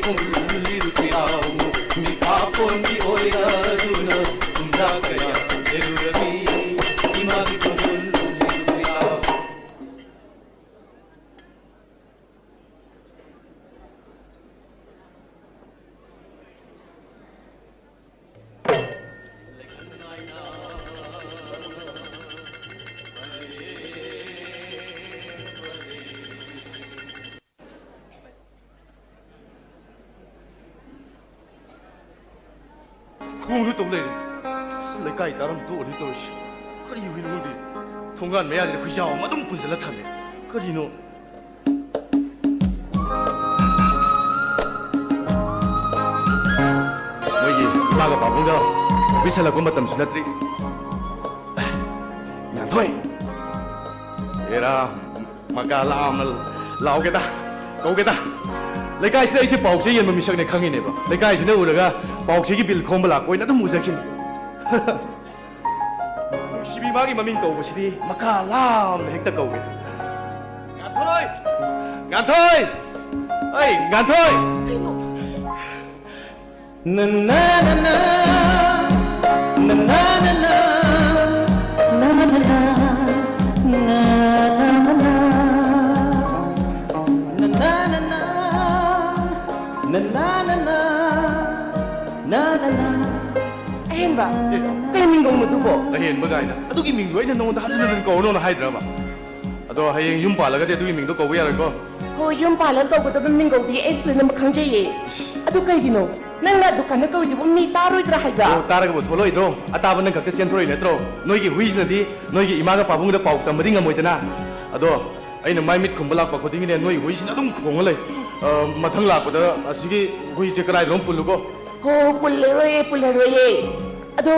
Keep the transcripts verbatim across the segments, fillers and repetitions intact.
ꯈꯣꯡꯒꯨꯜ ꯂꯤꯔꯨꯁꯤ ꯂꯥꯎ, ꯃꯤꯈꯥ ꯄꯣꯟꯕꯤ ꯑꯣꯏꯔꯗꯨꯅ ꯀꯨꯝꯖꯥ ꯀꯌꯥ ꯂꯩꯔꯨꯔꯕꯤ ꯏꯃꯥꯒꯤ ꯈꯣꯡꯒꯨꯜ ꯂꯤꯔꯨꯁꯤ ꯂꯥꯎ꯫ ꯈꯣꯡꯗꯨ ꯇꯧ ꯂꯩꯔꯦ꯫ ꯂꯩꯀꯥꯏ ꯇꯥꯔꯝ ꯇꯣꯛꯑꯅꯤ ꯇꯧꯔꯤꯁꯤ꯫ ꯀꯔꯤ ꯍꯨꯏꯅꯣ ꯈꯪꯗꯦ꯫ ꯊꯣꯡꯒꯥꯟ ꯃꯌꯥꯁꯤꯗ ꯍꯨꯏꯖꯥꯎ ꯑꯃ ꯑꯗꯨꯝ ꯄꯨꯟꯁꯤꯜꯂ ꯊꯝꯃꯦ꯫ ꯀꯔꯤꯅꯣ? ꯃꯣꯏꯒꯤ ꯏꯃꯥꯒ ꯄꯥꯕꯨꯡꯒ ꯑꯣꯐꯤꯁ ꯍꯜꯂꯛꯄ ꯃꯇꯝꯁꯨ ꯅꯠꯇ꯭ꯔꯤ꯫ ꯉꯥꯟꯊꯣꯏ! ꯑꯦꯔꯥ, ꯃꯀꯥ ꯂꯥꯝꯅ ꯂꯥꯎꯒꯦꯗ, ꯀꯧꯒꯦꯗ꯫ ꯂꯩꯀꯥꯏꯁꯤꯗ ꯑꯩꯁꯦ ꯄꯥꯎꯆꯦ ꯌꯦꯟꯕ ꯃꯤꯁꯛꯅꯦ ꯈꯪꯉꯤꯅꯦꯕ꯫ ꯂꯩꯀꯥꯏꯁꯤꯅ ꯎꯔꯒ ꯄꯥꯎꯆꯦꯒꯤ ꯕꯤꯜ ꯈꯣꯝꯕ ꯂꯥꯛꯄ ꯑꯣꯏꯅ ꯑꯗꯨꯝ ꯎꯖꯈꯤꯅꯤ꯫ ꯅꯨꯡꯁꯤꯕꯤ, ꯃꯥꯒꯤ ꯃꯃꯤꯡ ꯀꯧꯕꯁꯤꯗꯤ ꯃꯀꯥ ꯂꯥꯝꯅ ꯍꯦꯛꯇ ꯀꯧꯋꯦ꯫ ꯉꯥꯟꯊꯣꯏ! ꯉꯥꯟꯊꯣꯏ! ꯑꯩ ꯉꯥꯟꯊꯣꯏ! ꯅꯅꯥ ꯅꯅꯥ, ꯅꯅꯥ ꯅꯅꯥ, ꯅꯅꯥ ꯅꯅꯥ, ꯅꯅꯥ ꯅꯅꯥ, ꯅꯅꯥ ꯅꯅꯥ, ꯅꯅꯥ ꯅꯅꯥ, ꯅꯅꯥ ꯅꯅꯥ꯫ ꯑꯍꯦꯟꯕ? ꯑꯦ, ꯀꯩ ꯃꯤꯡꯒꯧꯅꯣ ꯑꯗꯨꯕꯣ? ꯑꯍꯦꯟꯕ ꯀꯥꯏꯅ꯫ ꯑꯗꯨꯒꯤ ꯃꯤꯡꯗꯣ ꯑꯩꯅ ꯅꯉꯣꯟꯗ ꯍꯟꯖꯤꯟ ꯍꯟꯖꯤꯟ ꯀꯧꯅꯣꯅ ꯍꯥꯏꯗ꯭ꯔꯕ? ꯑꯗꯣ ꯍꯌꯦꯡ ꯌꯨꯝ ꯄꯥꯜꯂꯒꯗꯤ ꯑꯗꯨꯒꯤ ꯃꯤꯡꯗꯣ ꯀꯧꯕ ꯌꯥꯔꯣꯏꯀꯣ꯫ ꯍꯣꯏ, ꯌꯨꯝ ꯄꯥꯜꯂꯒ ꯀꯧꯒꯗꯕ ꯃꯤꯡꯒꯧꯗꯤ ꯑꯩ ꯂꯣꯏꯅꯃꯛ ꯈꯪꯖꯩꯌꯦ꯫ ꯏꯁ꯫ ꯑꯗꯨ ꯀꯩꯒꯤꯅꯣ? ꯅꯪꯅ ꯗꯨꯀꯥꯟꯗ ꯀꯧꯔꯤꯗꯨꯕꯨ ꯃꯤ ꯇꯥꯔꯣꯏꯗ꯭ꯔꯥ ꯍꯥꯏꯕ? ꯑꯣ, ꯇꯥꯔꯒꯕꯨ ꯊꯣꯛꯂꯛꯑꯣꯏꯗ꯭ꯔꯣ? ꯑꯇꯥꯕ ꯅꯪ ꯈꯛꯇ ꯆꯦꯟꯊꯣꯔꯛꯏ ꯅꯠꯇ꯭ꯔꯣ? ꯅꯣꯏꯒꯤ ꯍꯨꯏꯁꯤꯅꯗꯤ ꯅꯣꯏꯒꯤ ꯏꯃꯥꯒ ꯄꯥꯕꯨꯡꯗ ꯄꯥꯎ ꯇꯝꯕꯗꯤ ꯉꯝꯃꯣꯏꯗꯅ꯫ ꯑꯗꯣ ꯑꯩꯅ ꯃꯥꯏ ꯃꯤꯠ ꯈꯨꯝꯕ ꯂꯥꯛꯄ ꯈꯨꯗꯤꯡꯒꯤꯅꯦ, ꯅꯣꯏ ꯍꯨꯏꯁꯤꯅ ꯑꯗꯨꯝ ꯈꯣꯡꯉ ꯂꯩ꯫ ꯑ, ꯃꯊꯪ ꯂꯥꯛꯄꯗ ꯑꯁꯤꯒꯤ ꯍꯨꯏꯁꯦ ꯀꯗꯥꯏꯗꯅꯣ ꯄꯨꯜꯂꯨꯀꯣ꯫ ꯍꯣ, ꯄꯨꯜꯂꯔꯣꯏꯌꯦ, ꯄꯨꯜꯂꯔꯣꯏꯌꯦ꯫ ꯑꯗꯣ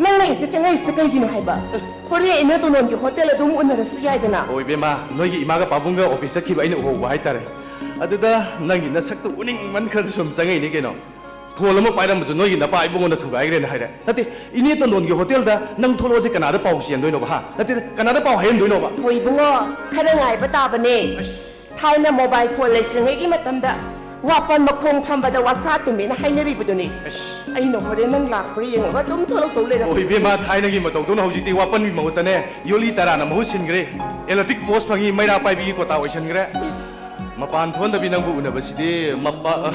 ꯅꯪꯅ ꯍꯦꯛꯇ ꯆꯪꯉꯛꯏꯁꯦ ꯀꯩꯒꯤꯅꯣ ꯍꯥꯏꯕ? ꯍꯣꯔꯦꯟ ꯏꯅꯦꯇꯣꯟꯗꯣꯟꯒꯤ ꯍꯣꯇꯦꯜ ꯑꯗꯨꯝ ꯎꯅꯔꯁꯨ ꯌꯥꯏꯗꯅ꯫ ꯑꯣ, ꯏꯕꯦꯝꯃ, ꯅꯣꯏꯒꯤ ꯏꯃꯥꯒ ꯄꯥꯕꯨꯡꯒ ꯑꯣꯐꯤꯁ ꯆꯠꯈꯤꯕ ꯑꯩꯅ ꯎꯍꯧꯕ ꯍꯥꯏꯇꯥꯔꯦ꯫ ꯑꯗꯨꯗ ꯅꯪꯒꯤ ꯅꯁꯛꯇꯣ ꯎꯅꯤꯡꯃꯟꯈ꯭ꯔꯁꯨ ꯁꯨꯝ ꯆꯪꯉꯛꯏꯅꯦ ꯀꯩꯅꯣ꯫ ꯐꯣꯟ ꯑꯃ ꯄꯥꯏꯔꯝꯕꯁꯨ ꯅꯣꯏꯒꯤ ꯅꯄꯥ ꯏꯕꯨꯡꯉꯣꯅ ꯊꯨꯒꯥꯏꯈ꯭ꯔꯦꯅ ꯍꯥꯏꯔꯦ꯫ ꯅꯠꯇꯦ, ꯏꯅꯦꯇꯣꯟꯗꯣꯟꯒꯤ ꯍꯣꯇꯦꯜꯗ ꯅꯪ ꯊꯣꯛꯂꯛꯑꯣꯁꯦ ꯀꯅꯥꯗ ꯄꯥꯎ ꯆꯦꯟꯗꯣꯏꯅꯣꯕ, ꯍꯥ? ꯅꯠꯇꯦ, ꯀꯅꯥꯗ ꯄꯥꯎ ꯍꯥꯏꯍꯟꯗꯣꯏꯅꯣꯕ? ꯍꯣꯏ ꯏꯕꯨꯡꯉꯣ, ꯈꯔ ꯉꯥꯏꯕ ꯇꯥꯕꯅꯦ꯫ ꯑꯁ꯫ ꯊꯥꯏꯅ ꯃꯣꯕꯥꯏꯜ ꯐꯣꯟ ꯂꯩꯇ꯭ꯔꯤꯉꯩꯒꯤ ꯃꯇꯝꯗ ꯋꯥꯄꯟ ꯃꯈꯣꯡ ꯐꯝꯕꯗ ꯋꯥꯁꯥ ꯇꯨꯝꯃꯦꯅ ꯍꯥꯏꯅꯔꯤꯕꯗꯨꯅꯤ꯫ ꯑꯁ꯫ ꯑꯩꯅ ꯍꯣꯔꯦꯟ ꯅꯪ ꯂꯥꯛꯄ꯭ꯔꯥ ꯌꯦꯡꯉꯒ ꯑꯗꯨꯝ ꯊꯣꯛꯂꯛꯇꯧ ꯂꯩꯔꯝꯃꯦ꯫ ꯑꯣ, ꯏꯕꯦꯝꯃ, ꯊꯥꯏꯅꯒꯤ ꯃꯇꯧꯗꯧꯅ ꯍꯧꯖꯤꯛꯇꯤ ꯋꯥꯄꯟꯒꯤ ꯃꯍꯨꯠꯇꯅꯦ, ꯌꯣꯂꯤ ꯇꯔꯥꯅ ꯃꯍꯨꯠ ꯁꯤꯟꯈ꯭ꯔꯦ꯫ ꯏꯂꯦꯛꯇ꯭ꯔꯤꯛ ꯄꯣꯁ ꯐꯪꯉꯤ, ꯃꯩꯔꯥ ꯄꯥꯏꯕꯤꯒꯤ ꯀꯣꯇꯥ ꯑꯣꯏꯁꯤꯟꯈ꯭ꯔꯦ꯫ ꯏꯁ꯫ ꯃꯄꯥꯟ ꯊꯣꯛꯍꯟꯗꯕꯤ ꯅꯪꯕꯨ ꯎꯅꯕꯁꯤꯗꯤ ꯃꯄꯥ-,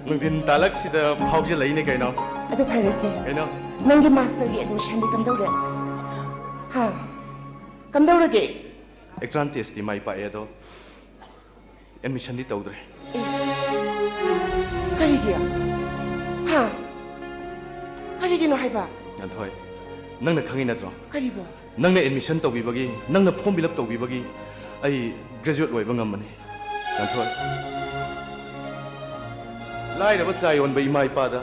ꯅꯨꯡꯊꯤꯟ ꯇꯥꯂꯛꯁꯤꯗ ꯐꯥꯎꯖꯜꯂꯛꯏꯅꯦ ꯀꯩꯅꯣ꯫ ꯑꯗꯨ ꯐꯔꯦꯁꯦ꯫ ꯀꯩꯅꯣ? ꯅꯪꯒꯤ ꯃꯥꯁꯇꯔꯒꯤ ꯑꯦꯗꯃꯤꯁꯟꯗꯤ ꯀꯝꯗꯧꯔꯦ? ꯍꯥ? ꯀꯝꯗꯧꯔꯒꯦ? ꯑꯦꯟꯇ꯭ꯔꯥꯟꯁ ꯇꯦꯁꯇꯤ ꯃꯥꯏ ꯄꯥꯛꯑꯦ, ꯑꯗꯣ ꯑꯦꯗꯃꯤꯁꯟꯗꯤ ꯇꯧꯗ꯭ꯔꯦ꯫ ꯑꯦ, ꯀꯔꯤꯒꯤ? ꯍꯥ? ꯀꯔꯤꯒꯤꯅꯣ ꯍꯥꯏꯕ? ꯉꯥꯟꯊꯣꯏ, ꯅꯪꯅ ꯈꯪꯉꯤ ꯅꯠꯇ꯭ꯔꯣ? ꯀꯔꯤꯕꯣ? ꯅꯪꯅ ꯑꯦꯗꯃꯤꯁꯟ ꯇꯧꯕꯤꯕꯒꯤ, ꯅꯪꯅ ꯐꯣꯔꯝ ꯐꯤꯜ ꯑꯞ ꯇꯧꯕꯤꯕꯒꯤ ꯑꯩ ꯒ꯭ꯔꯦꯖꯨꯑꯦꯠ ꯑꯣꯏꯕ ꯉꯝꯕꯅꯤ꯫ ꯉꯥꯟꯊꯣꯏ, ꯂꯥꯏꯔꯕ ꯆꯥ ꯌꯣꯟꯕ ꯏꯃꯥ ꯏꯄꯥꯗ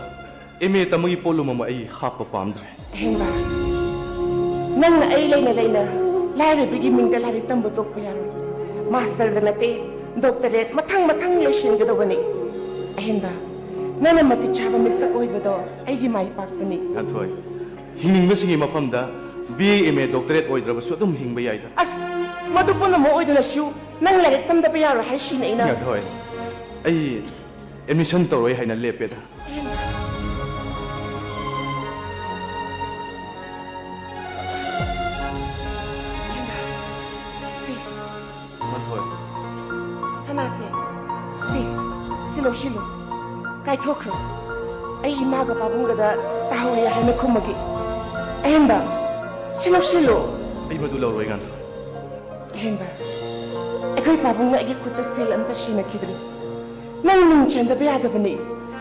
ꯑꯦꯝ ꯑꯦ ꯇꯝꯕꯒꯤ ꯄꯣꯠꯂꯨꯝ ꯑꯃ ꯑꯩ ꯍꯥꯞꯄ ꯄꯥꯝꯗ꯭ꯔꯦ꯫ ꯑꯍꯦꯟꯕ, ꯅꯪꯅ ꯑꯩ ꯂꯩꯅ ꯂꯩꯅ ꯂꯥꯏꯔꯕꯒꯤ ꯃꯤꯡꯗ ꯂꯥꯏꯔꯤꯛ ꯇꯝꯕ ꯇꯣꯛꯄ ꯌꯥꯔꯣꯏ꯫ ꯃꯥꯁꯇꯔꯗ ꯅꯠꯇꯦ, ꯗꯣꯛꯇꯔꯦꯠ ꯃꯊꯪ ꯃꯊꯪ ꯂꯣꯏꯁꯤꯟꯒꯗꯧꯕꯅꯤ꯫ ꯑꯍꯦꯟꯕ, ꯅꯪꯅ ꯃꯇꯤꯛ ꯆꯥꯕ ꯃꯤꯁꯛ ꯑꯣꯏꯕꯗꯣ ꯑꯩꯒꯤ ꯃꯥꯏ ꯄꯥꯛꯄꯅꯤ꯫ ꯉꯥꯟꯊꯣꯏ, ꯍꯤꯡꯅꯤꯡꯕꯁꯤꯡꯒꯤ ꯃꯐꯝꯗ B A, M A, doctorate ꯑꯣꯏꯗ꯭ꯔꯕꯁꯨ ꯑꯗꯨꯝ ꯍꯤꯡꯕ ꯌꯥꯏꯗ꯫ ꯑꯁ, ꯃꯗꯨ ꯄꯨꯝꯅꯃꯛ ꯑꯣꯏꯗꯨꯅꯁꯨ ꯅꯪ ꯂꯥꯏꯔꯤꯛ ꯇꯝꯗꯕ ꯌꯥꯔꯣꯏ ꯍꯥꯏꯁꯤꯅꯤ ꯑꯩꯅ꯫ ꯉꯥꯟꯊꯣꯏ, ꯑꯩ ꯑꯦꯗꯃꯤꯁꯟ ꯇꯧꯔꯣꯏ ꯍꯥꯏꯅ ꯂꯦꯞꯄꯦꯗ꯫ ꯉꯥꯟꯊꯣꯏ꯫ ꯁꯅꯥꯁꯦ, ꯁꯤ, ꯁꯤ ꯂꯧꯁꯤꯜꯂꯨ꯫ ꯀꯥꯏꯊꯣꯛꯈ꯭ꯔꯣ꯫ ꯑꯩ ꯏꯃꯥꯒ ꯄꯥꯕꯨꯡꯒꯗ ꯇꯥꯍꯧꯔꯦ ꯍꯥꯏꯅ ꯈꯨꯝꯃꯒꯦ꯫ ꯑꯍꯦꯟꯕ, ꯁꯤ ꯂꯧꯁꯤꯜꯂꯨ꯫ ꯑꯩ ꯃꯗꯨ ꯂꯧꯔꯣꯏ, ꯉꯥꯟꯊꯣꯏ꯫ ꯑꯍꯦꯟꯕ, ꯑꯩꯈꯣꯏ ꯄꯥꯕꯨꯡꯅ ꯑꯩꯒꯤ ꯈꯨꯠꯇ ꯁꯦꯜ ꯑꯝꯇ ꯁꯤꯟꯅꯈꯤꯗ꯭ꯔꯤ꯫ ꯅꯪ ꯃꯤꯡ ꯆꯟꯗꯕ ꯌꯥꯗꯕꯅꯤ꯫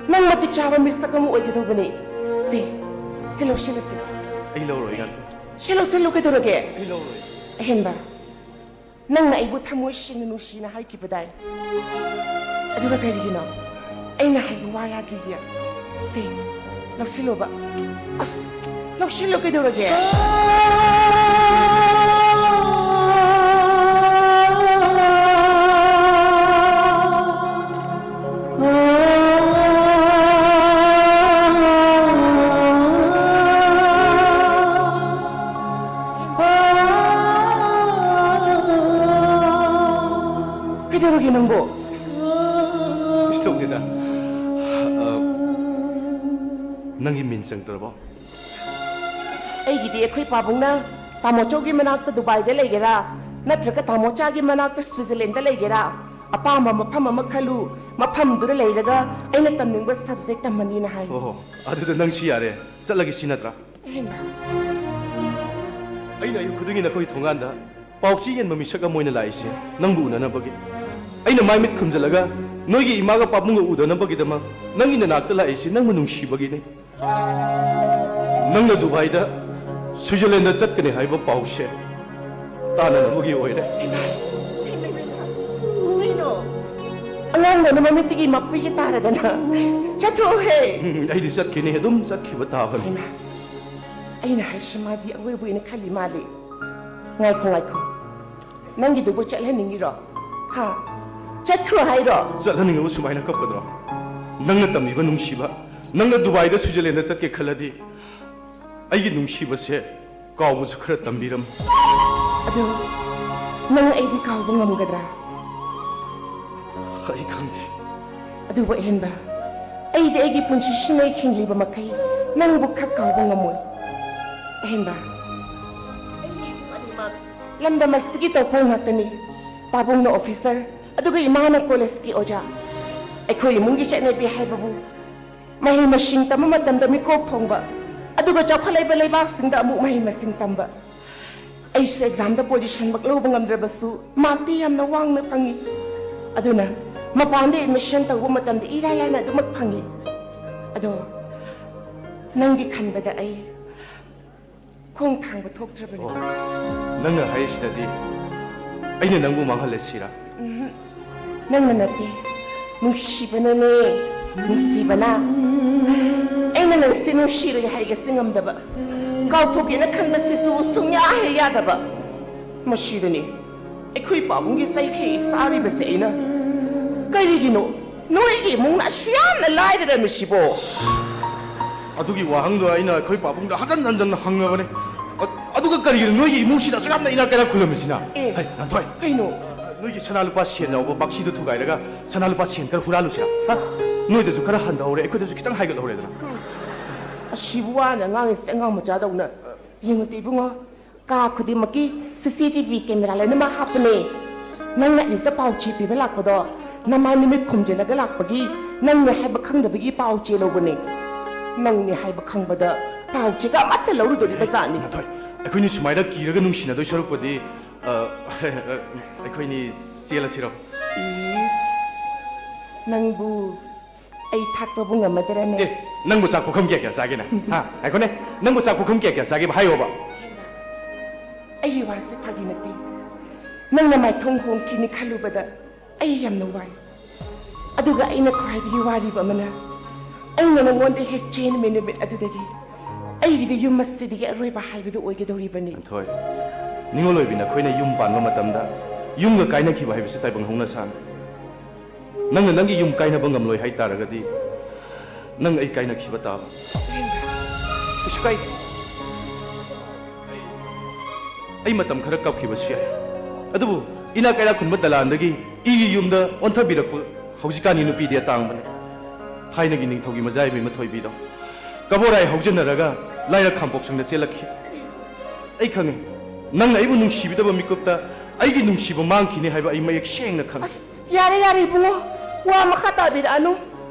ꯅꯪ ꯃꯇꯤꯛ ꯆꯥꯕ ꯃꯤꯁꯛ ꯑꯃ ꯑꯣꯏꯒꯗꯧꯕꯅꯤ꯫ ꯁꯦ, ꯁꯤ ꯂꯧꯁꯤꯜꯂꯨꯁꯦ꯫ ꯑꯩ ꯂꯧꯔꯣꯏ, ꯉꯥꯟꯊꯣꯏ꯫ ꯁꯤ ꯂꯧꯁꯤꯜꯂꯨ ꯀꯩꯗꯧꯔꯒꯦ? ꯑꯩ ꯂꯧꯔꯣꯏ꯫ ꯑꯍꯦꯟꯕ, ꯅꯪꯅ ꯑꯩꯕꯨ ꯊꯃꯣꯏ ꯁꯦꯡꯅ ꯅꯨꯡꯁꯤꯅ ꯍꯥꯏꯈꯤꯕꯗꯥꯏ? ꯑꯗꯨꯒ ꯀꯔꯤꯒꯤꯅꯣ ꯑꯩꯅ ꯍꯥꯏꯕ ꯋꯥ ꯌꯥꯗ꯭ꯔꯤꯗꯤ? ꯁꯦ, ꯂꯧꯁꯤꯜꯂꯣꯕ꯫ ꯑꯁ, ꯂꯧꯁꯤꯜꯂꯣ ꯀꯩꯗꯧꯔꯒꯦ? ꯀꯩꯗꯧꯔꯒꯦ ꯅꯪꯕꯣ? ꯑ, ꯅꯪꯒꯤ ꯃꯤꯡ ꯆꯪꯗ꯭ꯔꯕꯣ? ꯑꯩꯒꯤꯗꯤ ꯑꯩꯈꯣꯏ ꯄꯥꯕꯨꯡꯅ ꯇꯥꯃꯣꯆꯧꯒꯤ ꯃꯅꯥꯛꯇ ꯗꯨꯕꯥꯏꯗ ꯂꯩꯒꯦꯔꯥ, ꯅꯠꯇ꯭ꯔꯒ ꯇꯥꯃꯣꯆꯥꯒꯤ ꯃꯅꯥꯛꯇ ꯁ꯭ꯋꯤꯖꯔꯂꯦꯟꯗ ꯂꯩꯒꯦꯔꯥ, ꯑꯄꯥꯝꯕ ꯃꯐꯝ ꯑꯃ ꯈꯜꯂꯨ, ꯃꯐꯝꯗꯨꯗ ꯂꯩꯔꯒ ꯑꯩꯅ ꯇꯝꯅꯤꯡꯕ ꯁꯕꯖꯦꯛ ꯇꯝꯃꯅꯤꯅ ꯍꯥꯏ꯫ ꯑꯣꯍꯣ, ꯑꯗꯨꯗ ꯅꯪ ꯁꯤ ꯌꯥꯔꯦ, ꯆꯠꯂꯒꯦ ꯁꯤ ꯅꯠꯇ꯭ꯔꯥ? ꯍꯦꯟꯕ꯫ ꯑꯩꯅ ꯑꯌꯨꯛ ꯈꯨꯗꯤꯡꯒꯤ ꯅꯈꯣꯏ ꯊꯣꯡꯒꯥꯟꯗ ꯄꯥꯎꯆꯦ ꯌꯦꯟꯕ ꯃꯤꯁꯛ ꯑꯃ ꯑꯣꯏꯅ ꯂꯥꯛꯏꯁꯦ ꯅꯪꯕꯨ ꯎꯅꯅꯕꯒꯤ꯫ ꯑꯩꯅ ꯃꯥꯏ ꯃꯤꯠ ꯈꯨꯝꯖꯤꯜꯂꯒ ꯅꯣꯏꯒꯤ ꯏꯃꯥꯒ ꯄꯥꯕꯨꯡꯒ ꯎꯗꯅꯕꯒꯤꯗꯃꯛ ꯅꯪꯒꯤ ꯅꯅꯥꯛꯇ ꯂꯥꯛꯏꯁꯦ ꯅꯪꯕꯨ ꯅꯨꯡꯁꯤꯕꯒꯤꯅꯤ꯫ ꯅꯪꯅ ꯗꯨꯕꯥꯏꯗ, ꯁ꯭ꯋꯤꯖꯔꯂꯦꯟꯗ ꯆꯠꯀꯅꯤ ꯍꯥꯏꯕ ꯄꯥꯎꯁꯦ ꯇꯥꯅꯅꯕꯒꯤ ꯑꯣꯏꯔꯦ꯫ ꯀꯩꯅꯣ? ꯑꯉꯥꯡꯗꯨꯅ ꯃꯃꯤꯠꯇꯒꯤ ꯃꯄꯤꯒ ꯇꯥꯔꯗꯅ ꯆꯠꯊꯣꯛꯎꯍꯦ꯫ ꯎꯝ, ꯑꯩꯗꯤ ꯆꯠꯈꯤꯅꯤ, ꯑꯗꯨꯝ ꯆꯠꯈꯤꯕ ꯇꯥꯕꯅꯤ꯫ ꯍꯩꯃꯥ, ꯑꯩꯅ ꯍꯥꯏꯁꯤ ꯃꯥꯗꯤ ꯑꯋꯣꯏꯕ ꯑꯣꯏꯅ ꯈꯜꯂꯤ ꯃꯥꯜꯂꯤ꯫ ꯉꯥꯏꯈꯣ, ꯉꯥꯏꯈꯣ꯫ ꯅꯪꯒꯤꯗꯨꯕꯨ ꯆꯠꯍꯟꯅꯤꯡꯉꯤꯔꯣ? ꯍꯥ? ꯆꯠꯈ꯭ꯔꯣ ꯍꯥꯏꯔꯣ? ꯆꯠꯍꯟꯅꯤꯡꯉꯕ ꯁꯨꯃꯥꯏꯅ ꯀꯞꯀꯗ꯭ꯔꯣ? ꯅꯪꯅ ꯇꯝꯃꯤꯕ ꯅꯨꯡꯁꯤꯕ, ꯅꯪꯅ ꯗꯨꯕꯥꯏꯗ, ꯁ꯭ꯋꯤꯖꯔꯂꯦꯟꯗ ꯆꯠꯀꯦ ꯈꯜꯂꯗꯤ, ꯑꯩꯒꯤ ꯅꯨꯡꯁꯤꯕꯁꯦ ꯀꯥꯎꯕꯁꯨ ꯈꯔ ꯇꯝꯕꯤꯔꯝꯃꯨ꯫ ꯑꯗꯨ ꯅꯪ ꯑꯩꯗꯤ ꯀꯥꯎꯕ ꯉꯝꯒꯗ꯭ꯔꯥ? ꯑꯩ ꯈꯪꯗꯦ꯫ ꯑꯗꯨꯕꯨ ꯑꯍꯦꯟꯕ, ꯑꯩꯗꯤ ꯑꯩꯒꯤ ꯄꯨꯟꯁꯤꯁꯤꯃ ꯍꯤꯡꯂꯤꯕ ꯃꯈꯩ ꯅꯪꯕꯨ ꯈꯛ ꯀꯥꯎꯕ ꯉꯝꯃꯣꯏ꯫ ꯑꯍꯦꯟꯕ, ꯑꯩꯒꯤ ꯏꯃꯨꯡ ꯑꯅꯤꯃꯛ ꯂꯝꯗꯝ ꯑꯁꯤꯒꯤ ꯇꯧꯐꯝ ꯉꯥꯛꯇꯅꯤ꯫ ꯄꯥꯕꯨꯡꯅ ꯑꯣꯐꯤꯁꯔ, ꯑꯗꯨꯒ ꯏꯃꯥꯅ ꯀꯣꯂꯦꯖꯀꯤ ꯑꯣꯖꯥ꯫ ꯑꯩꯈꯣꯏ ꯏꯃꯨꯡꯒꯤ ꯆꯠꯅꯕꯤ ꯍꯥꯏꯕꯕꯨ ꯃꯍꯩ ꯃꯁꯤꯡ ꯇꯝꯕ ꯃꯇꯝꯗ ꯃꯤꯀꯣꯛ ꯊꯣꯡꯕ, ꯑꯗꯨꯒ ꯆꯥꯎꯈꯠꯂꯛꯏꯕ ꯂꯩꯕꯥꯛꯁꯤꯡꯗ ꯑꯃꯨꯛ ꯃꯍꯩ ꯃꯁꯤꯡ ꯇꯝꯕ꯫ ꯑꯩꯁꯨ ꯑꯦꯛꯖꯥꯝꯗ ꯄꯣꯖꯤꯁꯟꯃꯛ ꯂꯧꯕ ꯉꯝꯗ꯭ꯔꯕꯁꯨ, ꯃꯥꯔꯛꯇꯤ ꯌꯥꯝꯅ ꯋꯥꯡꯅ ꯐꯪꯉꯤ꯫ ꯑꯗꯨꯅ ꯃꯄꯥꯟꯗ ꯑꯦꯗꯃꯤꯁꯟ ꯇꯧꯕ ꯃꯇꯝꯗ ꯏꯔꯥꯏ ꯂꯥꯏꯅ ꯑꯗꯨꯃꯛ ꯐꯪꯉꯤ꯫ ꯑꯗꯣ ꯅꯪꯒꯤ ꯈꯟꯕꯗ ꯑꯩ ꯈꯣꯡ ꯊꯥꯡꯕ ꯊꯣꯛꯇ꯭ꯔꯕꯅꯤ꯫ ꯑꯣ, ꯅꯪꯅ ꯍꯥꯏꯔꯤꯁꯤꯅꯗꯤ ꯑꯩꯅ ꯅꯪꯕꯨ ꯃꯥꯡꯍꯜꯂꯦ ꯁꯤꯔꯥ? ꯎꯝ, ꯅꯪꯅ ꯅꯠꯇꯦ, ꯅꯨꯡꯁꯤꯕꯅꯅꯦ, ꯅꯨꯡꯁꯤꯕꯅ꯫ ꯑꯩꯅ ꯅꯪꯁꯦ ꯅꯨꯡꯁꯤꯔꯣꯏ ꯍꯥꯏꯒꯦꯁꯦ ꯉꯝꯗꯕ, ꯀꯥꯎꯊꯣꯛꯀꯦꯅ ꯈꯟꯕꯁꯤꯁꯨ ꯁꯨꯡꯌꯥ ꯍꯦꯛ ꯌꯥꯗꯕ꯫ ꯃꯁꯤꯗꯅꯤ ꯑꯩꯈꯣꯏ ꯄꯥꯕꯨꯡꯒꯤ ꯆꯩꯊꯦꯛ ꯆꯥꯔꯤꯕꯁꯦ ꯑꯩꯅ꯫ ꯀꯔꯤꯒꯤꯅꯣ ꯅꯣꯏꯒꯤ ꯏꯃꯨꯡꯅ ꯑꯁꯨ ꯌꯥꯝꯅ ꯂꯥꯏꯔꯔꯝꯃꯤꯁꯤꯕꯣ? ꯑꯗꯨꯒꯤ ꯋꯥꯍꯪꯗꯣ ꯑꯩꯅ ꯑꯩꯈꯣꯏ ꯄꯥꯕꯨꯡꯗ ꯍꯟꯖꯟ ꯍꯟꯖꯟ ꯍꯪꯉꯕꯅꯦ꯫ ꯑ-, ꯑꯗꯨꯒ ꯀꯔꯤꯒꯤꯅꯣ ꯅꯣꯏꯒꯤ ꯏꯃꯨꯡꯁꯤꯗ ꯑꯁꯨꯛ ꯌꯥꯝꯅ ꯏꯅꯥꯛ ꯀꯩꯔꯥꯛ ꯈꯨꯜꯂꯝꯃꯤꯁꯤꯅ? ꯑꯦ, ꯍꯩ, ꯉꯥꯟꯊꯣꯏ꯫ ꯀꯩꯅꯣ? ꯅꯣꯏꯒꯤ ꯁꯅꯥ ꯂꯨꯄꯥ ꯁꯦꯟ ꯌꯥꯎꯕ ꯕꯥꯛꯁꯤꯗꯣ ꯊꯨꯒꯥꯏꯔꯒ ꯁꯅꯥ ꯂꯨꯄꯥ ꯁꯦꯟ ꯈꯔ ꯍꯨꯔꯥꯜꯂꯨꯁꯤꯔꯥ? ꯍꯥ? ꯅꯣꯏꯗꯁꯨ ꯈꯔ ꯍꯟꯊꯍꯧꯔꯦ, ꯑꯩꯈꯣꯏꯗꯁꯨ ꯈꯤꯇꯪ ꯍꯥꯏꯒꯠꯍꯧꯔꯦꯗꯅ꯫ ꯑꯁꯤꯕꯨ ꯋꯥꯅ ꯉꯥꯡꯉꯤꯁꯦ ꯑꯉꯥꯡ ꯃꯆꯥꯗꯧꯅ꯫ ꯌꯦꯡꯉꯨꯗ ꯏꯕꯨꯡꯉꯣ, ꯀꯥ ꯈꯨꯗꯤꯡꯃꯛꯀꯤ ꯁꯤ ꯁꯤ ꯇꯤ ꯚꯤ ꯀꯦꯃꯦꯔꯥ ꯂꯣꯏꯅꯃꯛ ꯍꯥꯞꯄꯅꯦ꯫ ꯅꯪꯅ ꯑꯌꯨꯛꯇ ꯄꯥꯎ ꯆꯦ ꯄꯤꯕ ꯂꯥꯛꯄꯗꯣ, ꯅꯃꯥꯏ ꯅꯨꯃꯤꯠ ꯈꯨꯝꯖꯤꯜꯂꯒ ꯂꯥꯛꯄꯒꯤ, ꯅꯪꯅꯦ ꯍꯥꯏꯕ ꯈꯪꯗꯕꯒꯤ ꯄꯥꯎ ꯆꯦ ꯂꯧꯕꯅꯦ꯫ ꯅꯪꯅꯦ ꯍꯥꯏꯕ ꯈꯪꯕꯗ ꯄꯥꯎ ꯆꯦꯒ ꯑꯃꯠꯇ ꯂꯧꯔꯨꯗꯣꯔꯤꯕ ꯖꯥꯠꯅꯤ꯫ ꯅꯊꯣꯏ, ꯑꯩꯈꯣꯏꯅꯤ ꯁꯨꯃꯥꯏꯅ ꯀꯤꯔꯒ ꯅꯨꯡꯁꯤꯅꯗꯣꯏ ꯁꯔꯨꯛꯄꯨꯗꯤ, ꯑ, ꯑꯩꯈꯣꯏꯅꯤ ꯆꯦꯜꯂꯁꯤꯔꯣ? ꯏꯁ, ꯅꯪꯕꯨ ꯑꯩ ꯊꯥꯛꯄꯕꯨ ꯉꯝꯃꯗ꯭ꯔꯅꯦ? ꯑꯦ, ꯅꯪꯕꯨ ꯆꯥꯛ ꯄꯨꯈꯝ ꯀꯌꯥ ꯀꯌꯥ ꯆꯥꯒꯦꯅꯦ? ꯍꯥ? ꯉꯥꯏꯈꯣꯅꯦ, ꯅꯪꯕꯨ ꯆꯥꯛ ꯄꯨꯈꯝ ꯀꯌꯥ ꯀꯌꯥ ꯆꯥꯒꯦꯕ? ꯍꯥꯏꯌꯣꯕ꯫ ꯑꯩꯒꯤ ꯋꯥꯁꯦ ꯐꯥꯒꯤ ꯅꯠꯇꯦ꯫ ꯅꯪꯅ ꯃꯥꯏꯊꯣꯡ ꯍꯣꯡꯈꯤꯅꯤ ꯈꯜꯂꯨꯕꯗ ꯑꯩ ꯌꯥꯝꯅ ꯋꯥꯏ꯫ ꯑꯗꯨꯒ ꯑꯩꯅ ꯈ꯭ꯋꯥꯏꯗꯒꯤ ꯋꯥꯔꯤꯕ ꯑꯃꯅ, ꯑꯩꯅ ꯅꯉꯣꯟꯗ ꯍꯦꯛ ꯆꯦꯟꯕ ꯅꯨꯃꯤꯠ ꯑꯗꯨꯗꯒꯤ ꯑꯩꯒꯤꯗꯤ ꯌꯨꯝ ꯑꯁꯤꯗꯒꯤ ꯑꯔꯣꯏꯕ ꯍꯥꯏꯕꯗꯨ ꯑꯣꯏꯒꯗꯧꯔꯤꯕꯅꯤ꯫ ꯊꯣꯏ, ꯅꯤꯡꯉꯣꯜ ꯑꯣꯏꯕꯤ, ꯅꯈꯣꯏꯅ ꯌꯨꯝ ꯄꯥꯟꯕ ꯃꯇꯝꯗ ꯌꯨꯝꯒ ꯀꯥꯏꯅꯈꯤꯕ ꯍꯥꯏꯕꯁꯤ ꯇꯥꯏꯕꯪ ꯍꯧꯅ ꯁꯥꯅꯤ꯫ ꯅꯪꯅ ꯅꯪꯒꯤ ꯌꯨꯝ ꯀꯥꯏꯅꯕ ꯉꯝꯂꯣꯏ ꯍꯥꯏ ꯇꯥꯔꯒꯗꯤ, ꯅꯪ ꯑꯩ ꯀꯥꯏꯅꯈꯤꯕ ꯇꯥꯕ꯫ ꯀꯩꯁꯨ ꯀꯥꯏꯗꯦ꯫ ꯑꯩ ꯃꯇꯝ ꯈꯔ ꯀꯞꯈꯤꯕꯁꯨ ꯌꯥꯏ, ꯑꯗꯨꯕꯨ ꯏꯅꯥꯛ ꯀꯩꯔꯥꯛ ꯈꯨꯟꯕ ꯗꯂꯥꯟꯗꯒꯤ ꯏꯒꯤ ꯌꯨꯝꯗ ꯑꯣꯟꯊꯕꯤꯔꯛꯄ ꯍꯧꯖꯤꯛꯀꯥꯟꯒꯤ ꯅꯨꯄꯤꯗꯤ ꯑꯇꯥꯡꯕꯅꯤ꯫ ꯊꯥꯏꯅꯒꯤ ꯅꯤꯡꯊꯧꯒꯤ ꯃꯖꯥ ꯏꯕꯦꯝꯃ ꯊꯣꯏꯕꯤꯗꯣ ꯀꯕꯣꯔꯥꯏ ꯍꯧꯖꯤꯟꯅꯔꯒ ꯂꯥꯏꯔ ꯈꯥꯝꯄꯣꯛꯁꯪꯗ ꯆꯦꯜꯂꯛꯈꯤ꯫ ꯑꯩ ꯈꯪꯉꯤ, ꯅꯪꯅ ꯑꯩꯕꯨ ꯅꯨꯡꯁꯤꯕꯤꯗꯕ ꯃꯤꯀꯨꯞꯇ ꯑꯩꯒꯤ ꯅꯨꯡꯁꯤꯕ ꯃꯥꯡꯈꯤꯅꯤ ꯍꯥꯏꯕ ꯑꯩ ꯃꯌꯦꯛ ꯁꯦꯡꯅ ꯈꯪꯉꯤ꯫ ꯑꯁ, ꯌꯥꯔꯦ, ꯌꯥꯔꯦ, ꯏꯕꯨꯡꯉꯣ, ꯋꯥ ꯃꯈꯥ ꯇꯥꯕꯤꯔꯛꯑꯅꯨ꯫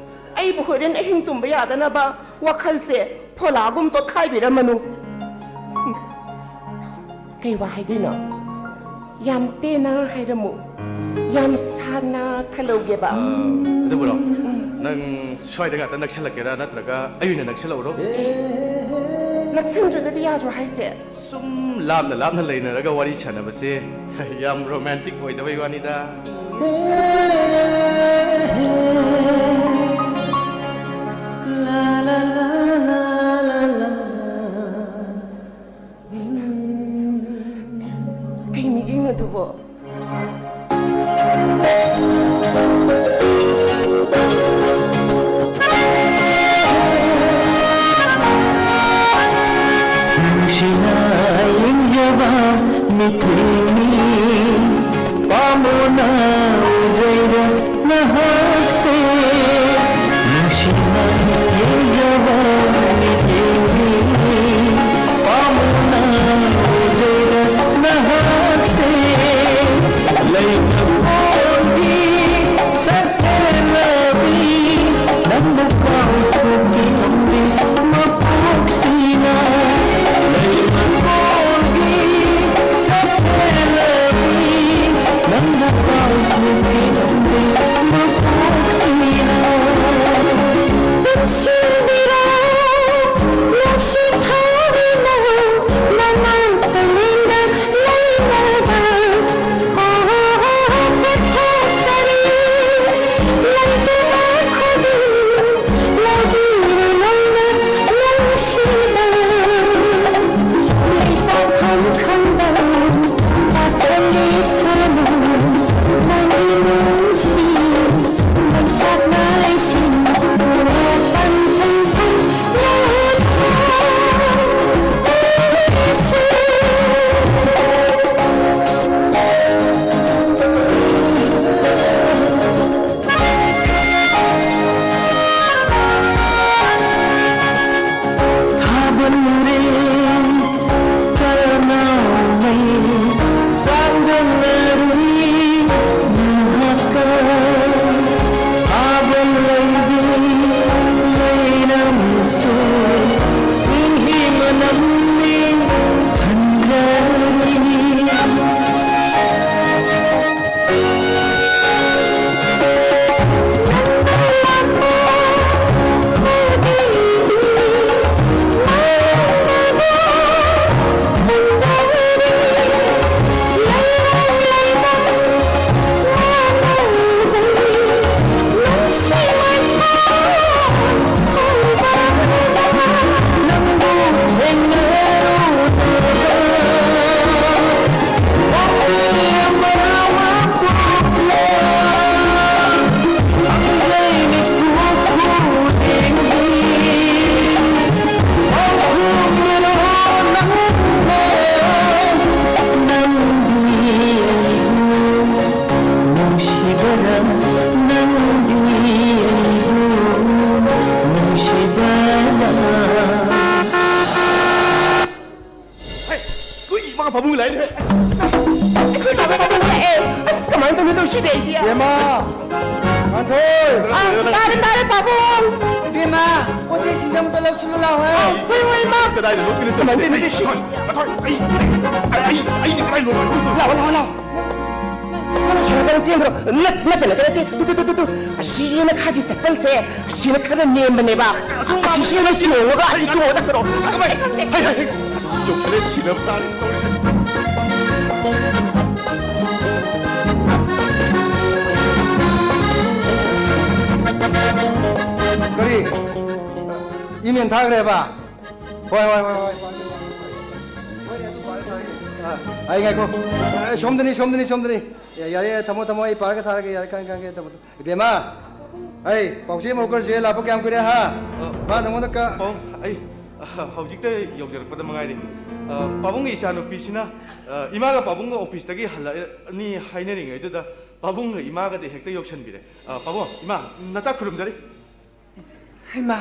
ꯑꯩꯕꯨ ꯍꯣꯔꯦꯟ ꯑꯍꯤꯡ ꯇꯨꯝꯕ ꯌꯥꯗꯅꯕ ꯋꯥꯈꯜꯁꯦ ꯐꯣꯂꯥꯒꯨꯝ ꯇꯣꯠꯈꯥꯏꯕꯤꯔꯝꯃꯅꯨ꯫ ꯀꯩ ꯋꯥ ꯍꯥꯏꯗꯣꯏꯅꯣ? ꯌꯥꯝ ꯇꯦꯟꯅ ꯍꯥꯏꯔꯝꯃꯨ, ꯌꯥꯝ ꯁꯥꯟꯅ ꯈꯜꯂꯧꯒꯦꯕ꯫ ꯑꯥ, ꯑꯗꯨꯕꯨꯔꯣ? ꯅꯪ ꯁ꯭ꯋꯥꯏꯗ ꯉꯥꯛꯇ ꯅꯛꯁꯜꯂꯛꯀꯦꯔꯥ, ꯅꯠꯇ꯭ꯔꯒ ꯑꯩ ꯑꯣꯏꯅ ꯅꯛꯁꯜꯂꯛꯎꯔꯣ? ꯅꯛꯁꯟꯗ꯭ꯔꯒꯗꯤ ꯌꯥꯗ꯭ꯔꯣ ꯍꯥꯏꯁꯦ? ꯁꯨꯝ ꯂꯥꯞꯅ ꯂꯥꯞꯅ ꯂꯩꯅꯔꯒ ꯋꯥꯔꯤ ꯁꯥꯟꯅꯕꯁꯦ ꯌꯥꯝ ꯔꯣꯃꯥꯟꯇꯤꯛ ꯑꯣꯏꯗꯕꯩ ꯋꯥꯅꯤꯗ꯫ ꯀꯩ ꯃꯤꯠꯌꯦꯡꯅꯣ ꯑꯗꯨꯕꯣ? ꯅꯨꯡꯁꯤꯅ ꯌꯦꯡꯖꯕ ꯃꯤꯠꯌꯦꯡꯅꯤ, ꯄꯥꯝꯃꯨꯅ ꯎꯖꯩꯔ ꯅꯍꯥꯛꯁꯦ꯫ ꯏꯕꯦꯝꯃ! ꯉꯥꯟꯊꯣꯏ! ꯑꯥ, ꯇꯥꯔꯦ, ꯇꯥꯔꯦ, ꯄꯥꯕꯨꯡ! ꯏꯕꯦꯝꯃ, ꯄꯣꯠ ꯆꯩꯁꯤꯡꯗꯣ ꯑꯝꯇ ꯂꯧꯁꯤꯜꯂꯨ ꯂꯥꯎ ꯍꯦ! ꯑꯥ, ꯍꯣꯏ, ꯍꯣꯏ, ꯏꯃꯥ! ꯀꯗꯥꯏꯗ ꯂꯧꯗꯣꯏꯅꯣ? ꯀꯃꯥꯏꯅ ꯇꯧꯅꯤ? ꯉꯥꯟꯊꯣꯏ, ꯉꯥꯟꯊꯣꯏ, ꯑꯩ, ꯑꯩ, ꯑꯩ, ꯑꯩꯗꯤ ꯀꯗꯥꯏ ꯂꯧꯗꯣꯏꯅꯣ? ꯂꯥꯛꯑꯣ, ꯂꯥꯛꯑꯣ, ꯂꯥꯛꯑꯣ! ꯅꯪ ꯁꯣꯔꯣꯛꯇ ꯆꯦꯟꯈ꯭ꯔꯣ꯫ ꯅꯠ-, ꯅꯠꯇꯦ, ꯅꯠꯇꯦ, ꯅꯠꯇꯦ꯫ Two, two, two, two, two. ꯑꯁꯤꯅ ꯈꯥꯒꯤ ꯆꯠꯄꯜꯁꯦ, ꯑꯁꯤꯅ ꯈꯔ ꯅꯦꯝꯕꯅꯦꯕ꯫ ꯑꯁꯤꯁꯤꯅ ꯆꯣꯡꯉꯒ, ꯑꯁꯤ ꯆꯣꯡꯉꯒ ꯆꯠꯈ꯭ꯔꯣ꯫ ꯍꯩ, ꯍꯩ, ꯍꯩ꯫ ꯑꯁ, ꯌꯧꯁꯜꯂꯦ, ꯁꯤꯅꯕ ꯇꯥꯔꯦ ꯇꯧꯔꯤꯁꯦ꯫ ꯀꯔꯤ? ꯏꯃꯦꯜ ꯊꯥꯈ꯭ꯔꯦꯕ? ꯍꯣꯏ, ꯍꯣꯏ, ꯍꯣꯏ, ꯍꯣꯏ꯫ ꯑ, ꯑꯩ ꯉꯥꯏꯈꯣ꯫ ꯑ, ꯁꯣꯝꯗꯅꯤ, ꯁꯣꯝꯗꯅꯤ, ꯁꯣꯝꯗꯅꯤ꯫ ꯌꯥ-, ꯌꯥꯔꯦ, ꯌꯥꯔꯦ, ꯊꯝꯃꯣ, ꯊꯝꯃꯣ, ꯑꯩ ꯄꯥꯔꯒ ꯊꯥꯔꯒꯦ, ꯌꯥꯔꯦ, ꯈꯪꯉꯦ, ꯈꯪꯉꯦ, ꯊꯝꯃꯣ, ꯊꯝꯃꯣ꯫ ꯏꯕꯦꯝꯃ, ꯑꯩ ꯄꯥꯎꯆꯦ ꯃꯧꯀꯔꯁꯦ ꯂꯥꯛꯄ ꯀꯌꯥꯝ ꯀꯨꯏꯔꯦ, ꯍꯥ? ꯑ, ꯃꯥ ꯅꯉꯣꯟꯗ ꯀ- ꯄꯥꯕꯨꯡ, ꯑꯩ, ꯑ, ꯍꯧꯖꯤꯛꯇ ꯌꯧꯖꯔꯛꯄꯗ ꯃꯉꯥꯏꯔꯤ꯫ ꯑ, ꯄꯥꯕꯨꯡꯒꯤ ꯏꯆꯥꯅꯨꯄꯤꯁꯤꯅ, ꯑ, ꯏꯃꯥꯒ ꯄꯥꯕꯨꯡꯒ ꯑꯣꯐꯤꯁꯇꯒꯤ ꯍꯜꯂꯛꯑꯅꯤ ꯍꯥꯏꯅꯔꯤꯉꯩꯗꯨꯗ ꯄꯥꯕꯨꯡꯒ ꯏꯃꯥꯒꯗꯤ ꯍꯦꯛꯇ ꯌꯧꯁꯟꯕꯤꯔꯦ꯫ ꯑ, ꯄꯥꯕꯨꯡ, ꯏꯃꯥ, ꯅꯆꯥ ꯈꯨꯔꯨꯝꯖꯔꯤ꯫ ꯍꯩꯃꯥ,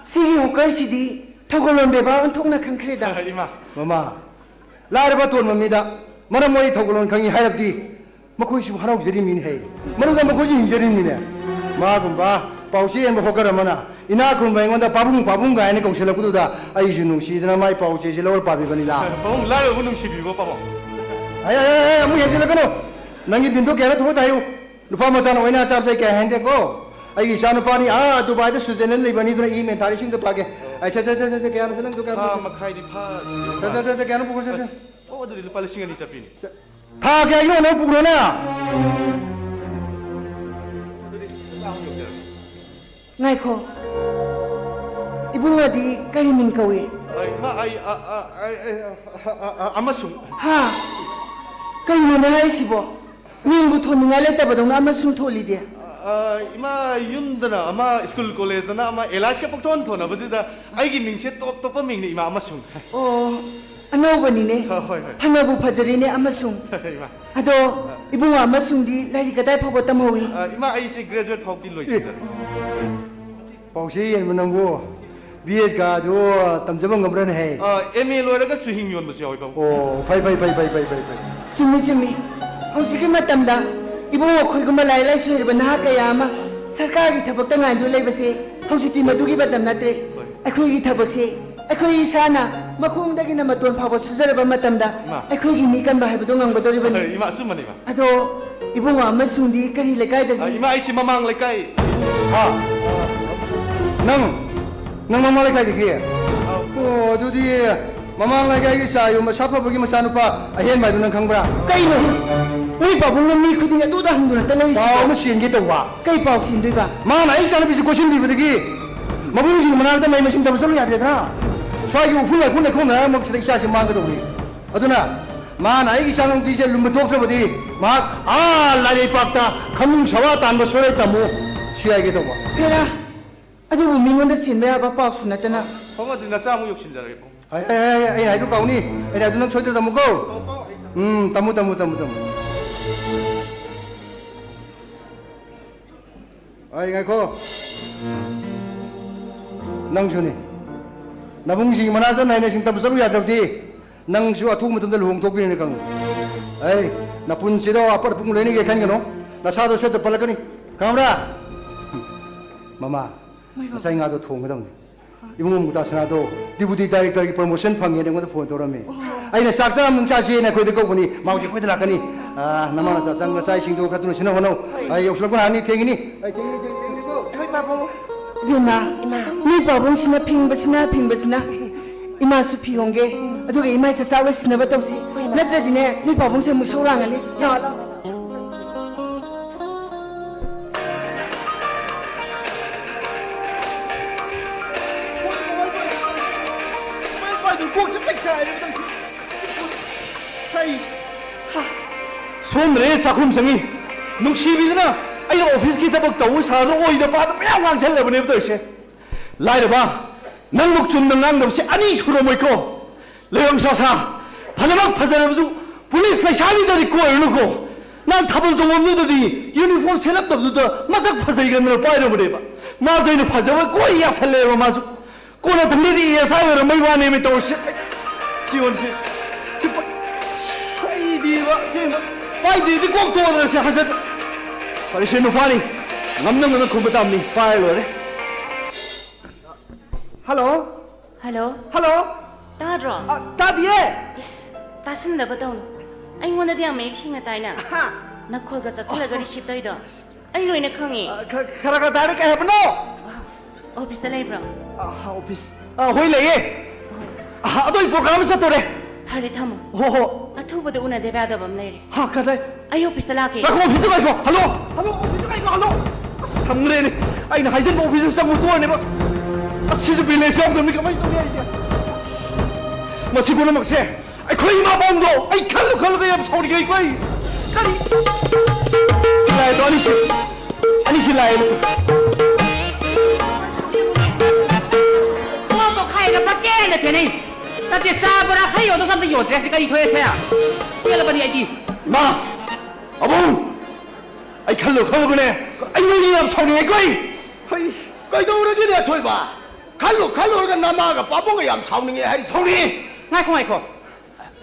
ꯁꯤꯒꯤ ꯍꯣꯀꯔꯁꯤꯗꯤ ꯊꯧꯒꯜꯂꯣꯟ ꯕꯦꯕꯥꯔ ꯑꯣꯟꯊꯣꯛꯅ ꯈꯪꯈ꯭ꯔꯦꯗ꯫ ꯏꯃꯥ꯫ ꯃꯃꯥ, ꯂꯥꯏꯔꯕ ꯑꯇꯣꯟꯕ ꯃꯤꯗ ꯃꯔꯝ ꯃꯣꯛꯏ ꯊꯧꯒꯜꯂꯣꯟ ꯈꯪꯉꯤ ꯍꯥꯏꯔꯕꯗꯤ ꯃꯈꯣꯏꯁꯨ ꯍꯔꯥꯎꯖꯔꯤꯕꯅꯤꯅꯦ ꯍꯦ꯫ ꯃꯗꯨꯒ ꯃꯈꯣꯏꯁꯨ ꯍꯤꯡꯖꯔꯤꯕꯅꯤꯅꯦ꯫ ꯃꯥꯒꯨꯝꯕ ꯄꯥꯎꯆꯦ ꯌꯦꯟꯕ ꯍꯣꯀꯔ ꯑꯃꯅ ꯏꯅꯥꯛ ꯈꯨꯟꯕ ꯑꯩꯉꯣꯟꯗ "ꯄꯥꯕꯨꯡ, ꯄꯥꯕꯨꯡ" ꯀꯥꯏꯅ ꯀꯧꯁꯤꯜꯂꯛꯄꯗꯨꯗ ꯑꯩꯁꯨ ꯅꯨꯡꯁꯤꯗꯅ ꯃꯥꯏ ꯄꯥꯎꯆꯦꯁꯤ ꯂꯧꯔ ꯄꯥꯕꯤꯕꯅꯤꯗ꯫ ꯄꯥꯕꯨꯡ, ꯂꯥꯏꯔꯕꯕꯨ ꯅꯨꯡꯁꯤꯕꯤꯕ ꯄꯥꯕꯨꯡ꯫ ꯑꯩ, ꯑꯩ, ꯑꯩ, ꯑꯩ, ꯑꯃꯨꯛ ꯍꯦꯟꯖꯤꯜꯂꯛꯀꯅꯨ꯫ ꯅꯪꯒꯤ ꯕꯤꯟꯗꯣ ꯀꯌꯥꯅꯣ ꯊꯣꯛꯑꯣ ꯍꯥꯏꯌꯨ꯫ ꯅꯨꯄꯥ ꯃꯆꯥꯅ ꯑꯣꯏꯅ ꯆꯥꯕꯁꯦ ꯑꯩ ꯀꯌꯥ ꯍꯦꯟꯗꯦꯀꯣ꯫ ꯑꯩꯒꯤ ꯏꯆꯥ ꯅꯨꯄꯥꯅꯤ, ꯑꯥ, ꯗꯨꯕꯥꯏꯗ ꯁ꯭ꯋꯤꯖꯔꯂꯦꯟꯗ ꯂꯩꯕ ꯑꯅꯤꯗꯨꯅ ꯏꯃꯦꯜ ꯊꯥꯔꯤ ꯏꯁꯤꯡꯗꯣ ꯄꯥꯒꯦ꯫ ꯑꯩ, ꯁꯦ, ꯁꯦ, ꯁꯦ, ꯁꯦ, ꯁꯦ, ꯀꯌꯥꯅꯣ, ꯁꯦ, ꯅꯪꯗꯣ ꯀꯌꯥꯅꯣ? ꯊꯥ ꯃꯈꯥꯏꯗꯤ ꯐꯥ- ꯁꯦ, ꯁꯦ, ꯁꯦ, ꯁꯦ, ꯀꯌꯥꯅꯣ ꯄꯨꯈꯣ, ꯁꯦ, ꯁꯦ꯫ ꯑꯣ, ꯑꯗꯨꯗꯤ ꯂꯨꯄꯥ ꯂꯤꯁꯤꯡ ꯑꯅꯤ ꯆꯠꯄꯤꯅꯤ꯫ ꯁꯦ, ꯊꯥ ꯀꯌꯥꯒꯤ ꯑꯣꯏꯅ ꯄꯨꯈ꯭ꯔꯣꯅ? ꯉꯥꯏꯈꯣ꯫ ꯏꯕꯨꯡꯉꯣꯗꯤ ꯀꯔꯤ ꯃꯤꯡ ꯀꯧꯏ? ꯑ, ꯏꯃꯥ, ꯑꯩ, ꯑ, ꯑ, ꯑ, ꯑ, ꯑ, ꯑ, ꯑ, ꯑꯃꯁꯨꯡ꯫ ꯍꯥ? ꯀꯩꯅꯣꯅꯦ ꯍꯥꯏꯁꯤꯕꯣ? ꯃꯤꯡꯕꯨ ꯊꯣꯟꯅꯤꯡꯉꯥꯏ ꯂꯩꯇꯕꯗꯧꯅ ꯑꯃꯁꯨꯡ ꯊꯣꯜꯂꯤꯗꯤ? ꯑ, ꯏꯃꯥ, ꯌꯨꯝꯗꯅ ꯑꯃ, ꯁ꯭ꯀꯨꯜ ꯀꯣꯂꯦꯖꯇꯅ ꯑꯃ, ꯑꯦꯂꯥꯏꯁꯀ ꯄꯪꯊꯣꯟ ꯊꯣꯟꯅꯕꯗꯨꯗ ꯑꯩꯒꯤ ꯃꯤꯡꯁꯦ ꯇꯣꯞ ꯇꯣꯞꯄ ꯃꯤꯡꯅꯤ, ꯏꯃꯥ, ꯑꯃꯁꯨꯡ꯫ ꯑꯣ, ꯑꯅꯧꯕꯅꯤꯅꯦ꯫ ꯑ, ꯍꯣꯏ, ꯍꯣꯏ꯫ ꯐꯅꯕꯨ ꯐꯖꯔꯤꯅꯦ, ꯑꯃꯁꯨꯡ꯫ ꯏꯃꯥ꯫ ꯑꯗꯣ, ꯏꯕꯨꯡꯉꯣ ꯑꯃꯁꯨꯡꯗꯤ ꯂꯥꯏꯔꯤꯛ ꯀꯗꯥꯏ ꯐꯥꯎꯕ ꯇꯝꯍꯧꯏ? ꯑ, ꯏꯃꯥ, ꯑꯩꯁꯦ ꯒ꯭ꯔꯦꯖꯨꯑꯦꯠ ꯐꯥꯎꯗꯤ ꯂꯣꯏꯁꯤꯟꯖꯔꯦ꯫ ꯄꯥꯎꯆꯦ ꯌꯦꯟꯕ ꯅꯪꯕꯨ ꯕꯤ ꯑꯦꯗ ꯀꯥꯗꯨ ꯇꯝꯖꯕ ꯉꯝꯕ꯭ꯔꯅꯦ ꯍꯦ? ꯑ, ꯑꯦꯝ ꯑꯦ ꯂꯣꯏꯔꯒ ꯆꯨꯍꯤꯡ ꯌꯣꯟꯕꯁꯨ ꯌꯥꯎꯏ, ꯄꯥꯕꯨꯡ꯫ ꯑꯣ, ꯐꯩ, ꯐꯩ, ꯐꯩ꯫ ꯆꯨꯝꯃꯤ, ꯆꯨꯝꯃꯤ꯫ ꯍꯧꯖꯤꯛꯀꯤ ꯃꯇꯝꯗ ꯏꯕꯨꯡ, ꯑꯩꯈꯣꯏꯒꯨꯝꯕ ꯂꯥꯏꯔꯤꯛ ꯂꯥꯏꯁꯨ ꯍꯩꯔꯕ ꯅꯍꯥ ꯀꯌꯥ ꯑꯃ ꯁꯔꯀꯥꯔꯒꯤ ꯊꯕꯛꯇ ꯉꯥꯏꯗꯨꯅ ꯂꯩꯕꯁꯦ ꯍꯧꯖꯤꯛꯇꯤ ꯃꯗꯨꯒꯤ ꯃꯇꯝ ꯅꯠꯇ꯭ꯔꯦ꯫ ꯑꯩꯈꯣꯏꯒꯤ ꯊꯕꯛꯁꯦ ꯑꯩꯈꯣꯏ ꯏꯁꯥꯅ ꯃꯈꯣꯡꯗꯒꯤꯅ ꯃꯇꯣꯟ ꯐꯥꯎꯕ ꯁꯨꯖꯔꯕ ꯃꯇꯝꯗ ꯏꯃꯥ꯫ ꯑꯩꯈꯣꯏꯒꯤ ꯃꯤ ꯀꯟꯕ ꯍꯥꯏꯕꯗꯣ ꯉꯝꯒꯗꯧꯔꯤꯕꯅꯤ꯫ ꯏꯃꯥ, ꯑꯆꯨꯝꯕꯅꯤ, ꯏꯃꯥ꯫ ꯑꯗꯣ ꯏꯕꯨꯡꯉꯣ ꯑꯃꯁꯨꯡꯗꯤ ꯀꯔꯤ ꯂꯩꯀꯥꯏꯗꯒꯤ? ꯑ, ꯏꯃꯥ, ꯑꯩꯁꯤ ꯃꯃꯥꯡ ꯂꯩꯀꯥꯏ꯫ ꯍꯥ? ꯅꯪ, ꯅꯪ ꯃꯃꯥꯡ ꯂꯩꯀꯥꯏꯗꯒꯤ? ꯑꯧ꯫ ꯑꯣ, ꯑꯗꯨꯗꯤ ꯃꯃꯥꯡ ꯂꯩꯀꯥꯏꯒꯤ ꯆꯥ ꯌꯣꯟꯕ ꯁꯥꯐꯕꯒꯤ ꯃꯆꯥꯅꯨꯄꯥ ꯑꯍꯦꯟꯕ ꯍꯥꯏꯗꯨ ꯅꯪ ꯈꯪꯕ꯭ꯔꯥ? ꯀꯩꯅꯣ? ꯅꯣꯏ ꯄꯥꯕꯨꯡꯅ ꯃꯤ ꯈꯨꯗꯤꯡꯒꯤ ꯑꯗꯨꯗ ꯍꯪꯗꯨꯅꯇ ꯂꯩꯔꯤꯁꯤꯕꯣ? ꯄꯥꯎ ꯑꯃ ꯆꯦꯟꯒꯦ ꯇꯧꯕ꯫ ꯀꯩ ꯄꯥꯎ ꯆꯦꯟꯗꯣꯏꯕ? ꯃꯥꯅ ꯑꯩ ꯏꯆꯥꯅꯨꯄꯤꯁꯤ ꯀꯣꯏꯁꯤꯟꯕꯤꯕꯗꯒꯤ ꯃꯕꯨꯡꯁꯤꯡꯒꯤ ꯃꯅꯥꯛꯇ ꯃꯍꯩ ꯃꯁꯤꯡ ꯇꯝꯕ ꯆꯠꯂꯨ ꯌꯥꯗ꯭ꯔꯦꯗꯅ꯫ ꯁ꯭ꯋꯥꯏꯒꯤ ꯎꯐꯨꯜ ꯋꯥꯏꯐꯨꯜ ꯂꯩꯈꯣꯝ ꯂꯩꯅꯥꯡꯃꯛꯁꯤꯗ ꯏꯆꯥꯁꯤ ꯃꯥꯡꯒꯗꯧꯔꯤ꯫ ꯑꯗꯨꯅ ꯃꯥꯅ ꯑꯩꯒꯤ ꯏꯆꯥꯅꯨꯄꯤꯁꯦ ꯂꯨꯝꯕ ꯊꯣꯛꯇ꯭ꯔꯕꯗꯤ ꯃꯍꯥꯛ ꯑꯥ ꯂꯥꯏꯔꯩꯄꯥꯛꯇ ꯈꯃꯨꯡ ꯁꯋꯥ ꯇꯥꯟꯕ ꯁꯣꯏꯔ ꯇꯝꯃꯨ ꯁꯤ ꯍꯥꯏꯒꯦ ꯇꯧꯕ꯫ ꯍꯦꯔꯥ, ꯑꯗꯨꯕꯨ ꯃꯤꯉꯣꯟꯗ ꯆꯦꯟꯕ ꯌꯥꯕ ꯄꯥꯎꯁꯨ ꯅꯠꯇꯅ꯫ ꯄꯥꯕꯨꯡ, ꯑꯗꯨꯗꯤ ꯅꯆꯥ ꯑꯃꯨꯛ ꯌꯧꯁꯤꯟꯖꯔꯒꯦ, ꯄꯥꯕꯨꯡ꯫ ꯍꯥꯏ, ꯍꯥꯏ, ꯍꯥꯏ, ꯍꯥꯏ, ꯑꯩꯅ ꯍꯥꯏꯗꯨ ꯀꯥꯎꯅꯤ꯫ ꯑꯩꯅ ꯍꯥꯏꯗꯨ ꯅꯪ ꯁꯣꯏꯗꯅ ꯇꯝꯃꯨꯀꯣ꯫ ꯎꯝ, ꯇꯝꯃꯨ, ꯇꯝꯃꯨ, ꯇꯝꯃꯨ, ꯇꯝꯃꯨ꯫ ꯑꯩ ꯉꯥꯏꯈꯣ꯫ ꯅꯪꯁꯨꯅꯤ꯫ ꯅꯕꯨꯡꯁꯤꯡꯒꯤ ꯃꯅꯥꯛꯇ ꯅꯥꯏꯅ ꯁꯤꯡ ꯇꯝꯕ ꯆꯠꯂꯨ ꯌꯥꯗ꯭ꯔꯕꯗꯤ ꯅꯪꯁꯨ ꯑꯊꯨꯕ ꯃꯇꯝꯗ ꯂꯨꯍꯣꯡ ꯊꯣꯛꯄꯤꯔꯅꯤ ꯈꯪꯉꯨ꯫ ꯑꯩ ꯅꯄꯨꯟꯁꯤꯗꯣ ꯑꯄꯠ ꯑꯄꯨꯡ ꯂꯣꯏꯅꯒꯦ ꯈꯟꯒꯅꯨ꯫ ꯅꯁꯥꯗꯣ ꯁꯦꯠꯇ ꯄꯠꯂꯛꯀꯅꯤ꯫ ꯈꯪꯕ꯭ꯔꯥ? ꯃꯃꯥ, ꯃꯣꯏ ꯉꯁꯥꯏ ꯉꯥꯗꯣ ꯊꯣꯡꯒꯗꯕꯅꯤ꯫ ꯏꯕꯨꯡꯉꯣ ꯃꯨꯛꯇꯥ ꯁꯅꯥꯗꯣ deputy directorꯒꯤ promotion ꯐꯪꯉꯦꯅ ꯑꯩꯉꯣꯟꯗ phone ꯇꯧꯔꯝꯃꯤ꯫ ꯑꯣ꯫ ꯑꯩꯅ ꯆꯥꯛ ꯆꯥꯔꯝꯗꯪ ꯆꯥꯁꯦꯅ ꯑꯩꯈꯣꯏꯗ ꯀꯧꯕꯅꯤ꯫ ꯃꯥ ꯍꯧꯖꯤꯛ ꯑꯩꯈꯣꯏꯗ ꯂꯥꯛꯀꯅꯤ꯫ ꯑꯥ, ꯅꯃꯥ ꯅꯆꯥ ꯆꯪ ꯅꯆꯥ ꯏꯁꯤꯡꯗꯣ ꯈꯔ ꯊꯨꯅ ꯁꯤꯟꯅ ꯍꯣꯠꯅꯧ꯫ ꯍꯣꯏ꯫ ꯑꯩ ꯌꯧꯁꯤꯜꯂꯛꯄ ꯉꯥꯏꯍꯥꯛꯅꯤ, ꯊꯦꯡꯒꯅꯤ꯫ ꯑꯩ ꯊꯦꯡꯒꯅꯤ, ꯊꯦꯡꯒꯅꯤꯀꯣ꯫ ꯍꯣꯏ, ꯄꯥꯕꯨꯡ꯫ ꯏꯕꯦꯝꯃ, ꯏꯃꯥ꯫ ꯅꯣꯏ ꯄꯥꯕꯨꯡꯁꯤꯅ ꯐꯤꯡꯕꯁꯤꯅ ꯐꯤꯡꯕꯁꯤꯅ꯫ ꯏꯃꯥꯁꯨ ꯐꯤ ꯍꯣꯡꯒꯦ, ꯑꯗꯨꯒ ꯏꯃꯥꯏ ꯆꯥꯛꯆꯥ ꯂꯣꯏꯁꯤꯟꯅꯕ ꯇꯧꯁꯤ꯫ ꯍꯣꯏ, ꯏꯃꯥ꯫ ꯅꯠꯇ꯭ꯔꯗꯤꯅꯦ, ꯅꯣꯏ ꯄꯥꯕꯨꯡꯁꯦ ꯑꯃꯨꯛ ꯏꯁꯧ ꯂꯥꯡꯉꯅꯤ꯫ ꯆꯥꯎ, ꯂꯥꯎ꯫ ꯁꯣꯝꯗꯅꯦ ꯆꯥꯛꯈꯨꯝ ꯆꯪꯉꯤ꯫ ꯅꯨꯡꯁꯤꯕꯤꯗꯨꯅ ꯑꯩꯅ officeꯀꯤ ꯊꯕꯛ ꯇꯧꯕ ꯁꯥꯗꯅ ꯑꯣꯏꯗ ꯄꯥꯗ ꯃꯌꯥꯝ ꯉꯥꯡꯁꯜꯂꯕꯅꯦꯕ ꯇꯧꯔꯤꯁꯦ꯫ ꯂꯥꯏꯔꯕ, ꯅꯪꯕꯨ ꯆꯨꯝꯅ ꯉꯥꯡꯗꯕꯁꯦ ꯑꯅꯤ ꯁꯨꯔꯝꯃꯣꯏꯀꯣ꯫ ꯂꯩꯔꯝ ꯁꯥꯁꯥ, ꯐꯖꯃꯛ ꯐꯖꯔꯕꯁꯨ ꯄꯨꯂꯤꯁ ꯂꯩꯁꯥꯕꯤꯗꯗꯤ ꯀꯣꯏꯔꯨꯅꯨꯀꯣ꯫ ꯅꯪ ꯊꯥꯕꯜ ꯆꯣꯡꯐꯝꯗꯨꯗꯗꯤ uniform ꯁꯦꯠꯂꯛꯇꯕꯗꯨꯗ ꯃꯁꯛ ꯐꯖꯩꯒꯟꯗꯅ ꯄꯥꯏꯔꯨꯕꯅꯦꯕ꯫ ꯃꯥꯁꯨ ꯑꯩꯅ ꯐꯖꯕ ꯀꯣꯏ ꯌꯥꯁꯜꯂꯦꯕ ꯃꯥꯁꯨ꯫ ꯀꯣꯟꯅ ꯊꯪꯗꯩꯗꯤ ASI ꯑꯣꯏꯔꯝꯕꯩ ꯋꯥꯅꯦꯃꯤ ꯇꯧꯔꯤꯁꯦ꯫ ꯁꯤ ꯑꯣꯟꯁꯤ꯫ ꯁꯤ ꯄ-, ꯑꯩꯗꯤꯕ ꯑꯁꯦꯡꯕ꯫ ꯄꯥꯏꯗ꯭ꯔꯗꯤ ꯀꯣꯛ ꯇꯣꯛꯑꯗꯅ ꯁꯤ ꯍꯟꯖꯤꯟ꯫ ꯐꯔꯦꯁꯦ, ꯅꯨꯄꯥꯅꯤ꯫ ꯉꯝꯅ ꯉꯝꯅ ꯈꯨꯝꯕ ꯇꯥꯕꯅꯤ꯫ ꯄꯥꯏꯔ ꯂꯣꯏꯔꯦ꯫ ꯍꯜꯂꯣ꯫ ꯍꯜꯂꯣ꯫ ꯍꯜꯂꯣ꯫ ꯇꯥꯗ꯭ꯔꯣ? ꯑ, ꯇꯥꯗꯤꯌꯦ꯫ ꯏꯁ, ꯇꯥꯁꯤꯟꯗꯕ ꯇꯧꯅꯨ꯫ ꯑꯩꯉꯣꯟꯗꯗꯤ ꯌꯥꯝ ꯃꯌꯦꯛ ꯁꯦꯡꯅ ꯇꯥꯏꯅ꯫ ꯍꯥ? ꯅꯈꯣꯜꯒ ꯆꯞꯁꯤꯜꯂꯒ ꯑꯣ꯫ ꯔꯤꯁꯤꯞ ꯇꯧꯔꯤꯗꯣ꯫ ꯑꯩ ꯂꯣꯏꯅ ꯈꯪꯉꯦ꯫ ꯑ, ꯈ-, ꯈꯔ ꯈꯔ ꯇꯥꯔꯦ꯫ ꯀꯩ ꯍꯥꯏꯕꯅꯣ? ꯑꯣꯐꯤꯁꯇ ꯂꯩꯕ꯭ꯔꯣ? ꯑ, ꯑꯣꯐꯤꯁ꯫ ꯑ, ꯍꯣꯏ, ꯂꯩꯌꯦ꯫ ꯑ, ꯑꯗꯣ ꯑꯩ ꯄ꯭ꯔꯣꯒ꯭ꯔꯥꯝ ꯑꯃ ꯆꯠꯇꯣꯔꯦ꯫ ꯐꯔꯦ, ꯊꯝꯃꯣ꯫ ꯍꯣ, ꯍꯣ꯫ ꯑꯊꯨꯕꯗ ꯎꯅꯗꯕ ꯌꯥꯗꯕ ꯑꯃ ꯂꯩꯔꯦ꯫ ꯍꯥ, ꯀꯗꯥꯏ? ꯑꯩ ꯑꯣꯐꯤꯁꯇ ꯂꯥꯛꯀꯦ꯫ ꯉꯥꯏꯈꯣ, ꯑꯣꯐꯤꯁꯇ ꯉꯥꯏꯈꯣ꯫ ꯍꯜꯂꯣ, ꯍꯜꯂꯣ, ꯑꯣꯐꯤꯁꯇ ꯉꯥꯏꯈꯣ, ꯍꯜꯂꯣ꯫ ꯑꯁ, ꯁꯪꯗ꯭ꯔꯦꯅꯦ꯫ ꯑꯩꯅ ꯍꯥꯏꯖꯟꯕ ꯑꯣꯐꯤꯁꯇ ꯆꯪꯕ ꯇꯣꯛꯑꯅꯦꯕ꯫ ꯑꯁ, ꯁꯤꯁꯨ ꯕꯦꯂꯦꯟꯁ ꯌꯥꯎꯗꯕꯅꯤ, ꯀꯃꯥꯏꯅ ꯇꯧꯅꯤ ꯑꯩꯗꯤ? ꯃꯁꯤ ꯄꯨꯝꯅꯃꯛꯁꯦ ꯑꯩꯈꯣꯏ ꯏꯃꯥ ꯄꯥꯎꯗꯣ ꯑꯩ ꯈꯜꯂꯨ ꯈꯜꯂꯨꯒ ꯌꯥꯝ ꯁꯥꯎꯅꯤꯡꯉꯦ ꯑꯩꯈꯣꯏ꯫ ꯀꯔꯤ? ꯂꯥꯏꯗꯣ ꯑꯅꯤꯁꯤ, ꯑꯅꯤꯁꯤ ꯂꯥꯛꯑꯦ꯫ ꯄꯣꯠꯇꯣ ꯈꯥꯏꯔꯒ ꯄꯪꯆꯦꯟꯗ ꯆꯦꯟꯅꯩ꯫ ꯅꯠꯇꯦ, ꯆꯥ ꯕꯣꯔꯥ ꯈꯔ ꯌꯣꯟꯗꯧꯁꯨ ꯑꯝꯇ ꯌꯣꯟꯗ꯭ꯔꯦ꯫ ꯁꯤ ꯀꯔꯤ ꯊꯣꯛꯑꯦ ꯁꯦ? ꯄꯦꯜꯂꯕꯅꯤ ꯑꯩꯗꯤ꯫ ꯏꯃꯥ! ꯑꯕꯨꯡ! ꯑꯩ ꯈꯜꯂꯨ ꯈꯜꯂꯨꯒꯅꯦ, ꯑꯩ ꯅꯣꯏ ꯌꯥꯝ ꯁꯥꯎꯅꯤꯡꯉꯦ ꯀꯣꯏ꯫ ꯍꯩ, ꯀꯩꯗꯧꯔꯒꯦꯅꯦ ꯑꯊꯣꯏꯕ? ꯈꯜꯂꯨ ꯈꯜꯂꯨꯔꯒ ꯅꯃꯥꯒ ꯄꯥꯕꯨꯡꯒ ꯌꯥꯝ ꯁꯥꯎꯅꯤꯡꯉꯦ ꯍꯥꯏꯔꯤꯁꯦ꯫ ꯁꯥꯎꯅꯤꯡꯉꯦ? ꯉꯥꯏꯈꯣ, ꯉꯥꯏꯈꯣ꯫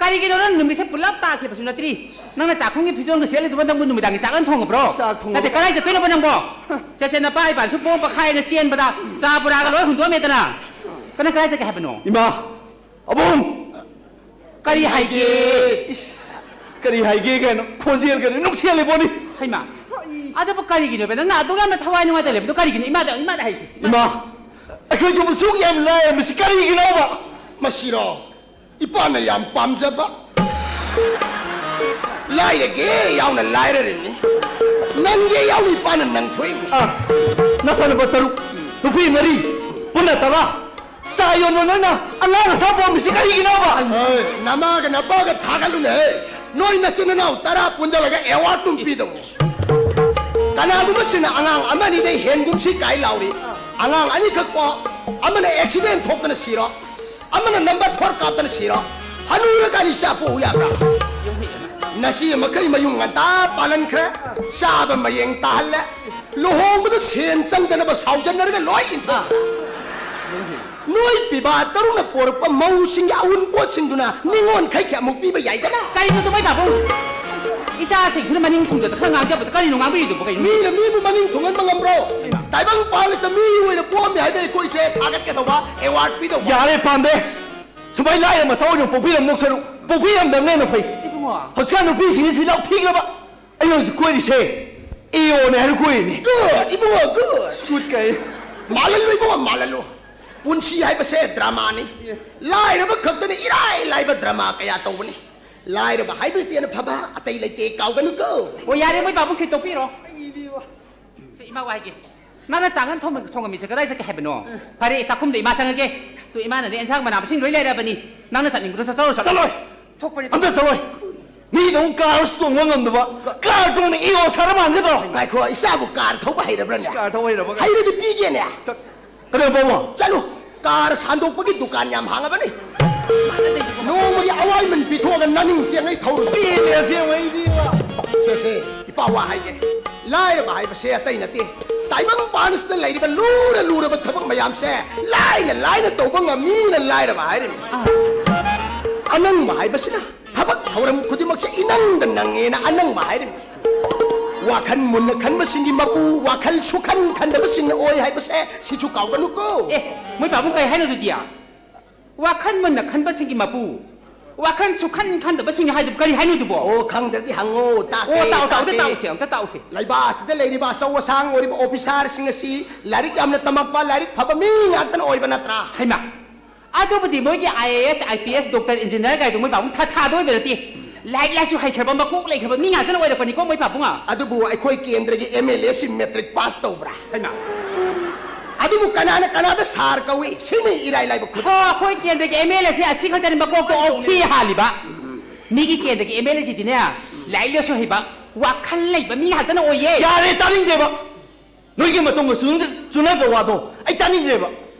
ꯀꯔꯤꯒꯤꯅꯣ ꯅꯪ ꯅꯨꯃꯤꯠꯁꯦ ꯄꯨꯂꯞ ꯇꯥꯈꯤꯕꯁꯨ ꯅꯠꯇ꯭ꯔꯤ? ꯅꯪꯅ ꯆꯥꯛꯈꯨꯝꯒꯤ ꯐꯤꯖꯣꯜꯒ ꯁꯦꯠꯂꯤꯗꯨꯕꯨ ꯅꯪꯕꯨ ꯅꯨꯃꯤꯗꯥꯡꯒꯤ ꯆꯥꯛ ꯅꯪ ꯊꯣꯡꯉꯕ꯭ꯔꯣ? ꯆꯥꯛ ꯊꯣꯡꯉꯕ- ꯅꯠꯇꯦ, ꯀꯗꯥꯏ ꯆꯠꯇꯣꯏꯅꯣꯕ ꯅꯪꯕꯣ? ꯁꯦ, ꯁꯦ, ꯅꯄꯥ ꯏꯄꯥꯁꯨ ꯄꯣꯡ ꯄꯈꯥꯏꯅ ꯆꯦꯟꯕꯗ ꯆꯥ ꯕꯣꯔꯥꯒ ꯂꯣꯏ ꯍꯨꯟꯗꯣꯛꯑꯝꯃꯦꯗꯅ꯫ ꯀꯅꯥ ꯀꯗꯥꯏ ꯆꯠꯀꯦ ꯍꯥꯏꯕꯅꯣ? ꯏꯃꯥ! ꯑꯕꯨꯡ! ꯀꯔꯤ ꯍꯥꯏꯒꯦ? ꯏꯁ, ꯀꯔꯤ ꯍꯥꯏꯒꯦ ꯀꯥꯏꯅ ꯈꯣꯟꯖꯦꯜꯒꯗꯤ ꯅꯨꯡꯁꯤꯍꯜꯂꯤꯕꯣꯅꯤ꯫ ꯍꯩꯃꯥ, ꯑꯗꯨꯕꯨ ꯀꯔꯤꯒꯤꯅꯣꯕ ꯅꯪꯅ ꯑꯗꯨꯛ ꯌꯥꯝꯅ ꯊꯋꯥꯏ ꯅꯨꯡꯉꯥꯏꯇ ꯂꯩꯕꯗꯣ ꯀꯔꯤꯒꯤꯅꯣ? ꯏꯃꯥꯗ, ꯏꯃꯥꯗ ꯍꯥꯏꯁꯤ꯫ ꯏꯃꯥ, ꯑꯩꯈꯣꯏꯁꯨ ꯃꯁꯨꯛ ꯌꯥꯝ ꯂꯥꯏꯔꯕꯁꯤ ꯀꯔꯤꯒꯤꯅꯣꯕ? ꯃꯁꯤꯔꯣ? ꯏꯄꯥꯅ ꯌꯥꯝ ꯄꯥꯝꯖꯕ꯫ ꯂꯥꯏꯔꯒꯦ ꯌꯥꯎꯅ ꯂꯥꯏꯔꯔꯤꯅꯤ꯫ ꯅꯪꯒꯦ ꯌꯥꯎꯅ ꯏꯄꯥꯅ ꯅꯪ ꯊꯣꯛꯏꯅꯤ꯫ ꯑꯥ, ꯅꯆꯥꯅꯨꯄꯥ ꯇꯔꯨꯛ, ꯅꯨꯄꯤ ꯃꯔꯤ, ꯄꯨꯟꯅ ꯇꯔꯥ꯫ ꯆꯥ ꯌꯣꯟꯕ ꯅꯣꯏꯅ ꯑꯉꯥꯡ ꯑꯁꯥ ꯄꯣꯝꯃꯤꯁꯤ ꯀꯔꯤꯒꯤꯅꯣꯕ? ꯍꯣꯏ, ꯅꯃꯥꯒ ꯅꯄꯥꯒ ꯊꯥꯒꯠꯂꯨꯅꯦꯍꯦ꯫ ꯅꯣꯏ ꯅꯆꯤꯟ ꯅꯅꯥꯎ ꯇꯔꯥ ꯄꯨꯟꯖꯜꯂꯒ ꯑꯦꯋꯥꯔꯗ ꯑꯗꯨꯝ ꯄꯤꯗꯧꯅꯤ꯫ ꯀꯅꯥꯒꯨꯝꯕꯁꯤꯡꯅ ꯑꯉꯥꯡ ꯑꯃ ꯑꯅꯤꯗꯩ ꯍꯦꯟꯒꯨꯝꯁꯤ ꯀꯥꯏ ꯂꯥꯎꯔꯤ꯫ ꯑꯉꯥꯡ ꯑꯅꯤꯈꯛ ꯄꯣꯛ, ꯑꯃꯅ ꯑꯦꯛꯁꯤꯗꯦꯟ ꯊꯣꯛꯇꯅ ꯁꯤꯔꯣ, ꯑꯃꯅ ꯅꯝꯕꯔ ꯐꯣꯔ ꯀꯥꯞꯇꯅ ꯁꯤꯔꯣ꯫ ꯍꯅꯨꯔꯀꯥꯟ ꯏꯆꯥ ꯄꯣꯛꯎ ꯌꯥꯕ꯭ꯔꯥ? ꯅꯆꯦ ꯃꯈꯩ ꯃꯌꯨꯝ ꯉꯟꯇꯥ ꯄꯥꯜꯍꯟꯈ꯭ꯔꯦ, ꯆꯥꯕ ꯃꯌꯦꯡ ꯇꯥꯍꯜꯂꯦ, ꯂꯨꯍꯣꯡꯕꯗ ꯁꯦꯟ ꯆꯪꯗꯅꯕ ꯁꯥꯎꯖꯟꯅꯔꯒ ꯂꯣꯏ ꯏꯟꯊꯣꯛ꯫ ꯅꯣꯏ ꯄꯤꯕꯥ ꯇꯔꯨꯛꯅ ꯄꯣꯔꯛꯄ ꯃꯧꯁꯤꯡꯒꯤ ꯑꯎꯟꯄꯣꯠꯁꯤꯡꯗꯨꯅ ꯅꯤꯉꯣꯜꯈꯩꯒꯤ ꯑꯃꯨꯛ ꯄꯤꯕ ꯌꯥꯏꯗꯅ꯫ ꯀꯔꯤꯅꯣ ꯑꯗꯨꯃꯥꯏ ꯄꯥꯕꯨꯡ? ꯏꯆꯥꯁꯤꯡꯁꯤꯅ ꯃꯅꯤꯡ ꯊꯨꯡꯗꯅ ꯈꯔ ꯉꯥꯡꯖꯕꯗ ꯀꯔꯤꯅꯣ ꯉꯥꯡꯕꯤꯔꯤꯗꯨꯕꯨ ꯀꯩꯅꯣ? ꯃꯤꯅ ꯃꯤꯕꯨ ꯃꯅꯤꯡ ꯊꯨꯡꯍꯟꯕ ꯉꯝꯕ꯭ꯔꯣ? ꯇꯥꯏꯕꯪ ꯄꯥꯟ ꯑꯁꯤꯗ ꯃꯤꯑꯣꯏꯅ ꯄꯣꯛꯑꯝꯃꯤ ꯍꯥꯏꯕ ꯑꯩꯈꯣꯏꯁꯦ ꯊꯥꯒꯠꯀꯗꯧꯕ, ꯑꯦꯋꯥꯔꯗ ꯄꯤꯗꯧꯕ꯫ ꯌꯥꯔꯦ, ꯄꯥꯝꯗꯦ꯫ ꯁꯨꯃꯥꯏ ꯂꯥꯏꯔ ꯃꯆꯥ ꯑꯣꯏꯅ ꯄꯣꯛꯄꯤꯔꯝꯗꯧ ꯁꯔꯨꯛ, ꯄꯣꯛꯄꯤꯔꯝꯗꯕꯅ ꯍꯦꯟꯅ ꯐꯩ꯫ ꯏꯕꯨꯡꯉꯣ꯫ ꯍꯧꯖꯤꯛꯀꯥꯟ ꯅꯨꯄꯤꯁꯤꯡꯁꯤ ꯂꯧꯊꯤꯈ꯭ꯔꯕ꯫ ꯑꯩ ꯍꯧꯖꯤꯛ ꯀꯣꯏꯔꯤꯁꯦ ꯏ ꯑꯣꯅꯦ ꯍꯥꯏꯅ ꯀꯣꯏꯔꯤꯅꯦ꯫ Good, ꯏꯕꯨꯡꯉꯣ, good꯫ ꯁ꯭ꯀꯨꯠ ꯀꯥꯏ꯫ ꯃꯥꯜꯍꯜꯂꯨ ꯏꯕꯨꯡꯉꯣ, ꯃꯥꯜꯍꯜꯂꯨ꯫ ꯄꯨꯟꯁꯤ ꯍꯥꯏꯕꯁꯦ ꯗ꯭ꯔꯃꯥꯅꯤ꯫ ꯂꯥꯏꯔꯕ ꯈꯛꯇꯅ ꯏꯔꯥꯏ ꯂꯥꯏꯕ ꯗ꯭ꯔꯃꯥ ꯀꯌꯥ ꯇꯧꯕꯅꯤ꯫ ꯂꯥꯏꯔꯕ ꯍꯥꯏꯕꯁꯤꯗꯤ ꯍꯦꯟꯅ ꯐꯕ ꯑꯇꯩ ꯂꯩꯇꯦ, ꯀꯥꯎꯒꯅꯨꯀꯣ꯫ ꯑꯣ, ꯌꯥꯔꯦ, ꯃꯣꯏ ꯕꯥꯕꯨꯡ ꯈꯤꯇ ꯇꯣꯛꯄꯤꯔꯣ꯫ ꯁꯦ, ꯏꯃꯥ ꯋꯥ ꯍꯥꯏꯒꯦ꯫ ꯅꯪꯅ ꯆꯥꯛ ꯌꯦꯟꯁꯥꯡ ꯊꯣꯡꯉꯝꯃꯤꯁꯦ ꯀꯗꯥꯏ ꯆꯠꯀꯦ ꯍꯥꯏꯕꯅꯣ? ꯐꯔꯦ, ꯆꯥꯛꯈꯨꯝꯗ ꯏꯃꯥ ꯆꯪꯉꯒꯦ꯫ ꯇꯨ, ꯏꯃꯥꯅꯅꯦ ꯏꯟꯁꯥꯡ ꯃꯅꯥ ꯃꯁꯤꯡ ꯂꯣꯏ ꯂꯩꯔꯕꯅꯤ꯫ ꯅꯪꯅ ꯆꯠꯅꯤꯡꯕꯗꯣ ꯆꯠꯆꯧꯔꯣ, ꯆꯠꯂꯣ꯫ ꯆꯠꯂꯣꯏ꯫ ꯊꯣꯛꯄꯅꯤ꯫ ꯑꯝꯇ ꯆꯠꯂꯣꯏ꯫ ꯃꯤꯗꯧ ꯀꯥꯔꯁꯨ ꯇꯣꯡꯕ ꯉꯝꯗꯕ, ꯀꯥꯔ ꯇꯣꯡꯅ ꯏ ꯑꯣ ꯁꯥꯔ ꯃꯥꯟꯒꯗ꯭ꯔꯣ? ꯉꯥꯏꯈꯣ, ꯏꯆꯥꯕꯨ ꯀꯥꯔ ꯊꯧꯕ ꯍꯩꯔꯕ꯭ꯔꯅꯦ? ꯀꯥꯔ ꯊꯧꯕ ꯍꯩꯔꯕ ꯉꯥꯏ- ꯍꯩꯔꯗꯤ ꯄꯤꯒꯦꯅꯦ꯫ ꯀ-, ꯀꯩꯗꯧꯕ? ꯆꯠꯂꯨ, ꯀꯥꯔ ꯁꯥꯟꯗꯣꯛꯄꯒꯤ ꯗꯨꯀꯥꯟ ꯌꯥꯝ ꯍꯥꯡꯉꯕꯅꯤ꯫ ꯅꯣꯡꯃꯒꯤ ꯑꯋꯥꯏꯃꯟ ꯄꯤꯊꯣꯛꯑꯒ ꯅꯅꯤꯡ ꯇꯦꯡꯉꯩ ꯊꯧꯔꯨꯁꯤ꯫ ꯄꯦꯜꯂꯦ ꯑꯁꯦꯡꯕ ꯑꯩꯗꯤ꯫ ꯁꯦ, ꯁꯦ, ꯏꯄꯥ ꯋꯥ ꯍꯥꯏꯒꯦ꯫ ꯂꯥꯏꯔꯕ ꯍꯥꯏꯕꯁꯦ ꯑꯇꯩ ꯅꯠꯇꯦ꯫ ꯇꯥꯏꯕꯪ ꯄꯥꯟꯁꯤꯗ ꯂꯩꯔꯤꯕ ꯂꯨꯔ ꯂꯨꯔꯕ ꯊꯕꯛ ꯃꯌꯥꯝꯁꯦ ꯂꯥꯏꯅ ꯂꯥꯏꯅ ꯇꯧꯕ ꯉꯝꯃꯤꯅ ꯂꯥꯏꯔꯕ ꯍꯥꯏꯔꯤꯅꯤ꯫ ꯑꯅꯪꯕ ꯍꯥꯏꯕꯁꯤꯅ ꯊꯕꯛ ꯊꯧꯔꯝ ꯈꯨꯗꯤꯡꯃꯛꯁꯦ ꯏꯅꯪꯗ ꯅꯪꯉꯦꯅ ꯑꯅꯪꯕ ꯍꯥꯏꯔꯤꯕꯅꯤ꯫ ꯋꯥꯈꯜ ꯃꯨꯟꯅ ꯈꯟꯕꯁꯤꯡꯒꯤ ꯃꯄꯨ, ꯋꯥꯈꯜ ꯁꯨꯈꯟ ꯈꯟꯗꯕꯁꯤꯡꯅ ꯑꯣꯏ ꯍꯥꯏꯕꯁꯦ ꯁꯤꯁꯨ ꯀꯥꯎꯒꯅꯨꯀꯣ꯫ ꯑꯦ, ꯃꯣꯏ ꯄꯥꯕꯨꯡ ꯀꯩ ꯍꯥꯏꯅꯣ ꯑꯗꯨꯗꯤ? ꯋꯥꯈꯜ ꯃꯨꯟꯅ ꯈꯟꯕꯁꯤꯡꯒꯤ ꯃꯄꯨ, ꯋꯥꯈꯜ ꯁꯨꯈꯟ ꯈꯟꯗꯕꯁꯤꯡ ꯍꯥꯏꯗꯨꯕꯨ ꯀꯔꯤ ꯍꯥꯏꯅꯣ ꯑꯗꯨꯕꯣ? ꯑꯣ, ꯈꯪꯗ꯭ꯔꯗꯤ ꯍꯪꯉꯣ, ꯇꯥꯛꯀꯦ, ꯑꯣ, ꯇꯥꯛꯑꯣ, ꯇꯥꯛꯑꯣ, ꯇꯥꯛꯀꯦ꯫ ꯇꯥꯛꯎꯁꯦ, ꯑꯝꯇ ꯇꯥꯛꯎꯁꯦ꯫ ꯂꯩꯕꯥꯛ ꯑꯁꯤꯗ ꯂꯩꯔꯤꯕ ꯑꯆꯧ ꯑꯁꯥꯡ ꯑꯣꯏꯔꯤꯕ ꯑꯣꯐꯤꯁꯥꯔꯁꯤꯡ ꯑꯁꯤ ꯂꯥꯏꯔꯤꯛ ꯌꯥꯝꯅ ꯇꯝꯃꯛꯄ, ꯂꯥꯏꯔꯤꯛ ꯐꯕ ꯃꯤ ꯉꯥꯛꯇꯅ ꯑꯣꯏꯕ ꯅꯠꯇ꯭ꯔꯥ? ꯍꯩꯃꯥ! ꯑꯗꯨꯕꯨꯗꯤ ꯃꯣꯏꯒꯤ I A S, I P S, doctor, engineer ꯀꯥꯏꯗꯣ ꯃꯣꯏ ꯄꯥꯕꯨꯡ ꯊꯥ ꯊꯥꯗ ꯑꯣꯏꯕ ꯅꯠꯇꯦ꯫ ꯂꯥꯏꯔꯤꯛ ꯂꯥꯏꯁꯨ ꯍꯩꯈ꯭ꯔꯕ, ꯃꯀꯣꯛ ꯂꯩꯈ꯭ꯔꯕ ꯃꯤ ꯉꯥꯛꯇꯅ ꯑꯣꯏꯔꯛꯄꯅꯤꯀꯣ ꯃꯣꯏ ꯄꯥꯕꯨꯡ꯫ ꯑꯗꯨꯕꯨ ꯑꯩꯈꯣꯏ ꯀꯦꯟꯗ꯭ꯔꯒꯤ ꯑꯦꯝ ꯑꯦꯜ ꯑꯦꯁꯤ ꯃꯦꯇ꯭ꯔꯤꯛ ꯄꯥꯁ ꯇꯧꯕ꯭ꯔꯥ? ꯍꯩꯃꯥ! ꯑꯗꯨꯕꯨ ꯀꯅꯥꯅ ꯀꯅꯥꯗ ꯁꯥꯔ ꯀꯧꯏ? ꯁꯤꯅꯤ ꯏꯔꯥꯏ ꯂꯥꯏꯕ ꯈꯨꯗꯝ꯫ ꯍꯣ, ꯑꯩꯈꯣꯏ ꯀꯦꯟꯗ꯭ꯔꯒꯤ ꯑꯦꯝ ꯑꯦꯜ ꯑꯦꯁꯤ ꯑꯁꯤ ꯈꯛꯇꯅꯤ ꯃꯀꯣꯛꯇ ꯑꯣꯛꯊꯤ ꯍꯥꯜꯂꯤꯕ꯫ ꯃꯤꯒꯤ ꯀꯦꯟꯗ꯭ꯔꯒꯤ ꯑꯦꯝ ꯑꯦꯜ ꯑꯦꯁꯤꯗꯤꯅꯦ, ꯂꯥꯏꯔꯤꯛ ꯂꯥꯏꯁꯨ ꯍꯩꯕ, ꯋꯥꯈꯜ ꯂꯩꯕ ꯃꯤ ꯉꯥꯛꯇꯅ ꯑꯣꯏꯌꯦ꯫ ꯌꯥꯔꯦ, ꯇꯥꯅꯤꯡꯗꯦꯕ꯫ ꯅꯣꯏꯒꯤ ꯃꯇꯧꯒ ꯆꯨꯅꯗ-, ꯆꯨꯅꯗ꯭ꯔ ꯋꯥꯗꯣ ꯑꯩ ꯇꯥꯅꯤꯡꯗ꯭ꯔꯦꯕ꯫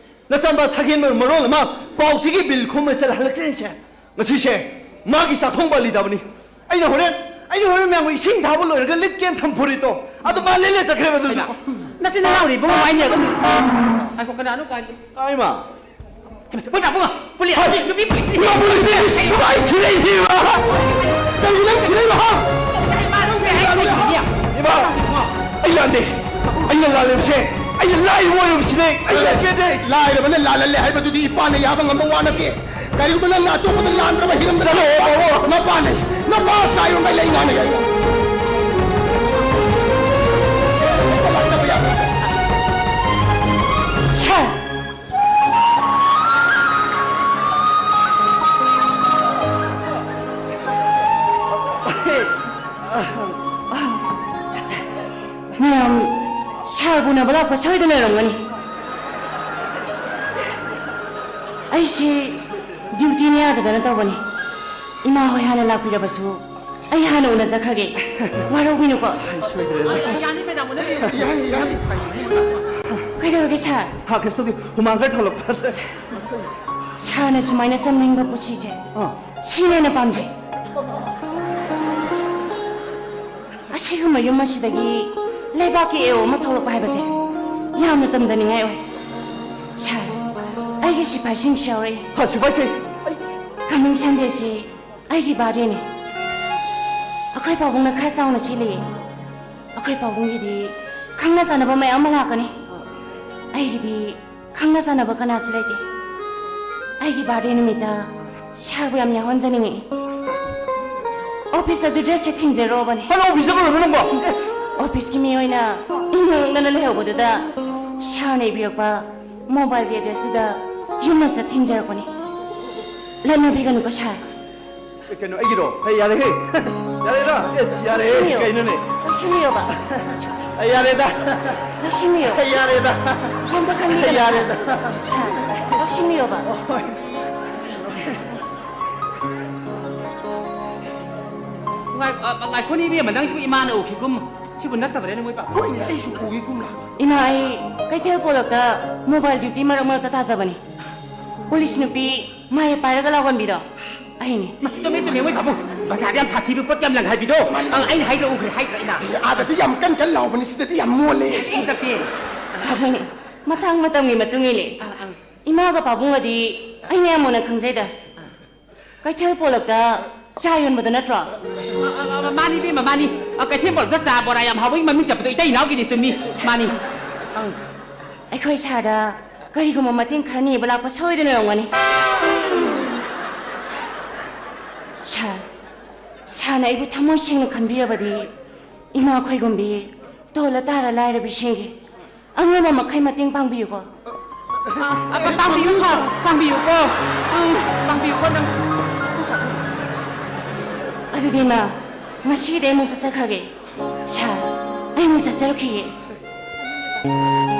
ꯅꯆꯥꯅꯨꯄꯥ ꯁꯥꯒꯦꯟꯕ ꯃꯔꯣꯜ ꯑꯃ ꯄꯥꯎꯁꯤꯒꯤ ꯕꯤꯜ ꯈꯣꯝꯕ ꯆꯠꯍꯜꯂꯛꯇ꯭ꯔꯤꯁꯦ꯫ ꯉꯁꯤꯁꯦ ꯃꯥꯒꯤ ꯆꯥꯛꯊꯣꯡ ꯄꯥꯜꯂꯤꯗꯕꯅꯤ꯫ ꯑꯩꯅ ꯍꯣꯔꯦꯟ, ꯑꯩꯅ ꯍꯣꯔꯦꯟ ꯃꯌꯥꯝꯕꯨ ꯏꯁꯤꯡ ꯊꯥꯕ ꯂꯣꯏꯔꯒ ꯂꯤꯠꯀꯦꯅ ꯊꯝꯐꯨꯔꯤꯠꯇꯣ ꯑꯗꯨ ꯃꯥ ꯂꯤꯠꯂ ꯆꯠꯈ꯭ꯔꯦꯕ ꯑꯗꯨꯁꯨ꯫ ꯍꯩꯃꯥ, ꯅꯆꯤꯟ ꯅꯅꯥꯎ ꯏꯕꯨꯡꯉꯣ ꯍꯥꯏꯅꯦ ꯑꯗꯨꯝ꯫ ꯉꯥꯏꯈꯣ, ꯀꯅꯥꯅꯣ ꯀꯥꯏ-, ꯍꯥꯏꯃ꯫ ꯍꯩꯃꯥ, ꯄꯨꯂꯤꯁ, ꯄꯨꯂꯤꯁ, ꯄꯨꯂꯤꯁ, ꯅꯨꯄꯤ ꯄꯨꯂꯤꯁꯅꯤ꯫ ꯅꯨꯄꯥ ꯄꯨꯂꯤꯁꯅꯤ, ꯅꯨꯄꯥ ꯊꯤꯔꯛꯏꯅꯦꯕ꯫ ꯀꯩꯒꯤ ꯅꯪ ꯊꯤꯔꯛꯏꯕ, ꯍꯥ? ꯏꯄꯥ, ꯑꯩ ꯂꯥꯟꯗꯦ꯫ ꯑꯩꯅ ꯂꯥꯜꯂꯤꯕꯁꯦ, ꯑꯩꯅ ꯂꯥꯏꯔꯕ ꯑꯣꯏꯔꯨꯕꯁꯤꯅꯦ꯫ ꯑꯩ ꯂꯥꯟꯖꯗꯦ꯫ ꯂꯥꯏꯔꯕꯅ ꯂꯥꯜꯍꯜꯂꯦ ꯍꯥꯏꯕꯗꯨꯗꯤ ꯏꯄꯥꯅ ꯌꯥꯕ ꯉꯝꯕ ꯋꯥ ꯅꯠꯇꯦ꯫ ꯀꯔꯤꯒꯨꯝꯕ ꯅꯪꯅ ꯑꯇꯣꯞꯄꯗ ꯂꯥꯟꯗ꯭ꯔꯕ ꯍꯤꯔꯝꯗ ꯆꯠꯂꯣ, ꯄꯥꯕꯨꯡ꯫ ꯅꯄꯥ ꯂꯩ꯫ ꯅꯄꯥ ꯁꯥ ꯌꯣꯟꯕ ꯂꯩ ꯉꯥꯡꯅꯒꯦ꯫ ꯂꯥꯛꯆꯕ ꯌꯥꯕ꯭ꯔꯥ? ꯁꯥꯔ! ꯃꯌꯥꯝ ꯁꯥꯔꯕꯨ ꯎꯅꯕ ꯂꯥꯛꯄ ꯁꯣꯏꯗꯅ ꯑꯣꯏꯔꯝꯒꯅꯤ꯫ ꯑꯩꯁꯤ ꯗ꯭ꯌꯨꯇꯤꯅꯦ ꯌꯥꯗꯗꯅ ꯇꯧꯕꯅꯤ꯫ ꯏꯃꯥ ꯍꯣꯏ ꯍꯥꯟꯅ ꯂꯥꯛꯄꯤꯔꯕꯁꯨ ꯑꯩ ꯍꯥꯟꯅ ꯎꯅꯖꯈ꯭ꯔꯒꯦ꯫ ꯋꯥꯔꯧꯕꯤꯅꯨꯀꯣ꯫ ꯁꯣꯏꯗ꯭ꯔꯦ꯫ ꯌꯥꯅꯤ, ꯃꯦꯗꯥꯝ, ꯎꯅꯕꯤꯌꯨ꯫ ꯌꯥꯅꯤ, ꯌꯥꯅꯤ꯫ ꯀꯩꯗꯧꯔꯒꯦ, ꯁꯥꯔ? ꯍꯥ, ꯀꯩꯁꯨ ꯇꯧꯗꯦ꯫ ꯍꯨꯃꯥꯡ ꯈꯔ ꯊꯣꯛꯂꯛꯄ꯫ ꯁꯥꯔꯅ ꯁꯨꯃꯥꯏꯅ ꯆꯝꯅꯤꯡꯕ ꯄꯨꯟꯁꯤꯁꯦ, ꯑꯥ꯫ ꯁꯤꯅ ꯍꯦꯟꯅ ꯄꯥꯝꯖꯩ꯫ ꯑꯁꯤꯒꯨꯝꯕ ꯌꯨꯝ ꯑꯁꯤꯗꯒꯤ ꯂꯩꯕꯥꯛꯀꯤ ꯑꯦ ꯑꯣ ꯑꯃ ꯊꯣꯛꯂꯛꯄ ꯍꯥꯏꯕꯁꯦ ꯌꯥꯝꯅ ꯇꯝꯖꯅꯤꯡꯉꯥꯏ ꯑꯣꯏ꯫ ꯁꯥꯔ, ꯑꯩꯒꯤ ꯁꯤꯐꯥꯏꯁꯤꯡꯁꯨ ꯌꯥꯎꯔꯛꯏ꯫ ꯍꯥ, ꯁꯤꯐꯥꯏ ꯀꯩ? ꯑꯩ coming Sundayꯁꯤ ꯑꯩꯒꯤ birthdayꯅꯤ꯫ ꯑꯩꯈꯣꯏ ꯄꯥꯕꯨꯡꯅ ꯈꯔ ꯆꯥꯎꯅ ꯁꯤꯜꯂꯤ꯫ ꯑꯩꯈꯣꯏ ꯄꯥꯕꯨꯡꯒꯤꯗꯤ ꯈꯪꯅ ꯆꯥꯟꯅꯕ ꯃꯌꯥꯝ ꯑꯃ ꯂꯥꯛꯀꯅꯤ꯫ ꯑꯩꯒꯤꯗꯤ ꯈꯪꯅ ꯆꯥꯟꯅꯕ ꯀꯅꯥꯁꯨ ꯂꯩꯇꯦ꯫ ꯑꯩꯒꯤ birthday ꯅꯨꯃꯤꯠꯇ ꯁꯥꯔꯕꯨ ꯌꯥꯝ ꯌꯥꯎꯍꯟꯖꯅꯤꯡꯉꯤ꯫ ꯑꯣꯐꯤꯁꯇꯁꯨ dressꯁꯦ ꯊꯤꯟꯖꯔꯣꯕꯅꯦ꯫ ꯍꯜꯂꯣ, ꯑꯣꯐꯤꯁꯇ ꯀꯩꯗꯧꯔꯤꯅꯣ ꯅꯪꯕꯣ? ꯑꯣꯐꯤꯁꯀꯤ ꯃꯤ ꯑꯣꯏꯅ ꯏꯪꯅ ꯏꯪꯅ ꯂꯩꯍꯧꯕꯗꯨꯗ ꯁꯥꯔꯅ ꯏꯕꯤꯔꯛꯄ mobileꯒꯤ addressꯇꯨꯗ ꯌꯨꯝ ꯑꯁꯤꯗ ꯊꯤꯟꯖꯔꯛꯄꯅꯤ꯫ ꯂꯠꯅꯕꯤꯒꯅꯨꯀꯣ, ꯁꯥꯔ꯫ ꯑꯦ, ꯀꯩꯅꯣ, ꯑꯩꯒꯤꯔꯣ? ꯍꯩ, ꯌꯥꯔꯦꯍꯦ꯫ ꯌꯥꯔꯦꯗ꯫ ꯑꯦꯁ, ꯌꯥꯔꯦꯍꯦ꯫ ꯂꯧꯁꯤꯟꯕꯤꯌꯨ꯫ ꯀꯩꯅꯣꯅꯦ? ꯂꯧꯁꯤꯟꯕꯤꯌꯣꯕ꯫ ꯑꯩ ꯌꯥꯔꯦꯗ꯫ ꯂꯧꯁꯤꯟꯕꯤꯌꯨ꯫ ꯑꯩ ꯌꯥꯔꯦꯗ꯫ ꯀꯩꯝꯇ ꯈꯟꯕꯤꯒꯅꯨ꯫ ꯑꯩ ꯌꯥꯔꯦꯗ꯫ ꯁꯥꯔ, ꯂꯧꯁꯤꯟꯕꯤꯌꯣꯕ꯫ ꯍꯣꯏ꯫ ꯉꯥꯏ-, ꯑ, ꯉꯥꯏꯈꯣꯅꯦ ꯏꯕꯦꯝꯃ, ꯅꯪꯁꯤꯕꯨ ꯏꯃꯥꯅ ꯎꯈꯤꯒꯨꯝ, ꯁꯤꯕꯨ ꯅꯠꯇꯕꯅꯦ ꯃꯣꯏ ꯄꯥ-, ꯍꯣꯏꯅꯦ, ꯑꯩꯁꯨ ꯎꯈꯤꯒꯨꯝ ꯂꯥꯛ-, ꯏꯃꯥ, ꯑꯩ ꯀꯩꯊꯦꯜ ꯄꯣꯂꯛꯇ mobile duty ꯃꯔꯛ ꯃꯔꯛꯇ ꯇꯥꯖꯕꯅꯤ꯫ ꯄꯨꯂꯤꯁ ꯅꯨꯄꯤ ꯃꯥꯏ ꯄꯥꯏꯔꯒ ꯂꯥꯎꯒꯟꯕꯤꯗꯣ ꯑꯩꯅꯦ꯫ ꯆꯨꯝꯃꯦ, ꯆꯨꯝꯃꯦ, ꯃꯣꯏ ꯄꯥꯕꯨꯡ ꯕꯖꯥꯔꯗ ꯌꯥꯝ ꯁꯥꯊꯤꯕ ꯄꯣꯠ ꯌꯥꯝ ꯂꯪ ꯍꯥꯏꯕꯤꯗꯣ꯫ ꯃꯥꯅꯤ꯫ ꯑꯪ, ꯑꯩꯅ ꯍꯥꯏꯗ꯭ꯔꯣ, ꯎꯈ꯭ꯔꯦ, ꯍꯥꯏꯗ꯭ꯔꯣ ꯑꯩꯅ? ꯑꯦ, ꯑꯥꯗꯗꯤ ꯌꯥꯝ ꯀꯟ ꯀꯟ ꯂꯥꯎꯕꯅꯤ, ꯁꯤꯗꯗꯤ ꯌꯥꯝ ꯃꯣꯜꯂꯦ꯫ ꯏꯪ ꯇꯞꯄꯦ꯫ ꯑꯗꯨꯅꯦ, ꯃꯇꯥꯡ ꯃꯇꯝꯒꯤ ꯃꯇꯨꯡ ꯏꯜꯂꯦ꯫ ꯑꯪ, ꯑꯪ꯫ ꯏꯃꯥꯒ ꯄꯥꯕꯨꯡꯒꯗꯤ ꯑꯩꯅ ꯌꯥꯝ ꯃꯨꯟꯅ ꯈꯪꯖꯩꯗ꯫ ꯀꯩꯊꯦꯜ ꯄꯣꯂꯛꯇ ꯆꯥ ꯌꯣꯟꯕꯗꯣ ꯅꯠꯇ꯭ꯔꯣ? ꯑ, ꯑ, ꯑ, ꯃꯥꯅꯤ ꯏꯕꯦꯝꯃ, ꯃꯥꯅꯤ꯫ ꯑ, ꯀꯩꯊꯦꯜ ꯄꯣꯂꯛꯇ ꯆꯥ ꯕꯣꯔꯥ ꯌꯥꯝ ꯍꯥꯎꯕꯒꯤ ꯃꯃꯤꯡ ꯆꯠꯄꯗꯣ ꯏꯇꯩ ꯏꯅꯥꯎꯒꯤꯅꯤ, ꯆꯨꯝꯃꯤ꯫ ꯃꯥꯅꯤ꯫ ꯑꯪ꯫ ꯑꯩꯈꯣꯏ ꯁꯥꯔꯗ ꯀꯔꯤꯒꯨꯝꯕ ꯃꯇꯦꯡ ꯈꯔ ꯅꯤꯕ ꯂꯥꯛꯄ ꯁꯣꯏꯗꯅ ꯑꯣꯏꯔꯝꯒꯅꯤ꯫ ꯁꯥꯔ, ꯁꯥꯔꯅ ꯑꯩꯕꯨ ꯊꯃꯣꯏ ꯁꯦꯡꯅ ꯈꯟꯕꯤꯔꯕꯗꯤ ꯏꯃꯥ ꯈꯣꯏꯒꯨꯝꯕꯤ, ꯇꯣꯜꯂ ꯇꯥꯔ ꯂꯥꯏꯔꯕꯤꯁꯤꯡꯒꯤ ꯑꯉꯝꯕ ꯃꯈꯩ ꯃꯇꯦꯡ ꯄꯥꯡꯕꯤꯌꯨꯀꯣ꯫ ꯑ, ꯑ, ꯄꯥꯡꯕꯤꯌꯨ ꯁꯥꯔ, ꯄꯥꯡꯕꯤꯌꯨꯀꯣ꯫ ꯎꯝ, ꯄꯥꯡꯕꯤꯌꯨꯀꯣ ꯅꯪ꯫ ꯑꯗꯨꯗꯤ ꯏꯃꯥ, ꯉꯁꯤꯗꯤ ꯑꯩ ꯑꯃꯨꯛ ꯆꯠꯆꯈ꯭ꯔꯒꯦ꯫ ꯁꯥꯔ, ꯑꯩ ꯑꯃꯨꯛ ꯆꯠꯆꯔꯨꯈꯤꯒꯦ꯫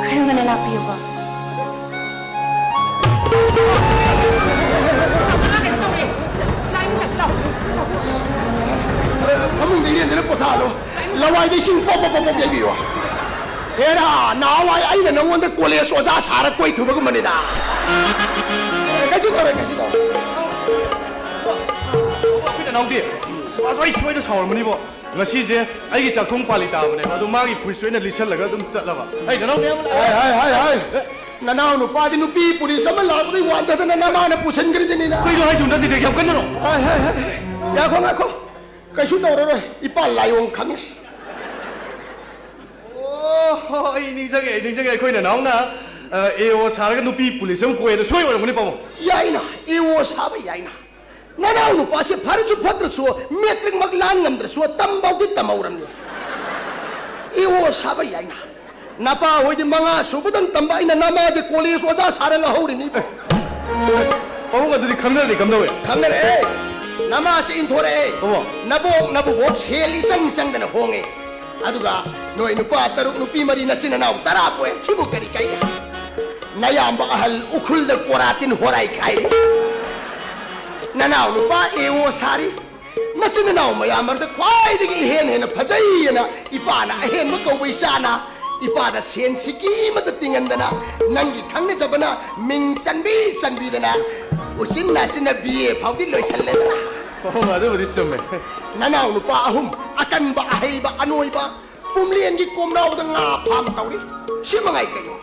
ꯈꯔ ꯉꯟꯅ ꯂꯥꯛꯄꯤꯌꯨꯀꯣ꯫ ꯐꯃꯨꯡꯗ ꯏꯔꯦꯟꯗꯅ ꯄꯣꯊꯥꯍꯜꯂꯣ꯫ ꯂꯋꯥꯏꯗ ꯏꯁꯤꯡ ꯄꯣꯞ ꯄꯣꯞ ꯄꯣꯞ ꯄꯣꯞ ꯌꯩꯕꯤꯌꯣ꯫ ꯍꯦꯔꯥ, ꯅꯍꯥꯟꯋꯥꯏ ꯑꯩꯅ ꯅꯪꯉꯣꯟꯗ ꯀꯣꯂꯦꯖ ꯑꯣꯖꯥ ꯁꯥꯔ ꯀꯣꯏꯊꯨꯕꯒꯨꯝꯕꯅꯤꯗ꯫ ꯀꯩꯁꯨ ꯇꯧꯔꯣꯏ, ꯀꯩꯁꯨ ꯇꯧꯔꯣꯏ꯫ ꯑꯩꯈꯣꯏ ꯅꯅꯥꯎꯗꯤ, ꯑꯁ, ꯑꯩ ꯁꯣꯏꯗ ꯁꯥꯎꯔꯝꯃꯅꯤꯕꯣ꯫ ꯉꯁꯤꯁꯦ ꯑꯩꯒꯤ ꯆꯥꯛꯊꯣꯡ ꯄꯥꯂꯤ ꯇꯥꯕꯅꯦꯕ, ꯑꯗꯨ ꯃꯥꯒꯤ ꯐꯨꯔꯤꯠꯁꯦ ꯑꯣꯏꯅ ꯂꯤꯠꯁꯜꯂꯒ ꯑꯗꯨꯝ ꯆꯠꯂꯕ꯫ ꯑꯩ ꯅꯅꯥꯎ ꯃꯌꯥꯝ ꯂꯥꯛꯑꯦ꯫ ꯍꯥꯏ, ꯍꯥꯏ, ꯍꯥꯏ, ꯍꯥꯏ꯫ ꯅꯅꯥꯎ ꯅꯨꯄꯥꯗꯤ ꯅꯨꯄꯤ ꯄꯨꯂꯤꯁ ꯑꯃ ꯂꯥꯛꯄꯗꯩ ꯋꯥꯟꯊꯗꯅ ꯅꯃꯥꯅ ꯄꯨꯁꯟꯈ꯭ꯔꯤꯁꯤꯅꯤꯅ꯫ ꯀꯩꯅꯣ ꯍꯥꯏꯁꯤꯕꯣ? ꯅꯠꯇꯦ, ꯌꯥꯝ ꯀꯟꯅꯔꯣ? ꯍꯥꯏ, ꯍꯥꯏ, ꯍꯥꯏ꯫ ꯉꯥꯏꯈꯣ, ꯉꯥꯏꯈꯣ꯫ ꯀꯩꯁꯨ ꯇꯧꯔꯔꯣꯏ꯫ ꯏꯄꯥ ꯂꯥꯏꯑꯣꯡ ꯈꯪꯉꯦ꯫ ꯑꯣ, ꯑꯩ ꯅꯤꯡꯁꯤꯡꯉꯦ, ꯑꯩ ꯅꯤꯡꯁꯤꯡꯉꯦ꯫ ꯑꯩꯈꯣꯏ ꯅꯅꯥꯎꯅ, ꯑ, ꯑꯦ ꯑꯣ ꯁꯥꯔꯒ ꯅꯨꯄꯤ ꯄꯨꯂꯤꯁ ꯑꯃ ꯀꯣꯏꯌꯦꯗꯣ ꯁꯣꯏ ꯑꯣꯏꯔꯝꯒꯅꯤ, ꯄꯥꯕꯨꯡ꯫ ꯌꯥꯏꯅ, ꯑꯦ ꯑꯣ ꯁꯥꯕ ꯌꯥꯏꯅ꯫ ꯅꯅꯥꯎ ꯅꯨꯄꯥꯁꯦ ꯐꯔꯁꯨ ꯐꯠꯇ꯭ꯔꯁꯨ, ꯃꯦꯇ꯭ꯔꯤꯛꯃꯛ ꯂꯥꯟ ꯉꯝꯗ꯭ꯔꯁꯨ, ꯇꯝꯕꯧꯗꯤ ꯇꯝꯍꯧꯔꯝꯅꯤ꯫ ꯑꯦ ꯑꯣ ꯁꯥꯕ ꯌꯥꯏꯅ꯫ ꯅꯄꯥ ꯍꯣꯏꯗꯤ ꯃꯉꯥ ꯁꯨꯕꯗꯪ ꯇꯝꯕ, ꯑꯩꯅ ꯅꯃꯥꯁꯦ ꯀꯣꯂꯦꯖ ꯑꯣꯖꯥ ꯁꯥꯔ ꯂꯧꯍꯧꯔꯤꯅꯤ꯫ ꯄꯥꯕꯨꯡ, ꯑꯗꯨꯗꯤ ꯈꯪꯅꯔꯗꯤ ꯀꯝꯗꯧꯋꯦ? ꯈꯪꯅꯔꯦ꯫ ꯅꯃꯥꯁꯦ ꯏꯟꯊꯣꯔꯛꯑꯦ꯫ ꯄꯥꯕꯨꯡ꯫ ꯅꯕꯣꯛ, ꯅꯕꯨꯕꯣꯛ ꯁꯦꯜ ꯏꯆꯪ ꯆꯪꯗꯅ ꯍꯣꯡꯉꯦ꯫ ꯑꯗꯨꯒ ꯅꯣꯏ ꯅꯨꯄꯥ ꯇꯔꯨꯛ, ꯅꯨꯄꯤ ꯃꯔꯤ, ꯅꯆꯤꯟ ꯅꯅꯥꯎ ꯇꯔꯥ ꯄꯣꯛꯑꯦ꯫ ꯁꯤꯕꯨ ꯀꯔꯤ ꯀꯥꯏꯒꯦ? ꯅꯌꯥꯝꯕ ꯑꯍꯜ ꯎꯈ꯭ꯔꯨꯜꯗ ꯀꯣꯔꯥꯇꯤꯟ ꯍꯣꯔꯥꯏ ꯈꯥꯏꯔꯤ꯫ ꯅꯅꯥꯎ ꯅꯨꯄꯥ ꯑꯦ ꯑꯣ ꯁꯥꯔꯤ꯫ ꯅꯆꯤꯟ ꯅꯅꯥꯎ ꯃꯌꯥꯝ ꯃꯔꯛꯇ ꯈ꯭ꯋꯥꯏꯗꯒꯤ ꯏꯍꯦꯟ ꯍꯦꯟꯅ ꯐꯖꯩꯑꯅ ꯏꯄꯥꯅ ꯑꯍꯦꯟꯕ ꯀꯧꯕ ꯏꯆꯥꯅ ꯏꯄꯥꯗ ꯁꯦꯟ ꯁꯤꯀꯤ ꯑꯃꯠꯇ ꯇꯤꯡꯍꯟꯗꯅ ꯅꯪꯒꯤ ꯈꯪꯅꯖꯕꯅ ꯃꯤꯡ ꯆꯟꯕꯤ ꯆꯟꯕꯤꯗꯅ ꯎꯆꯤꯟ ꯅꯥꯆꯤꯟꯅ ꯕꯤ ꯑꯦ ꯐꯥꯎꯗꯤ ꯂꯣꯏꯁꯜꯂꯦꯗꯅ꯫ ꯑꯣ, ꯑꯗꯨꯕꯨꯗꯤ ꯆꯨꯝꯃꯦ꯫ ꯅꯅꯥꯎ ꯅꯨꯄꯥ ꯑꯍꯨꯝ, ꯑꯀꯟꯕ, ꯑꯍꯩꯕ, ꯑꯅꯣꯏꯕ, ꯄꯨꯝꯂꯦꯟꯒꯤ ꯀꯣꯝꯅꯥꯎꯗ ꯉꯥ ꯐꯥꯝ ꯇꯧꯔꯤ꯫ ꯁꯤ ꯃꯉꯥꯏ ꯀꯩꯅꯣ?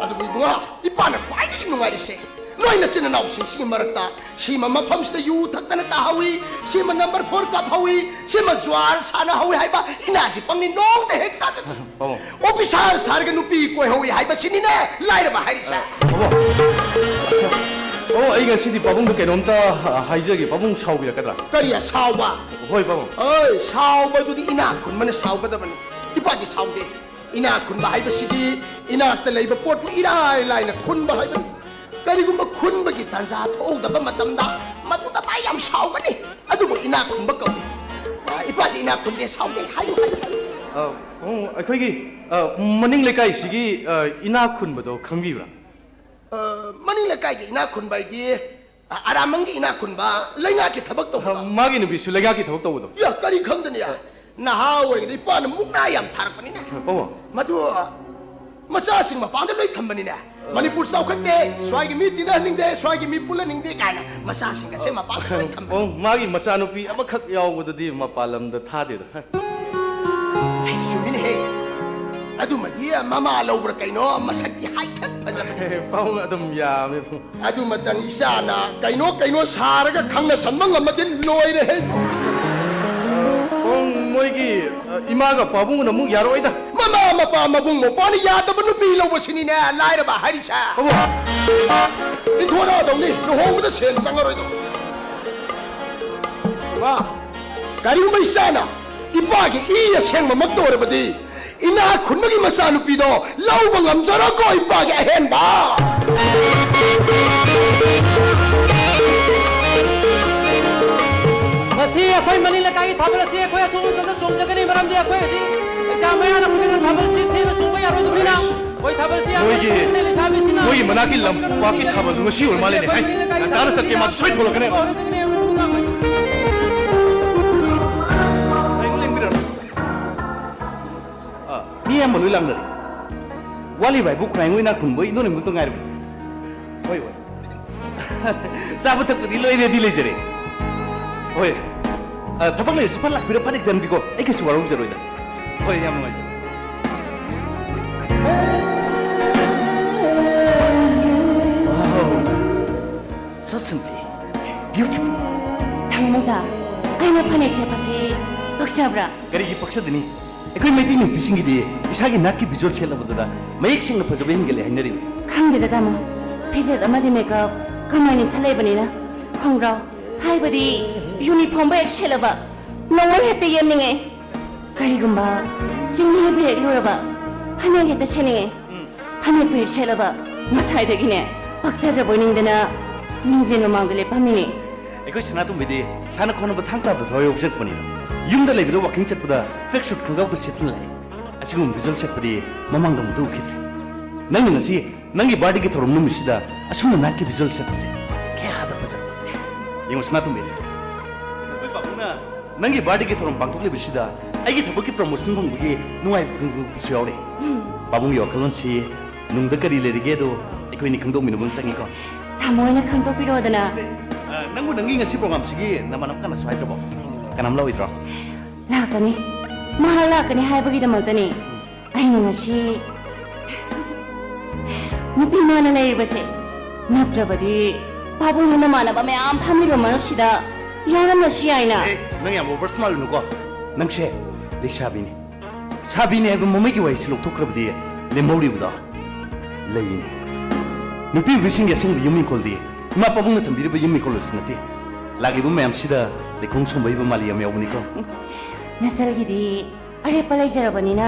ꯑꯗꯨꯕꯨ ꯏꯕꯨꯡꯉꯣ, ꯏꯄꯥꯅ ꯈ꯭ꯋꯥꯏꯗꯒꯤ ꯅꯨꯡꯉꯥꯏꯔꯤꯁꯦ, ꯅꯣꯏ ꯅꯆꯤꯟ ꯅꯅꯥꯎꯁꯤꯡꯁꯤꯒꯤ ꯃꯔꯛꯇ ꯁꯤꯃ ꯃꯐꯝꯁꯤꯗ ꯌꯨ ꯊꯛꯇꯅ ꯇꯥꯍꯧꯏ, ꯁꯤꯃ ꯅꯝꯕꯔ ꯐꯣꯔ ꯀꯥꯞꯍꯧꯏ, ꯁꯤꯃ ꯖ꯭ꯋꯥꯔ ꯁꯥꯟꯅꯍꯧꯏ ꯍꯥꯏꯕ ꯏꯅꯥꯁꯤ ꯄꯪꯉꯤ ꯅꯣꯡꯗ ꯍꯦꯛ ꯇꯥꯖꯗꯦ꯫ ꯄꯥꯕꯨꯡ꯫ ꯑꯣꯐꯤꯁꯥꯔ ꯁꯥꯔꯒ ꯅꯨꯄꯤ ꯀꯣꯏꯍꯧꯏ ꯍꯥꯏꯕꯁꯤꯅꯤꯅꯦ ꯂꯥꯏꯔꯕ ꯍꯥꯏꯔꯤꯁꯦ꯫ ꯄꯥꯕꯨꯡ꯫ ꯑꯣ, ꯑꯩ ꯉꯁꯤꯗꯤ ꯄꯥꯕꯨꯡꯗ ꯀꯩꯅꯣꯝꯇ ꯍꯥꯏꯖꯒꯦ, ꯄꯥꯕꯨꯡ ꯁꯥꯎꯕꯤꯔꯛꯀꯗ꯭ꯔꯥ? ꯀꯔꯤ ꯁꯥꯎꯕ? ꯍꯣꯏ, ꯄꯥꯕꯨꯡ꯫ ꯍꯣꯏ, ꯁꯥꯎꯕꯗꯨꯗꯤ ꯏꯅꯥꯛ ꯈꯨꯟꯕꯅ ꯁꯥꯎꯒꯗꯕꯅꯤ꯫ ꯏꯄꯥꯗꯤ ꯁꯥꯎꯗꯦ꯫ ꯏꯅꯥꯛ ꯈꯨꯟꯕ ꯍꯥꯏꯕꯁꯤꯗꯤ ꯏꯅꯥꯛꯇ ꯂꯩꯕ ꯄꯣꯠꯄꯨ ꯏꯔꯥꯏ ꯂꯥꯏꯅ ꯈꯨꯟꯕ ꯍꯥꯏꯕꯅꯤ꯫ ꯀꯔꯤꯒꯨꯝꯕ ꯈꯨꯟꯕꯒꯤ ꯇꯥꯟꯖꯥ ꯊꯣꯛꯍꯧꯗꯕ ꯃꯇꯝꯗ ꯃꯗꯨꯗ ꯃꯥ ꯌꯥꯝ ꯁꯥꯎꯒꯅꯤ꯫ ꯑꯗꯨꯕꯨ ꯏꯅꯥꯛ ꯈꯨꯟꯕ ꯀꯧꯏ꯫ ꯑ, ꯏꯄꯥꯗꯤ ꯏꯅꯥꯛ ꯈꯨꯟꯗꯦ, ꯁꯥꯎꯗꯦ꯫ ꯍꯥꯏꯌꯨ, ꯍꯥꯏꯌꯨ, ꯍꯥꯏꯌꯨ꯫ ꯑ, ꯎꯝ, ꯑꯩꯈꯣꯏꯒꯤ, ꯑ, ꯃꯅꯤꯡ ꯂꯩꯀꯥꯏꯁꯤꯒꯤ, ꯑ, ꯏꯅꯥꯛ ꯈꯨꯟꯕꯗꯣ ꯈꯪꯕꯤꯕ꯭ꯔꯥ? ꯑ, ꯃꯅꯤꯡ ꯂꯩꯀꯥꯏꯒꯤ ꯏꯅꯥꯛ ꯈꯨꯟꯕ ꯍꯥꯏꯗꯤ, ꯑ, ꯑꯔꯥꯝꯕꯝꯒꯤ ꯏꯅꯥꯛ ꯈꯨꯟꯕ, ꯂꯩꯉꯥꯛꯀꯤ ꯊꯕꯛ ꯇꯧꯕ꯫ ꯑ, ꯃꯥꯒꯤ ꯅꯨꯄꯤꯁꯨ ꯂꯩꯉꯥꯛꯀꯤ ꯊꯕꯛ ꯇꯧꯕꯗꯣ꯫ ꯌꯥ, ꯀꯔꯤ ꯈꯪꯗꯅ? ꯑ꯫ ꯅꯍꯥ ꯑꯣꯏꯔꯤꯉꯩꯗ ꯏꯄꯥꯅ ꯃꯨꯛꯅꯥ ꯌꯥꯝ ꯊꯥꯔꯛꯄꯅꯤꯅꯦ꯫ ꯑꯣ꯫ ꯃꯗꯨ ꯃꯆꯥꯁꯤꯡ ꯃꯄꯥꯟꯗ ꯂꯣꯏ ꯊꯝꯕꯅꯤꯅꯦ꯫ ꯃꯅꯤꯄꯨꯔ ꯆꯥꯎꯈꯠꯇꯦ, ꯁ꯭ꯋꯥꯏꯒꯤ ꯃꯤ ꯇꯤꯟꯅꯍꯟꯅꯤꯡꯗꯦ, ꯁ꯭ꯋꯥꯏꯒꯤ ꯃꯤ ꯄꯨꯜꯍꯟꯅꯤꯡꯗꯦ ꯀꯥꯏꯅ ꯃꯆꯥꯁꯤꯡ ꯑꯁꯦ ꯃꯄꯥꯟꯗ ꯂꯣꯏ ꯊꯝꯕꯅꯤ꯫ ꯑꯣ, ꯃꯥꯒꯤ ꯃꯆꯥꯅꯨꯄꯤ ꯑꯃꯈꯛ ꯌꯥꯎꯕꯗꯨꯗꯤ ꯃꯄꯥꯟ ꯂꯝꯗ ꯊꯥꯗꯦꯗ꯫ ꯍꯩ, ꯆꯨꯝꯃꯤꯅꯦꯍꯦ꯫ ꯑꯗꯨꯃꯗꯤ ꯃꯃꯥ ꯂꯧꯕ꯭ꯔꯥ ꯀꯩꯅꯣ, ꯃꯁꯛꯇꯤ ꯍꯥꯏꯐꯦꯠ ꯐꯖꯕꯅꯤ꯫ ꯄꯥꯕꯨꯡ ꯑꯗꯨꯝ ꯌꯥꯝꯃꯦ, ꯄꯥꯕꯨꯡ꯫ ꯑꯗꯨꯃꯇꯪ ꯏꯆꯥꯅ ꯀꯩꯅꯣ ꯀꯩꯅꯣ ꯁꯥꯔꯒ ꯈꯪꯅ ꯁꯟꯕ ꯉꯝꯃꯗꯤ ꯂꯣꯏꯔꯦꯍꯦ꯫ ꯄꯥꯕꯨꯡ, ꯃꯣꯏꯒꯤ, ꯑ, ꯏꯃꯥꯒ ꯄꯥꯕꯨꯡꯅ ꯑꯃꯨꯛ ꯌꯥꯔꯛꯑꯣꯏꯗ꯫ ꯃꯃꯥ ꯃꯄꯥ ꯃꯕꯨꯡ ꯃꯧꯄ꯭ꯋꯥꯅ ꯌꯥꯗꯕ ꯅꯨꯄꯤ ꯂꯧꯕꯁꯤꯅꯤꯅꯦ ꯂꯥꯏꯔꯕ ꯍꯥꯏꯔꯤꯁꯦ꯫ ꯄꯥꯕꯨꯡ꯫ ꯏꯟꯊꯣꯔꯛꯑꯗꯧꯅꯤ, ꯂꯨꯍꯣꯡꯕꯗ ꯁꯦꯟ ꯆꯪꯉꯔꯣꯏꯗꯧꯅꯤ꯫ ꯏꯃꯥ, ꯀꯔꯤꯒꯨꯝꯕ ꯏꯆꯥꯅ ꯏꯄꯥꯒꯤ ꯏ ꯑꯁꯦꯡꯕꯃꯛꯇ ꯑꯣꯏꯔꯕꯗꯤ, ꯏꯅꯥꯛ ꯈꯨꯟꯕꯒꯤ ꯃꯆꯥꯅꯨꯄꯤꯗꯣ ꯂꯧꯕ ꯉꯝꯖꯔꯣꯏꯀꯣ, ꯏꯄꯥꯒꯤ ꯑꯍꯦꯟꯕ꯫ ꯉꯁꯤ ꯑꯩꯈꯣꯏ ꯃꯅꯤꯡ ꯂꯩꯀꯥꯏꯒꯤ ꯊꯥꯕꯜ ꯑꯁꯤ ꯑꯩꯈꯣꯏ ꯑꯊꯨꯕ ꯃꯇꯝꯗ ꯆꯣꯡꯖꯒꯅꯤ, ꯃꯔꯝꯗꯤ ꯑꯩꯈꯣꯏ ꯍꯧꯖꯤꯛ ꯑꯦꯛꯖꯥꯝ ꯃꯌꯥ ꯂꯥꯛꯄꯅꯤꯅ ꯊꯥꯕꯜ ꯑꯁꯤ ꯊꯦꯡꯅ ꯆꯣꯡꯕ ꯌꯥꯔꯣꯏꯗꯕꯅꯤꯅ꯫ ꯍꯣꯏ, ꯊꯥꯕꯜꯁꯤ ꯌꯥꯝ ꯃꯣꯏꯒꯤ, ꯊꯦꯡꯅ ꯂꯩꯁꯥꯕꯤꯁꯤꯡꯅ ꯃꯣꯏꯒꯤ ꯃꯅꯥꯛꯀꯤ ꯂꯝꯄꯥꯛꯀꯤ ꯊꯥꯕꯜꯗꯨ ꯉꯁꯤ ꯑꯣꯏꯔ ꯃꯥꯜꯂꯦꯅꯦ꯫ ꯍꯥꯏ, ꯉꯟꯇꯥꯅ ꯆꯠꯀꯦ, ꯃꯥꯁꯨ ꯁꯣꯏ ꯊꯣꯛꯂꯛꯀꯅꯦꯕ꯫ ꯂꯦꯡꯕꯤꯔꯣ꯫ ꯑꯥ, ꯃꯤ ꯑꯌꯥꯝꯕ ꯂꯣꯏ ꯂꯥꯡꯅꯔꯦ꯫ ꯋꯥꯠꯂꯤꯕ ꯍꯥꯏꯕꯨ ꯈꯨꯔꯥꯏ ꯍꯣꯏ ꯏꯅꯥꯛ ꯈꯨꯟꯕ ꯍꯣꯏ ꯏꯟꯗꯣꯟ ꯏꯃꯨꯡꯇ ꯉꯥꯏꯔꯕꯅꯤ꯫ ꯍꯣꯏ, ꯍꯣꯏ꯫ ꯆꯥꯕ ꯊꯛꯄꯗꯤ ꯂꯣꯏ ꯔꯦꯗꯤ ꯂꯩꯖꯔꯦ꯫ ꯍꯣꯏ꯫ ꯑ, ꯊꯕꯛ ꯂꯩꯔꯁꯨ ꯐꯠ ꯂꯥꯛꯄꯤꯔ ꯐꯠ ꯍꯦꯛ ꯊꯝꯕꯤꯀꯣ꯫ ꯑꯩ ꯀꯩꯁꯨ ꯋꯥꯔꯧꯖꯔꯣꯏꯗ꯫ ꯍꯣꯏ, ꯌꯥꯝ ꯅꯨꯡꯉꯥꯏꯖꯔꯦ꯫ Beautiful. ꯊꯥꯡꯃꯨꯗ, ꯑꯩꯅ ꯐꯅꯦꯛ ꯁꯦꯠꯄꯁꯤ ꯄꯛꯆꯕ꯭ꯔꯥ? ꯀꯔꯤꯒꯤ ꯄꯛꯆꯗꯅꯤ? ꯑꯩꯈꯣꯏ ꯃꯩꯇꯩ ꯅꯨꯄꯤꯁꯤꯡꯒꯤꯗꯤ ꯏꯁꯥꯒꯤ ꯅꯥꯠꯀꯤ ꯐꯤꯖꯣꯜ ꯁꯦꯠꯂꯕꯗꯨꯗ ꯃꯌꯦꯛ ꯁꯦꯡꯅ ꯐꯖꯕ ꯍꯦꯟꯒꯠꯂꯦ ꯍꯥꯏꯅꯔꯤꯅꯤ꯫ ꯈꯪꯗꯦꯗ ꯇꯥꯃꯣ, ꯐꯤꯖꯦꯠ ꯑꯃꯗꯤ ꯃꯦꯀꯞ ꯀꯃꯥꯏꯅ ꯁꯦꯠꯂꯛꯏꯕꯅꯤꯅ? ꯈꯣꯡꯒ꯭ꯔꯥꯎ ꯍꯥꯏꯕꯗꯤ ꯌꯨꯅꯤꯐꯣꯔꯝꯕꯨ ꯍꯦꯛ ꯁꯦꯠꯂꯕ ꯅꯣꯡꯃꯩ ꯍꯦꯛꯇ ꯌꯦꯞꯅꯤꯡꯉꯦ꯫ ꯀꯔꯤꯒꯨꯝꯕ ꯆꯤꯡꯃꯤꯕꯨ ꯍꯦꯛ ꯂꯨꯔꯕ ꯐꯅꯦꯛ ꯍꯦꯛꯇ ꯁꯦꯠꯅꯤꯡꯉꯦ꯫ ꯐꯅꯦꯛꯄꯨ ꯍꯦꯛ ꯁꯦꯠꯂꯕ ꯉꯁꯥꯏꯗꯒꯤꯅꯦ ꯄꯛꯆꯗ꯭ꯔꯕꯣꯏ ꯅꯤꯡꯗꯅ ꯃꯤꯡꯖꯦꯜ ꯃꯃꯥꯡꯗ ꯂꯦꯞꯄꯝꯃꯤꯅꯦ꯫ ꯑꯩꯈꯣꯏ ꯁꯅꯥꯇꯣꯝꯕꯤꯗꯤ ꯁꯥꯟꯅ ꯈꯣꯠꯅꯕ ꯊꯥꯡ ꯇꯥꯕꯗ ꯊꯋꯥꯏ ꯌꯥꯎꯖꯔꯛꯄꯅꯤꯗꯣ꯫ ꯌꯨꯝꯗ ꯂꯩꯕꯗ ꯋꯥꯀꯤꯡ ꯆꯠꯄꯗ ꯇ꯭ꯔꯦꯛ ꯁꯨꯠ ꯈꯪꯒꯥꯎꯗ ꯁꯦꯠꯇꯨꯅ ꯂꯥꯛꯏ꯫ ꯑꯁꯤꯒꯨꯝꯕ ꯐꯤꯖꯣꯜ ꯁꯦꯠꯄꯗꯤ ꯃꯃꯥꯡꯗ ꯑꯃꯨꯛꯇ ꯎꯈꯤꯗ꯭ꯔꯤ꯫ ꯅꯪꯅ ꯉꯁꯤ ꯅꯪꯒꯤ ꯕꯥꯔꯗꯦꯒꯤ ꯊꯧꯔꯝ ꯅꯨꯃꯤꯠꯁꯤꯗ ꯑꯁꯨꯝꯅ ꯅꯥꯠꯀꯤ ꯐꯤꯖꯣꯜ ꯁꯦꯠꯄꯁꯦ ꯀꯌꯥꯗ ꯐꯖꯔꯦ꯫ ꯌꯦꯡꯉꯨ ꯁꯅꯥꯇꯣꯝꯕꯤ, ꯅꯈꯣꯏ ꯄꯥꯕꯨꯡꯅ ꯅꯪꯒꯤ ꯕꯥꯔꯗꯦꯒꯤ ꯊꯧꯔꯝ ꯄꯥꯡꯊꯣꯛꯂꯤꯕꯁꯤꯗ ꯑꯩꯒꯤ ꯊꯕꯛꯀꯤ ꯄ꯭ꯔꯃꯣꯁꯟ ꯐꯪꯕꯒꯤ ꯅꯨꯡꯉꯥꯏꯕ ꯐꯣꯡꯗꯣꯛꯄꯁꯨ ꯌꯥꯎꯔꯦ꯫ ꯎꯝ꯫ ꯄꯥꯕꯨꯡꯒꯤ ꯋꯥꯈꯜꯂꯣꯟꯁꯤ ꯅꯨꯡꯗ ꯀꯔꯤ ꯂꯩꯔꯤꯒꯦꯗꯣ ꯑꯩꯈꯣꯏꯅꯤ ꯈꯪꯗꯣꯛꯃꯤꯟꯅꯕ ꯑꯃ ꯆꯪꯉꯤꯀꯣ꯫ ꯇꯥꯃꯣ ꯍꯣꯏꯅ ꯈꯪꯗꯣꯛꯄꯤꯔꯣꯗꯅ꯫ ꯑ, ꯅꯪꯕꯨ ꯅꯪꯒꯤ ꯉꯁꯤ ꯄ꯭ꯔꯣꯒꯥꯝꯁꯤꯒꯤ ꯅꯃꯥꯟꯅꯕ ꯀꯅꯥꯁꯨ ꯍꯥꯏꯗ꯭ꯔꯕꯣ? ꯀꯅꯥꯝ ꯂꯥꯛꯑꯣꯏꯗ꯭ꯔꯣ? ꯂꯥꯛꯀꯅꯤ꯫ ꯃꯍꯥꯛ ꯂꯥꯛꯀꯅꯤ ꯍꯥꯏꯕꯒꯤꯗꯃꯛꯇꯅꯤ ꯑꯩꯅ ꯉꯁꯤ ꯅꯨꯄꯤ ꯃꯥꯅ ꯂꯩꯔꯤꯕꯁꯦ꯫ ꯅꯠꯇ꯭ꯔꯕꯗꯤ ꯄꯥꯕꯨꯡꯒꯤ ꯃꯃꯥꯟꯅꯕ ꯃꯌꯥꯝ ꯐꯝꯂꯤꯕ ꯃꯔꯛꯁꯤꯗ ꯌꯥꯎꯔꯝꯂꯁꯨ ꯌꯥꯏꯅ꯫ ꯑꯦ, ꯅꯪ ꯌꯥꯝ ꯑꯣꯚꯔ ꯁ꯭ꯃꯥꯔꯠ ꯑꯣꯏꯅꯨꯀꯣ꯫ ꯅꯪꯁꯦ ꯂꯩꯁꯥꯕꯤꯅꯤ꯫ ꯁꯥꯕꯤꯅꯤ ꯍꯥꯏꯕ ꯃꯃꯩꯒꯤ ꯋꯥꯍꯩꯁꯤ ꯂꯧꯊꯣꯛꯈ꯭ꯔꯕꯗꯤ ꯂꯦꯝꯍꯧꯔꯤꯕꯗꯣ ꯂꯩꯅꯤ꯫ ꯅꯨꯄꯤ ꯑꯣꯏꯕꯤꯁꯤꯡꯒꯤ ꯑꯁꯦꯡꯕ ꯌꯨꯝ ꯏꯪꯈꯣꯜꯗꯤ ꯏꯃꯥ ꯄꯥꯕꯨꯡꯅ ꯊꯝꯕꯤꯔꯤꯕ ꯌꯨꯝ ꯏꯪꯈꯣꯜ ꯑꯁꯤ ꯅꯠꯇꯦ꯫ ꯂꯥꯛꯂꯤꯕ ꯃꯌꯥꯝꯁꯤꯗ ꯂꯩꯈꯣꯝ ꯁꯨꯝꯕ ꯍꯩꯕ ꯃꯥꯜꯂꯤ ꯌꯥꯝ ꯌꯥꯎꯕꯅꯤꯀꯣ꯫ ꯅꯆꯜꯒꯤꯗꯤ ꯑꯔꯦꯞꯄ ꯂꯩꯖꯔꯕꯅꯤꯅ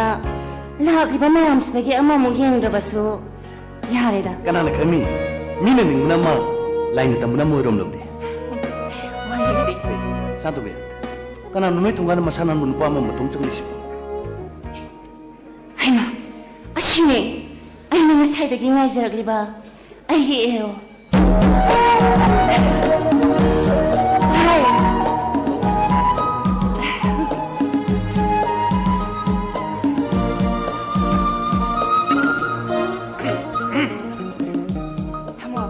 ꯂꯥꯛꯂꯤꯕ ꯃꯌꯥꯝꯁꯤꯗꯒꯤ ꯑꯃꯃꯨꯛ ꯌꯦꯡꯗ꯭ꯔꯕꯁꯨ ꯌꯥꯔꯦꯗ꯫ ꯀꯅꯥꯅ ꯈꯪꯅꯤ? ꯃꯤꯅ ꯅꯤꯡꯕꯅ ꯑꯃ, ꯂꯥꯏꯅ ꯇꯝꯕꯅ ꯑꯃ ꯑꯣꯏꯔꯝꯂꯕꯗꯤ꯫ ꯋꯥꯔꯤꯗꯤ꯫ ꯍꯦ, ꯁꯥꯟꯇꯣꯝꯕꯤ, ꯀꯅꯥꯅꯣ ꯅꯣꯏ ꯊꯣꯡꯒꯥꯟꯗ ꯃꯁꯥ ꯅꯥꯟꯕ ꯅꯨꯄꯥ ꯑꯃ ꯃꯇꯣꯝ ꯆꯪꯂꯤꯁꯤꯕꯣ? ꯍꯩꯃꯥ, ꯑꯁꯤꯅꯦ ꯑꯩꯅ ꯉꯁꯥꯏꯗꯒꯤ ꯉꯥꯏꯖꯔꯛꯂꯤꯕ ꯑꯩꯒꯤ ꯑꯦ ꯑꯣ꯫ ꯍꯥꯏ꯫ ꯊꯝꯃꯣ꯫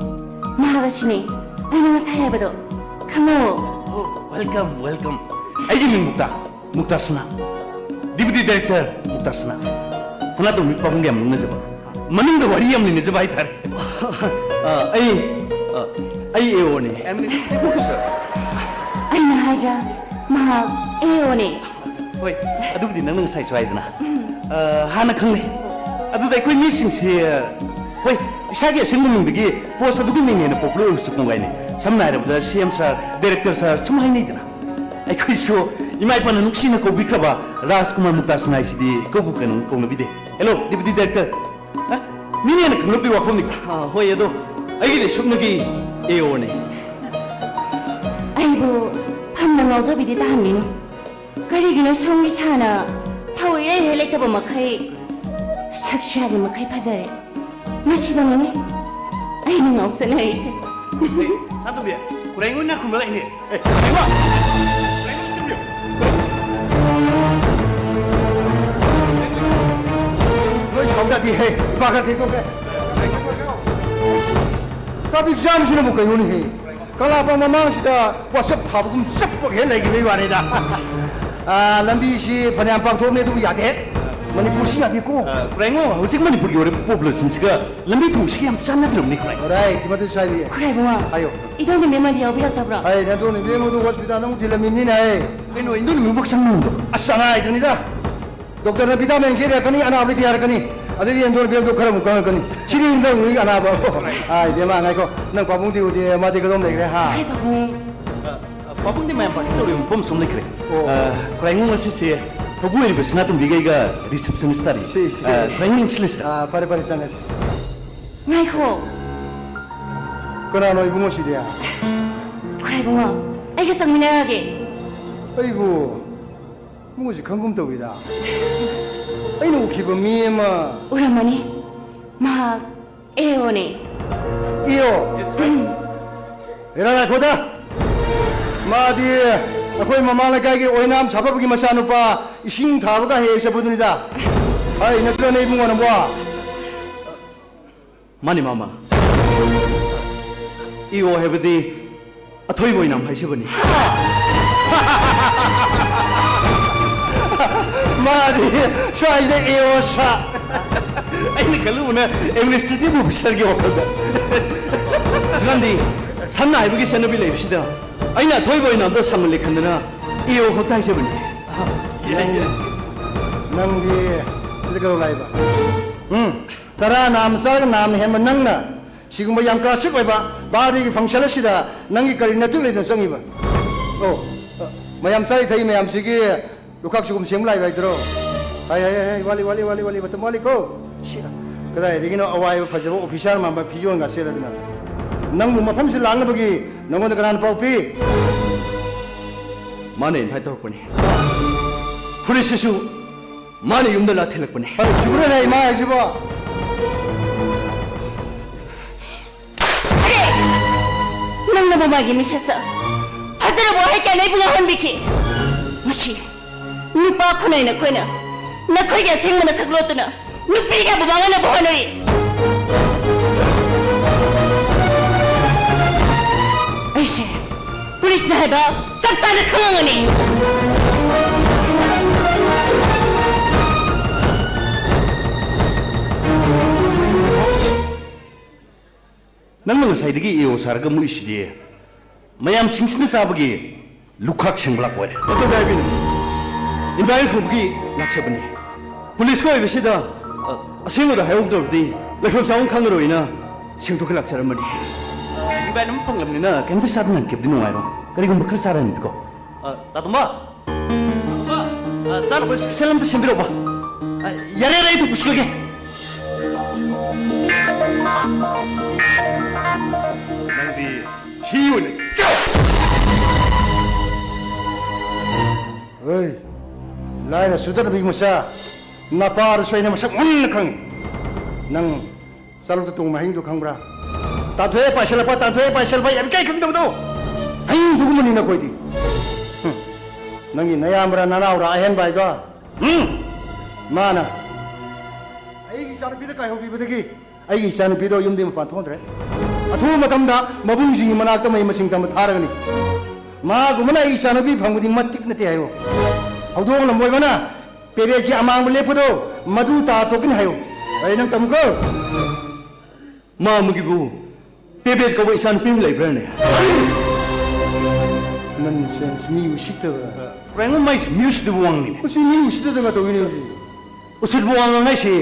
ꯃꯍꯥꯛ ꯑꯁꯤꯅꯦ ꯑꯩꯅ ꯉꯁꯥꯏ ꯍꯥꯏꯕꯗꯣ꯫ ꯈꯪꯉꯣ꯫ ꯑꯣ, welcome, welcome. ꯑꯩꯒꯤ ꯃꯤꯡ ꯃꯨꯛꯇꯥ, ꯃꯨꯛꯇꯥ ꯁꯅꯥ꯫ Deputy Director ꯃꯨꯛꯇꯥ ꯁꯅꯥ꯫ ꯁꯅꯥꯇꯣꯝꯕꯤ ꯄꯥꯕꯨꯡꯒ ꯌꯥꯝ ꯅꯣꯛꯅꯖꯕ꯫ ꯃꯅꯨꯡꯗ ꯋꯥꯔꯤ ꯌꯥꯝ ꯂꯩꯅꯖꯕ ꯍꯥꯏꯇꯥꯔꯦ꯫ ꯑ, ꯑꯩ, ꯑ, ꯑꯩ ꯑꯦ ꯑꯣꯅꯦ꯫ Administrative officer. ꯑꯩꯅ ꯍꯥꯏꯗ꯭ꯔꯥ, ꯃꯍꯥꯛ ꯑꯦ ꯑꯣꯅꯦ꯫ ꯍꯣꯏ, ꯑꯗꯨꯕꯨꯗꯤ ꯅꯪꯅ ꯉꯁꯥꯏꯁꯨ ꯍꯥꯏꯗꯅ꯫ ꯑ, ꯍꯥꯟꯅ ꯈꯪꯂꯦ꯫ ꯑꯗꯨꯗ ꯑꯩꯈꯣꯏ ꯃꯤꯁꯤꯡꯁꯤ, ꯍꯣꯏ, ꯏꯁꯥꯒꯤ ꯑꯁꯦꯡꯕ ꯃꯤꯡꯗꯒꯤ ꯄꯣꯁ ꯑꯗꯨꯒꯤ ꯃꯤꯡꯅ ꯍꯦꯟꯅ ꯄꯣꯄꯨꯂꯔ ꯑꯣꯏꯕꯁꯨ ꯀꯣꯡꯒꯥꯏꯅꯤ꯫ ꯁꯝꯅ ꯍꯥꯏꯔꯕꯗ, ꯁꯤ ꯑꯦꯝ ꯁꯥꯔ, ꯗꯥꯏꯔꯦꯛꯇꯔ ꯁꯥꯔ ꯁꯨꯝ ꯍꯥꯏꯅꯩꯗꯅ꯫ ꯑꯩꯈꯣꯏꯁꯨ ꯏꯃꯥ ꯏꯄꯥꯅ ꯅꯨꯡꯁꯤꯅ ꯀꯧꯕꯤꯈ꯭ꯔꯕ ꯔꯥꯖꯀꯨꯃꯥꯔ ꯃꯨꯛꯇꯥꯁꯅꯥ ꯍꯥꯏꯁꯤꯗꯤ ꯏꯀꯧꯕꯨ ꯀꯩꯅꯧ ꯀꯧꯅꯕꯤꯗꯦ꯫ Hello, ꯗꯦꯄꯨꯇꯤ director. ꯑ? ꯃꯤꯅ ꯍꯦꯟꯅ ꯈꯪꯂꯛꯄꯒꯤ ꯋꯥꯐꯝꯅꯤ꯫ ꯑ, ꯍꯣꯏ, ꯑꯗꯣ ꯑꯩꯒꯤꯗꯤ ꯁꯨꯞꯅꯒꯤ ꯑꯦ ꯑꯣꯅꯦ꯫ ꯑꯩꯕꯨ ꯐꯝꯅ ꯉꯥꯎꯖꯕꯤꯗꯤ ꯇꯥꯍꯟꯕꯤꯅꯨ꯫ ꯀꯔꯤꯒꯤꯅꯣ ꯁꯣꯝꯒꯤ ꯁꯥꯅ ꯊꯧ ꯏꯔꯩ ꯍꯦꯛ ꯂꯩꯇꯕ ꯃꯈꯩ ꯁꯛꯁꯨ ꯌꯥꯔꯤ ꯃꯈꯩ ꯐꯖꯔꯦ꯫ ꯃꯁꯤꯗꯅꯤꯅꯦ ꯑꯩꯅ ꯉꯥꯎꯆꯠꯅꯔꯤꯁꯦ꯫ ꯑꯦ, ꯁꯥꯟꯇꯣꯝꯕꯤ, ꯈꯨꯔꯥꯏꯉꯣꯟꯅ ꯈꯨꯝꯕ ꯂꯥꯛꯏꯅꯦ꯫ ꯑꯦ, ꯈꯨꯔꯥꯏꯉꯣꯟ! ꯈꯨꯔꯥꯏꯉꯣꯟ ꯆꯪꯕꯤꯌꯨ꯫ ꯂꯣꯏ ꯁꯥꯎꯖꯥꯠꯅꯤꯍꯦ, ꯏꯄꯥ ꯈꯔ ꯊꯦꯡꯗꯣꯛꯈ꯭ꯔꯦ꯫ ꯇ꯭ꯔꯥꯐꯤꯛ ꯖꯥꯝꯁꯤꯅꯕꯨ ꯀꯩꯅꯣꯅꯦꯍꯦ? ꯀꯪꯂꯥ ꯄꯥꯎ ꯃꯃꯥꯡꯁꯤꯗ ꯋꯥꯆꯞ ꯊꯥꯕꯒꯨꯝ ꯆꯞꯄꯒ ꯍꯦꯛ ꯂꯩꯈꯤꯕꯒꯤ ꯋꯥꯅꯤꯗ꯫ ꯑꯥ, ꯂꯝꯕꯤꯁꯤ ꯐꯅꯌꯥꯝ ꯄꯥꯛꯊꯣꯛꯑꯕꯅꯤ, ꯑꯗꯨꯕꯨ ꯌꯥꯗꯦ꯫ ꯃꯅꯤꯄꯨꯔꯁꯤ ꯌꯥꯗꯦꯀꯣ꯫ ꯑ, ꯈꯨꯔꯥꯏꯉꯣ, ꯍꯧꯖꯤꯛ ꯃꯅꯤꯄꯨꯔꯒꯤ ꯑꯣꯏꯔꯤꯕ ꯄꯣꯄꯨꯂꯦꯁꯟꯁꯤꯒ ꯂꯝꯕꯤ ꯊꯣꯡꯁꯤꯒ ꯌꯥꯝ ꯆꯥꯟꯅꯗ꯭ꯔꯕꯅꯤ, ꯈꯨꯔꯥꯏ꯫ ꯈꯨꯔꯥꯏ, ꯈꯨꯔꯥꯏ ꯏꯕꯨꯡꯉꯣ꯫ ꯍꯥꯏꯌꯣ꯫ ꯏꯗꯣꯝ ꯅꯦꯝꯕꯤ ꯑꯃꯗꯤ ꯌꯥꯎꯕꯤꯔꯛꯇꯕ꯭ꯔꯣ? ꯑꯩ ꯅꯦꯝꯕꯤ ꯑꯃꯗꯨ ꯍꯣꯁꯄꯤꯇꯥꯜꯗ ꯑꯃꯨꯛ ꯊꯤꯜꯂꯝꯃꯤꯅꯤꯅꯦ꯫ ꯀꯩꯅꯣ, ꯏꯗꯣꯝ ꯅꯦꯝꯕꯤꯕꯨ ꯆꯪꯉꯝꯗꯕ꯭ꯔꯣ? ꯑꯁ, ꯑꯅꯥꯏꯗꯨꯅꯤꯗ꯫ ꯗꯣꯛꯇꯔꯅ ꯚꯤꯇꯥꯃꯤꯟ ꯈꯦꯠ ꯏꯔꯛꯀꯅꯤ, ꯑꯅꯥꯕꯗꯤ ꯀꯌꯥ ꯏꯔꯛꯀꯅꯤ? ꯑꯗꯩꯗꯤ ꯑꯦꯟꯗꯣꯔꯐꯤꯟꯗꯣ ꯈꯔ ꯑꯃꯨꯛ ꯀꯪꯉꯛꯀꯅꯤ꯫ ꯁꯤꯅꯤ ꯅꯪ ꯍꯧꯖꯤꯛ ꯑꯅꯥꯕ꯫ ꯑꯥ, ꯏꯕꯦꯝꯃ, ꯉꯥꯏꯈꯣ꯫ ꯅꯪ ꯄꯥꯕꯨꯡꯗꯤ ꯎꯗꯦ, ꯃꯥꯗꯤ ꯀꯗꯣꯝ ꯂꯩꯈ꯭ꯔꯦ, ꯍꯥ? ꯑꯩꯈꯣꯏ ꯄꯥꯕꯨꯡ꯫ ꯑ, ꯄꯥꯕꯨꯡꯗꯤ ꯃꯌꯥꯝ ꯄꯥꯔꯇꯤ ꯇꯧꯔꯤꯕ ꯃꯐꯝ ꯁꯨꯝ ꯂꯩꯈ꯭ꯔꯦ꯫ ꯑꯣ꯫ ꯑ, ꯈꯨꯔꯥꯏꯉꯣ, ꯉꯁꯤꯁꯦ ꯊꯧꯕꯨ ꯑꯣꯏꯔꯤꯕ ꯁꯅꯥꯇꯣꯝꯕꯤꯒ ꯑꯩꯒ ꯔꯤꯁꯦꯞꯁꯅꯤꯁ ꯇꯥꯔꯤ꯫ ꯁꯤ, ꯁꯤ꯫ ꯑ, ꯈꯨꯔꯥꯏꯉꯣ, ꯌꯦꯡꯁꯤꯜꯂꯁꯤꯔ? ꯑꯥ, ꯐꯔꯦ, ꯐꯔꯦ, ꯆꯪꯉꯁꯤ꯫ ꯉꯥꯏꯈꯣ꯫ ꯀꯅꯥꯅꯣ ꯏꯕꯨꯡꯉꯣ ꯁꯤꯗꯤ? ꯈꯨꯔꯥꯏ ꯏꯕꯨꯡꯉꯣ, ꯑꯩꯒ ꯆꯪꯃꯤꯟꯅꯔꯒꯦ꯫ ꯑꯩꯕꯨ ꯃꯣꯏꯁꯤ ꯈꯪꯒꯨꯝ ꯇꯧꯏꯗ꯫ ꯑꯩꯅ ꯎꯈꯤꯕ ꯃꯤ ꯑꯃ꯫ ꯎꯔꯝꯃꯅꯤ꯫ ꯃꯍꯥꯛ ꯑꯦ ꯑꯣꯅꯦ꯫ ꯏ ꯑꯣ? ꯎꯝ꯫ ꯍꯦꯔꯥ, ꯉꯥꯏꯈꯣꯗ꯫ ꯃꯥꯗꯤ ꯑꯩꯈꯣꯏ ꯃꯃꯥꯡ ꯂꯩꯀꯥꯏꯒꯤ ꯑꯣꯏꯅꯥꯝ ꯁꯥꯕꯒꯤ ꯃꯆꯥꯅꯨꯄꯥ ꯏꯁꯤꯡ ꯊꯥꯕꯒ ꯍꯦꯛ ꯍꯦꯛ ꯆꯠꯄꯗꯨꯅꯤꯗ꯫ ꯑꯩ ꯅꯠꯇ꯭ꯔꯅꯦ ꯏꯕꯨꯡꯉꯣ ꯅꯪꯕꯣ? ꯃꯥꯅꯤ, ꯃꯥꯃ꯫ ꯏ ꯑꯣ ꯍꯥꯏꯕꯗꯤ ꯑꯊꯣꯏꯕ ꯑꯣꯏꯅꯥꯝ ꯍꯥꯏꯖꯕꯅꯤ꯫ ꯃꯥꯗꯤ ꯁ꯭ꯋꯥꯏꯗ ꯑꯦ ꯑꯣ ꯁꯥ꯫ ꯑꯩꯅ ꯈꯜꯂꯨꯕꯅ ꯑꯦꯗꯃꯤꯅꯤꯁꯇ꯭ꯔꯦꯇꯤꯚ ꯑꯣꯐꯤꯁꯔꯒꯤ ꯋꯥꯈꯜꯗ꯫ ꯍꯧꯖꯤꯛꯀꯥꯟꯗꯤ ꯁꯝꯅ ꯍꯥꯏꯕꯒꯤ ꯆꯠꯅꯕꯤ ꯂꯩꯕꯁꯤꯗ ꯑꯩꯅ ꯑꯊꯣꯏꯕ ꯑꯣꯏꯅ ꯑꯝꯇ ꯁꯥꯃꯜꯂꯦ ꯈꯟꯗꯅ ꯏ ꯑꯣ ꯈꯛꯇ ꯍꯥꯏꯖꯕꯅꯤ꯫ ꯅꯪꯗꯤ ꯁꯤꯗ ꯀꯩꯗꯧ ꯂꯥꯛꯏꯕ? ꯎꯝ? ꯆꯔꯥ ꯅꯥꯝ ꯆꯥꯔꯒ ꯅꯥꯝ ꯍꯦꯟꯕ ꯅꯪꯅ ꯁꯤꯒꯨꯝꯕ ꯌꯥꯝ ꯀ꯭ꯂꯥꯁꯤꯛ ꯑꯣꯏꯕ ꯕꯥꯔꯗꯦꯒꯤ ꯐꯪꯁꯟ ꯑꯁꯤꯗ ꯅꯪꯒꯤ ꯀꯔꯤ ꯅꯇꯨ ꯂꯩꯗꯅ ꯆꯪꯉꯤꯕ? ꯑꯣ, ꯃꯌꯥꯝ ꯆꯥꯔꯤ ꯊꯛꯏ ꯃꯌꯥꯝꯁꯤꯒꯤ ꯂꯨꯈꯥꯛ ꯁꯤꯒꯨꯝ ꯁꯦꯝꯕ ꯂꯥꯛꯏꯕ ꯍꯥꯏꯗꯨꯔꯣ? ꯍꯥꯏ ꯍꯥꯏ ꯍꯥꯏ, ꯋꯥꯠꯂꯤ ꯋꯥꯠꯂꯤ ꯋꯥꯠꯂꯤ ꯋꯥꯠꯂꯤ, ꯃꯇꯝ ꯋꯥꯠꯂꯤꯀꯣ꯫ ꯁꯤ, ꯀꯗꯥꯏꯗꯒꯤꯅꯣ ꯑꯋꯥꯏꯕ ꯐꯖꯕ ꯑꯣꯐꯤꯁꯥꯔ ꯃꯥꯟꯕ ꯐꯤꯖꯣꯜꯒ ꯁꯦꯠꯂꯗꯅ ꯅꯪꯕꯨ ꯃꯐꯝꯁꯤ ꯂꯥꯛꯅꯕꯒꯤ ꯅꯪꯉꯣꯟꯗ ꯀꯅꯥꯅ ꯄꯥꯎ ꯄꯤ? ꯃꯥꯅ ꯏꯟꯚꯥꯏꯠ ꯇꯧꯔꯛꯄꯅꯤ꯫ ꯐꯨꯔꯤꯠꯁꯤꯁꯨ ꯃꯥꯅ ꯌꯨꯝꯗ ꯂꯥꯛ ꯊꯤꯜꯂꯛꯄꯅꯤ꯫ ꯍꯩ, ꯁꯤꯕꯨꯔ ꯍꯩ ꯃꯥ ꯍꯥꯏꯁꯤꯕꯣ꯫ ꯅꯪꯅ ꯃꯃꯥꯒꯤ ꯃꯤꯁꯦꯁꯇ ꯐꯖꯔꯕ ꯋꯥꯍꯩ ꯀꯌꯥꯅ ꯑꯩꯕꯨ ꯉꯥꯎꯍꯟꯕꯤꯈꯤ꯫ ꯉꯁꯤ ꯅꯨꯄꯥ ꯈꯨꯟꯅꯥꯏꯅ ꯑꯩꯈꯣꯏꯅ ꯅꯈꯣꯏꯒꯤ ꯑꯁꯦꯡꯕ ꯅꯁꯛ ꯂꯣꯠꯇꯨꯅ ꯅꯨꯄꯤꯒ ꯃꯃꯥꯡꯅꯅꯕ ꯍꯣꯠꯅꯔꯤ꯫ ꯑꯩꯁꯦ ꯄꯨꯂꯤꯁꯅ ꯍꯥꯏꯕ ꯆꯞ ꯆꯥꯅ ꯈꯪꯉꯝꯒꯅꯤ꯫ ꯅꯪꯅ ꯉꯁꯥꯏꯗꯒꯤ ꯑꯦ ꯑꯣ ꯁꯥꯔꯒ ꯃꯨꯛꯏꯁꯤꯗꯤ ꯃꯌꯥꯝꯁꯤꯡꯁꯤꯅ ꯆꯥꯕꯒꯤ ꯂꯨꯈꯥꯛ ꯁꯦꯡꯕ ꯂꯥꯛꯄ ꯑꯣꯏꯔꯦ꯫ ꯃꯇꯨꯡꯗ ꯍꯥꯏꯕꯤꯅꯨ꯫ ꯏꯟꯚꯥꯏꯠ ꯐꯪꯕꯒꯤ ꯂꯥꯛꯆꯕꯅꯤ꯫ ꯄꯨꯂꯤꯁꯀ ꯑꯣꯏꯕꯁꯤꯗ, ꯑ, ꯑꯁꯦꯡꯕꯗꯣ ꯍꯥꯏꯍꯧꯗ꯭ꯔꯕꯗꯤ ꯂꯩꯐꯝ ꯆꯥꯐꯝ ꯈꯪꯉꯔꯣꯏꯅ ꯁꯦꯡꯗꯣꯛꯀ ꯂꯥꯛꯆꯔꯝꯕꯅꯤ꯫ ꯏꯟꯚꯥꯏꯠ ꯑꯃ ꯐꯪꯂꯕꯅꯤꯅ ꯀꯩꯝꯇ ꯆꯥꯗꯅ ꯍꯟꯈꯤꯕꯗꯤ ꯅꯨꯡꯉꯥꯏꯔꯣꯏ꯫ ꯀꯔꯤꯒꯨꯝꯕ ꯈꯔ ꯆꯥꯔ ꯍꯟꯕꯤꯀꯣ꯫ ꯑ, ꯇꯥ ꯇꯣꯝꯕ꯫ ꯇꯥ ꯇꯣꯝꯕ, ꯑ, ꯆꯥꯅꯕ ꯏꯁꯄꯤꯁꯦꯜ ꯑꯝꯇ ꯁꯦꯝꯕꯤꯔꯛꯎꯕ꯫ ꯑ, ꯌꯥꯔꯦ, ꯌꯥꯔꯦ, ꯑꯩ ꯑꯗꯨꯝ ꯄꯨꯁꯤꯜꯂꯒꯦ꯫ ꯅꯪꯗꯤ ꯁꯤ ꯑꯣꯏꯅ ꯆꯥꯎ! ꯍꯣꯏ, ꯂꯥꯏꯔ ꯆꯨꯗꯠꯅꯕꯤ ꯃꯆꯥ, ꯅꯄꯥꯗꯨꯁꯨ ꯑꯩꯅ ꯃꯁꯛ ꯃꯨꯟꯅ ꯈꯪꯉꯤ꯫ ꯅꯪ ꯆꯥꯂꯨꯛꯇ ꯇꯣꯡꯕ ꯍꯌꯤꯡꯗꯨ ꯈꯪꯕ꯭ꯔꯥ? ꯇꯥꯟꯊꯣꯛꯑꯦ ꯄꯥꯏꯁꯤꯜꯂꯛꯄ, ꯇꯥꯟꯊꯣꯛꯑꯦ ꯄꯥꯏꯁꯤꯜꯂꯛꯄ, ꯌꯥꯝ ꯏꯀꯥꯏ ꯈꯪꯗꯕꯗꯣ꯫ ꯍꯌꯤꯡꯗꯨꯒꯨꯝꯕꯅꯤ ꯅꯈꯣꯏꯗꯤ꯫ ꯍꯨꯝ꯫ ꯅꯪꯒꯤ ꯅꯌꯥꯝꯕꯔꯥ ꯅꯅꯥꯎꯔꯥ ꯑꯍꯦꯟꯕ ꯍꯥꯏꯗꯣ? ꯎꯝ? ꯃꯥꯅ ꯑꯩꯒꯤ ꯏꯆꯥꯅꯨꯄꯤꯗ ꯀꯥꯏꯍꯧꯕꯤꯕꯗꯒꯤ ꯑꯩꯒꯤ ꯏꯆꯥꯅꯨꯄꯤꯗꯣ ꯌꯨꯝꯗꯒꯤ ꯃꯄꯥꯟ ꯊꯣꯛꯍꯟꯗ꯭ꯔꯦ꯫ ꯑꯊꯨꯕ ꯃꯇꯝꯗ ꯃꯕꯨꯡꯁꯤꯡꯒꯤ ꯃꯅꯥꯛꯇ ꯃꯍꯩ ꯃꯁꯤꯡ ꯇꯝꯕ ꯊꯥꯔꯒꯅꯤ꯫ ꯃꯥꯒꯨꯝꯕꯅ ꯑꯩꯒꯤ ꯏꯆꯥꯅꯨꯄꯤ ꯐꯪꯕꯗꯤ ꯃꯇꯤꯛ ꯅꯠꯇꯦ ꯍꯥꯏꯌꯣ꯫ ꯍꯧꯗꯣꯡ ꯂꯝꯕꯣꯏꯕꯅ ꯄꯦꯔꯦꯠꯀꯤ ꯑꯃꯥꯡꯕ ꯂꯦꯞꯄꯗꯣ ꯃꯗꯨ ꯇꯥ ꯇꯣꯛꯀꯅꯤ ꯍꯥꯏꯌꯣ꯫ ꯑꯩ ꯅꯪ ꯇꯝꯃꯨꯀꯣ꯫ ꯃꯥ ꯑꯃꯒꯤꯕꯨ ꯄꯦꯕꯦꯠ ꯀꯧꯕ ꯏꯆꯥꯅꯨꯄꯤ ꯑꯃ ꯂꯩꯕ꯭ꯔꯥꯅꯦ? Nonsense, ꯃꯤ ꯎꯁꯤꯠꯇꯕ꯫ ꯀꯔꯥꯏꯅꯣ ꯃꯥꯏꯁꯤ ꯃꯤ ꯎꯁꯤꯠꯇꯕ ꯋꯥ ꯉꯥꯡꯉꯤꯅꯦ? ꯃꯁꯤ ꯃꯤ ꯎꯁꯤꯠꯇꯗꯕ ꯇꯧꯏꯅꯦ ꯍꯧꯖꯤꯛ꯫ ꯎꯁꯤꯠꯄ ꯋꯥ ꯉꯥꯡ ꯍꯥꯏꯁꯤ,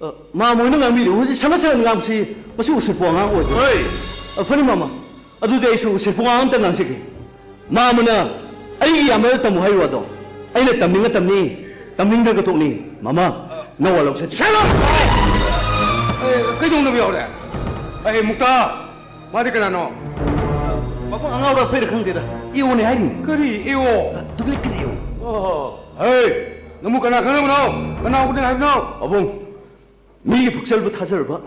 ꯑ, ꯃꯥꯃ ꯍꯣꯏꯅ ꯉꯥꯡꯕꯤꯔꯤꯕ ꯍꯧꯖꯤꯛ ꯁꯪꯒꯠ ꯁꯪꯒꯠ ꯉꯥꯡꯕꯁꯤ, ꯃꯁꯤ ꯎꯁꯤꯠꯄ ꯋꯥ ꯉꯥꯡ ꯑꯣꯏꯗ꯭ꯔꯣ? ꯍꯣꯏ꯫ ꯑ, ꯐꯅꯤ ꯃꯥꯃ, ꯑꯗꯨꯗꯤ ꯑꯩꯁꯨ ꯎꯁꯤꯠꯄ ꯋꯥ ꯑꯝꯇ ꯉꯥꯡꯖꯒꯦ꯫ ꯃꯥꯃꯅ ꯑꯩꯒꯤ ꯌꯥꯝꯕꯗ ꯇꯝꯃꯨ ꯍꯥꯏꯔꯨ ꯑꯗꯣ, ꯑꯩꯅ ꯇꯝꯅꯤꯡꯉ ꯇꯝꯅꯤ, ꯇꯝꯅꯤꯡꯗ꯭ꯔꯒ ꯇꯣꯛꯅꯤ꯫ ꯃꯥꯃ, ꯅꯋꯥ ꯂꯧꯁꯦ꯫ Shut up! ꯑꯦ, ꯀꯩꯗꯧꯅꯕ ꯌꯥꯎꯔꯦ? ꯑꯩ ꯃꯨꯛꯇꯥ, ꯃꯥꯗꯤ ꯀꯅꯥꯅꯣ? ꯄꯥꯕꯨꯡ, ꯑꯉꯥꯎꯕ ꯑꯐꯩꯔ ꯈꯪꯗꯦꯗ꯫ ꯏꯑꯣꯅꯦ ꯍꯥꯏꯔꯤꯅꯦ꯫ ꯀꯔꯤ ꯏꯑꯣ? Duplicate ꯏꯑꯣ꯫ ꯑꯣ, ꯍꯦ, ꯅꯪꯕꯨ ꯀꯅꯥ ꯈꯪꯅꯕꯅꯣ? ꯀꯅꯥꯒꯨꯝꯕꯅꯤ ꯍꯥꯏꯕꯅꯣ? ꯄꯥꯕꯨꯡ, ꯃꯤꯒꯤ ꯄꯨꯛꯆꯦꯜꯕꯨ ꯊꯥꯖꯔꯨꯕ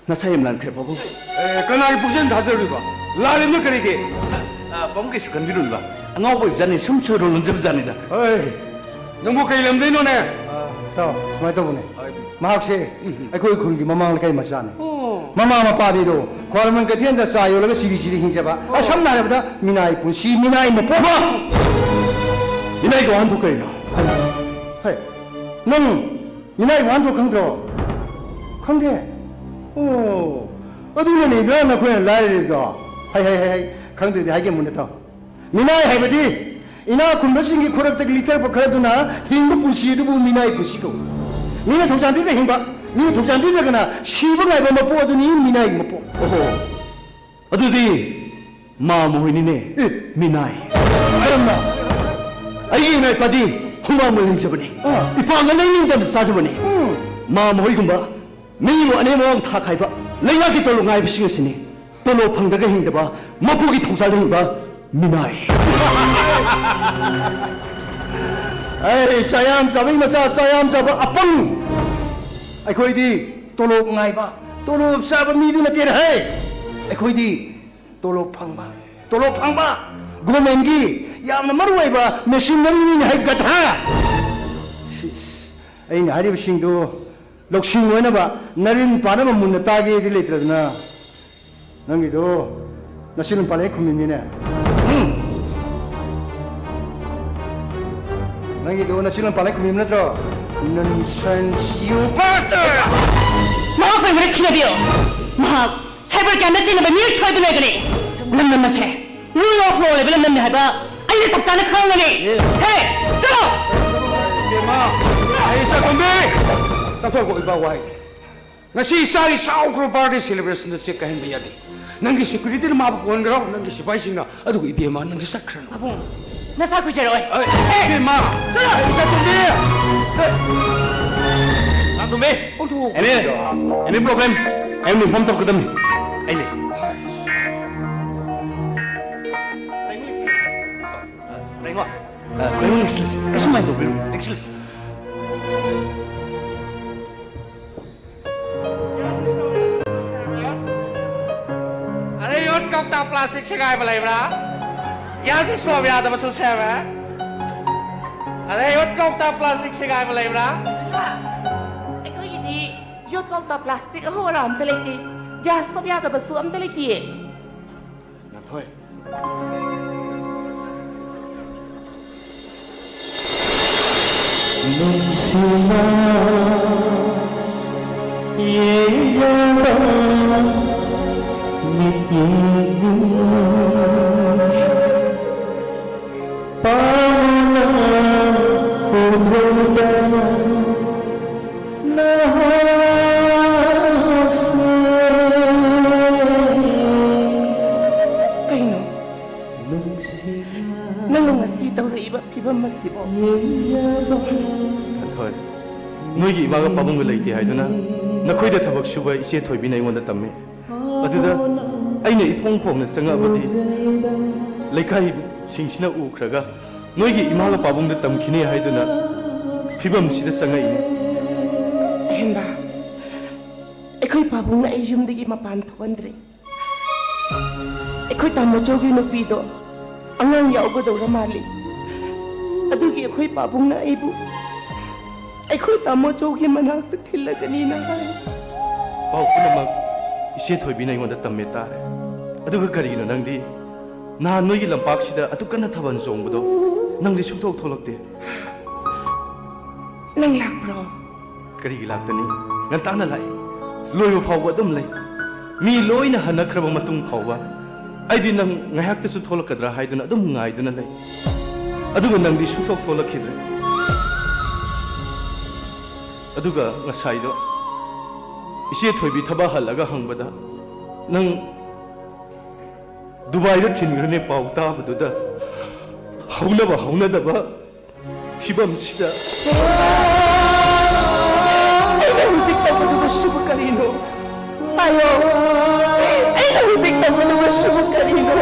ꯅꯁꯥ ꯌꯥꯝ ꯂꯥꯟꯈ꯭ꯔꯦ, ꯄꯥꯕꯨꯡ꯫ ꯑꯦ, ꯀꯅꯥꯒꯤ ꯄꯨꯛꯆꯦꯜ ꯊꯥꯖꯔꯨꯔꯤꯕ? ꯂꯥꯜꯂꯤꯕꯅ ꯀꯔꯤꯒꯤ? ꯑ, ꯄꯥꯕꯨꯡ ꯀꯩꯁꯨ ꯈꯟꯕꯤꯔꯨꯅꯨꯕ꯫ ꯑꯉꯥꯎꯕ ꯑꯣꯏꯕꯖꯥꯠꯅꯤ, ꯁꯨꯝ ꯆꯨꯔꯨ ꯂꯣꯟꯖꯕꯖꯥꯠꯅꯤꯗ꯫ ꯍꯣꯏ, ꯅꯪꯕꯨ ꯀꯩ ꯂꯝꯗꯩꯅꯣꯅꯦ? ꯑ, ꯏꯇꯥꯎ, ꯁꯨꯃꯥꯏꯅ ꯇꯧꯕꯅꯦ꯫ ꯍꯣꯏ꯫ ꯃꯍꯥꯛꯁꯦ ꯎꯝ꯫ ꯑꯩꯈꯣꯏ ꯈꯨꯟꯒꯤ ꯃꯃꯥꯡ ꯂꯩꯀꯥꯏ ꯃꯆꯥꯅꯤ꯫ ꯑꯣ꯫ ꯃꯃꯥ ꯃꯄꯥꯗꯤ ꯑꯗꯣ ꯈ꯭ꯋꯥꯏꯔꯝꯕꯟ ꯀꯩꯊꯦꯜꯗ ꯆꯥ ꯌꯣꯜꯂꯒ ꯁꯤꯔꯤ ꯁꯤꯔꯤ ꯍꯤꯡꯖꯕ꯫ ꯑꯣ꯫ ꯑ, ꯁꯝꯅ ꯍꯥꯏꯔꯕꯗ ꯃꯤꯅꯥꯏ ꯄꯨꯟꯁꯤ, ꯃꯤꯅꯥꯏ ꯃꯄꯣꯛ꯫ ꯃꯤꯅꯥꯏꯒꯤ ꯋꯥꯍꯟꯊꯣꯛ ꯀꯔꯤꯅꯣ? ꯍꯩ, ꯅꯪ ꯃꯤꯅꯥꯏꯒꯤ ꯋꯥꯍꯟꯊꯣꯛ ꯈꯪꯗ꯭ꯔꯣ? ꯈꯪꯗꯦ? ꯑꯣ, ꯑꯗꯨꯅꯅꯤꯗ ꯅꯈꯣꯏꯅ ꯂꯥꯏꯔꯔꯤꯕꯗꯣ꯫ ꯍꯩ, ꯍꯩ, ꯍꯩ, ꯍꯩ, ꯈꯪꯗ꯭ꯔꯗꯤ ꯍꯥꯏꯒꯦ ꯃꯨꯟꯅ ꯇꯥꯎ꯫ ꯃꯤꯅꯥꯏ ꯍꯥꯏꯕꯗꯤ ꯏꯅꯥꯛ ꯈꯨꯟꯕꯁꯤꯡꯒꯤ ꯈꯨꯔꯛꯇꯒꯤ ꯂꯤꯊꯔꯛꯄ ꯈꯔꯗꯨꯅ ꯍꯤꯡꯕ ꯄꯨꯟꯁꯤ ꯑꯗꯨꯕꯨ ꯃꯤꯅꯥꯏ ꯄꯨꯟꯁꯤ ꯀꯧꯏ꯫ ꯃꯤꯅ ꯊꯧꯖꯥꯟ ꯄꯤꯗ ꯍꯤꯡꯕ, ꯃꯤꯅ ꯊꯧꯖꯥꯟ ꯄꯤꯗ꯭ꯔꯒꯅ ꯁꯤꯕ ꯉꯥꯏꯕ ꯃꯄꯣꯛ ꯑꯗꯨꯅꯤ ꯃꯤꯅꯥꯏꯒꯤ ꯃꯄꯣꯛ꯫ ꯑꯣꯍꯣ, ꯑꯗꯨꯗꯤ ꯃꯥꯃ ꯍꯣꯏꯅꯤꯅꯦ, ꯑꯦ꯫ ꯃꯤꯅꯥꯏ꯫ ꯀꯔꯝꯅ? ꯑꯩꯒꯤ ꯏꯃꯥ ꯏꯄꯥꯗꯤ ꯍꯨꯃꯥꯡ ꯃꯣꯏ ꯂꯩꯖꯕꯅꯤ꯫ ꯑꯥ꯫ ꯏꯄꯥꯡꯒꯜ ꯂꯩꯅꯤꯡꯗꯕ ꯆꯥꯖꯕꯅꯤ꯫ ꯎꯝ꯫ ꯃꯥꯃ ꯍꯣꯏꯒꯨꯝꯕ ꯃꯤꯕꯨ ꯑꯅꯦꯝ ꯑꯋꯥꯡ ꯊꯥꯛ ꯈꯥꯏꯕ ꯂꯩꯉꯥꯛꯀꯤ ꯇꯣꯂꯣꯞ ꯉꯥꯏꯕꯁꯤꯡ ꯑꯁꯤꯅꯤ꯫ ꯇꯣꯂꯣꯞ ꯐꯪꯗ꯭ꯔꯒ ꯍꯤꯡꯗꯕ, ꯃꯄꯨꯒꯤ ꯊꯧꯖꯥꯜꯗ ꯍꯤꯡꯕ ꯃꯤꯅꯥꯏ꯫ ꯑꯩ ꯆꯥꯌꯥꯝ ꯆꯥꯕꯩ ꯃꯆꯥ, ꯆꯥꯌꯥꯝ ꯆꯥꯕ ꯑꯄꯪ꯫ ꯑꯩꯈꯣꯏꯗꯤ ꯇꯣꯂꯣꯞ ꯉꯥꯏꯕ, ꯇꯣꯂꯣꯞ ꯆꯥꯕ ꯃꯤꯗꯨ ꯅꯠꯇꯦꯅꯦ ꯍꯦ꯫ ꯑꯩꯈꯣꯏꯗꯤ ꯇꯣꯂꯣꯞ ꯐꯪꯕ, ꯇꯣꯂꯣꯞ ꯐꯪꯕ, ꯒꯣꯔꯃꯦꯟꯒꯤ ꯌꯥꯝꯅ ꯃꯔꯨ ꯑꯣꯏꯕ ꯃꯦꯁꯤꯅꯔꯤꯅꯤꯅꯦ ꯍꯦ, ꯒꯙꯥ꯫ ꯁꯤꯁ, ꯑꯩꯅ ꯍꯥꯏꯔꯤꯕꯁꯤꯡꯗꯨ ꯂꯧꯁꯤꯡ ꯑꯣꯏꯅꯕ, ꯅꯔꯤꯟ ꯄꯥꯅꯕ ꯃꯨꯟꯅ ꯇꯥꯒꯦꯗꯤ ꯂꯩꯇ꯭ꯔꯗꯅ, ꯅꯪꯒꯤꯗꯣ ꯅꯆꯤꯟ ꯄꯥꯜꯂꯦ ꯈꯨꯝꯃꯤꯅꯤꯅꯦ꯫ ꯎꯝ꯫ ꯅꯪꯒꯤꯗꯣ ꯅꯆꯤꯟ ꯄꯥꯜꯂꯦ ꯈꯨꯝꯃꯤꯕ ꯅꯠꯇ꯭ꯔꯣ? Nonsense, you bastard! ꯃꯍꯥꯛꯄꯨ ꯑꯩꯉꯣꯟꯗ ꯁꯤꯟꯅꯕꯤꯌꯨ꯫ ꯃꯍꯥꯛ ꯄ꯭ꯔꯖꯥꯅ ꯆꯦꯟꯅꯕ ꯃꯤꯑꯣꯏ ꯁꯣꯏꯕ ꯂꯩꯒꯅꯤ꯫ ꯂꯝꯗꯝ ꯑꯁꯦ ꯂꯣꯜ ꯑꯣꯐ ꯂꯣ ꯂꯩꯕ ꯂꯝꯗꯝꯅꯤ ꯍꯥꯏꯕ ꯑꯩꯅ ꯆꯞ ꯆꯥꯅ ꯈꯪꯒꯅꯤ꯫ ꯍꯦ, ꯆꯠꯂꯣ! ꯏꯕꯦꯝꯃ, ꯑꯩ ꯆꯠꯈ꯭ꯔꯣꯃꯤ! ꯇꯥꯊꯣꯛꯈꯣ, ꯏꯄꯥ ꯋꯥꯍꯩ꯫ ꯉꯁꯤ ꯏꯆꯥꯒꯤ ꯆꯥꯎꯈ꯭ꯔꯕ birthday celebrationꯗ ꯆꯦꯛ ꯀꯥꯏꯍꯟꯕ ꯌꯥꯗꯦ꯫ ꯅꯪꯒꯤ securityꯅ ꯃꯥꯕꯨ ꯀꯣꯟꯈ꯭ꯔꯣ, ꯅꯪꯒꯤ ꯁꯤꯐꯥꯏꯁꯤꯡꯅ꯫ ꯑꯗꯨꯒ ꯏꯕꯦꯝꯃ, ꯅꯪꯁꯨ ꯆꯠꯈ꯭ꯔꯅꯨ꯫ ꯄꯥꯕꯨꯡ, ꯅꯁꯥ ꯀꯨꯏꯖꯔꯣꯏ꯫ ꯑꯩ, ꯑꯦ! ꯏꯕꯦꯝꯃ! ꯆꯠꯂꯣ! ꯑꯩ ꯏꯆꯥꯇꯣꯝꯕꯤ! ꯑꯦ! ꯇꯥꯇꯣꯝꯕꯤ! ꯑꯣꯟꯊꯣꯛꯑꯣ꯫ Any, any problem? ꯑꯩ inform ꯇꯧꯔꯛꯀꯗꯕꯅꯤ꯫ ꯑꯩ ꯂꯩ꯫ ꯔꯦꯡꯃ, ꯑ, ꯔꯦꯡꯃ, excellence, ꯀꯩꯁꯨꯝ mind ꯇꯧꯕꯤꯔꯨꯅꯨ, excellence꯫ ꯑꯗꯩ ꯌꯣꯠ ꯀꯧꯇꯥ plastic ꯁꯦꯒꯥꯏꯕ ꯂꯩꯕ꯭ꯔꯥ? Gas stove ꯌꯥꯗꯕꯁꯨ ꯁꯦꯝꯃꯦ꯫ ꯑꯗꯩ ꯌꯣꯠ ꯀꯧꯇꯥ plastic ꯁꯦꯒꯥꯏꯕ ꯂꯩꯕ꯭ꯔꯥ? ꯑꯩꯈꯣꯏꯒꯤꯗꯤ ꯌꯣꯠ ꯀꯧꯇꯥ plastic ꯑꯍꯧ ꯑꯔꯥ ꯑꯝꯇ ꯂꯩꯇꯦ꯫ Gas stove ꯌꯥꯗꯕꯁꯨ ꯑꯝꯇ ꯂꯩꯇꯤꯌꯦ꯫ ꯉꯥꯟꯊꯣꯏ꯫ ꯅꯨꯡꯁꯤꯅ ꯌꯦꯡꯖꯕ ꯃꯤꯠꯌꯦꯡꯅꯤ꯫ ꯄꯥꯝꯅ ꯎꯖꯩꯗ ꯅꯍꯥꯛꯁꯦ꯫ ꯀꯩꯅꯣ? ꯅꯪꯅ ꯉꯁꯤ ꯇꯧꯔꯛꯏꯕ ꯐꯤꯕꯝ ꯑꯁꯤꯕꯣ? ꯉꯥꯟꯊꯣꯏ, ꯅꯣꯏꯒꯤ ꯏꯃꯥꯒ ꯄꯥꯕꯨꯡꯒ ꯂꯩꯇꯦ ꯍꯥꯏꯗꯨꯅ ꯅꯈꯣꯏꯗ ꯊꯕꯛ ꯁꯨꯕ ꯏꯆꯦ ꯊꯣꯏꯕꯤꯅ ꯑꯩꯉꯣꯟꯗ ꯇꯝꯃꯤ꯫ ꯑꯗꯨꯗ ꯑꯩꯅ ꯏꯐꯣꯡ ꯐꯣꯡꯅ ꯆꯪꯉꯛꯑꯕꯗꯤ ꯂꯩꯀꯥꯏꯁꯤꯡꯁꯤꯅ ꯎꯈ꯭ꯔꯒ ꯅꯣꯏꯒꯤ ꯏꯃꯥꯒ ꯄꯥꯕꯨꯡꯗ ꯇꯝꯈꯤꯅꯤ ꯍꯥꯏꯗꯨꯅ ꯐꯤꯕꯝꯁꯤꯗ ꯆꯪꯉꯛꯏꯅꯤ꯫ ꯑꯍꯦꯟꯕ, ꯑꯩꯈꯣꯏ ꯄꯥꯕꯨꯡꯅ ꯑꯩ ꯌꯨꯝꯗꯒꯤ ꯃꯄꯥꯟ ꯊꯣꯛꯍꯟꯗ꯭ꯔꯦ꯫ ꯑꯩꯈꯣꯏ ꯇꯥꯃꯣꯆꯧꯒꯤ ꯅꯨꯄꯤꯗꯣ ꯑꯉꯥꯡ ꯌꯥꯎꯒꯗꯧꯔ ꯃꯥꯜꯂꯤ꯫ ꯑꯗꯨꯒꯤ ꯑꯩꯈꯣꯏ ꯄꯥꯕꯨꯡꯅ ꯑꯩꯕꯨ ꯑꯩꯈꯣꯏ ꯇꯥꯃꯣꯆꯧꯒꯤ ꯃꯅꯥꯛꯇ ꯊꯤꯜꯂꯒꯅꯤꯅ ꯍꯥꯏ꯫ ꯄꯥꯎ ꯄꯨꯝꯅꯃꯛ ꯏꯆꯦ ꯊꯣꯏꯕꯤꯅ ꯑꯩꯉꯣꯟꯗ ꯇꯝꯃꯦ ꯇꯥꯔꯦ꯫ ꯑꯗꯨꯒ ꯀꯔꯤꯒꯤꯅꯣ ꯅꯪꯗꯤ ꯅꯍꯥꯟ ꯅꯣꯏꯒꯤ ꯂꯝꯄꯥꯛꯁꯤꯗ ꯑꯗꯨꯛ ꯀꯟꯅ ꯊꯥꯕꯜ ꯆꯣꯡꯕꯗꯣ ꯅꯪꯗꯤ ꯁꯨꯡꯊꯣꯛ ꯊꯣꯛꯂꯛꯇꯦ? ꯅꯪ ꯂꯥꯛꯄ꯭ꯔꯣ? ꯀꯔꯤꯒꯤ ꯂꯥꯛꯇꯅꯤ? ꯉꯟꯇꯥꯅ ꯂꯥꯛꯏ꯫ ꯂꯣꯏꯕ ꯐꯥꯎꯕ ꯑꯗꯨꯝ ꯂꯩ꯫ ꯃꯤ ꯂꯣꯏꯅ ꯍꯟꯅꯈ꯭ꯔꯕ ꯃꯇꯨꯡ ꯐꯥꯎꯕ ꯑꯩꯗꯤ ꯅꯪ ꯉꯥꯏꯍꯥꯛꯇꯁꯨ ꯊꯣꯛꯂꯛꯀꯗ꯭ꯔꯥ ꯍꯥꯏꯗꯨꯅ ꯑꯗꯨꯝ ꯉꯥꯏꯗꯨꯅ ꯂꯩ꯫ ꯑꯗꯨꯒ ꯅꯪꯗꯤ ꯁꯨꯡꯊꯣꯛ ꯊꯣꯛꯂꯛꯈꯤꯗ꯭ꯔꯦ꯫ ꯑꯗꯨꯒ ꯉꯁꯥꯏꯗꯣ ꯏꯆꯦ ꯊꯣꯏꯕꯤ ꯊꯕꯛ ꯍꯜꯂꯒ ꯍꯪꯕꯗ, ꯅꯪ ꯗꯨꯕꯥꯏꯗ ꯊꯤꯟꯈ꯭ꯔꯅꯦ ꯄꯥꯎ ꯇꯥꯕꯗꯨꯗ, ꯍꯧꯅꯕ ꯍꯧꯅꯗꯕ ꯐꯤꯕꯝꯁꯤꯗ꯫ ꯑꯩꯅ ꯍꯧꯖꯤꯛ ꯇꯧꯒꯗꯕꯁꯤꯕꯨ ꯀꯔꯤꯅꯣ? ꯍꯥꯏꯌꯣ, ꯑꯩꯅ ꯍꯧꯖꯤꯛ ꯇꯧꯒꯗꯕꯁꯤꯕꯨ ꯀꯔꯤꯅꯣ?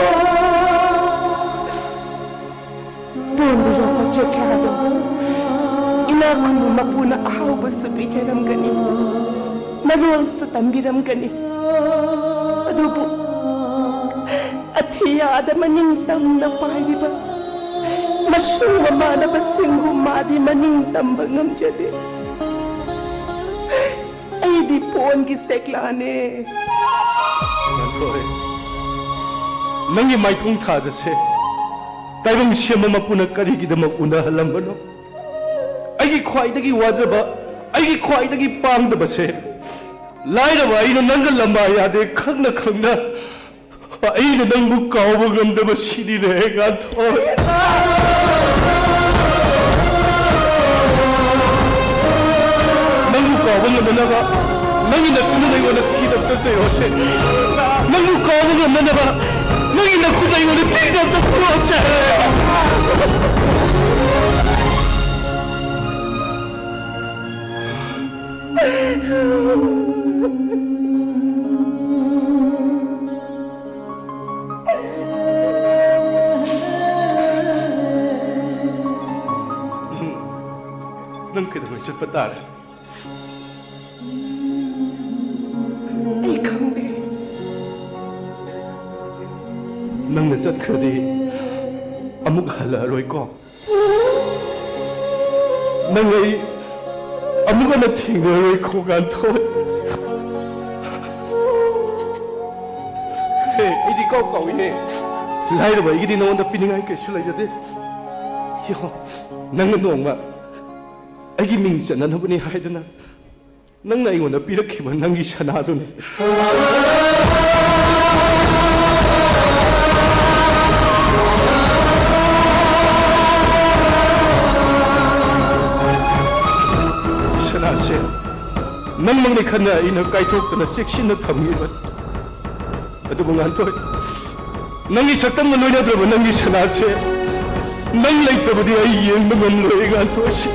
ꯄꯣꯟꯕ ꯌꯣꯛꯄ ꯆꯦꯛꯂꯥꯗꯣ ꯏꯅꯥꯛ ꯈꯨꯟꯕ ꯃꯄꯨꯅ ꯑꯍꯥꯎꯕꯁꯨ ꯄꯤꯖꯔꯝꯒꯅꯤ, ꯃꯔꯣꯜꯁꯨ ꯇꯝꯕꯤꯔꯝꯒꯅꯤ꯫ ꯑꯗꯨꯕꯨ ꯑꯊꯤꯌꯥꯗ ꯃꯅꯤꯡ ꯇꯝꯅ ꯄꯥꯏꯔꯤꯕ ꯃꯁꯨ ꯃꯃꯥꯟꯅꯕꯁꯤꯡꯕꯨ ꯃꯥꯗꯤ ꯃꯅꯤꯡ ꯇꯝꯕ ꯉꯝꯖꯗꯦ꯫ ꯑꯩꯗꯤ ꯄꯣꯟꯒꯤ ꯁꯦꯛꯂꯥꯅꯦ꯫ ꯉꯥꯟꯊꯣꯏ, ꯅꯪꯒꯤ ꯃꯥꯏꯊꯣꯡ ꯊꯥꯖꯁꯦ ꯇꯥꯏꯕꯪ ꯁꯦꯝꯕ ꯃꯄꯨꯅ ꯀꯔꯤꯒꯤꯗꯃꯛ ꯎꯅꯍꯜꯂꯝꯕꯅꯣ? ꯑꯩꯒꯤ ꯈ꯭ꯋꯥꯏꯗꯒꯤ ꯋꯥꯖꯕ, ꯑꯩꯒꯤ ꯈ꯭ꯋꯥꯏꯗꯒꯤ ꯄꯥꯡꯗꯕꯁꯦ, ꯂꯥꯏꯔꯕ ꯑꯩꯅ ꯅꯪꯒ ꯂꯝꯕꯥ ꯌꯥꯗꯦ ꯈꯪꯅ ꯈꯪꯅ ꯑꯩꯅ ꯅꯪꯕꯨ ꯀꯥꯎꯕ ꯉꯝꯗꯕ ꯁꯤꯅꯤꯅꯦ, ꯉꯥꯟꯊꯣꯏ꯫ ꯅꯪꯕꯨ ꯀꯥꯎꯕ ꯉꯝꯅꯅꯕ ꯅꯪꯒꯤ ꯅꯆꯤꯟꯗꯨꯅ ꯑꯩꯉꯣꯟꯗ ꯊꯤꯅꯕ ꯆꯩꯔꯣꯁꯦ꯫ ꯅꯪꯕꯨ ꯀꯥꯎꯕ ꯉꯝꯅꯅꯕ ꯅꯪꯒꯤ ꯅꯈꯨꯠꯅ ꯑꯩꯉꯣꯟꯗ ꯊꯤꯅꯕ ꯄꯨꯔꯛꯑꯣꯁꯦ꯫ ꯅꯪ ꯀꯩꯗꯧꯉꯩ ꯆꯠꯄ ꯇꯥꯔꯦ? ꯑꯩ ꯈꯪꯗꯦ꯫ ꯅꯪꯅ ꯆꯠꯈ꯭ꯔꯗꯤ ꯑꯃꯨꯛ ꯍꯜꯂꯛꯑꯔꯣꯏꯀꯣ? ꯅꯪ ꯑꯩ ꯑꯃꯨꯛ ꯍꯟꯅ ꯊꯦꯡꯅꯔꯣꯏ, ꯈꯣꯡꯒꯥꯟꯊꯣꯏ꯫ ꯍꯦ, ꯑꯩꯗꯤ ꯀꯥꯎ ꯀꯥꯎꯏꯅꯦ꯫ ꯂꯥꯏꯔꯕ ꯑꯩꯒꯤꯗꯤ ꯅꯉꯣꯟꯗ ꯄꯤꯅꯤꯡꯉꯥꯏ ꯀꯩꯁꯨ ꯂꯩꯖꯗꯦ꯫ ꯌꯦꯡꯉꯣ, ꯅꯪꯅ ꯅꯣꯡꯃ ꯑꯩꯒꯤ ꯃꯤꯡ ꯆꯟꯅꯅꯕꯅꯤ ꯍꯥꯏꯗꯨꯅ ꯅꯪꯅ ꯑꯩꯉꯣꯟꯗ ꯄꯤꯔꯛꯈꯤꯕ ꯅꯪꯒꯤ ꯁꯅꯥꯗꯨꯅꯤ꯫ ꯁꯅꯥꯁꯦ ꯅꯪꯃꯛꯅꯤ ꯈꯟꯅ ꯑꯩꯅ ꯀꯥꯏꯊꯣꯛꯇꯅ ꯆꯦꯛꯁꯤꯟꯅ ꯊꯝꯈꯤꯕꯅꯤ꯫ ꯑꯗꯨꯕꯨ ꯉꯥꯟꯊꯣꯏ, ꯅꯪꯒꯤ ꯁꯛꯇꯝꯒ ꯂꯣꯏꯅꯗ꯭ꯔꯕ ꯅꯪꯒꯤ ꯁꯅꯥꯁꯦ ꯅꯪ ꯂꯩꯇ꯭ꯔꯕꯗꯤ ꯑꯩ ꯌꯦꯡꯕ ꯉꯝꯂꯣꯏ, ꯉꯥꯟꯊꯣꯏꯁꯦ꯫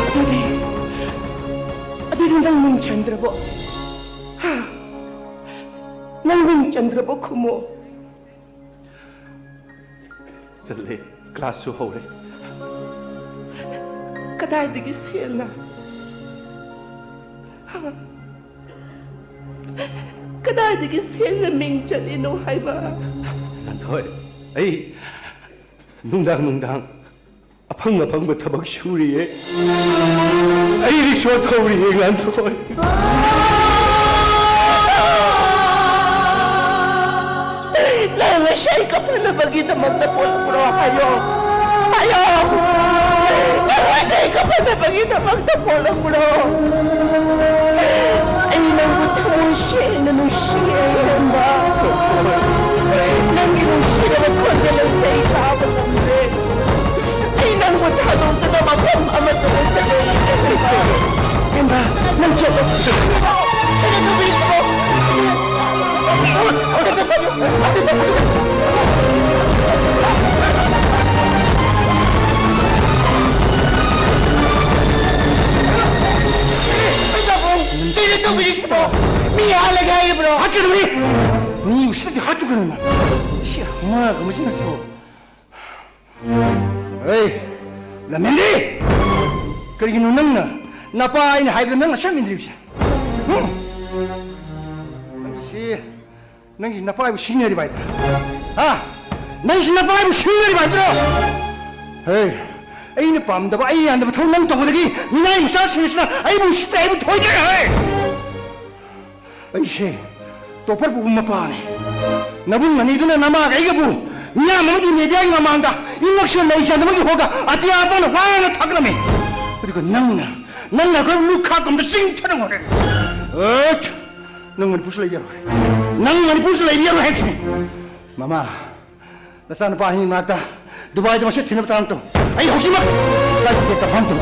ꯑꯗꯨꯗꯤ, ꯑꯗꯨꯗꯤ ꯅꯪ ꯃꯤꯡ ꯆꯟꯗ꯭ꯔꯕꯣ? ꯍꯥ? ꯅꯪ ꯃꯤꯡ ꯆꯟꯗ꯭ꯔꯕꯣ, ꯈꯨꯝꯃꯣ꯫ ꯆꯠꯂꯦ, ꯀ꯭ꯂꯥꯁꯁꯨ ꯍꯧꯔꯦ꯫ ꯀꯗꯥꯏꯗꯒꯤ ꯁꯦꯜꯅ? ꯍꯥ? ꯀꯗꯥꯏꯗꯒꯤ ꯁꯦꯜꯅ ꯃꯤꯡ ꯆꯠꯂꯤꯅꯣ ꯍꯥꯏꯕ? ꯉꯥꯟꯊꯣꯏ, ꯑꯩ ꯅꯨꯡꯗꯥꯡ ꯅꯨꯡꯗꯥꯡ ꯑꯐꯪ ꯑꯐꯪꯕ ꯊꯕꯛ ꯁꯨꯔꯤꯌꯦ꯫ ꯑꯩ ꯔꯤꯛꯁꯣ ꯊꯧꯔꯤꯌꯦ, ꯉꯥꯟꯊꯣꯏ꯫ ꯅꯪ ꯉꯁꯤ ꯑꯩ ꯀꯞꯍꯟꯅꯕꯒꯤꯗꯃꯛꯇ ꯄꯣꯛꯂꯛꯄ꯭ꯔꯣ? ꯍꯥꯏꯌꯣ, ꯍꯥꯏꯌꯣ꯫ ꯅꯪ ꯉꯁꯤ ꯑꯩ ꯀꯞꯍꯟꯅꯕꯒꯤꯗꯃꯛꯇ ꯄꯣꯛꯂꯛꯄ꯭ꯔꯣ? ꯑꯩ ꯅꯪꯕꯨ ꯊꯃꯣꯏ ꯁꯦꯡꯅ ꯅꯨꯡꯁꯤꯌꯦ, ꯍꯦꯟꯕ꯫ ꯅꯪꯒꯤ ꯅꯨꯡꯁꯤꯔꯕ ꯈꯣꯟꯖꯦꯜ ꯑꯁꯤ ꯑꯩ ꯇꯥꯕ ꯉꯝꯗ꯭ꯔꯦ꯫ ꯑꯩ ꯅꯪꯕꯨ ꯊꯥꯗꯣꯛꯇꯨꯅ ꯃꯐꯝ ꯑꯃꯠꯇꯗ ꯆꯠꯂꯣꯏ꯫ ꯍꯦꯟꯕ, ꯅꯪ ꯆꯠꯂꯣ꯫ ꯀꯩꯅꯣ ꯇꯧꯕꯤꯔꯤꯁꯤꯕꯣ? ꯃꯤ ꯍꯥꯠꯂꯒꯦ ꯍꯥꯏꯔꯤꯕ꯭ꯔꯣ? ꯍꯥꯠꯀꯅꯨꯍꯦ! ꯃꯤ ꯎꯁꯤꯠꯇꯗꯤ ꯍꯥꯠꯇꯨ ꯀꯩꯅꯣ? ꯁꯤ ꯃꯥꯒ ꯃꯁꯤꯅꯁꯨ꯫ ꯍꯩ, ꯂꯝꯍꯦꯟꯕꯤ! ꯀꯔꯤꯒꯤꯅꯣ ꯅꯪꯅ ꯅꯄꯥ ꯑꯩꯅ ꯍꯥꯏꯕꯗ ꯅꯪ ꯑꯁꯝ ꯏꯟꯗ꯭ꯔꯤꯕꯁꯦ? ꯍꯨꯝ? ꯅꯪꯒꯤꯁꯤ, ꯅꯪꯒꯤ ꯅꯄꯥ ꯑꯩꯕꯨ ꯁꯤꯖꯤꯟꯅꯔꯤꯕ ꯍꯥꯏꯗ꯭ꯔꯥ? ꯍꯥ? ꯅꯪꯒꯤꯁꯤ ꯅꯄꯥ ꯑꯩꯕꯨ ꯁꯤꯖꯤꯟꯅꯔꯤꯕ ꯍꯥꯏꯗ꯭ꯔꯣ? ꯍꯩ, ꯑꯩꯅ ꯄꯥꯝꯗꯕ, ꯑꯩ ꯌꯥꯟꯗꯕ ꯊꯕꯛ ꯅꯪ ꯇꯧꯕꯗꯒꯤ ꯃꯤꯅꯥꯏ ꯃꯆꯥꯁꯤꯡꯁꯤꯅ ꯑꯩꯕꯨ ꯎꯁꯤꯠꯇ꯭ꯔꯦ, ꯑꯩꯕꯨ ꯊꯣꯏꯗ꯭ꯔꯦ, ꯍꯩ! ꯑꯩꯁꯦ ꯇꯣꯞꯄꯔ ꯄꯨꯕ ꯃꯄꯥꯅꯦ꯫ ꯅꯕꯨꯡ ꯑꯅꯤꯗꯨꯅ ꯅꯃꯥꯒ ꯑꯩꯒꯕꯨ ꯃꯤꯌꯥꯝ ꯑꯃꯒꯤ ꯃꯦꯗꯤꯌꯥꯒꯤ ꯃꯃꯥꯡꯗ ꯏꯃꯛꯁꯤꯅ ꯂꯩ ꯆꯥꯗꯕꯒꯤ ꯍꯣꯒ ꯑꯇꯤꯌꯥ ꯄꯥꯎꯅ ꯋꯥꯅ ꯊꯥꯒꯠꯂꯝꯃꯤ꯫ ꯑꯗꯨꯒ ꯅꯪꯅ, ꯅꯪꯅ ꯑꯩꯈꯣꯏ ꯂꯨꯈꯥꯛꯀꯨꯝꯕ ꯆꯤꯡꯊꯅꯕ ꯍꯣꯠꯅꯔꯦ꯫ ꯑꯦꯠ! ꯅꯪ ꯃꯅꯤꯄꯨꯔꯁꯨ ꯂꯩꯕ ꯌꯥꯔꯣꯏ꯫ ꯅꯪ ꯃꯅꯤꯄꯨꯔꯁꯨ ꯂꯩꯕ ꯌꯥꯔꯣꯏ ꯍꯥꯏꯕꯁꯤꯅꯤ꯫ ꯃꯃꯥ, ꯅꯆꯥꯅꯨꯄꯥ ꯑꯍꯤꯡ ꯃꯔꯛꯇ ꯗꯨꯕꯥꯏꯗ ꯃꯁꯤ ꯊꯤꯅꯕ ꯊꯧꯔꯥꯡ ꯇꯧ꯫ ꯑꯩ ꯍꯧꯖꯤꯛꯃꯛ ꯐ꯭ꯂꯥꯏꯠ ꯇꯤꯀꯦꯠ ꯀꯟꯐꯥꯔꯝ ꯇꯧ꯫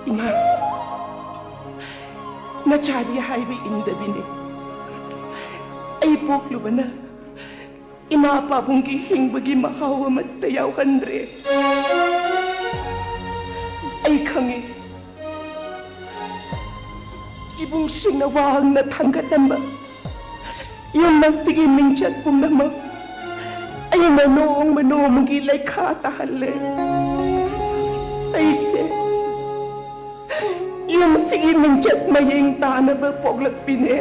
ꯏꯃꯥ, ꯅꯆꯥꯗꯤ ꯍꯥꯏꯕ ꯏꯟꯗꯕꯤꯅꯦ꯫ ꯑꯩ ꯄꯣꯛꯂꯨꯕꯅ ꯏꯃꯥ ꯄꯥꯕꯨꯡꯒꯤ ꯍꯤꯡꯕꯒꯤ ꯃꯍꯥꯎ ꯑꯃꯠꯇ ꯌꯥꯎꯍꯟꯗ꯭ꯔꯦ꯫ ꯑꯩ ꯈꯪꯉꯤ, ꯏꯕꯨꯡꯁꯤꯡꯅ ꯋꯥꯡꯅ ꯊꯥꯡꯒꯠꯂꯝꯕ ꯌꯨꯝ ꯑꯁꯤꯒꯤ ꯃꯤꯡꯆꯠ ꯄꯨꯝꯅꯃꯛ ꯑꯩꯅ ꯅꯣꯡꯃ ꯅꯣꯡꯃꯒꯤ ꯂꯩꯈꯥ ꯇꯥꯍꯜꯂꯦ꯫ ꯑꯩꯁꯦ ꯌꯨꯝꯁꯤꯒꯤ ꯃꯤꯡꯆꯠ ꯃꯌꯦꯡ ꯇꯥꯅꯕ ꯄꯣꯛꯂꯛꯄꯤꯅꯦ꯫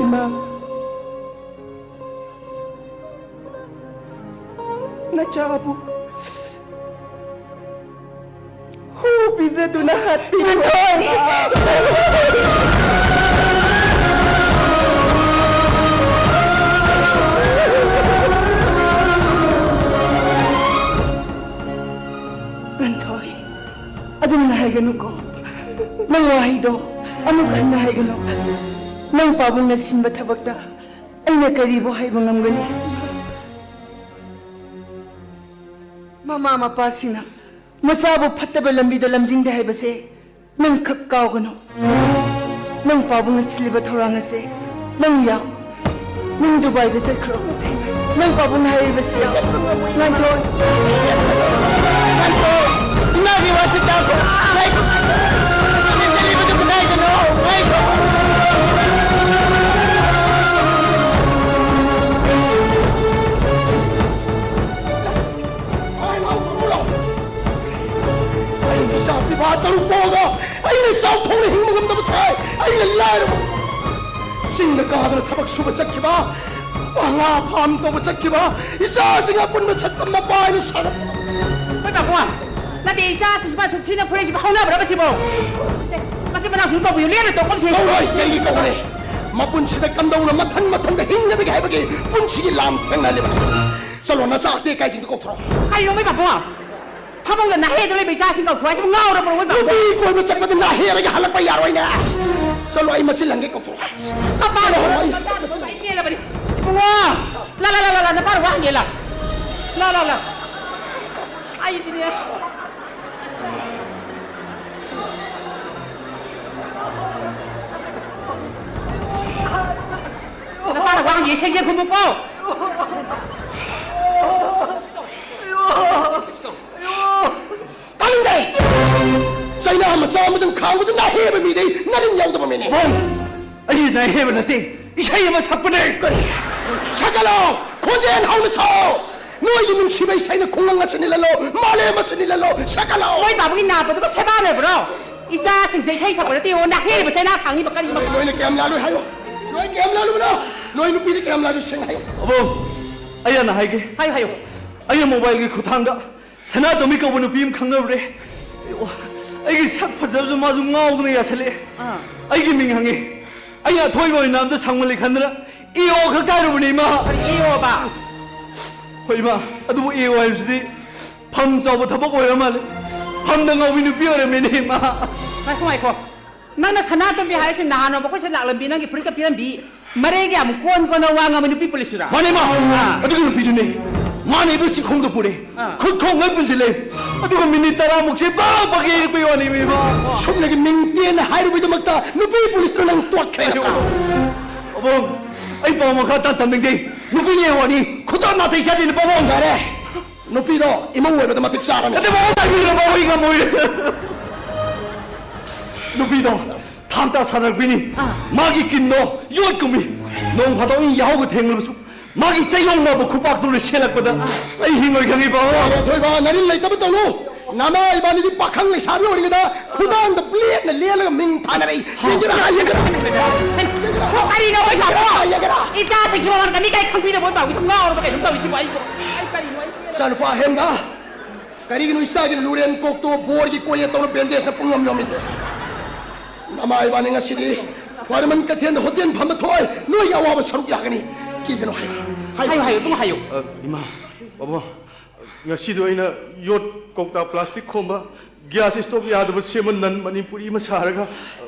ꯏꯃꯥ, ꯅꯆꯥꯕꯨ ꯍꯨ ꯄꯤꯖꯗꯨꯅ ꯍꯥꯠꯄꯤꯈ꯭ꯔꯣ꯫ ꯉꯟꯊꯣꯏ, ꯑꯗꯨꯝꯅ ꯍꯥꯏꯒꯅꯨꯀꯣ꯫ ꯅꯪ ꯋꯥꯍꯩꯗꯣ ꯑꯃꯨꯛ ꯍꯟꯅ ꯍꯥꯏꯒꯅꯨ꯫ ꯅꯪ ꯄꯥꯕꯨꯡꯅ ꯁꯤꯟꯕ ꯊꯕꯛꯇ ꯑꯩꯅ ꯀꯔꯤꯕꯨ ꯍꯥꯏꯕ ꯉꯝꯒꯅꯤ? ꯃꯃꯥ ꯃꯄꯥꯁꯤꯡꯅ ꯃꯆꯥꯕꯨ ꯐꯠꯇꯕ ꯂꯝꯕꯤꯗ ꯂꯝꯖꯤꯡꯗꯦ ꯍꯥꯏꯕꯁꯦ ꯅꯪ ꯈꯛ ꯀꯥꯎꯒꯅꯨ꯫ ꯅꯪ ꯄꯥꯕꯨꯡꯅ ꯁꯤꯜꯂꯤꯕ ꯊꯧꯔꯥꯡ ꯑꯁꯦ ꯅꯪ ꯌꯥꯎ꯫ ꯅꯪ ꯗꯨꯕꯥꯏꯗ ꯆꯠꯈ꯭ꯔꯣ꯫ ꯅꯪ ꯄꯥꯕꯨꯡꯅ ꯍꯥꯏꯔꯤꯕꯁꯤ ꯌꯥꯎ꯫ ꯉꯥꯟꯊꯣꯏ꯫ ꯉꯥꯟꯊꯣꯏ꯫ ꯏꯃꯥꯒꯤ ꯋꯥꯁꯤ ꯇꯥꯈꯣ꯫ ꯉꯥꯏꯈꯣ꯫ ꯅꯪ ꯆꯠꯂꯤꯕꯗꯨ ꯀꯗꯥꯏꯗꯅꯣ? ꯉꯥꯏꯈꯣ꯫ ꯑꯩ ꯏꯆꯥ ꯄꯤꯕꯥ ꯇꯔꯨꯛ ꯄꯣꯛꯑꯒ ꯑꯩꯅ ꯆꯥꯛ ꯊꯣꯡꯅ ꯍꯤꯡꯕ ꯉꯝꯗꯕ ꯁꯥꯏ꯫ ꯑꯩꯅ ꯂꯥꯏꯔꯕ ꯆꯤꯡꯗ ꯀꯥꯗꯅ ꯊꯕꯛ ꯁꯨꯕ ꯆꯠꯈꯤꯕ ꯉꯥ ꯐꯥꯝ ꯇꯧꯕ ꯆꯠꯈꯤꯕ ꯏꯆꯥꯁꯤꯡ ꯑꯄꯨꯟꯕ ꯁꯛꯇꯝ ꯃꯄꯥ ꯍꯥꯏꯅ ꯁꯥꯒꯠ ꯍꯣꯏ ꯄꯥꯕꯨꯡ, ꯅꯠꯇꯦ, ꯏꯆꯥꯁꯤꯡꯁꯤꯕꯨ ꯑꯁꯨꯛ ꯊꯤꯅ ꯐꯨꯔꯛꯏꯁꯤꯕꯨ ꯍꯧꯅꯕ꯭ꯔꯕ ꯁꯤꯕꯣ? ꯃꯆꯤꯟ ꯃꯅꯥꯎꯁꯤꯡ ꯀꯧꯕꯤꯌꯨ, ꯂꯦꯝꯅ ꯇꯣꯛꯀꯨꯝꯁꯤ꯫ ꯀꯧꯔꯣꯏ, ꯀꯩꯒꯤ ꯀꯧꯒꯅꯤ? ꯃꯄꯨꯟꯁꯤꯗ ꯀꯝꯗꯧꯅ ꯃꯊꯟ ꯃꯊꯟꯗ ꯍꯤꯡꯒꯗꯒꯦ ꯍꯥꯏꯕꯒꯤ ꯄꯨꯟꯁꯤꯒꯤ ꯂꯥꯝ ꯊꯦꯡꯅꯍꯜꯂꯤꯕꯅꯤ꯫ ꯆꯠꯂꯣ, ꯅꯆꯥ ꯑꯇꯦꯛ ꯑꯀꯥꯏꯁꯤꯡꯗꯨ ꯀꯧꯊꯣꯔꯛꯑꯣ꯫ ꯀꯔꯤꯅꯣ ꯃꯣꯏ ꯄꯥꯕꯨꯡ? ꯐꯃꯨꯡꯗ ꯅꯥꯍꯦꯗ ꯂꯩꯕ ꯏꯆꯥꯁꯤꯡ ꯀꯧꯊꯣꯔꯛꯑꯣ ꯍꯥꯏꯁꯤꯕꯨ ꯉꯥꯎꯔꯕ꯭ꯔꯣ ꯃꯣꯏ ꯄꯥꯕꯨꯡ? ꯅꯨꯄꯤ ꯀꯣꯏꯕ ꯆꯠꯄꯗ ꯅꯥꯍꯦꯔꯒ ꯍꯜꯂꯛꯄ ꯌꯥꯔꯣꯏꯅꯦ꯫ ꯆꯠꯂꯣ, ꯑꯩ ꯃꯆꯤꯟ ꯍꯟꯒꯦ ꯀꯧꯊꯣꯔꯛꯑꯣ꯫ ꯑꯁ, ꯃꯄꯥꯗꯣ ꯆꯠꯂꯣ, ꯑꯩ ꯃꯆꯥꯗꯣ ꯑꯩ ꯆꯦꯜꯂꯕꯅꯤ꯫ ꯏꯕꯨꯡꯉꯣ! ꯂꯥ, ꯂꯥ, ꯂꯥ, ꯂꯥ, ꯂꯥ, ꯅꯄꯥꯅ ꯋꯥ ꯍꯪꯉꯦ, ꯂꯥ꯫ ꯂꯥ, ꯂꯥ, ꯂꯥ꯫ ꯑꯩꯗꯤꯅꯦ꯫ ꯅꯄꯥꯅ ꯋꯥ ꯍꯪꯉꯦ, ꯁꯦꯡ ꯁꯦꯡ ꯈꯨꯝꯃꯨꯀꯣ꯫ ꯇꯥꯅꯤꯡꯗꯦ! ꯆꯩꯅꯥ ꯃꯆꯥ ꯑꯃꯗꯪ ꯈꯥꯡꯕꯗ ꯅꯥꯍꯦꯕ ꯃꯤꯗꯤ ꯅꯔꯤꯟ ꯌꯥꯎꯗꯕ ꯃꯤꯅꯤ꯫ ꯄꯥꯕꯨꯡ! ꯑꯩ ꯅꯥꯍꯦꯕ ꯅꯠꯇꯦ, ꯏꯁꯩ ꯑꯃ ꯁꯛꯄꯅꯦ꯫ ꯀꯔꯤ? ꯁꯛꯀꯠꯂꯣ! ꯈꯣꯟꯖꯦꯜ ꯍꯧꯅ ꯁꯛꯑꯣ! ꯅꯣꯏꯒꯤ ꯅꯨꯡꯁꯤꯕ ꯏꯁꯩꯅ ꯈꯨꯡꯒꯪ ꯑꯁꯤ ꯅꯤꯜꯍꯜꯂꯣ, ꯃꯥꯂꯦꯝ ꯑꯁꯤ ꯅꯤꯜꯍꯜꯂꯣ, ꯁꯛꯀꯠꯂꯣ! ꯃꯣꯏ ꯄꯥꯕꯨꯡꯒꯤ ꯅꯥꯕꯗꯨꯕꯨ ꯁꯦꯕꯥ ꯂꯩꯕ꯭ꯔꯣ? ꯏꯆꯥꯁꯤꯡꯁꯦ ꯏꯁꯩ ꯁꯛꯄ ꯅꯠꯇꯦ, ꯅꯥꯍꯦꯕ ꯆꯩꯅꯥ ꯈꯥꯡꯉꯤꯕ ꯀꯔꯤ? ꯅꯣꯏ, ꯅꯣꯏꯅ ꯀꯌꯥꯝ ꯂꯥꯜꯂꯣꯏ ꯍꯥꯏꯌꯣ? ꯅꯣꯏ ꯀꯌꯥꯝ ꯂꯥꯜꯂꯨꯕꯅꯣ? ꯅꯣꯏ ꯅꯨꯄꯤꯗ ꯀꯌꯥꯝ ꯂꯥꯜꯂꯣꯏ ꯁꯦꯡꯅ ꯍꯥꯏꯌꯣ꯫ ꯑꯕꯣ, ꯑꯩ ꯍꯥꯟꯅ ꯍꯥꯏꯒꯦ꯫ ꯍꯥꯏꯌꯨ, ꯍꯥꯏꯌꯨ꯫ ꯑꯩꯅ ꯃꯣꯕꯥꯏꯜꯒꯤ ꯈꯨꯠꯊꯥꯡꯗ ꯁꯅꯥꯇꯣꯝꯕꯤ ꯀꯧꯕ ꯅꯨꯄꯤ ꯑꯃ ꯈꯪꯅꯔꯨꯔꯦ꯫ ꯑꯩꯒꯤ ꯁꯛ ꯐꯖꯕꯁꯨ ꯃꯥꯁꯨ ꯉꯥꯎꯗꯅ ꯌꯥꯁꯜꯂꯛꯑꯦ꯫ ꯑꯥ꯫ ꯑꯩꯒꯤ ꯃꯤꯡ ꯍꯪꯉꯤ꯫ ꯑꯩꯅ ꯑꯊꯣꯏꯕ ꯑꯣꯏꯅ ꯑꯝꯇ ꯁꯥꯡꯃꯜꯂꯤ ꯈꯟꯗꯅ ꯏ ꯑꯣ ꯈꯛꯇ ꯍꯥꯏꯔꯨꯕꯅꯦ, ꯏꯃꯥ꯫ ꯀꯔꯤ ꯏ ꯑꯣꯕ? ꯍꯣꯏ, ꯏꯃꯥ, ꯑꯗꯨꯕꯨ ꯏ ꯑꯣ ꯍꯥꯏꯕꯁꯤꯗꯤ ꯐꯝ ꯆꯥꯎꯕ ꯊꯕꯛ ꯑꯣꯏꯔ ꯃꯥꯜꯂꯦ꯫ ꯐꯝꯗ ꯉꯥꯎꯕꯤ ꯅꯨꯄꯤ ꯑꯣꯏꯔꯝꯃꯦꯅꯦ, ꯏꯃꯥ꯫ ꯉꯥꯏꯈꯣ, ꯉꯥꯏꯈꯣ꯫ ꯅꯪꯅ ꯁꯅꯥꯇꯣꯝꯕꯤ ꯍꯥꯏꯔꯤꯁꯦ ꯅꯍꯥꯟ ꯅꯣꯡꯃ ꯑꯩꯈꯣꯏ ꯁꯤꯗ ꯂꯥꯛꯂꯝꯕꯤ ꯅꯪꯒꯤ ꯐꯨꯔꯤꯠꯀ ꯄꯤꯔꯝꯕꯤ, ꯃꯔꯩꯒ ꯌꯥꯝ ꯀꯣꯟ ꯀꯣꯟꯅ ꯋꯥ ꯉꯥꯡꯕ ꯅꯨꯄꯤ ꯄꯨꯂꯤꯁꯇꯨꯔꯥ? ꯃꯥꯅꯦ, ꯃꯥ꯫ ꯑꯥ꯫ ꯑꯗꯨꯒꯤ ꯅꯨꯄꯤꯗꯨꯅꯦ꯫ ꯃꯥꯅ ꯑꯩꯕꯨ ꯆꯤꯡꯈꯣꯡꯗ ꯄꯨꯔꯦ꯫ ꯑꯥ꯫ ꯈꯨꯠ ꯈꯣꯡ ꯂꯣꯏ ꯄꯨꯟꯁꯤꯜꯂꯦ꯫ ꯑꯗꯨꯒ ꯃꯤꯅꯤꯠ ꯇꯔꯥꯃꯨꯛꯁꯦ ꯄꯥꯛ ꯄꯥꯛ ꯌꯦꯛꯄꯩ ꯋꯥꯅꯤ, ꯃꯤ ꯃꯥ꯫ ꯁꯨꯞꯅꯒꯤ ꯃꯤꯡ ꯇꯦꯟꯅ ꯍꯥꯏꯔꯨꯕꯩꯗꯃꯛꯇ ꯅꯨꯄꯤ ꯄꯨꯂꯤꯁꯇꯨꯅ ꯅꯪ ꯇꯣꯠꯈ꯭ꯔꯦ꯫ ꯑꯕꯣ, ꯑꯩ ꯄꯥꯎ ꯃꯈꯥ ꯇꯥ ꯇꯝꯅꯤꯡꯗꯦ꯫ ꯅꯨꯄꯤꯅ ꯌꯦꯡꯉꯣꯅꯤ, ꯈꯨꯗꯣꯝ ꯅꯥꯇꯩ ꯆꯥꯗꯦ, ꯅꯨꯄꯥ ꯃꯑꯣꯡ ꯌꯥꯔꯦ꯫ ꯅꯨꯄꯤꯗꯣ ꯏꯃꯧ ꯑꯣꯏꯕꯗ ꯃꯇꯤꯛ ꯆꯥꯔꯅꯤ꯫ ꯑꯗꯨ ꯃꯑꯣꯡ ꯇꯥꯕꯤꯔꯕ ꯑꯩ ꯉꯝꯃꯣꯏ꯫ ꯅꯨꯄꯤꯗꯣ ꯊꯥꯡ ꯇꯥ ꯁꯥꯟꯅꯔꯛꯄꯤꯅꯤ꯫ ꯑꯥ꯫ ꯃꯥꯒꯤ ꯀꯤꯟꯗꯣ ꯌꯣꯠ ꯀꯨꯝꯃꯤ꯫ ꯅꯣꯡ ꯐꯥꯗꯣꯛ ꯌꯥꯍꯧꯒ ꯊꯦꯡꯂꯕꯁꯨ ꯃꯥꯒꯤ ꯆꯩꯌꯣꯡꯅꯕ ꯈꯨꯄꯥꯛꯇꯨꯅ ꯁꯦꯜꯂꯛꯄꯗ ꯑꯩ ꯍꯤꯡꯉꯣꯏ ꯈꯪꯉꯤ, ꯄꯥꯕ꯫ ꯊꯣꯏꯕ, ꯅꯔꯤꯟ ꯂꯩꯇꯕ ꯇꯧꯅꯨ꯫ ꯅꯃꯥ ꯏꯕꯥꯅꯤꯗꯤ ꯄꯥꯈꯪ ꯂꯩꯁꯥꯕꯤ ꯑꯣꯏꯔꯤꯉꯩꯗ ꯈꯨꯗꯥꯡꯗ ꯕ꯭ꯂꯦꯗꯅ ꯂꯦꯜꯂꯒ ꯃꯤꯡ ꯊꯥꯅꯔꯛꯏ꯫ ꯌꯦꯡꯒꯦꯔꯥ? ꯍꯥ, ꯌꯦꯡꯒꯦꯔꯥ? ꯀꯔꯤꯅꯣ ꯑꯣꯏ ꯇꯥꯃꯣ? ꯌꯦꯡꯒꯦꯔꯥ? ꯏꯆꯥꯁꯤꯡꯁꯤ ꯃꯃꯥꯡꯗ ꯃꯤ ꯀꯥꯏ ꯈꯪꯕꯤꯗꯕ ꯑꯣꯏ ꯇꯥꯃꯣ? ꯁꯨꯝ ꯉꯥꯎꯔꯕ ꯀꯩꯅꯣꯝ ꯇꯧꯔꯤ ꯁꯤꯕꯨ ꯑꯩꯕꯨ꯫ ꯑꯩ ꯀꯔꯤꯅꯣ ꯑꯩ ꯄꯦꯜꯂꯦ꯫ ꯏꯆꯥꯅꯨꯄꯥ ꯑꯍꯦꯟꯕ, ꯀꯔꯤꯒꯤꯅꯣ ꯏꯆꯥꯒꯤ ꯂꯨꯔꯦꯟ ꯀꯣꯛꯇꯣ ꯕꯣꯔꯒꯤ ꯀꯣꯛ ꯌꯦꯠꯇꯧꯅ ꯕꯦꯟꯗꯦꯖꯅ ꯄꯨꯡ ꯌꯣꯝ ꯌꯣꯝꯃꯤꯗꯣ? ꯅꯃꯥ ꯏꯕꯥꯅꯤ ꯉꯁꯤꯗꯤ ꯈ꯭ꯋꯥꯏꯔꯝꯕꯟ ꯀꯩꯊꯦꯜꯗ ꯍꯣꯇꯦꯜ ꯐꯝꯕ ꯊꯣꯛꯑꯣꯏ꯫ ꯅꯣꯏꯒꯤ ꯑꯋꯥꯕ ꯁꯔꯨꯛ ꯌꯥꯒꯅꯤ꯫ ꯀꯤꯒꯅꯨ ꯍꯥꯏꯌꯨ꯫ ꯍꯥꯏꯌꯨ, ꯍꯥꯏꯌꯨ, ꯏꯕꯨꯡ ꯍꯥꯏꯌꯨ꯫ ꯑ, ꯏꯃꯥ, ꯄꯥꯕꯨꯡ, ꯉꯁꯤꯗꯣ ꯑꯩꯅ ꯌꯣꯠ ꯀꯧꯇꯥ ꯄ꯭ꯂꯥꯁꯇꯤꯛ ꯈꯣꯝꯕ, ꯒ꯭ꯌꯥꯁ ꯏꯁꯇꯣꯞ ꯌꯥꯗꯕ ꯁꯦꯝꯕ ꯅꯟ ꯃꯅꯤꯄꯨꯔꯤ ꯑꯃ ꯁꯥꯔꯒ,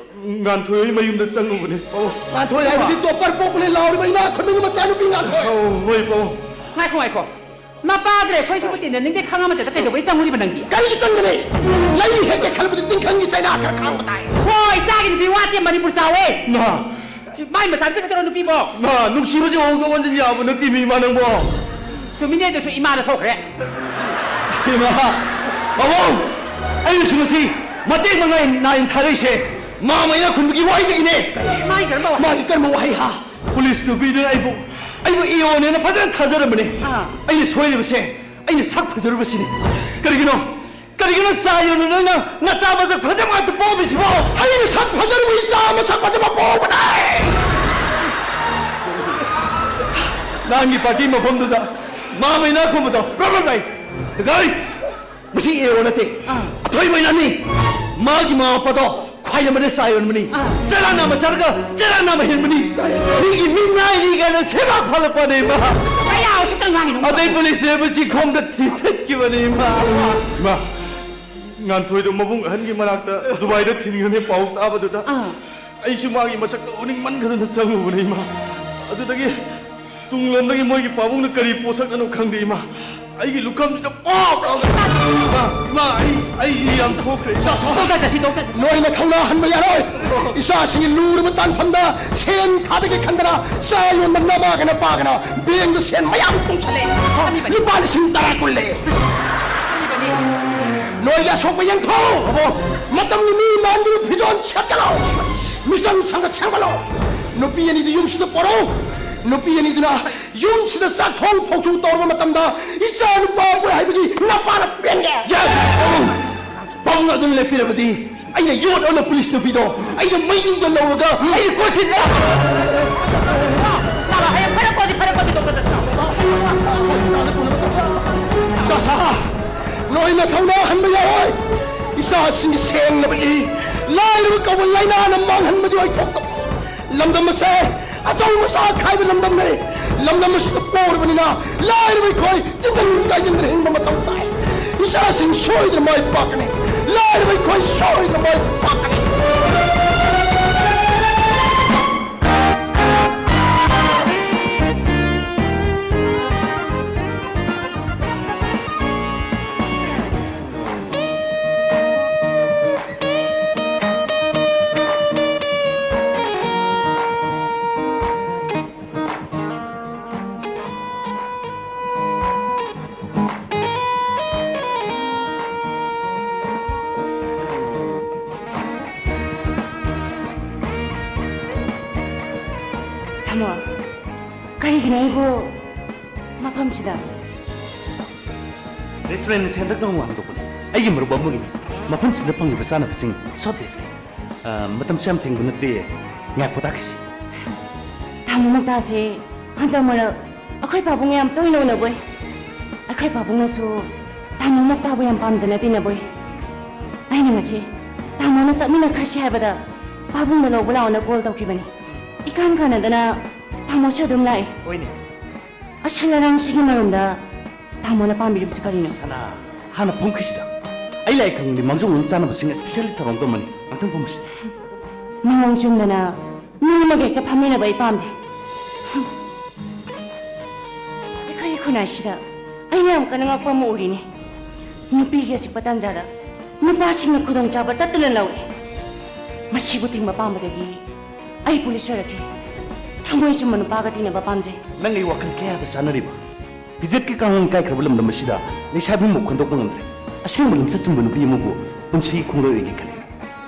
ꯉꯥꯟꯊꯣꯏ ꯍꯣꯏ ꯃꯌꯨꯝꯗ ꯆꯪꯉꯨꯕꯅꯦ꯫ ꯑꯣ꯫ ꯉꯥꯟꯊꯣꯏ ꯍꯥꯏꯕꯗꯤ ꯇꯣꯞꯄꯔ ꯄꯣꯛꯄꯅꯦ ꯂꯥꯎꯔꯤꯕ ꯏꯅꯥꯛ ꯈꯨꯟꯕꯒꯤ ꯃꯆꯥꯅꯨꯄꯤ ꯉꯥꯟꯊꯣꯏ꯫ ꯑꯧ, ꯍꯣꯏ, ꯄꯥꯕꯨꯡ꯫ ꯉꯥꯏꯈꯣ, ꯉꯥꯏꯈꯣ꯫ ꯃꯄꯥꯗꯨ ꯑꯩꯈꯣꯏ ꯁꯤꯕꯨ ꯇꯤꯟꯅꯅꯤꯡꯗꯦ ꯈꯪꯉꯝꯃꯗꯤ ꯀꯩꯗꯧꯕꯩ ꯆꯪꯉꯨꯔꯤꯕ ꯅꯪꯗꯤ? ꯀꯔꯤꯒꯤ ꯆꯪꯒꯅꯤ? ꯂꯩ ꯍꯦꯛꯀꯦ ꯈꯜꯂꯕꯗꯤ ꯇꯤꯡꯈꯪꯒꯤ ꯆꯩꯅꯥ ꯈꯔ ꯈꯥꯡꯕ ꯇꯥꯏ꯫ ꯍꯣꯏ, ꯏꯆꯥꯒꯤ ꯅꯨꯄꯤ ꯋꯥꯠꯇꯦ, ꯃꯅꯤꯄꯨꯔ ꯆꯥꯎꯋꯦ꯫ ꯅ, ꯃꯥꯏ ꯃꯆꯥꯅꯨꯄꯤ ꯈꯛꯇꯔꯣ ꯅꯨꯄꯤꯕꯣ? ꯅ, ꯅꯨꯡꯁꯤꯕꯁꯦ ꯍꯣꯡꯗꯣꯛ ꯍꯣꯟꯖꯤꯟ ꯌꯥꯕ ꯅꯠꯇꯦ ꯃꯤ ꯏꯃꯥ ꯅꯪꯕꯣ꯫ ꯆꯨꯝꯃꯤꯅꯦ, ꯑꯗꯨꯁꯨ ꯏꯃꯥꯅ ꯊꯣꯛꯈ꯭ꯔꯦ꯫ ꯏꯃꯥ, ꯄꯥꯕꯨꯡ, ꯑꯩꯅꯁꯨ ꯉꯁꯤ ꯃꯇꯦꯡ ꯃꯉꯥꯏ ꯅꯥꯏꯅ ꯊꯥꯔꯛꯏꯁꯦ ꯃꯥꯃ ꯏꯅꯥꯛ ꯈꯨꯟꯕꯒꯤ ꯋꯥꯍꯩꯗꯒꯤꯅꯦ꯫ ꯃꯥꯒꯤ ꯀꯔꯝꯕ ꯋꯥꯍꯩ? ꯃꯥꯒꯤ ꯀꯔꯝꯕ ꯋꯥꯍꯩ ꯍꯥ? ꯄꯨꯂꯤꯁ ꯅꯨꯄꯤꯗꯨꯅ ꯑꯩꯕꯨ, ꯑꯩꯕꯨ ꯏꯑꯣꯅꯦꯅ ꯐꯖꯅ ꯊꯥꯖꯔꯝꯕꯅꯦ꯫ ꯑꯥ꯫ ꯑꯩꯅ ꯁꯣꯏꯔꯤꯕꯁꯦ ꯑꯩꯅ ꯁꯛ ꯐꯖꯔꯨꯕꯁꯤꯅꯤ꯫ ꯀꯔꯤꯒꯤꯅꯣ? ꯀꯔꯤꯒꯤꯅꯣ ꯆꯥ ꯌꯣꯟꯅ ꯅꯪꯅ ꯅꯆꯥ ꯃꯁꯛ ꯐꯖꯕ ꯉꯥꯛꯇ ꯄꯣꯛꯑꯝꯃꯤꯁꯤꯕꯣ? ꯑꯩꯅ ꯁꯛ ꯐꯖꯔꯨꯕ ꯏꯆꯥ ꯃꯁꯛ ꯐꯖꯕ ꯄꯣꯛꯄꯅꯦ꯫ ꯅꯪꯒꯤ ꯄꯥꯔꯇꯤ ꯃꯐꯝꯗꯨꯗ ꯃꯥꯃ ꯏꯅꯥꯛ ꯈꯨꯟꯕꯗꯣ ꯄ꯭ꯔꯣꯕ꯭ꯂꯦꯝ ꯂꯩ꯫ ꯒꯥꯏ! ꯃꯁꯤ ꯑꯦꯔꯣ ꯅꯠꯇꯦ꯫ ꯑꯥ꯫ ꯑꯊꯣꯏꯕ ꯏꯅꯥꯅꯤ꯫ ꯃꯥꯒꯤ ꯃꯃꯥ ꯃꯄꯥꯗꯣ ꯈ꯭ꯋꯥꯏ ꯑꯃꯗ ꯆꯥ ꯌꯣꯟꯕꯅꯤ꯫ ꯑꯥ꯫ ꯆꯔꯥ ꯅꯥꯝꯃ ꯆꯥꯔꯒ ꯆꯔꯥ ꯅꯥꯝꯃ ꯍꯦꯟꯕꯅꯤ꯫ ꯃꯤꯒꯤ ꯃꯤꯠ ꯅꯥꯏꯅꯤ ꯀꯥꯏꯅ ꯁꯦꯕꯥ ꯐꯥꯜꯂꯛꯄꯅꯦ ꯃꯥ꯫ ꯀꯌꯥ ꯎꯁꯤꯠꯇꯅ ꯉꯥꯡꯉꯤꯅꯣ? ꯑꯗꯩ ꯄꯨꯂꯤꯁꯅ ꯑꯩꯕꯨ ꯆꯤꯡꯈꯣꯡꯗ ꯊꯤꯊꯠꯈꯤꯕꯅꯦ ꯃꯥ꯫ ꯏꯃꯥ, ꯉꯥꯟꯊꯣꯏꯗꯣ ꯃꯕꯨꯡ ꯑꯍꯟꯒꯤ ꯃꯅꯥꯛꯇ ꯗꯨꯕꯥꯏꯗ ꯊꯤꯟꯈ꯭ꯔꯅꯤ ꯄꯥꯎ ꯇꯥꯕꯗꯨꯗ꯫ ꯑꯥ꯫ ꯑꯩꯁꯨ ꯃꯥꯒꯤ ꯃꯁꯛꯇꯣ ꯎꯅꯤꯡꯃꯟꯈꯗꯅ ꯆꯪꯉꯨꯕꯅꯦ ꯏꯃꯥ꯫ ꯑꯗꯨꯗꯒꯤ ꯇꯨꯡꯂꯣꯝꯗꯒꯤ ꯃꯣꯏꯒꯤ ꯄꯥꯕꯨꯡꯅ ꯀꯔꯤ ꯄꯣꯠꯁꯛꯅꯅꯣ ꯈꯪꯗꯦ ꯏꯃꯥ꯫ ꯑꯩꯒꯤ ꯂꯨꯈꯝꯁꯤꯗ ꯄꯣꯞ ꯂꯥꯎꯅ, ꯏꯃꯥ, ꯏꯃꯥ, ꯑꯩ, ꯑꯩ ꯏ ꯌꯥꯝ ꯊꯣꯛꯈ꯭ꯔꯦ꯫ ꯏꯆꯥ ꯁꯥꯎ꯫ ꯇꯣꯛꯇ ꯆꯠꯁꯤ, ꯇꯣꯛꯇ꯫ ꯅꯣꯏꯅ ꯊꯧꯅꯥ ꯍꯟꯕ ꯌꯥꯔꯣꯏ꯫ ꯏꯆꯥꯁꯤꯡꯒꯤ ꯂꯨꯔꯕ ꯇꯥꯟꯐꯝꯗ ꯁꯦꯟ ꯊꯥꯗꯒꯦ ꯈꯟꯗꯅ ꯆꯥ ꯌꯣꯟꯕ ꯅꯃꯥꯒ ꯅꯄꯥꯒꯅ ꯕꯦꯡꯗ ꯁꯦꯟ ꯃꯌꯥꯝ ꯇꯨꯡꯁꯜꯂꯦ꯫ ꯂꯨꯄꯥ ꯂꯤꯁꯤꯡ ꯇꯔꯥ ꯀꯨꯟ ꯂꯩ꯫ ꯅꯣꯏꯒꯤ ꯑꯁꯣꯛꯄ ꯌꯦꯡꯊꯣꯛꯎ꯫ ꯃꯇꯝꯒꯤ ꯃꯤ ꯃꯥꯟꯗꯨꯅ ꯐꯤꯖꯣꯜ ꯁꯦꯠꯀꯅꯨ꯫ ꯃꯤꯆꯪ ꯁꯪꯒ ꯁꯦꯝꯒꯠꯂꯣ꯫ ꯅꯨꯄꯤ ꯑꯅꯤꯗꯨ ꯌꯨꯝꯁꯤꯗ ꯄꯣꯔꯛꯎ꯫ ꯅꯨꯄꯤ ꯑꯅꯤꯗꯨꯅ ꯌꯨꯝꯁꯤꯗ ꯆꯥꯛ ꯊꯣꯡ ꯊꯣꯛꯆꯨ ꯇꯧꯔꯕ ꯃꯇꯝꯗ, ꯏꯆꯥ ꯅꯨꯄꯥ ꯄꯣꯛꯑꯦ ꯍꯥꯏꯕꯒꯤ ꯅꯄꯥꯅ ꯄꯦꯟꯒꯦ꯫ Yes! ꯄꯥꯕꯨꯡ! ꯄꯥꯕꯨꯡ ꯑꯗꯨꯝ ꯂꯦꯞꯄꯤꯔꯕꯗꯤ ꯑꯩꯅ ꯌꯣꯠ ꯑꯃ ꯄꯨꯂꯤꯁ ꯅꯨꯄꯤꯗꯣ ꯑꯩꯅ ꯃꯩꯅꯨꯡꯗ ꯂꯧꯔꯒ ꯑꯩꯅ ꯀꯣꯏꯁꯤꯟ ꯆꯥꯕ ꯍꯌꯦꯡ ꯐꯔꯛ ꯀꯣꯗꯤ ꯐꯔꯛ ꯀꯣꯗꯤ ꯗꯣꯛꯇꯔꯗ ꯆꯠꯂꯣ꯫ ꯆꯥꯁꯥ, ꯅꯣꯏꯅ ꯊꯧꯅꯥ ꯍꯟꯕ ꯌꯥꯔꯣꯏ꯫ ꯏꯆꯥꯁꯤꯡꯒꯤ ꯁꯦꯡꯅꯕ ꯏ, ꯂꯥꯏꯔꯕ ꯀꯧꯕ ꯂꯥꯏꯅꯥꯅ ꯃꯥꯡꯍꯟꯕꯗꯤ ꯑꯣꯏꯊꯣꯛꯇꯕ꯫ ꯂꯝꯗꯝ ꯑꯁꯦ ꯑꯆꯧ ꯃꯆꯥ ꯈꯥꯏꯕ ꯂꯝꯗꯝꯅꯤ꯫ ꯂꯝꯗꯝ ꯑꯁꯤꯗ ꯄꯣꯔꯕꯅꯤꯅ ꯂꯥꯏꯔꯕ ꯑꯩꯈꯣꯏ ꯇꯤꯟꯖꯪ ꯀꯥꯏꯖꯪꯗꯅ ꯍꯤꯡꯕ ꯃꯊꯧ ꯇꯥꯏ꯫ ꯏꯆꯥꯁꯤꯡ ꯁꯣꯏꯗꯅ ꯃꯥꯏ ꯄꯥꯛꯀꯅꯤ꯫ ꯂꯥꯏꯔꯕ ꯑꯩꯈꯣꯏ ꯁꯣꯏꯗꯅ ꯃꯥꯏ ꯄꯥꯛꯀꯅꯤ꯫ ꯇꯥꯃꯣ, ꯀꯔꯤꯒꯤꯅꯣ ꯑꯩꯕꯨ ꯃꯐꯝꯁꯤꯗ? Restaurant ꯑꯁꯤ ꯍꯟꯗꯛꯇ ꯅꯧꯅ ꯍꯥꯡꯗꯣꯛꯄꯅꯤ꯫ ꯑꯩꯒꯤ ꯃꯔꯨꯞ ꯑꯃꯒꯤꯅꯤ꯫ ꯃꯐꯝꯁꯤꯗ ꯐꯪꯂꯤꯕ ꯆꯥꯅꯕꯁꯤꯡ so tasty꯫ ꯑ, ꯃꯇꯝꯁꯨ ꯌꯥꯝ ꯊꯦꯡꯕ ꯅꯠꯇ꯭ꯔꯤꯌꯦ꯫ ꯉꯥꯏꯈꯣ ꯇꯥꯈꯤꯁꯤ꯫ ꯇꯥꯃꯣ ꯃꯣꯛꯇꯥꯁꯦ ꯍꯟꯗꯛ ꯃꯔꯛ ꯑꯩꯈꯣꯏ ꯄꯥꯕꯨꯡꯒ ꯌꯥꯝ ꯇꯣꯏꯅ ꯎꯅꯕꯣꯏ꯫ ꯑꯩꯈꯣꯏ ꯄꯥꯕꯨꯡꯅꯁꯨ ꯇꯥꯃꯣ ꯃꯣꯛꯇꯥꯕꯨ ꯌꯥꯝ ꯄꯥꯝꯖꯅ ꯇꯤꯟꯅꯕꯣꯏ꯫ ꯑꯩꯅ ꯉꯁꯤ ꯇꯥꯃꯣꯅ ꯆꯠꯃꯤꯟꯅꯈ꯭ꯔꯁꯤ ꯍꯥꯏꯕꯗ ꯄꯥꯕꯨꯡꯗ ꯂꯧꯕ ꯂꯥꯛꯑꯣꯅ call ꯇꯧꯈꯤꯕꯅꯤ꯫ ꯏꯀꯥꯟ ꯀꯥꯟꯅꯗꯅ ꯇꯥꯃꯣꯁꯨ ꯑꯗꯨꯝ ꯂꯥꯛꯑꯦ꯫ ꯍꯣꯏꯅꯦ꯫ ꯑꯁꯤꯜ ꯑꯔꯥꯡꯁꯤꯒꯤ ꯃꯔꯨꯝꯗ ꯇꯥꯃꯣꯅ ꯄꯥꯝꯕꯤꯔꯤꯕꯁꯤ ꯀꯔꯤꯅꯣ? ꯁꯅꯥ, ꯍꯥꯟꯅ ꯐꯝꯈꯤꯁꯤꯗ꯫ ꯑꯩ ꯂꯥꯏ ꯈꯪꯗꯦ, ꯃꯥꯡꯖꯧꯅꯅ ꯆꯥꯅꯕꯁꯤꯡ specially ꯊꯧꯔꯥꯡ ꯇꯧꯃꯅꯤ꯫ ꯉꯥꯛꯇꯪ ꯐꯝꯁꯤ꯫ ꯃꯑꯣꯡ ꯆꯨꯝꯗꯅ ꯃꯤ ꯑꯃꯒ ꯍꯦꯛꯇ ꯐꯝꯃꯤꯟꯅꯕ ꯑꯩ ꯄꯥꯝꯗꯦ꯫ ꯑꯩꯈꯣꯏꯒꯤ ꯈꯨꯟꯅꯥꯏꯁꯤꯗ ꯑꯩꯅ ꯌꯥꯝ ꯀꯟꯅ ꯉꯛꯄ ꯑꯃ ꯎꯔꯤꯅꯦ꯫ ꯅꯨꯄꯤꯒꯤ ꯑꯆꯤꯛꯄ ꯇꯥꯟꯖꯥꯗ ꯅꯨꯄꯥꯁꯤꯡꯅ ꯈꯨꯗꯣꯡꯆꯥꯕ ꯇꯠꯇꯅ ꯂꯧꯏ꯫ ꯃꯁꯤꯕꯨ ꯊꯤꯡꯕ ꯄꯥꯝꯕꯗꯒꯤ ꯑꯩ ꯄꯨꯂꯤꯁ ꯑꯣꯏꯔꯛꯈꯤ꯫ ꯊꯃꯣꯏ ꯆꯨꯝꯕ ꯅꯨꯄꯥꯒ ꯇꯤꯟꯅꯕ ꯄꯥꯝꯖꯩ꯫ ꯅꯪ ꯑꯩ ꯋꯥꯈꯜ ꯀꯌꯥꯗ ꯆꯥꯟꯅꯔꯤꯕ? ꯐꯤꯖꯦꯠꯀꯤ ꯀꯥꯡꯂꯣꯟ ꯀꯥꯏꯈ꯭ꯔꯕ ꯂꯝꯗꯝ ꯑꯁꯤꯗ ꯂꯩꯁꯥꯕꯤ ꯑꯃꯕꯨ ꯈꯟꯗꯣꯛꯄ ꯉꯝꯗ꯭ꯔꯦ꯫ ꯑꯁꯦꯡꯕ ꯂꯝꯆꯠ ꯆꯨꯝꯕ ꯅꯨꯄꯤ ꯑꯃꯕꯨ ꯄꯨꯟꯁꯤꯒꯤ ꯈꯣꯡꯂꯣꯏ ꯑꯣꯏꯒꯦ ꯈꯜꯂꯤ꯫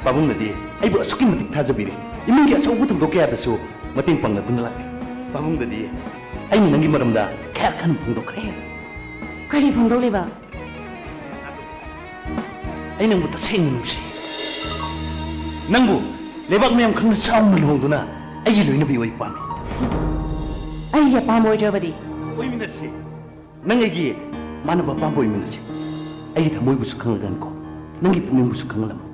ꯄꯥꯕꯨꯡꯅꯗꯤ ꯑꯩꯕꯨ ꯑꯁꯨꯛꯀꯤ ꯃꯇꯤꯛ ꯊꯥꯖꯕꯤꯔꯦ꯫ ꯏꯃꯨꯡꯒꯤ ꯑꯆꯧꯕ ꯊꯧꯗꯣꯛ ꯀꯌꯥꯗꯁꯨ ꯃꯇꯦꯡ ꯄꯥꯡꯅꯗꯨꯅ ꯂꯥꯛꯂꯦ꯫ ꯄꯥꯕꯨꯡꯗꯗꯤ ꯑꯩꯅ ꯅꯪꯒꯤ ꯃꯔꯝꯗ ꯀꯌꯥ ꯈꯟ ꯐꯣꯡꯗꯣꯛꯈ꯭ꯔꯦ꯫ ꯀꯔꯤ ꯐꯣꯡꯗꯣꯛꯂꯤꯕ? ꯑꯩ ꯅꯪꯕꯨ ꯇꯁꯦꯡꯅ ꯅꯨꯡꯁꯤ꯫ ꯅꯪꯕꯨ ꯂꯩꯕꯥꯛ ꯃꯌꯥꯝ ꯈꯪꯅ ꯆꯥꯎꯅ ꯂꯨꯍꯣꯡꯗꯨꯅ ꯑꯩꯒꯤ ꯂꯣꯏꯅꯕꯤ ꯑꯣꯏ ꯄꯥꯝꯃꯤ꯫ ꯑꯩꯒꯤ ꯑꯄꯥꯝꯕ ꯑꯣꯏꯗ꯭ꯔꯕꯗꯤ? ꯑꯣꯏꯃꯤꯟꯅꯁꯤ꯫ ꯅꯪ ꯑꯩꯒꯤ ꯃꯥꯟꯅꯕ ꯑꯄꯥꯝꯕ ꯑꯣꯏꯃꯤꯟꯅꯁꯤ꯫ ꯑꯩꯒꯤ ꯊꯃꯣꯏꯕꯨꯁꯨ ꯈꯪꯂꯒꯅꯤꯀꯣ, ꯅꯪꯒꯤ ꯄꯨꯛꯅꯤꯡꯕꯨꯁꯨ ꯈꯪꯂꯝꯃꯨ꯫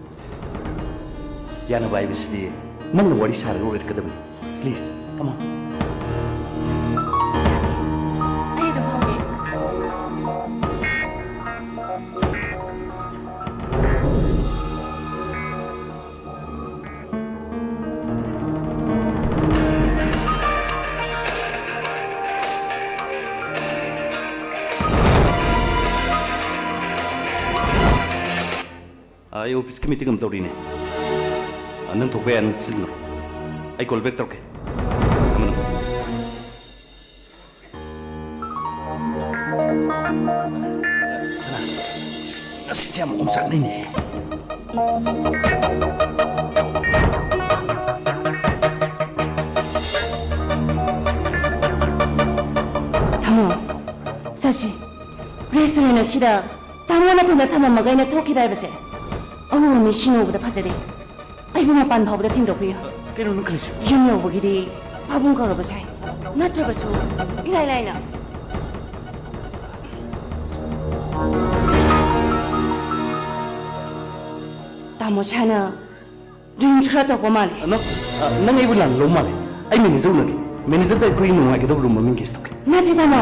ꯌꯥꯅꯕ ꯍꯥꯏꯕꯁꯤꯗꯤ ꯅꯪꯅ ꯋꯥꯔꯤ ꯁꯥꯔꯒ ꯑꯣꯏꯔꯛꯀꯗꯕꯅꯤ꯫ Please, come on. ꯑꯩ ꯑꯗꯨꯝ ꯐꯝꯒꯦ꯫ ꯑꯩ ꯑꯣꯐꯤꯁꯀꯤ ꯃꯤꯇꯤꯡ ꯑꯃ ꯇꯧꯔꯤꯅꯦ꯫ ꯑ, ꯅꯪ ꯊꯣꯛꯄ ꯌꯥꯅꯤ, ꯆꯠꯂꯣ꯫ ꯑꯩ ꯀꯣꯜ ꯕꯦꯛ ꯇꯧꯔꯛꯀꯦ꯫ ꯊꯝꯃꯣ, ꯊꯝꯃꯣ꯫ ꯁꯅꯥ, ꯉꯁꯤꯁꯦ ꯌꯥꯝ ꯑꯣꯝꯆꯥꯛꯅꯩꯅꯦ꯫ ꯊꯝꯃꯣ, ꯆꯠꯁꯤ꯫ ꯔꯦꯁꯇꯨꯔꯦꯟ ꯑꯁꯤꯗ ꯇꯥꯃꯣ ꯅꯊꯟꯗ ꯊꯝꯃꯝꯃꯒ ꯑꯩꯅ ꯊꯣꯛꯈꯤꯗ ꯍꯥꯏꯕꯁꯦ ꯑꯎꯕ ꯃꯤ ꯁꯤꯡꯎꯕꯗ ꯐꯖꯗꯦ꯫ ꯑꯩꯕꯨ ꯃꯄꯥꯟ ꯐꯥꯎꯕꯗ ꯊꯤꯟꯗꯣꯛꯄꯤꯌꯨ꯫ ꯀꯩꯅꯣ ꯅꯪ ꯈꯜꯂꯤꯁꯤ? ꯌꯨꯝ ꯌꯧꯕꯒꯤꯗꯤ ꯄꯥꯕꯨꯡ ꯀꯧꯔꯕ ꯁꯥꯏ꯫ ꯅꯠꯇ꯭ꯔꯕꯁꯨ ꯏꯂꯥꯏ ꯂꯥꯏꯅ꯫ ꯇꯥꯃꯣ ꯁꯥꯅ ꯗ꯭ꯔꯤꯡꯁ ꯈꯔ ꯇꯧꯔꯛꯄ ꯃꯥꯜꯂꯦ꯫ ꯅꯪ, ꯑ, ꯅꯪ ꯑꯩꯕꯨ ꯂꯥꯟꯅ ꯂꯧ ꯃꯥꯜꯂꯦ꯫ ꯑꯩ ꯃꯦꯅꯦꯖꯔ ꯎꯅꯒꯦ꯫ ꯃꯦꯅꯦꯖꯔꯗ ꯑꯩꯈꯣꯏ ꯅꯨꯡꯉꯥꯏꯒꯗꯕ ꯔꯨꯝ ꯑꯃ ꯑꯦꯡꯒꯦꯖ ꯇꯧꯒꯦ꯫ ꯅꯠꯇꯦ, ꯇꯥꯃꯣ꯫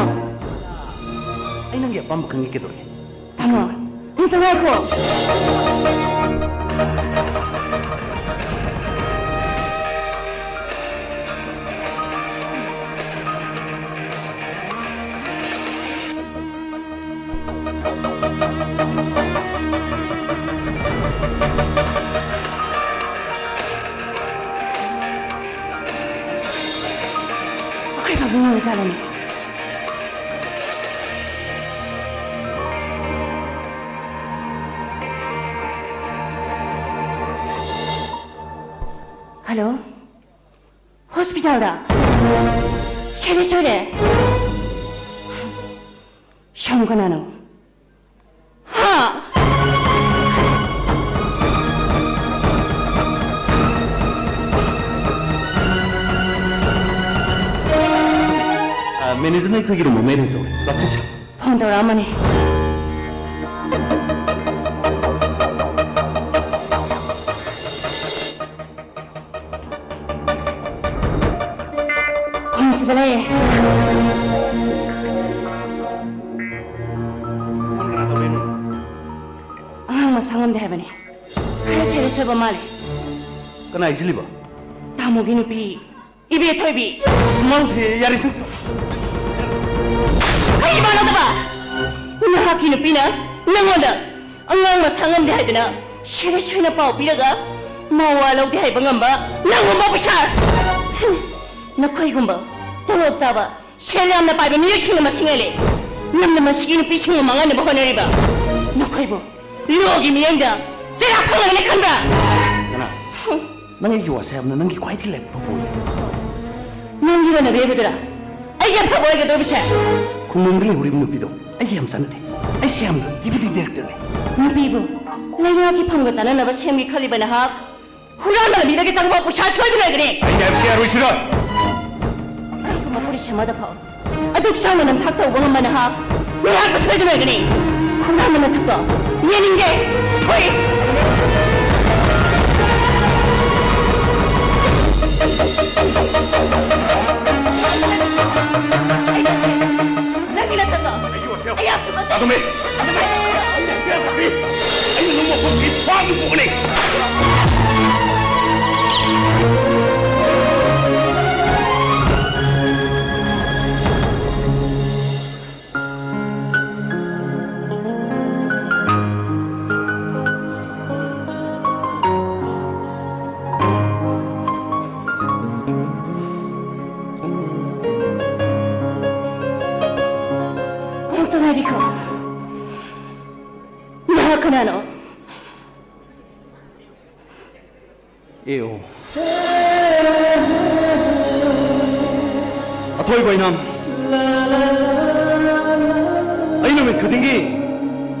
ꯑꯩ ꯅꯪꯒꯤ ꯑꯄꯥꯝꯕ ꯈꯪꯉꯦ, ꯀꯩꯗꯧꯔꯒꯦ? ꯇꯥꯃꯣ, ꯑꯝꯇ ꯉꯥꯏꯈꯣ꯫ ꯑꯩꯈꯣꯏ ꯄꯥꯕꯨꯡ ꯑꯣꯏꯔꯖꯥꯠꯂꯅꯦ? ꯍꯜꯂꯣ? ꯍꯣꯁꯄꯤꯇꯥꯜꯗ? ꯁꯣꯏꯔꯦ, ꯁꯣꯏꯔꯦ꯫ ꯁꯣꯝ ꯀꯅꯥꯅꯣ? ꯍꯥ? ꯑ, ꯃꯦꯅꯦꯖꯔꯅ ꯑꯩꯈꯣꯏꯒꯤ ꯔꯨꯝ ꯑꯃ ꯑꯦꯔꯦꯟꯖ ꯇꯧꯔꯦ꯫ ꯂꯥꯛꯆꯧꯁꯤ꯫ ꯐꯣꯟ ꯇꯧꯔꯛꯑꯝꯃꯅꯤ꯫ ꯐꯣꯟꯁꯤꯗ ꯂꯩꯌꯦ꯫ ꯑꯉꯥꯡ ꯃꯁꯥ ꯉꯝꯗꯦ ꯍꯥꯏꯕꯅꯤ꯫ ꯈꯔ ꯁꯦꯔꯤꯌꯁ ꯑꯣꯏꯕ ꯃꯥꯜꯂꯦ꯫ ꯀꯅꯥ ꯍꯥꯏꯁꯤꯜꯂꯤꯕ? ꯇꯥꯃꯣꯒꯤ ꯅꯨꯄꯤ, ꯏꯕꯦꯊꯣꯏꯕꯤ꯫ ꯁꯨꯃꯥꯡ ꯊꯦ, ꯌꯥꯔꯦ, ꯁꯨꯝ꯫ ꯑꯩ ꯏꯃꯥꯟꯅꯗꯕ! ꯅꯍꯥꯛꯀꯤ ꯅꯨꯄꯤꯅ ꯅꯪꯉꯣꯟꯗ ꯑꯉꯥꯡ ꯃꯁꯥ ꯉꯝꯗꯦ ꯍꯥꯏꯗꯅ ꯁꯦꯔꯤꯌꯁ ꯑꯣꯏꯅ ꯄꯥꯎ ꯄꯤꯔꯒ ꯃꯋꯥ ꯂꯧꯗꯦ ꯍꯥꯏꯕ ꯉꯝꯕ ꯅꯪꯒꯨꯝꯕ ꯑꯣꯐꯤꯁꯥꯔ! ꯍꯝ! ꯅꯈꯣꯏꯒꯨꯝꯕ ꯇꯣꯂꯣꯞ ꯆꯥꯕ, ꯁꯦꯜ ꯌꯥꯝꯅ ꯄꯥꯏꯕ ꯃꯤꯑꯣꯏꯁꯤꯡꯅ ꯃꯁꯤꯡ ꯍꯦꯜꯂꯦ꯫ ꯅꯪꯅ ꯃꯁꯤꯒꯤ ꯅꯨꯄꯤꯁꯤꯡꯕꯨ ꯃꯥꯡꯍꯟꯅꯕ ꯍꯣꯠꯅꯔꯤꯕ꯫ ꯅꯈꯣꯏꯕꯨ ꯂꯣꯒꯤ ꯃꯤꯠꯌꯦꯡꯗ ꯆꯩꯔꯥꯛ ꯐꯪꯂꯒꯅꯤ ꯈꯟꯕ꯭ꯔꯥ? ꯁꯅꯥ, ꯍꯝ꯫ ꯅꯪ ꯑꯩꯒꯤ ꯋꯥꯁꯦ ꯍꯥꯏꯕꯅ ꯅꯪꯒꯤ ꯈ꯭ꯋꯥꯏꯗꯒꯤ ꯂꯥꯏꯕꯛ ꯐꯕ ꯑꯣꯏꯔꯦ꯫ ꯅꯪꯒꯤ ꯋꯥꯅ ꯂꯦꯞꯄꯗꯨꯔꯥ ꯑꯩꯒꯤ ꯑꯐꯕ ꯑꯣꯏꯒꯗꯧꯔꯤꯕꯁꯦ? ꯈꯨꯡꯒꯪꯗ ꯂꯩꯍꯧꯔꯤꯕ ꯅꯨꯄꯤꯗꯣ ꯑꯩꯒ ꯌꯥꯝ ꯆꯥꯟꯅꯗꯦ꯫ ꯑꯩꯁꯦ ꯌꯥꯝꯅ ꯗꯤꯄ꯭ꯌꯨꯇꯤ ꯗꯥꯏꯔꯦꯛꯇꯔꯅꯦ꯫ ꯅꯨꯄꯤꯕꯨ ꯂꯩꯉꯥꯛꯀꯤ ꯐꯝꯒ ꯆꯥꯟꯅꯅꯕ ꯁꯦꯝꯒꯦ ꯈꯜꯂꯤꯕ ꯅꯍꯥꯛ ꯍꯨꯔꯥꯟꯕ ꯂꯝꯕꯤꯗꯒꯤ ꯆꯪꯕ ꯄꯩꯁꯥ ꯁꯣꯏꯗꯅ ꯂꯩꯒꯅꯤ꯫ ꯑꯩꯅ ꯍꯥꯏꯕꯁꯤ ꯌꯥꯔꯣꯏ, ꯁꯤꯔ꯫ ꯀꯔꯤꯒꯨꯝꯕ ꯄꯨꯂꯤꯁ ꯑꯃꯗ ꯐꯥꯎ ꯑꯗꯨꯛ ꯆꯥꯎꯅ ꯅꯝꯊꯥꯛ ꯇꯧꯕ ꯉꯝꯕ ꯅꯍꯥꯛ ꯃꯤꯍꯥꯠꯄ ꯁꯣꯏꯗꯅ ꯂꯩꯒꯅꯤ꯫ ꯍꯨꯔꯥꯟꯕ ꯅꯁꯛꯇꯣ ꯌꯦꯡꯅꯤꯡꯗꯦ꯫ ꯍꯨꯏ! ꯅꯪꯒꯤ ꯅꯁꯛꯇꯣ ꯑꯩ ꯌꯥꯝ ꯇꯨꯀꯠꯆꯩ꯫ ꯑꯗꯨꯝ ꯂꯩ꯫ ꯑꯗꯨꯝ ꯂꯩ꯫ ꯑꯩꯅ ꯅꯪꯕꯨ ꯃꯐꯝꯁꯤ ꯐꯥꯒꯤ ꯄꯣꯛꯅꯤ꯫ ꯑꯃꯨꯛꯇ ꯉꯥꯏꯕꯤꯈꯣ꯫ ꯅꯍꯥꯛ ꯀꯅꯥꯅꯣ? ꯑꯦ ꯑꯣ꯫ ꯊꯣꯏꯕ ꯏꯅꯥꯝ, ꯑꯩ ꯅꯨꯃꯤꯠ ꯈꯨꯗꯤꯡꯒꯤ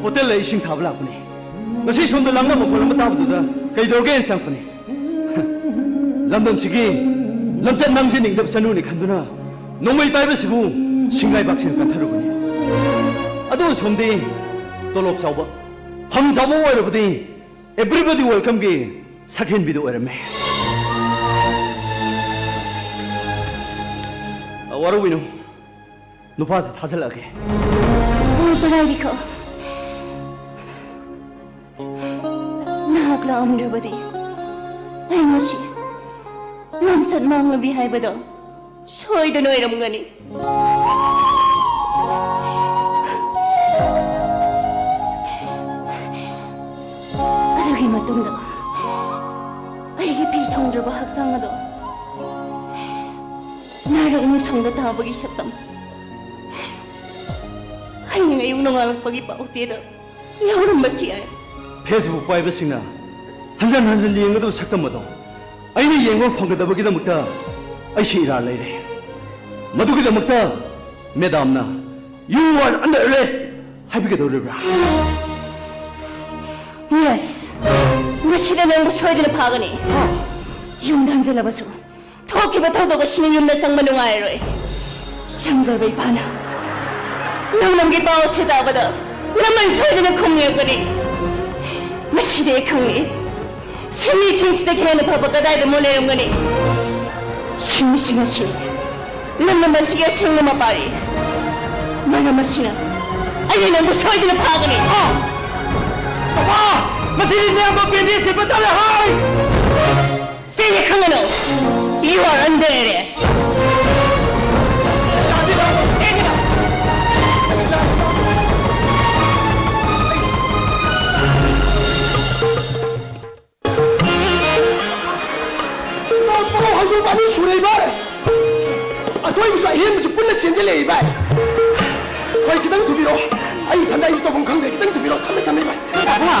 ꯍꯣꯇꯦꯜꯗ ꯏꯁꯤꯡ ꯊꯥꯕ ꯂꯥꯛꯄꯅꯤ꯫ ꯉꯁꯤ ꯁꯣꯝꯗ ꯂꯥꯡꯅꯕ ꯈꯣꯠꯂꯝꯕ ꯇꯥꯕꯗꯨꯗ ꯀꯩꯗꯧꯔꯒꯦꯅ ꯆꯪꯉꯛꯄꯅꯤ꯫ ꯂꯝꯗꯝꯁꯤꯒꯤ ꯂꯝꯆꯠ ꯅꯪꯁꯦ ꯅꯤꯡꯗꯕ ꯆꯅꯨꯅꯤ ꯈꯟꯗꯨꯅ ꯅꯣꯡꯃꯩ ꯄꯥꯏꯕꯁꯤꯕꯨ ꯁꯤꯡꯒꯥꯏꯕꯥꯛꯁꯤꯅ ꯀꯟꯊꯔꯨꯕꯅꯤ꯫ ꯑꯗꯨ ꯁꯣꯝꯗꯤ ꯇꯣꯂꯣꯞ ꯆꯥꯎꯕ, ꯐꯝ ꯆꯥꯎꯕ ꯑꯣꯏꯔꯕꯗꯤ Everybody Welcomeꯒꯤ ꯁꯛꯍꯦꯟꯕꯤꯗꯨ ꯑꯣꯏꯔꯝꯃꯦ꯫ ꯑ, ꯋꯥꯔꯧꯕꯤꯅꯨ, ꯅꯨꯄꯥꯁꯦ ꯊꯥꯖꯤꯜꯂꯛꯑꯒꯦ꯫ ꯑꯣ, ꯀꯗꯥꯏꯗꯒꯤꯈꯣ? ꯅꯍꯥꯛ ꯂꯥꯛꯑꯝꯗ꯭ꯔꯕꯗꯤ ꯑꯩ ꯉꯁꯤ ꯂꯝꯆꯠ ꯃꯥꯡꯂꯕꯤ ꯍꯥꯏꯕꯗꯣ ꯁꯣꯏꯗꯅ ꯑꯣꯏꯔꯝꯒꯅꯤ꯫ ꯑꯗꯨꯒꯤ ꯃꯇꯨꯡꯗ ꯑꯩꯒꯤ ꯄꯤ ꯊꯨꯡꯗ꯭ꯔꯕ ꯍꯛꯆꯥꯡ ꯑꯗꯣ ꯅꯥꯔꯛ ꯅꯨꯡꯁꯪꯗ ꯇꯥꯕꯒꯤ ꯁꯛꯇꯝ ꯍꯌꯦꯡ ꯑꯌꯨꯛ ꯅꯣꯡꯉꯥꯜꯂꯛꯄꯒꯤ ꯄꯥꯎꯆꯦꯗ ꯌꯥꯎꯔꯝꯕꯁꯨ ꯌꯥꯏ꯫ Facebook ꯄꯥꯏꯕꯁꯤꯡꯅ ꯍꯟꯖꯟ ꯍꯟꯖꯟ ꯌꯦꯡꯒꯗꯕ ꯁꯛꯇꯝ ꯑꯗꯣ ꯑꯩꯅ ꯌꯦꯡꯕ ꯐꯪꯒꯗꯕꯒꯤꯗꯃꯛꯇ ꯑꯩꯁꯨ ꯏꯔꯥ ꯂꯩꯔꯦ꯫ ꯃꯗꯨꯒꯤꯗꯃꯛꯇ ꯃꯦꯗꯥꯝꯅ "You are under arrest" ꯍꯥꯏꯕꯤꯒꯗꯧꯔꯤꯕ꯭ꯔꯥ? Yes, ꯉꯁꯤꯗ ꯅꯪꯕꯨ ꯁꯣꯏꯗꯅ ꯐꯥꯒꯅꯤ꯫ ꯌꯨꯝꯗ ꯍꯟꯖꯜꯂꯕꯁꯨ ꯊꯣꯛꯈꯤꯕ ꯊꯧꯗꯣꯛ ꯑꯁꯤꯅ ꯌꯨꯝꯗ ꯆꯪꯕ ꯅꯨꯡꯉꯥꯏꯔꯣꯏ꯫ ꯆꯪꯖꯕ ꯏꯄꯥꯅ ꯅꯪ ꯅꯪꯒꯤ ꯄꯥꯎ ꯑꯁꯤ ꯇꯥꯕꯗ ꯂꯃꯟ ꯁꯣꯏꯗꯅ ꯈꯨꯝꯅꯤꯔꯛꯀꯅꯤ꯫ ꯃꯁꯤꯗꯤ ꯑꯩ ꯈꯪꯉꯤ꯫ ꯁꯤꯟꯃꯤꯁꯤꯡꯁꯤꯗꯒꯤ ꯍꯦꯟꯅ ꯐꯕ ꯀꯗꯥꯏꯗ ꯑꯃꯨꯛ ꯂꯩꯔꯝꯒꯅꯤ? ꯁꯤꯟꯃꯤꯁꯤꯡ ꯑꯁꯤ ꯂꯝꯗꯝ ꯑꯁꯤꯒꯤ ꯑꯁꯦꯡꯕ ꯃꯄꯥꯔꯤ꯫ ꯃꯔꯝ ꯑꯁꯤꯅ ꯑꯩꯅ ꯅꯪꯕꯨ ꯁꯣꯏꯗꯅ ꯐꯥꯒꯅꯤ꯫ ꯑꯥ! ꯄꯥꯄꯥ! ꯃꯁꯤꯗꯤ ꯅꯌꯥꯝꯕ ꯕꯦꯟꯗꯦꯖ ꯁꯦꯠꯄ ꯇꯥꯔꯦ ꯍꯥꯏ! ꯁꯤꯗꯤ ꯈꯪꯒꯅꯨ! You are under arrest! ꯄꯥꯎ ꯍꯧꯗꯣꯛꯄ ꯑꯅꯤ ꯁꯨꯔꯦ, ꯏꯕꯥꯏ꯫ ꯑꯊꯣꯏꯕꯁꯨ ꯑꯍꯦꯟꯕꯁꯨ ꯄꯨꯟꯅ ꯆꯦꯟꯁꯤꯜꯂꯛꯑꯦ, ꯏꯕꯥꯏ꯫ ꯍꯣꯏ, ꯈꯤꯇꯪ ꯊꯨꯕꯤꯔꯛꯑꯣ꯫ ꯑꯩ ꯏꯊꯟꯗ ꯑꯩꯁꯨ ꯇꯧꯐꯝ ꯈꯪꯗ꯭ꯔꯦ꯫ ꯈꯤꯇꯪ ꯊꯨꯕꯤꯔꯛꯑꯣ꯫ ꯊꯝꯃꯦ, ꯊꯝꯃꯦ, ꯏꯕꯥꯏ꯫ ꯕꯥꯕꯥ!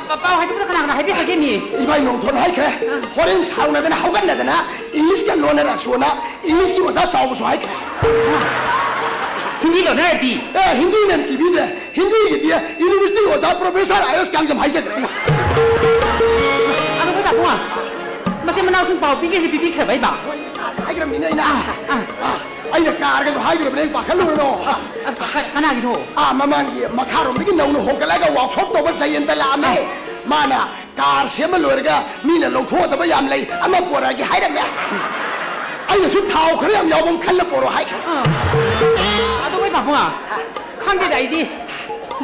ꯄꯥꯎ ꯍꯥꯏꯗꯣꯛꯄꯗ ꯀꯅꯥ ꯀꯅꯥ ꯍꯥꯏꯕꯤ ꯍꯥꯏꯒꯦꯅꯤ? ꯏꯕꯥꯏ ꯅꯣꯡꯊꯣꯟ ꯍꯥꯏꯈ꯭ꯔꯦ꯫ ꯍꯣꯔꯦꯟ ꯁꯥꯎꯅꯗꯅ ꯍꯧꯒꯠꯅꯗꯅ ꯏꯪꯂꯤꯁꯀ ꯂꯣꯟꯅꯔꯛꯑꯁꯨꯅ ꯏꯪꯂꯤꯁꯀꯤ ꯑꯣꯖꯥ ꯆꯥꯎꯕꯁꯨ ꯍꯥꯏꯈ꯭ꯔꯦ꯫ ꯍꯤꯟꯗꯤ ꯂꯣꯟꯅꯔꯗꯤ? ꯑꯦ, ꯍꯤꯟꯗꯤ ꯅꯦꯝ ꯀꯤꯕꯤꯗ꯭ꯔꯦ꯫ ꯍꯤꯟꯗꯤꯒꯤꯗꯤ ꯌꯨꯅꯤꯚꯔꯁꯤꯇꯤ ꯑꯣꯖꯥ ꯄ꯭ꯔꯣꯐꯦꯁꯔ ꯑꯥꯏ ꯑꯦꯁ ꯀꯥꯡꯖꯝ ꯍꯥꯏꯖꯈ꯭ꯔꯦ꯫ ꯑꯗꯣ ꯑꯩꯈꯣꯏ ꯄꯥꯕꯨꯡ, ꯃꯆꯤꯟ ꯃꯅꯥꯎꯁꯤꯡ ꯄꯥꯎ ꯄꯤꯒꯦꯁꯦ ꯄꯤꯕꯤꯈ꯭ꯔꯕ ꯏꯕꯥ? ꯍꯥꯏꯈ꯭ꯔꯕꯅꯤꯅꯦ ꯑꯩꯅ꯫ ꯑꯥ꯫ ꯑꯥ, ꯑꯩꯅ ꯀꯥꯔꯒꯁꯨ ꯍꯥꯏꯈ꯭ꯔꯕꯅꯦ, ꯄꯥꯈꯠꯂꯨꯔꯅꯣ꯫ ꯑ, ꯀ-, ꯀꯅꯥꯒꯤꯅꯣ? ꯑꯥ, ꯃꯃꯥꯡꯒꯤ ꯃꯈꯥꯔꯣꯝꯗꯒꯤ ꯅꯧꯅ ꯍꯣꯡꯒꯠꯂꯒ ꯋꯥꯛꯁꯣꯞ ꯇꯧꯕ ꯖꯌꯦꯟꯇ ꯂꯥꯛꯑꯝꯃꯦ꯫ ꯑꯥ꯫ ꯃꯥꯅ ꯀꯥꯔ ꯁꯦꯝꯕ ꯂꯣꯏꯔꯒ ꯃꯤꯅ ꯂꯧꯊꯣꯛꯑꯗꯕ ꯌꯥꯝ ꯂꯩ, ꯑꯃ ꯄꯣꯔꯛꯑꯒꯦ ꯍꯥꯏꯔꯝꯃꯦ꯫ ꯑꯩꯅꯁꯨ ꯊꯥꯎ ꯈꯔ ꯌꯥꯝ ꯌꯥꯎꯕ ꯑꯃ ꯈꯜꯂ ꯄꯣꯔꯛꯑꯣ ꯍꯥꯏꯈ꯭ꯔꯦ꯫ ꯑꯥ꯫ ꯑꯗꯣ ꯃꯣꯏ ꯄꯥꯕꯨꯡ, ꯈꯪꯗꯦꯗ ꯑꯩꯗꯤ꯫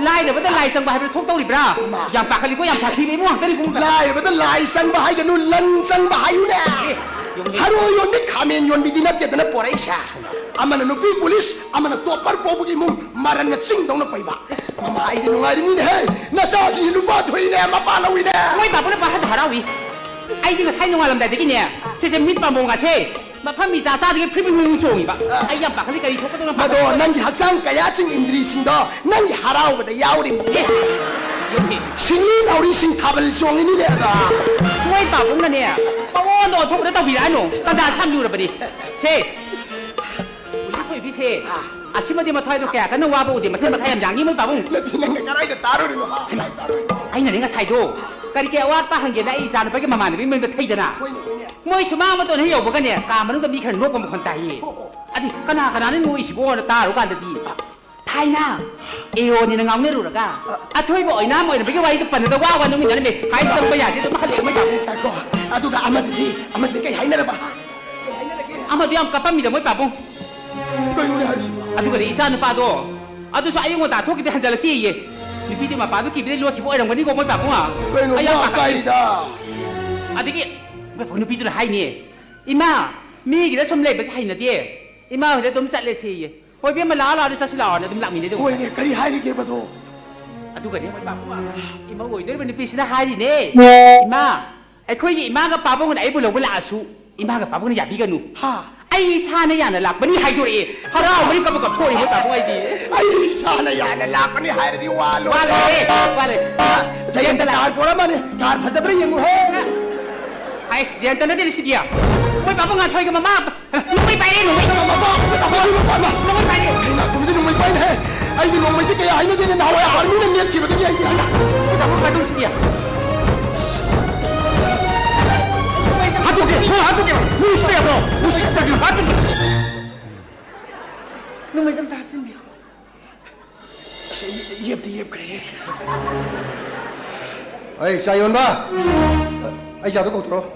ꯂꯥꯏꯔꯕꯗ ꯂꯥꯏ ꯆꯪꯕ ꯍꯥꯏꯕꯗꯨ ꯊꯣꯛꯇꯧꯔꯤꯕ꯭ꯔꯥ? ꯏꯃꯥ꯫ ꯌꯥꯝ ꯄꯥꯈꯠꯂꯤꯀꯣ, ꯌꯥꯝ ꯁꯥꯊꯤꯕ ꯏꯃꯨꯡ ꯉꯥꯛꯇꯅꯤꯀꯣ꯫ ꯂꯥꯏꯔꯕꯗ ꯂꯥꯏ ꯆꯪꯕ ꯍꯥꯏꯒꯅꯨ, ꯂꯟ ꯆꯪꯕ ꯍꯥꯏꯌꯨꯅꯦ꯫ ꯑꯦ, ꯌꯣꯡꯉꯦ꯫ ꯊꯔꯣꯏ ꯌꯣꯟꯕꯤ, ꯈꯥꯃꯦꯟ ꯌꯣꯟꯕꯤꯗꯤ ꯅꯠꯇꯦꯗꯅ ꯄꯣꯔꯛꯏꯁꯦ꯫ ꯑꯃꯅ ꯅꯨꯄꯤ ꯄꯨꯂꯤꯁ, ꯑꯃꯅ ꯇꯣꯞꯄꯔ ꯄꯣꯛꯄꯒꯤ ꯏꯃꯨꯡ, ꯃꯔꯟꯅ ꯆꯤꯡꯗꯧꯅ ꯄꯩꯕ꯫ ꯃꯃꯥ, ꯑꯩꯗꯤ ꯅꯨꯡꯉꯥꯏꯔꯤꯅꯤꯅꯦꯍꯦ꯫ ꯅꯆꯥꯁꯤ ꯂꯨꯄꯥ ꯊꯣꯛꯏꯅꯦ, ꯃꯄꯥ ꯂꯧꯏꯅꯦ꯫ ꯃꯣꯏ ꯕꯥꯕꯨꯅ ꯄꯥꯈꯠ ꯍꯔꯥꯎꯏ꯫ ꯑꯩꯗꯤ ꯉꯁꯥꯏ ꯅꯣꯡꯉꯥꯜꯂꯝꯗꯥꯏꯗꯒꯤꯅꯦ, ꯁꯤꯁꯦ ꯃꯤꯠ ꯄꯥꯝꯕꯣꯝꯒꯥꯁꯦ ꯃꯐꯝ ꯃꯤ ꯆꯥ ꯆꯥꯗꯒꯤ ꯐ꯭ꯔꯤꯕꯤꯡ ꯐ꯭ꯔꯤꯕꯤꯡ ꯆꯣꯡꯉꯤꯕ꯫ ꯑꯩ ꯌꯥꯝ ꯄꯥꯈꯠꯂꯤ, ꯀꯔꯤ ꯊꯣꯛꯀꯗꯧꯅꯣ ꯃꯗꯣ ꯄꯥꯈꯠꯂꯤ꯫ ꯅꯪꯒꯤ ꯍꯛꯆꯥꯡ ꯀꯌꯥꯁꯤꯡ ꯏꯟꯗ꯭ꯔꯤꯁꯤꯡꯗꯣ ꯅꯪꯒꯤ ꯍꯔꯥꯎꯕꯗ ꯌꯥꯎꯔꯤꯅꯤꯅꯦ꯫ ꯑꯦ, ꯌꯣꯡꯉꯦ꯫ ꯁꯤꯡꯂꯤ ꯅꯥꯎꯔꯤꯁꯤꯡ ꯊꯥꯕꯜ ꯆꯣꯡꯉꯤꯅꯤꯅꯦ ꯑꯗꯣ꯫ ꯃꯣꯏ ꯄꯥꯕꯨꯡꯅꯅꯦ, ꯃꯉꯣꯟꯗ ꯑꯣꯟꯊꯣꯛꯄꯗ ꯇꯧꯕꯤꯔꯛꯑꯅꯨ꯫ ꯇꯟꯖꯥ ꯁꯥꯝ ꯂꯨꯔꯕꯅꯤ꯫ ꯁꯦ, ꯄꯨꯂꯤꯁ ꯑꯣꯏꯕꯤꯁꯦ꯫ ꯑꯥ꯫ ꯑꯁꯤꯃꯗꯤ ꯃꯊ꯭ꯋꯥꯏꯗꯣ ꯀꯌꯥ ꯀꯟꯅ ꯋꯥꯕ ꯎꯗꯦ, ꯃꯆꯤꯟ ꯃꯈꯥ ꯌꯥꯝ ꯌꯥꯡꯉꯤ ꯃꯣꯏ ꯄꯥꯕꯨꯡ꯫ ꯅꯠꯇꯦ, ꯅꯪꯅ ꯀꯗꯥꯏꯗ ꯇꯥꯔꯨꯔꯤꯅꯣ? ꯍꯩꯃꯥ, ꯑꯩꯅꯅꯦ ꯉꯁꯥꯏꯗꯣ ꯀꯔꯤ ꯀꯔꯤ ꯑꯋꯥꯠꯄ ꯍꯪꯒꯦꯅ ꯑꯩ ꯏꯆꯥꯅꯨꯄꯥꯒꯤ ꯃꯃꯥꯟꯅꯕꯤ ꯃꯌꯨꯝꯗ ꯊꯩꯗꯅ꯫ ꯍꯣꯏꯅꯦ, ꯍꯣꯏꯅꯦ꯫ ꯃꯣꯏ ꯁꯨꯃꯥꯡ ꯃꯇꯣꯟ ꯍꯦꯛ ꯌꯧꯕꯒꯅꯦ, ꯀꯥ ꯃꯅꯨꯡꯗ ꯃꯤ ꯈꯔ ꯅꯣꯛꯄ ꯃꯈꯣꯟ ꯇꯥꯏꯌꯦ꯫ ꯑꯣ, ꯑꯣ꯫ ꯑꯗꯨ ꯀꯅꯥ ꯀꯅꯥꯅ ꯅꯣꯛꯏꯁꯤꯕꯣꯅ ꯇꯥꯔꯨꯀꯥꯟꯗꯗꯤ, ꯊꯥꯏꯅ ꯑꯦꯌꯣꯅꯤꯅ ꯉꯥꯎꯅꯔꯨꯔꯒ ꯑꯊꯣꯏꯕ ꯑꯣꯏꯅꯥꯝ ꯑꯣꯏꯔꯝꯕꯒꯤ ꯋꯥꯔꯤꯗꯣ ꯄꯟꯕꯗ ꯋꯥ ꯋꯥ ꯅꯣꯛꯃꯤꯟꯅꯔꯝꯃꯦ꯫ ꯍꯥꯏ ꯆꯪꯕ ꯌꯥꯗꯦ, ꯑꯗꯨꯝ ꯍꯜꯂꯛꯑꯦ ꯃꯣꯏ ꯄꯥꯕꯨꯡ꯫ ꯉꯥꯏꯈꯣ, ꯑꯗꯨꯒ ꯑꯃꯗꯨꯗꯤ, ꯑꯃꯗꯨꯗꯤ ꯀꯩ ꯍꯥꯏꯅꯔꯕ? ꯑꯃꯗꯣ ꯌꯥꯝ ꯀꯞꯄꯝꯃꯤꯗ ꯃꯣꯏ ꯄꯥꯕꯨꯡ꯫ ꯀꯩꯅꯣꯅꯦ ꯍꯥꯏꯁꯤꯕꯣ? ꯑꯗꯨꯒꯗꯤ ꯏꯆꯥ ꯅꯨꯄꯥꯗꯣ, ꯑꯗꯨꯁꯨ ꯑꯌꯨꯛ ꯉꯟꯇꯥ ꯊꯣꯛꯈꯤꯕꯗꯩ ꯍꯟꯖꯜꯂꯛꯇꯦꯌꯦ꯫ ꯅꯨꯄꯤꯗꯤ ꯃꯄꯥꯗꯨ ꯀꯤꯕꯗꯩ ꯂꯣꯠꯈꯤꯕ ꯑꯣꯏꯔꯝꯒꯅꯤꯀꯣ ꯃꯣꯏ ꯄꯥꯕꯨꯡ꯫ ꯀꯩꯅꯣ ꯑꯩ ꯌꯥꯝ ꯄꯥꯈꯠꯂꯤ꯫ ꯑꯗꯒꯤ ꯅꯨꯄꯤꯗꯨꯅ ꯍꯥꯏꯅꯦ, "ꯏꯃꯥ, ꯃꯤꯒꯤꯗ ꯁꯨꯝ ꯂꯩꯕꯁꯦ ꯍꯩꯅꯗꯦ꯫ ꯏꯃꯥ ꯍꯣꯏꯗ ꯑꯗꯨꯝ ꯆꯠꯂꯁꯦꯌꯦ꯫ ꯍꯣꯏ ꯏꯕꯦꯝꯃ, ꯂꯥꯛꯑꯣ, ꯂꯥꯛꯑꯣ, ꯆꯠꯁꯤ ꯂꯥꯛꯑꯣꯅ ꯑꯗꯨꯝ ꯂꯥꯛꯃꯤꯟꯅꯩꯗꯣ." ꯍꯣꯏꯅꯦ, ꯀꯔꯤ ꯍꯥꯏꯔꯤꯒꯦꯕꯗꯣ? ꯑꯗꯨꯒꯅꯦ ꯃꯣꯏ ꯄꯥꯕꯨꯡ, ꯏꯃꯧ ꯑꯣꯏꯗꯣꯔꯤꯕ ꯅꯨꯄꯤꯁꯤꯅ ꯍꯥꯏꯔꯤꯅꯦ, "ꯏꯃꯥ, ꯑꯩꯈꯣꯏꯒꯤ ꯏꯃꯥꯒ ꯄꯥꯕꯨꯡꯅ ꯑꯩꯕꯨ ꯂꯧꯕ ꯂꯥꯛꯑꯁꯨ ꯏꯃꯥꯒ ꯄꯥꯕꯨꯡꯅ ꯌꯥꯕꯤꯒꯅꯨ꯫ ꯍꯥ? ꯑꯩ ꯏꯁꯥꯅ ꯌꯥꯅ ꯂꯥꯛꯄꯅꯤ ꯍꯥꯏꯗꯣꯔꯛꯑꯦ꯫ ꯍꯔꯥꯎꯕꯅꯤ ꯀꯕꯛ ꯀꯕꯛ ꯊꯣꯛꯏ ꯃꯣꯏ ꯄꯥꯕꯨꯡ ꯑꯩꯗꯤ꯫ ꯑꯩ ꯏꯁꯥꯅ ꯌꯥꯅ ꯂꯥꯛꯄꯅꯤ ꯍꯥꯏꯔꯗꯤ ꯋꯥ ꯂꯣꯏꯔꯦ꯫ ꯋꯥ ꯂꯣꯏꯔꯦ, ꯋꯥ ꯂꯣꯏꯔꯦ꯫ ꯖꯌꯟꯇ ꯀꯥꯔ ꯄꯣꯔꯛꯑꯃꯅꯤ꯫ ꯀꯥꯔ ꯐꯖꯕ꯭ꯔꯥ ꯌꯦꯡꯉꯨꯍꯦ꯫ ꯍꯥꯏꯁ, ꯖꯌꯟꯇ ꯅꯠꯇꯦꯅꯦ ꯁꯤꯗꯤ꯫ ꯃꯣꯏ ꯄꯥꯕꯨꯡ ꯉꯥꯟꯊꯣꯏꯒ ꯃꯃꯥ ꯅꯣꯡꯃꯩ ꯄꯥꯏꯔꯦ, ꯅꯣꯡꯃꯩ꯫ ꯅꯣꯡꯃꯩ ꯄꯥꯏꯔꯦ꯫ ꯑꯩ ꯅꯥꯀꯨꯝꯁꯦ ꯅꯣꯡꯃꯩ ꯄꯥꯏꯅꯦꯍꯦ꯫ ꯑꯩꯗꯤ ꯅꯣꯡꯃꯩꯁꯦ ꯀꯌꯥ ꯍꯩꯅꯗꯦꯅꯦ, ꯅꯍꯥꯟꯋꯥꯏ ꯑꯥꯔꯃꯤꯅ ꯅꯦꯠꯈꯤꯕꯗꯒꯤ ꯑꯩꯗꯤ ꯍꯩꯅ-, ꯀꯥꯔꯇꯨꯟꯁꯤꯗꯤ꯫ ꯍꯥꯠꯇꯣꯛꯀꯦ, ꯍꯣꯏ, ꯍꯥꯠꯇꯣꯛꯀꯦ꯫ ꯅꯣꯡꯃꯩꯁꯤꯗ ꯌꯥꯕ꯭ꯔꯣ? ꯅꯣꯡꯃꯩꯁꯤꯗ ꯍꯥꯠꯇꯣꯛꯀꯦ꯫ ꯅꯣꯡꯃꯩꯁꯦ ꯑꯝꯇ ꯍꯥꯞꯆꯤꯟꯕꯤꯌꯨ꯫ ꯑꯁ, ꯑꯩ ꯌꯦꯞꯇꯤ ꯌꯦꯞꯈ꯭ꯔꯦꯍꯦ꯫ ꯑꯩ ꯆꯥ ꯌꯣꯟꯕ, ꯑꯩ ꯆꯥꯗꯣ ꯀꯧꯊꯣꯔꯛꯑꯣ꯫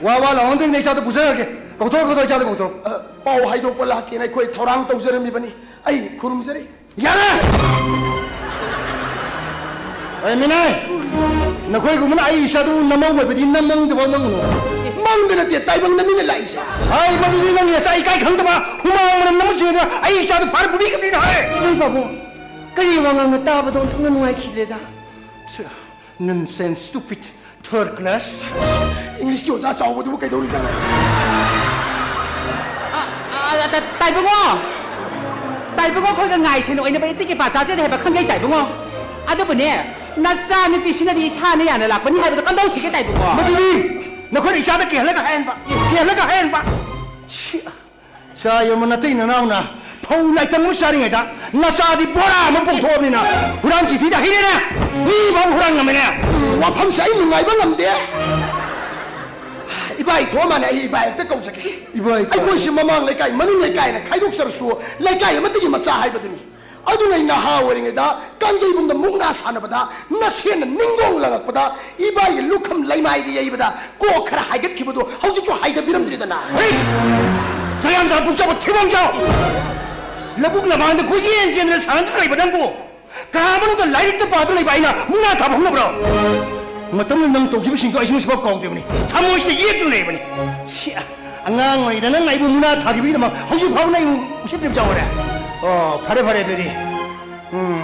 ꯋꯥ ꯋꯥ ꯂꯥꯎꯍꯟꯗ꯭ꯔꯤꯉꯩꯗ ꯑꯩ ꯆꯥꯗꯣ ꯄꯨꯖꯔꯒꯦ꯫ ꯀꯧꯊꯣꯔꯛꯑꯣ, ꯀꯧꯊꯣꯔꯛꯑꯣ, ꯑꯩ ꯆꯥꯗꯣ ꯀꯧꯊꯣꯔꯛꯑꯣ꯫ ꯑ, ꯄꯥꯎ ꯍꯥꯏꯗꯣꯛꯄ ꯂꯥꯛꯀꯦꯅ ꯑꯩꯈꯣꯏ ꯊꯧꯔꯥꯡ ꯇꯧꯖꯔꯝꯃꯤꯕꯅꯤ꯫ ꯑꯩ ꯈꯨꯔꯨꯝꯖꯔꯤ꯫ ꯌꯥꯔꯦ! ꯑꯩ ꯃꯤꯅꯥꯏ! ꯅꯈꯣꯏꯒꯨꯝꯕꯅ ꯑꯩ ꯏꯆꯥꯗꯨꯕꯨ ꯅꯃꯧ ꯑꯣꯏꯕꯗꯤ ꯅꯝꯃꯪꯗꯕ ꯃꯪꯉꯨꯅꯨ꯫ ꯃꯪꯗ ꯅꯠꯇꯦ, ꯇꯥꯏꯕꯪꯗꯅꯤꯅꯦ ꯂꯥꯛꯏꯁꯦ꯫ ꯍꯥꯏ, ꯃꯗꯨꯗꯤ ꯅꯪ ꯅꯆꯥ ꯏꯀꯥꯏ ꯈꯪꯗꯕ, ꯍꯨꯃꯥꯡ ꯃꯅꯝ ꯅꯝꯕ ꯆꯤꯡꯉꯗꯅ ꯑꯩ ꯏꯆꯥꯗꯨ ꯐꯥꯔ ꯄꯨꯕꯤꯈ꯭ꯔꯕꯅꯤꯅ ꯍꯥꯏ꯫ ꯏꯃꯩ ꯄꯥꯕꯨꯡ, ꯀꯔꯤ ꯋꯥꯉꯥꯡꯅꯣ? ꯇꯥꯕꯗ ꯑꯣꯟꯊꯣꯛꯅ ꯅꯨꯡꯉꯥꯏꯈꯤꯗ꯭ꯔꯦꯗ꯫ Nonsense, stupid, third class. ꯏꯪꯂꯤꯁꯀꯤ ꯑꯣꯖꯥ ꯆꯥꯎꯕꯗꯨꯕꯨ ꯀꯩꯗꯧꯔꯤꯕꯅꯣ? ꯑ, ꯑ, ꯑ, ꯇꯥꯏꯕꯨꯡꯉꯣ! ꯇꯥꯏꯕꯨꯡꯉꯣ, ꯑꯩꯈꯣꯏꯒ ꯉꯥꯏꯁꯦꯅ ꯑꯣꯏꯅꯕ ꯏꯇꯤꯛꯀꯤ ꯄꯥ ꯆꯥꯖꯗꯦ ꯍꯥꯏꯕ ꯈꯪꯖꯩ, ꯇꯥꯏꯕꯨꯡꯉꯣ꯫ ꯑꯗꯨꯕꯨꯅꯦ, ꯅꯆꯥ ꯅꯨꯄꯤꯁꯤꯅꯗꯤ ꯏꯁꯥꯅ ꯌꯥꯅ ꯂꯥꯛꯄꯅꯤ ꯍꯥꯏꯕꯗꯣ ꯀꯝꯗꯧꯁꯤꯒꯦ, ꯇꯥꯏꯕꯨꯡꯉꯣ? ꯃꯗꯨꯗꯤ ꯅꯈꯣꯏꯅ ꯏꯆꯥꯗ ꯀꯤꯍꯜꯂꯒ ꯍꯥꯏꯍꯟꯕ, ꯀꯤꯍꯜꯂꯒ ꯍꯥꯏꯍꯟꯕ꯫ ꯁꯤ, ꯆꯥ ꯌꯣꯟꯕ ꯅꯇꯩ ꯅꯅꯥꯎꯅ ꯐꯧ ꯂꯥꯏꯇꯪꯕ ꯆꯥꯔꯤꯉꯩꯗ ꯅꯆꯥꯗꯤ ꯕꯣꯔꯥ ꯑꯃ ꯄꯣꯛꯊꯣꯛꯑꯕꯅꯤꯅ ꯍꯨꯔꯥꯟ ꯆꯤꯊꯤꯗ ꯍꯩꯔꯦꯅꯦ, ꯃꯤ ꯐꯥꯎ ꯍꯨꯔꯥꯟ ꯉꯝꯃꯦꯅꯦ꯫ ꯋꯥꯐꯝꯁꯦ ꯑꯩ ꯅꯨꯡꯉꯥꯏꯕ ꯉꯝꯗꯦ꯫ ꯏꯕꯥ ꯏꯊꯣꯛꯑ ꯃꯥꯅꯦ, ꯑꯩ ꯏꯕꯥ ꯍꯦꯛꯇ ꯀꯧꯖꯒꯦ꯫ ꯏꯕꯥ ꯏꯊꯣꯛꯑ꯫ ꯑꯩꯈꯣꯏꯁꯦ ꯃꯃꯥꯡ ꯂꯩꯀꯥꯏ, ꯃꯅꯤꯡ ꯂꯩꯀꯥꯏꯅ ꯈꯥꯏꯗꯣꯛꯆꯔꯁꯨ ꯂꯩꯀꯥꯏ ꯑꯃꯠꯇꯒꯤ ꯃꯆꯥ ꯍꯥꯏꯕꯗꯨꯅꯤ꯫ ꯑꯗꯨꯅ ꯑꯩ ꯅꯍꯥ ꯑꯣꯏꯔꯤꯉꯩꯗ ꯀꯥꯡꯖꯩꯕꯨꯡꯗ ꯃꯨꯛꯅꯥ ꯁꯥꯟꯅꯕꯗ ꯅꯁꯦꯟꯅ ꯅꯤꯡꯒꯣꯡ ꯂꯪꯉꯛꯄꯗ ꯏꯕꯥꯒꯤ ꯂꯨꯈꯝ ꯂꯩꯃꯥꯏꯗ ꯌꯩꯕꯗ ꯀꯣꯛ ꯈꯔ ꯍꯥꯏꯒꯠꯈꯤꯕꯗꯣ ꯍꯧꯖꯤꯛꯁꯨ ꯍꯥꯏꯗꯕꯤꯔꯝꯗ꯭ꯔꯤꯗꯅ꯫ ꯍꯩ! ꯆꯌꯥꯝ ꯆꯥ ꯄꯨꯛꯆꯕ ꯊꯤꯕꯣꯡ ꯆꯥꯎ! ꯂꯧꯕꯨꯛ ꯂꯃꯥꯡꯗ ꯀꯣꯏꯆꯦꯟ ꯆꯦꯟꯗꯅ ꯁꯥꯟꯅꯗꯨꯅ ꯂꯩꯕ ꯅꯪꯕꯨ ꯀꯥ ꯃꯅꯨꯡꯗ ꯂꯥꯏꯔꯤꯛꯇ ꯄꯥꯗꯨꯅ ꯂꯩꯕ ꯑꯩꯅ ꯃꯨꯛꯅꯥ ꯊꯥꯕ ꯍꯧꯅꯕ꯭ꯔꯣ? ꯃꯇꯝꯗꯨꯗ ꯅꯪ ꯇꯧꯈꯤꯕꯁꯤꯡꯗꯣ ꯑꯩꯁꯨ ꯉꯁꯤꯐꯥꯎ ꯀꯥꯎꯗ꯭ꯔꯤꯕꯅꯤ, ꯊꯃꯣꯏꯁꯤꯗ ꯌꯦꯛꯇꯨꯅ ꯂꯩꯕꯅꯤ꯫ ꯁꯤ, ꯑꯉꯥꯡ ꯑꯣꯏꯔꯤꯉꯩꯗ ꯅꯪ ꯑꯩꯕꯨ ꯃꯨꯛꯅꯥ ꯊꯥꯈꯤꯕꯒꯤꯗꯃꯛ ꯍꯧꯖꯤꯛ ꯐꯥꯎꯕ ꯅꯪ ꯑꯩꯕꯨ ꯎꯁꯤꯠꯇ꯭ꯔꯤꯕ ꯌꯥꯎꯔꯦ꯫ ꯑꯣ, ꯐꯔꯦ, ꯐꯔꯦ, ꯑꯗꯨꯗꯤ꯫ ꯎꯝ,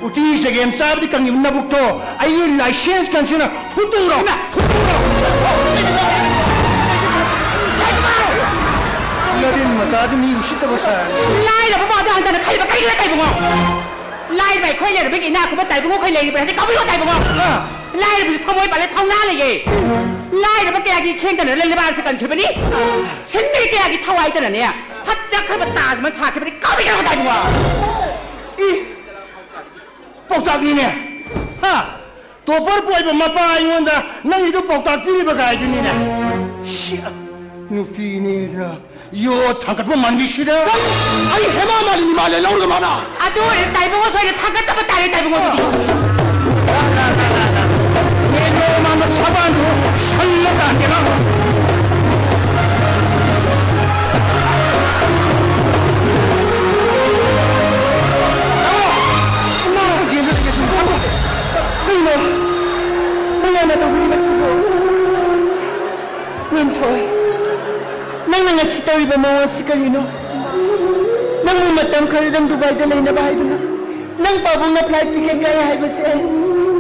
ꯎꯇꯤ ꯆꯒꯦꯝ ꯆꯥꯕꯗꯤ ꯀꯪꯉꯤꯕ ꯅꯕꯨꯛꯇꯣ ꯑꯩꯒꯤ ꯂꯥꯏꯁꯦꯟꯁ ꯀꯟꯁꯤꯅ ꯍꯨꯠꯇꯣꯛꯎꯔꯣ꯫ ꯍꯨꯠꯇꯣꯛꯎꯔꯣ꯫ ꯇꯤꯟ ꯃꯇꯥꯁꯦ ꯃꯤ ꯎꯁꯤꯠꯇꯕ ꯁꯥꯏ꯫ ꯂꯥꯏꯔꯕ ꯃꯥꯗꯣ ꯍꯟꯊꯅ ꯈꯜꯂꯤꯕ ꯀꯩꯒꯤꯅꯣ ꯇꯥꯏꯕꯨꯡꯉꯣ? ꯂꯥꯏꯔꯕ ꯑꯩꯈꯣꯏ ꯂꯩꯔꯕꯒꯤ ꯏꯅꯥꯛ ꯈꯨꯟꯕ ꯇꯥꯏꯕꯨꯡꯉꯣ ꯑꯩꯈꯣꯏ ꯂꯩꯔꯤꯕ꯭ꯔꯥ ꯍꯥꯏꯁꯦ ꯀꯧꯕꯤꯔꯣ ꯇꯥꯏꯕꯨꯡꯉꯣ꯫ ꯑꯥ꯫ ꯂꯥꯏꯔꯕꯁꯨ ꯊꯃꯣꯏ ꯄꯥꯜꯂꯦ, ꯊꯧꯅꯥ ꯂꯩꯌꯦ꯫ ꯂꯥꯏꯔꯕ ꯀꯌꯥꯒꯤ ꯈꯦꯡꯗꯅ ꯂꯩꯕꯥꯛ ꯑꯁꯤ ꯀꯟꯈꯤꯕꯅꯤ꯫ ꯁꯤꯟꯃꯤ ꯀꯌꯥꯒꯤ ꯊꯋꯥꯏꯗꯅꯅꯦ ꯐꯠꯖꯈ꯭ꯔꯕ ꯇꯥꯖ ꯑꯃ ꯁꯥꯈꯤꯕꯅꯤ꯫ ꯀꯧꯕꯤꯔꯣ ꯇꯥꯏꯕꯨꯡꯉꯣ꯫ ꯏ, ꯄꯥꯎꯇꯥꯛꯅꯤꯅꯦ꯫ ꯍꯥ? ꯇꯣꯄꯔ ꯄꯣꯏꯕ ꯃꯄꯥ ꯑꯩꯉꯣꯟꯗ ꯅꯪꯒꯤꯗꯨ ꯄꯥꯎꯇꯥꯛ ꯄꯤꯔꯤꯕ ꯀꯥꯏꯗꯨꯅꯤꯅꯦ꯫ ꯁꯤ ꯅꯨꯄꯤꯅꯦꯗꯅ ꯌꯣꯠ ꯊꯥꯡꯒꯠꯄ ꯃꯥꯟꯕꯤꯁꯤꯗ꯫ ꯑꯩ ꯍꯦꯃꯥ ꯃꯥꯂꯤꯅꯤ ꯃꯥꯜꯂꯦ ꯂꯧꯔꯒ ꯃꯥꯅ꯫ ꯑꯗꯨ ꯑꯣꯏꯔꯗꯤ ꯇꯥꯏꯕꯪ ꯑꯁꯣꯏꯗ ꯊꯥꯡꯒꯠꯇꯕ ꯇꯥꯔꯦ ꯇꯥꯏꯕꯪ ꯑꯗꯨꯗꯤ꯫ ꯅꯦꯅꯣ ꯃꯥꯟꯕ ꯁꯕꯥꯟꯗꯨ ꯁꯜꯂ ꯇꯥꯟꯒꯦꯔꯥ? ꯀꯩꯅꯣ? ꯃꯌꯥꯝꯅ ꯇꯧꯕꯤꯔꯤꯕꯁꯤꯕꯨ? ꯂꯤꯟꯊꯣꯏ, ꯅꯪꯅ ꯉꯁꯤ ꯇꯧꯔꯤꯕ ꯃꯑꯣꯡ ꯑꯁꯤ ꯀꯔꯤꯅꯣ? ꯅꯪꯕꯨ ꯃꯇꯝ ꯈꯔꯗꯪ ꯗꯨꯕꯥꯏꯗ ꯂꯩꯅꯕ ꯍꯥꯏꯗꯨꯅ ꯅꯪ ꯄꯥꯕꯨꯡꯅ flight ticket ꯀꯛꯑꯦ ꯍꯥꯏꯕꯁꯦ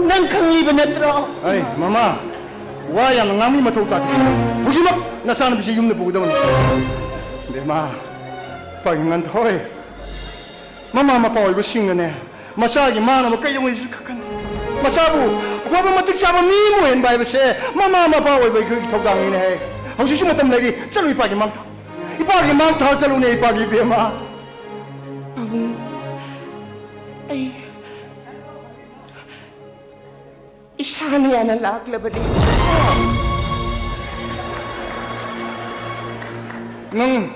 ꯅꯪ ꯈꯪꯂꯤꯕ ꯅꯠꯇ꯭ꯔꯣ? ꯑꯩ, ꯃꯃꯥ, ꯋꯥ ꯌꯥꯝꯅ ꯉꯥꯡꯕꯒꯤ ꯃꯊꯧ ꯇꯥꯗꯦ꯫ ꯍꯧꯖꯤꯛꯃꯛ ꯅꯆꯥꯅꯨꯄꯤꯁꯤ ꯌꯨꯝꯗ ꯄꯨꯒꯗꯕꯅꯤ꯫ ꯕꯦꯝꯃ, ꯄꯥꯏꯉꯟꯊꯣꯏ, ꯃꯃꯥ ꯃꯄꯥ ꯑꯣꯏꯕꯁꯤꯡꯅꯅꯦ, ꯃꯆꯥꯒꯤ ꯃꯥꯡꯅꯕ ꯀꯩꯗꯧꯉꯩꯗꯁꯨ ꯈꯟꯗꯦ꯫ ꯃꯆꯥꯕꯨ ꯑꯐꯕ ꯃꯇꯤꯛ ꯆꯥꯕ ꯃꯤ ꯑꯃ ꯑꯣꯏꯍꯟꯕ ꯍꯥꯏꯕꯁꯦ ꯃꯃꯥ ꯃꯄꯥ ꯑꯣꯏꯕ ꯑꯩꯈꯣꯏꯒꯤ ꯊꯧꯗꯥꯡꯅꯤꯅꯦ ꯍꯥꯏ꯫ ꯍꯧꯖꯤꯛꯁꯨ ꯃꯇꯝ ꯂꯩꯔꯤ, ꯆꯠꯂꯨ ꯏꯄꯥꯒꯤ ꯃꯥꯡ ꯊꯥꯎ꯫ ꯏꯄꯥꯒꯤ ꯃꯥꯡ ꯊꯥ ꯆꯠꯂꯨꯅꯦ, ꯏꯄꯥꯒꯤ ꯏꯕꯦꯝꯃ꯫ ꯄꯥꯕꯨꯡ, ꯑꯩ ꯏꯁꯥꯅ ꯌꯥꯅ ꯂꯥꯛꯂꯕꯅꯤ꯫ ꯅꯪ,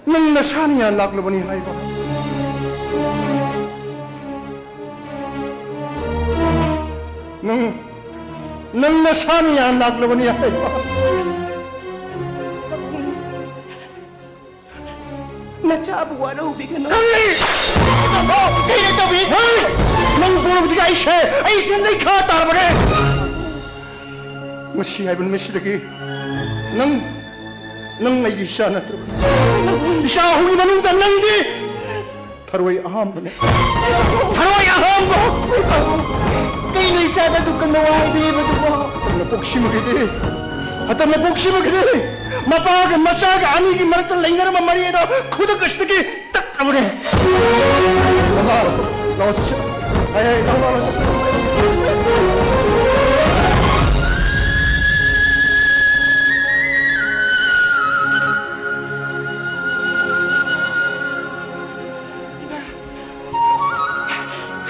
ꯅꯪ ꯅꯁꯥꯅ ꯌꯥꯅ ꯂꯥꯛꯂꯕꯅꯤ ꯍꯥꯏꯕ? ꯅꯪ, ꯅꯪ ꯅꯁꯥꯅ ꯌꯥꯅ ꯂꯥꯛꯂꯕꯅꯤ ꯍꯥꯏꯕ? ꯅꯆꯥꯕꯨ ꯋꯥꯔꯧꯕꯤꯒꯅꯨ꯫ ꯀꯔꯤ? ꯀꯩꯅꯣ ꯇꯧꯕꯤ? ꯍꯩ! ꯅꯪ ꯎꯔꯕꯗꯤ ꯑꯩꯁꯦ, ꯑꯩꯁꯦ ꯂꯩꯈꯥ ꯇꯥꯔꯕꯅꯦ꯫ ꯉꯁꯤ ꯍꯥꯏꯕ ꯅꯨꯃꯤꯠꯁꯤꯗꯒꯤ ꯅꯪ, ꯅꯪ ꯑꯩꯒꯤ ꯏꯆꯥ ꯅꯠꯇ꯭ꯔꯕꯅꯤ꯫ ꯏꯆꯥ ꯑꯍꯨꯝꯒꯤ ꯃꯅꯨꯡꯗ ꯅꯪꯗꯤ ꯊꯔꯣꯏ ꯑꯍꯥꯟꯕꯅꯦ꯫ ꯊꯔꯣꯏ ꯑꯍꯥꯟꯕ! ꯀꯩꯅꯣ ꯏꯆꯥꯗ ꯑꯗꯨꯛ ꯀꯟꯕ ꯋꯥ ꯍꯥꯏꯕꯤꯔꯤꯕꯗꯨꯕꯣ? ꯅꯄꯣꯛꯁꯤꯃꯒꯤꯗꯤ ꯃꯇꯝ ꯃꯄꯣꯛ ꯁꯤꯕꯒꯤꯗꯤ ꯃꯄꯥꯒ ꯃꯆꯥꯒ ꯑꯅꯤꯒꯤ ꯃꯔꯛꯇ ꯂꯩꯅꯔꯝꯕ ꯃꯔꯤ ꯑꯗꯣ ꯈꯨꯗꯛ ꯑꯁꯤꯗꯒꯤ ꯇꯠꯂꯕꯅꯦ꯫ ꯅꯃꯥ, ꯂꯥꯛꯑꯣ ꯆꯠꯁꯤ꯫ ꯑꯩ, ꯑꯩ, ꯂꯥꯛꯑꯣ, ꯂꯥꯛꯑꯣ, ꯂꯥꯛꯑꯣ꯫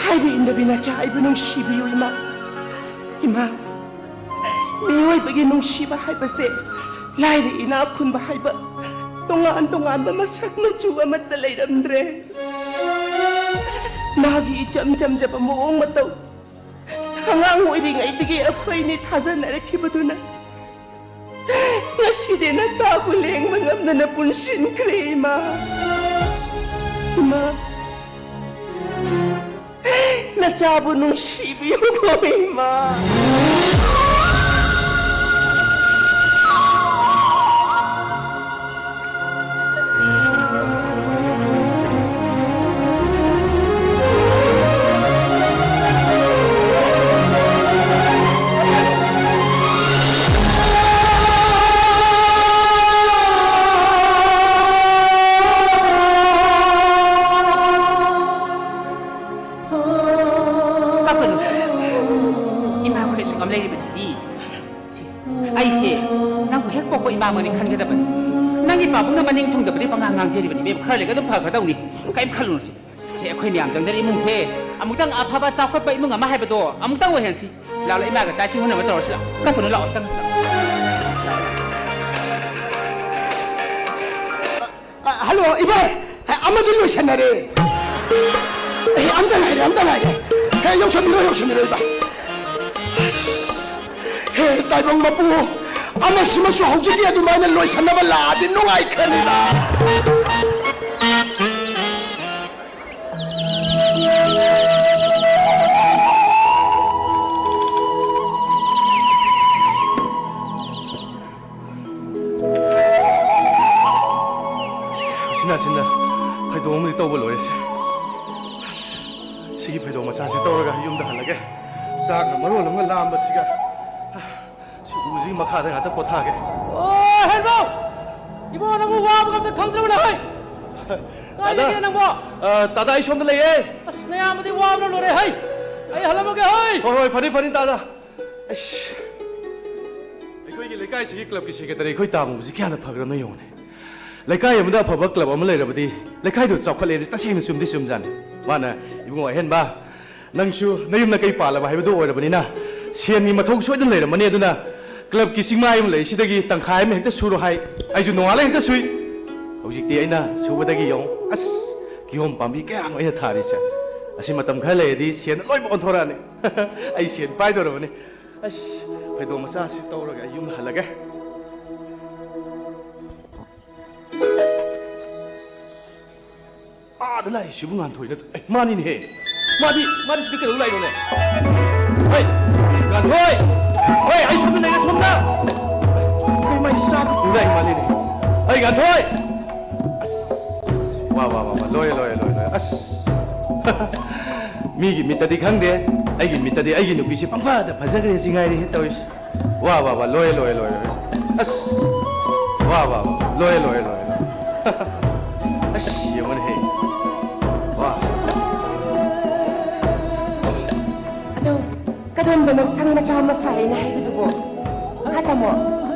ꯍꯥꯏꯕ ꯏꯟꯗꯕꯤ ꯅꯆꯥ ꯑꯩꯕꯨ ꯅꯨꯡꯁꯤꯕꯤꯌꯨ, ꯏꯃꯥ꯫ ꯏꯃꯥ, ꯃꯤꯑꯣꯏꯕꯒꯤ ꯅꯨꯡꯁꯤꯕ ꯍꯥꯏꯕꯁꯦ ꯂꯥꯏꯔ ꯏꯅꯥꯛ ꯈꯨꯟꯕ ꯍꯥꯏꯕ ꯇꯣꯉꯥꯟ ꯇꯣꯉꯥꯟꯕ ꯃꯁꯛ ꯃꯆꯨ ꯑꯃꯠꯇ ꯂꯩꯔꯝꯗ꯭ꯔꯦ꯫ ꯃꯥꯒꯤ ꯏꯆꯝ ꯆꯝꯖꯕ ꯃꯑꯣꯡ ꯃꯇꯧ, ꯑꯉꯥꯡ ꯑꯣꯏꯔꯤꯉꯩꯗꯒꯤ ꯑꯩꯈꯣꯏꯅꯤ ꯊꯥꯖꯅꯔꯛꯈꯤꯕꯗꯨꯅ ꯉꯁꯤꯗꯤ ꯅꯆꯥꯕꯨ ꯂꯦꯡꯕ ꯉꯝꯗꯅ ꯄꯨꯟꯁꯤꯟꯈ꯭ꯔꯦ, ꯏꯃꯥ꯫ ꯏꯃꯥ, ꯅꯆꯥꯕꯨ ꯅꯨꯡꯁꯤꯕꯤꯌꯨꯀꯣ, ꯏꯃꯥ꯫ ꯀꯞꯀꯅꯨ ꯁꯤ꯫ ꯏꯃꯥ, ꯑꯩꯈꯣꯏ ꯑꯁꯨꯛ ꯌꯥꯝ ꯂꯩꯔꯤꯕꯁꯤꯗꯤ꯫ ꯁꯤ, ꯑꯩꯁꯦ ꯅꯪꯕꯨ ꯍꯦꯛ ꯄꯣꯛꯄ ꯏꯃꯥꯃꯛꯅꯤ ꯈꯟꯒꯗꯕꯅꯤ꯫ ꯅꯪꯒꯤ ꯄꯥꯕꯨꯡꯅ ꯃꯅꯤꯡ ꯊꯨꯡꯗꯕꯗꯤ ꯄꯉꯥꯡ ꯉꯥꯡꯖꯔꯤꯕꯅꯤ, ꯏꯕꯦꯝꯃ꯫ ꯈꯔ ꯂꯩꯔꯒ ꯑꯗꯨꯝ ꯐꯈ꯭ꯔꯗꯧꯅꯤ꯫ ꯀꯔꯤꯝ ꯈꯜꯂꯨꯅꯨ ꯁꯤ꯫ ꯁꯤ ꯑꯩꯈꯣꯏ ꯃꯌꯥꯝ ꯆꯪꯗꯅ ꯏꯃꯨꯡꯁꯦ ꯑꯃꯨꯛꯇꯪ ꯑꯐꯕ ꯆꯥꯎꯈꯠꯄ ꯏꯃꯨꯡ ꯑꯃ ꯍꯥꯏꯕꯗꯣ ꯑꯃꯨꯛꯇꯪ ꯑꯣꯏꯍꯟꯁꯤ꯫ ꯂꯥꯛꯑꯣ, ꯂꯥꯛꯑꯣ, ꯏꯃꯥꯒ ꯆꯥꯛ ꯏꯁꯤꯡ ꯎꯅꯕ ꯇꯧꯔꯁꯤ ꯂꯥꯛꯑꯣ꯫ ꯀꯞꯀꯅꯨ, ꯂꯥꯛꯑꯣ, ꯆꯪꯉꯁꯤ ꯂꯥꯛꯑꯣ꯫ ꯑ, ꯍꯜꯂꯣ, ꯏꯕꯥꯏ꯫ ꯑꯃꯗꯤ ꯂꯣꯏꯁꯟꯅꯔꯦ꯫ ꯑꯦ, ꯑꯝꯇ ꯉꯥꯏꯔꯦ, ꯑꯝꯇ ꯉꯥꯏꯔꯦ꯫ ꯍꯦ, ꯌꯧꯁꯟꯕꯤꯔꯣ, ꯌꯧꯁꯟꯕꯤꯔꯣ, ꯏꯕꯥꯏ꯫ ꯍꯦ, ꯇꯥꯏꯕꯪ ꯃꯄꯨ, ꯑꯃꯁꯤꯃꯁꯨ ꯍꯧꯖꯤꯛꯀꯤ ꯑꯗꯨꯃꯥꯏꯅ ꯂꯣꯏꯁꯟꯅꯕ ꯂꯥꯛꯑꯗꯤ ꯅꯨꯡꯉꯥꯏꯈ꯭ꯔꯅꯤꯗ꯫ ꯎꯆꯤꯟ ꯅꯥꯆꯤꯟꯅ ꯐꯩꯗꯣꯝ ꯑꯃꯗꯤ ꯇꯧꯕ ꯂꯣꯏꯔꯦꯁꯦ꯫ ꯁꯤꯒꯤ ꯐꯩꯗꯣꯝ ꯃꯆꯥꯁꯤ ꯇꯧꯔꯒ ꯌꯨꯝꯗ ꯍꯜꯂꯒꯦ꯫ ꯆꯥꯛꯅ ꯃꯔꯣꯜ ꯑꯃ ꯂꯥꯝꯕꯁꯤꯒ꯫ ꯁꯤ ꯍꯧꯖꯤꯛ ꯃꯈꯥꯗ ꯉꯥꯛꯇ ꯄꯣꯊꯥꯒꯦ꯫ ꯑꯣ, ꯍꯦꯟꯕꯧ! ꯏꯕꯣ, ꯅꯪꯕꯨ ꯋꯥꯕꯒ ꯑꯝꯇ ꯈꯪꯗ꯭ꯔꯕ ꯅꯪ, ꯍꯩ? ꯀꯥꯏ ꯇꯥꯗ! ꯂꯩꯒꯦ ꯅꯪꯕꯣ? ꯑ, ꯇꯥꯗ, ꯑꯩ ꯁꯣꯝꯗ ꯂꯩꯌꯦ꯫ ꯑꯁ, ꯅꯌꯥꯝꯕꯗꯤ ꯋꯥꯕꯅ ꯂꯣꯏꯔꯦ, ꯍꯩ! ꯑꯩ ꯍꯜꯂꯝꯃꯒꯦ, ꯍꯩ! ꯍꯣꯏ, ꯍꯣꯏ, ꯐꯅꯤ, ꯐꯅꯤ, ꯇꯥꯗ꯫ ꯑꯩꯁ, ꯑꯩꯈꯣꯏꯒꯤ ꯂꯩꯀꯥꯏꯁꯤꯒꯤ ꯀ꯭ꯂꯕꯀꯤ ꯁꯦꯀ꯭ꯔꯦꯇꯔꯤ ꯑꯩꯈꯣꯏ ꯇꯥꯃꯨꯕꯁꯤ ꯀꯌꯥꯅ ꯐꯈ꯭ꯔꯕꯅꯣ ꯌꯦꯡꯉꯨꯅꯦ꯫ ꯂꯩꯀꯥꯏ ꯑꯃꯗ ꯑꯐꯕ ꯀ꯭ꯂꯕ ꯑꯃ ꯂꯩꯔꯕꯗꯤ ꯂꯩꯀꯥꯏꯗꯨ ꯆꯥꯎꯈꯠꯂꯦ ꯍꯥꯏꯕꯁꯤ ꯇꯁꯦꯡꯅ ꯆꯨꯝꯗꯤ ꯆꯨꯝꯖꯥꯠꯅꯤ꯫ ꯃꯥꯅ, "ꯏꯕꯨꯡꯉꯣ ꯑꯍꯦꯟꯕ, ꯅꯪꯁꯨ ꯅꯌꯨꯝ ꯅꯀꯩ ꯄꯥꯜꯂꯕ ꯍꯥꯏꯕꯗꯨ ꯑꯣꯏꯔꯕꯅꯤꯅ ꯁꯦꯟꯒꯤ ꯃꯊꯧ ꯁꯣꯏꯗꯅ ꯂꯩꯔꯝꯃꯅꯤ, ꯑꯗꯨꯅ ꯀ꯭ꯂꯕꯀꯤ ꯆꯤꯡꯃꯥꯏ ꯑꯃ ꯂꯩ, ꯁꯤꯗꯒꯤ ꯇꯪꯈꯥꯏ ꯑꯃ ꯍꯦꯛꯇ ꯁꯨꯔꯣ" ꯍꯥꯏ꯫ ꯑꯩꯁꯨ ꯅꯣꯡꯉꯥꯜꯂ ꯍꯦꯛꯇ ꯁꯨꯏ꯫ ꯍꯧꯖꯤꯛꯇꯤ ꯑꯩꯅ ꯁꯨꯕꯗꯒꯤ ꯌꯦꯡꯉꯨ, ꯑꯁ, ꯀꯤꯍꯣꯝ ꯄꯥꯝꯕꯤ ꯀꯌꯥꯅꯣ ꯑꯩꯅ ꯊꯥꯔꯤꯁꯦ꯫ ꯑꯁꯤ ꯃꯇꯝ ꯈꯔ ꯂꯩꯔꯗꯤ ꯁꯦꯟ ꯂꯣꯏꯅꯃꯛ ꯑꯣꯟꯊꯣꯔꯛꯑꯅꯤ꯫ ꯑꯩ ꯁꯦꯟ ꯄꯥꯏꯗꯧꯔꯕꯅꯤ꯫ ꯑꯁ, ꯐꯩꯗꯣꯝ ꯃꯆꯥꯁꯤ ꯇꯧꯔꯒ ꯑꯩ ꯌꯨꯝꯗ ꯍꯜꯂꯒꯦ꯫ ꯑꯥꯗ ꯂꯥꯛꯏꯁꯤꯕꯨ ꯉꯥꯟꯊꯣꯏ ꯅꯠꯇ꯭ꯔꯣ? ꯑꯦ, ꯃꯥꯅꯤꯅꯦꯍꯦ꯫ ꯃꯥꯗꯤ, ꯃꯥꯗꯤ ꯁꯤꯗ ꯀꯩꯗꯧ ꯂꯥꯛꯏꯅꯣꯅꯦ? ꯍꯣꯏ, ꯉꯥꯟꯊꯣꯏ! ꯍꯣꯏ, ꯑꯩ ꯁꯣꯝꯗ ꯂꯩꯔꯦ, ꯁꯣꯝꯗ! ꯀꯩ, ꯃꯥꯏ ꯆꯥꯛ ꯄꯨ ꯂꯥꯛꯏ ꯃꯥꯜꯂꯤꯅꯦ꯫ ꯍꯣꯏ, ꯉꯥꯟꯊꯣꯏ! ꯑꯁ, ꯋꯥ, ꯋꯥ, ꯋꯥ, ꯋꯥ, ꯂꯣꯏꯔꯦ, ꯂꯣꯏꯔꯦ, ꯂꯣꯏꯔꯦ, ꯂꯣꯏꯔꯦ꯫ ꯑꯁ! ꯃꯤꯒꯤ ꯃꯤꯠꯇꯗꯤ ꯈꯪꯗꯦ, ꯑꯩꯒꯤ ꯃꯤꯠꯇꯗꯤ ꯑꯩꯒꯤ ꯅꯨꯄꯤꯁꯦ ꯄꯪꯐꯗ ꯐꯖꯈ꯭ꯔꯦ ꯁꯤ ꯉꯥꯏꯔꯦ ꯇꯧꯔꯤꯁꯦ꯫ ꯋꯥ, ꯋꯥ, ꯋꯥ, ꯂꯣꯏꯔꯦ, ꯂꯣꯏꯔꯦ, ꯂꯣꯏꯔꯦ꯫ ꯑꯁ! ꯋꯥ, ꯋꯥ, ꯋꯥ, ꯂꯣꯏꯔꯦ, ꯂꯣꯏꯔꯦ, ꯂꯣꯏꯔꯦ, ꯂꯣꯏꯔꯦ꯫ ꯑꯁ, ꯌꯦꯡꯉꯨꯅꯦꯍꯦ꯫ ꯋꯥ꯫ ꯑꯗꯣ, ꯀꯗꯣꯝꯗꯅꯣ ꯁꯪ ꯃꯆꯥ ꯑꯃ ꯁꯥꯏꯅ ꯍꯥꯏꯕꯗꯨꯕꯣ? ꯍꯥ, ꯇꯥꯃꯣ?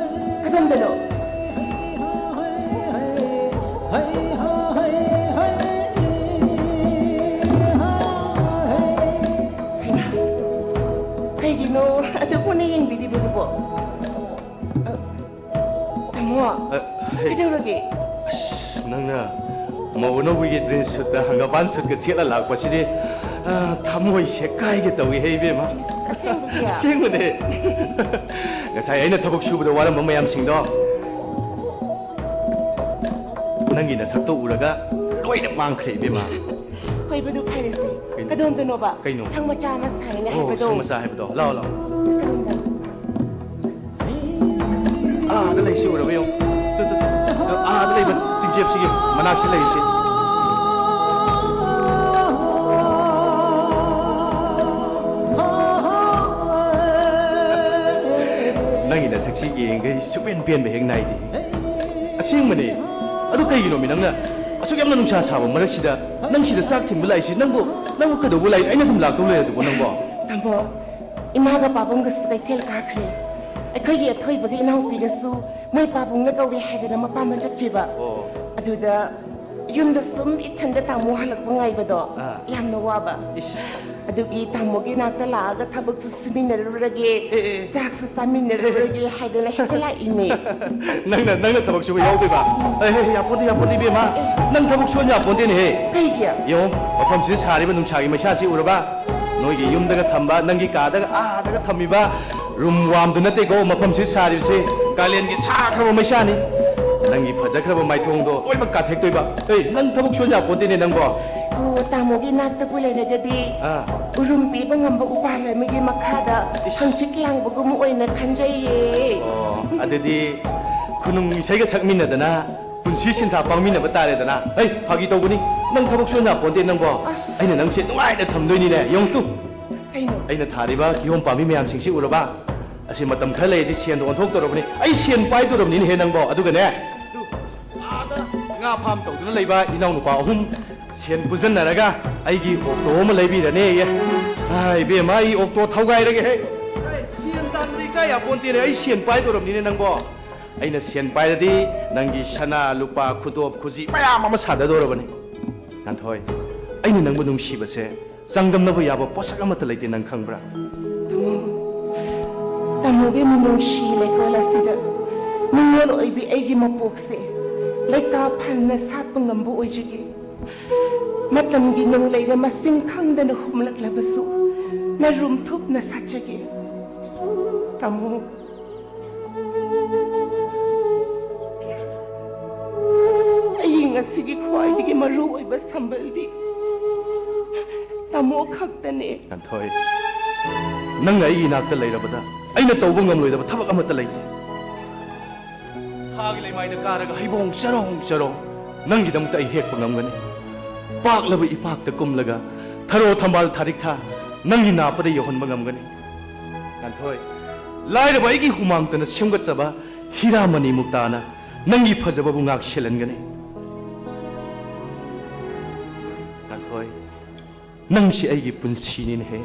ꯀꯗꯣꯝꯗꯅꯣ? ꯍꯩꯃꯥ, ꯀꯩꯒꯤꯅꯣ ꯑꯗꯨ ꯄꯨꯟꯅ ꯌꯦꯡꯕꯤꯔꯤꯕꯗꯨꯕꯣ? ꯑ, ꯇꯥꯃꯣ, ꯑ, ꯍꯩ꯫ ꯀꯩꯗꯧꯔꯒꯦ? ꯑꯁ, ꯅꯪꯅ ꯃꯧ ꯑꯅꯧꯕꯒꯤ ꯗ꯭ꯔꯦꯁ ꯁꯨꯠꯇ ꯍꯪꯒꯄꯥꯟ ꯁꯨꯠꯀ ꯁꯦꯠꯂ ꯂꯥꯛꯄꯁꯤꯗꯤ, ꯑ, ꯊꯃꯣꯏ ꯁꯦꯀꯥꯏꯒꯦ ꯇꯧꯏꯍꯦ, ꯏꯕꯦꯝꯃ꯫ ꯑꯁꯦꯡꯕꯒꯤ? ꯑꯁꯦꯡꯕꯅꯦ꯫ ꯉꯁꯥꯏ ꯑꯩꯅ ꯊꯕꯛ ꯁꯨꯕꯗ ꯋꯥꯔꯝꯕ ꯃꯌꯥꯝꯁꯤꯡꯗꯣ ꯅꯪꯒꯤ ꯅꯁꯛꯇꯣ ꯎꯔꯒ ꯂꯣꯏꯅ ꯃꯥꯡꯈ꯭ꯔꯦ, ꯏꯕꯦꯝꯃ꯫ ꯍꯣꯏꯕꯗꯨ ꯐꯔꯦꯁꯦ꯫ ꯀꯩꯅꯣ? ꯀꯗꯣꯝꯗꯅꯣꯕ? ꯀꯩꯅꯣ? ꯁꯪ ꯃꯆꯥ ꯑꯃ ꯁꯥꯏꯅ ꯑꯣ, ꯍꯥꯏꯕꯗꯣ? ꯁꯪ ꯃꯆꯥ ꯍꯥꯏꯕꯗꯣ꯫ ꯂꯥꯛꯑꯣ, ꯂꯥꯛꯑꯣ꯫ ꯀꯗꯣꯝꯗ? ꯑꯥꯗ ꯂꯩꯁꯤ ꯎꯔꯕ ꯌꯦꯡꯉꯨ꯫ Two, two, two. ꯑꯥꯗ ꯂꯩꯕ ꯆꯤꯡꯖꯦꯞꯁꯤꯒꯤ ꯃꯅꯥꯛꯁꯤ ꯂꯩꯁꯤ꯫ ꯅꯪꯒꯤ ꯁꯤ ꯌꯦꯡꯈꯩ ꯁꯨꯄꯦꯟ ꯄꯦꯟꯕ ꯍꯦꯛ ꯅꯥꯏꯗꯦ꯫ ꯑꯁꯦꯡꯕꯅꯦ꯫ ꯑꯗꯨ ꯀꯩꯒꯤꯅꯣꯃꯤ ꯅꯪꯅ ꯑꯁꯨꯛ ꯌꯥꯝꯅ ꯅꯨꯡꯁꯥ ꯁꯥꯕ ꯃꯔꯛꯁꯤꯗ ꯅꯪ ꯁꯤꯗ ꯆꯥꯛ ꯊꯤꯟꯕ ꯂꯥꯛꯏꯁꯤ? ꯅꯪꯕꯨ, ꯅꯪꯕꯨ ꯀꯩꯗꯧꯕ ꯂꯥꯛꯏ? ꯑꯩꯅ ꯑꯗꯨꯝ ꯂꯥꯛꯇꯧ ꯂꯩꯔꯗꯨꯕꯨ ꯅꯪꯕꯣ? ꯇꯥꯃꯣ, ꯏꯃꯥꯒ ꯄꯥꯕꯨꯡꯒꯁꯨ ꯀꯩꯊꯦꯜ ꯀꯥꯈ꯭ꯔꯦ꯫ ꯑꯩꯈꯣꯏꯒꯤ ꯑꯊꯣꯏꯕꯒ ꯏꯅꯥꯎꯄꯤꯒꯁꯨ ꯃꯣꯏ ꯄꯥꯕꯨꯡꯅ ꯀꯧꯏ ꯍꯥꯏꯗꯅ ꯃꯄꯥꯝꯗ ꯆꯠꯈꯤꯕ꯫ ꯑꯣ꯫ ꯑꯗꯨꯗ ꯌꯨꯝꯗ ꯁꯨꯝ ꯏꯊꯟꯗ ꯇꯥꯃꯣ ꯍꯜꯂꯛꯄ ꯉꯥꯏꯕꯗꯣ ꯑꯥ꯫ ꯌꯥꯝꯅ ꯋꯥꯕ꯫ ꯏꯁ꯫ ꯑꯗꯨꯒꯤ ꯇꯥꯃꯣꯒꯤ ꯅꯥꯛꯇ ꯂꯥꯛꯑꯒ ꯊꯕꯛꯁꯨ ꯁꯨꯃꯤꯟꯅꯔꯨꯔꯒꯦ, ꯑꯦ, ꯑꯦ꯫ ꯆꯥꯛꯁꯨ ꯆꯥꯃꯤꯟꯅꯔꯨꯔꯒꯦ ꯍꯥꯏꯗꯅ ꯍꯦꯛꯇ ꯂꯥꯛꯏꯅꯦ꯫ ꯅꯪꯅ, ꯅꯪꯅ ꯊꯕꯛ ꯁꯨꯕ ꯌꯥꯎꯗꯣꯏꯕ? ꯑꯦ, ꯑꯦ, ꯌꯥꯄꯣꯟꯇꯦ, ꯌꯥꯄꯣꯟꯇꯦ, ꯏꯕꯦꯝꯃ꯫ ꯅꯪ ꯊꯕꯛ ꯁꯨꯍꯟ ꯌꯥꯄꯣꯟꯇꯦꯅꯦꯍꯦ꯫ ꯀꯩꯒꯤ? ꯌꯦꯡꯉꯣ, ꯃꯐꯝꯁꯤꯗ ꯁꯥꯔꯤꯕ ꯅꯨꯡꯁꯥꯒꯤ ꯃꯩꯁꯥꯁꯤ ꯎꯔꯕ? ꯅꯣꯏꯒꯤ ꯌꯨꯝꯗꯒ ꯊꯝꯕ, ꯅꯪꯒꯤ ꯀꯥꯗꯒ, ꯑꯥꯗꯒ ꯊꯝꯃꯤꯕ ꯔꯨꯝ ꯋꯥꯝꯗꯨ ꯅꯠꯇꯦꯀꯣ ꯃꯐꯝꯁꯤ ꯁꯥꯔꯤꯕꯁꯤ꯫ ꯀꯥꯂꯦꯟꯒꯤ ꯁꯥꯈ꯭ꯔꯕ ꯃꯩꯁꯥꯅꯤ꯫ ꯅꯪꯒꯤ ꯐꯖꯈ꯭ꯔꯕ ꯃꯥꯏꯊꯣꯡꯗꯣ ꯂꯣꯏꯅꯃꯛ ꯀꯥꯊꯦꯛꯇꯣꯏꯕ꯫ ꯑꯦ, ꯅꯪ ꯊꯕꯛ ꯁꯨꯍꯟ ꯌꯥꯄꯣꯟꯇꯦꯅꯦ ꯅꯪꯕꯣ꯫ ꯑꯣ, ꯇꯥꯃꯣꯒꯤ ꯅꯥꯛꯇꯕꯨ ꯂꯩꯔꯒꯗꯤ ꯑꯥ꯫ ꯎꯔꯨꯝ ꯄꯤꯕ ꯉꯝꯕ ꯎꯄꯥꯜ ꯑꯃꯒꯤ ꯃꯈꯥꯗ ꯏꯁ꯫ ꯍꯪꯆꯤꯠ ꯂꯥꯡꯕꯒꯨꯝ ꯑꯣꯏꯅ ꯈꯟꯖꯩꯌꯦ꯫ ꯑꯣ, ꯑꯗꯨꯗꯤ ꯈꯨꯅꯨꯡ ꯏꯁꯩꯒ ꯁꯛꯃꯤꯟꯅꯗꯅ ꯄꯨꯟꯁꯤ ꯁꯤꯟꯊꯥ ꯄꯥꯡꯃꯤꯟꯅꯕ ꯇꯥꯔꯦꯗꯅ꯫ ꯍꯩ, ꯐꯥꯒꯤ ꯇꯧꯕꯅꯤ꯫ ꯅꯪ ꯊꯕꯛ ꯁꯨꯍꯟ ꯌꯥꯄꯣꯟꯇꯦ ꯅꯪꯕꯣ꯫ ꯑꯁ꯫ ꯑꯩꯅ ꯅꯪꯁꯦ ꯅꯨꯡꯉꯥꯏꯅ ꯊꯝꯗꯣꯏꯅꯤꯅꯦ꯫ ꯌꯦꯡꯉꯨ ꯇꯨ꯫ ꯀꯩꯅꯣ? ꯑꯩꯅ ꯊꯥꯔꯤꯕ ꯀꯤꯍꯣꯝ ꯄꯥꯝꯕꯤ ꯃꯌꯥꯝꯁꯤꯡꯁꯤ ꯎꯔꯕ? ꯑꯁꯤ ꯃꯇꯝ ꯈꯔ ꯂꯩꯔꯗꯤ ꯁꯦꯟꯗ ꯑꯣꯟꯊꯣꯛꯇꯧꯔꯕꯅꯤ꯫ ꯑꯩ ꯁꯦꯟ ꯄꯥꯏꯗꯧꯔꯕꯅꯤꯅꯦꯍꯦ ꯅꯪꯕꯣ꯫ ꯑꯗꯨꯒꯅꯦ, ꯑꯗꯨ ꯑꯥꯗ ꯉꯥ ꯐꯥꯝ ꯇꯧꯗꯨꯅ ꯂꯩꯕ ꯏꯅꯥꯎꯅꯨꯄꯥ ꯑꯍꯨꯝ ꯁꯦꯟ ꯄꯨꯟꯁꯤꯟꯅꯔꯒ ꯑꯩꯒꯤ ꯑꯣꯛꯇꯣ ꯑꯃ ꯂꯩꯕꯤꯔꯅꯦꯌꯦ꯫ ꯑꯥ, ꯏꯕꯦꯝꯃ, ꯑꯩ ꯑꯣꯛꯇꯣ ꯊꯧꯒꯥꯏꯔꯒꯦꯍꯦ꯫ ꯑꯩ ꯁꯦꯟ ꯇꯥꯟꯕꯗꯤ ꯏꯀꯥꯏ ꯌꯥꯄꯣꯟꯇꯦꯅꯦ꯫ ꯑꯩ ꯁꯦꯟ ꯄꯥꯏꯗꯧꯔꯕꯅꯤꯅꯦ ꯅꯪꯕꯣ꯫ ꯑꯩꯅ ꯁꯦꯟ ꯄꯥꯏꯔꯗꯤ ꯅꯪꯒꯤ ꯁꯅꯥ, ꯂꯨꯄꯥ, ꯈꯨꯗꯣꯞ, ꯈꯨꯖꯤ ꯃꯌꯥꯝ ꯑꯃ ꯁꯥꯗꯗꯧꯔꯕꯅꯤ꯫ ꯉꯥꯟꯊꯣꯏ, ꯑꯩꯅ ꯅꯪꯕꯨ ꯅꯨꯡꯁꯤꯕꯁꯦ ꯆꯥꯡꯗꯝꯅꯕ ꯌꯥꯕ ꯄꯣꯠꯁꯛ ꯑꯃꯠꯇ ꯂꯩꯇꯦ, ꯅꯪ ꯈꯪꯕ꯭ꯔꯥ? ꯇꯥꯃꯣ, ꯇꯥꯃꯣꯒꯤ ꯃꯤꯅꯨꯡꯁꯤ ꯂꯩꯀꯣꯜ ꯑꯁꯤꯗ ꯅꯤꯉꯣꯜ ꯑꯣꯏꯕꯤ ꯑꯩꯒꯤ ꯃꯄꯣꯛꯁꯦ ꯂꯩꯀꯥ ꯐꯅ ꯁꯥꯠꯄ ꯉꯝꯕ ꯑꯣꯏꯖꯒꯦ꯫ ꯃꯇꯝꯒꯤ ꯅꯣꯡꯂꯩꯅ ꯃꯁꯤꯡ ꯈꯪꯗꯅ ꯍꯨꯝꯂꯛꯂꯕꯁꯨ ꯅꯔꯨꯝ ꯊꯨꯞꯅ ꯁꯥꯠꯆꯒꯦ꯫ ꯇꯥꯃꯣ, ꯑꯩꯒꯤ ꯉꯁꯤꯒꯤ ꯈ꯭ꯋꯥꯏꯗꯒꯤ ꯃꯔꯨ ꯑꯣꯏꯕ ꯁꯝꯕꯜꯗꯤ ꯇꯥꯃꯣ ꯈꯛꯇꯅꯦ꯫ ꯉꯥꯟꯊꯣꯏ, ꯅꯪꯅ ꯑꯩꯒꯤ ꯏꯅꯥꯛꯇ ꯂꯩꯔꯕꯗ ꯑꯩꯅ ꯇꯧꯕ ꯉꯝꯂꯣꯏꯗꯕ ꯊꯕꯛ ꯑꯃꯠꯇ ꯂꯩꯇꯦ꯫ ꯊꯥꯒꯤ ꯂꯩꯃꯥꯏꯗ ꯀꯥꯔꯒ ꯍꯩꯕꯣꯡ ꯆꯔꯣꯡ ꯆꯔꯣꯡ ꯅꯪꯒꯤꯗꯃꯛꯇ ꯑꯩ ꯍꯦꯛꯄ ꯉꯝꯒꯅꯤ꯫ ꯄꯥꯛꯂꯕ ꯏꯄꯥꯛꯇ ꯀꯨꯝꯂꯒ ꯊꯔꯣ ꯊꯝꯕꯥꯜ ꯊꯥꯔꯤꯛꯊ ꯅꯪꯒꯤ ꯅꯥꯞꯄꯗ ꯌꯧꯍꯟꯕ ꯉꯝꯒꯅꯤ꯫ ꯉꯥꯟꯊꯣꯏ, ꯂꯥꯏꯔꯕ ꯑꯩꯒꯤ ꯍꯨꯃꯥꯡꯇꯅ ꯁꯦꯝꯒꯠꯆꯕ ꯍꯤꯔꯥꯃꯅꯤ ꯃꯨꯛꯇꯥꯅ ꯅꯪꯒꯤ ꯐꯖꯕꯕꯨ ꯉꯥꯛ ꯁꯦꯜꯍꯟꯒꯅꯤ꯫ ꯉꯥꯟꯊꯣꯏ, ꯅꯪꯁꯤ ꯑꯩꯒꯤ ꯄꯨꯟꯁꯤꯅꯤꯅꯦꯍꯦ꯫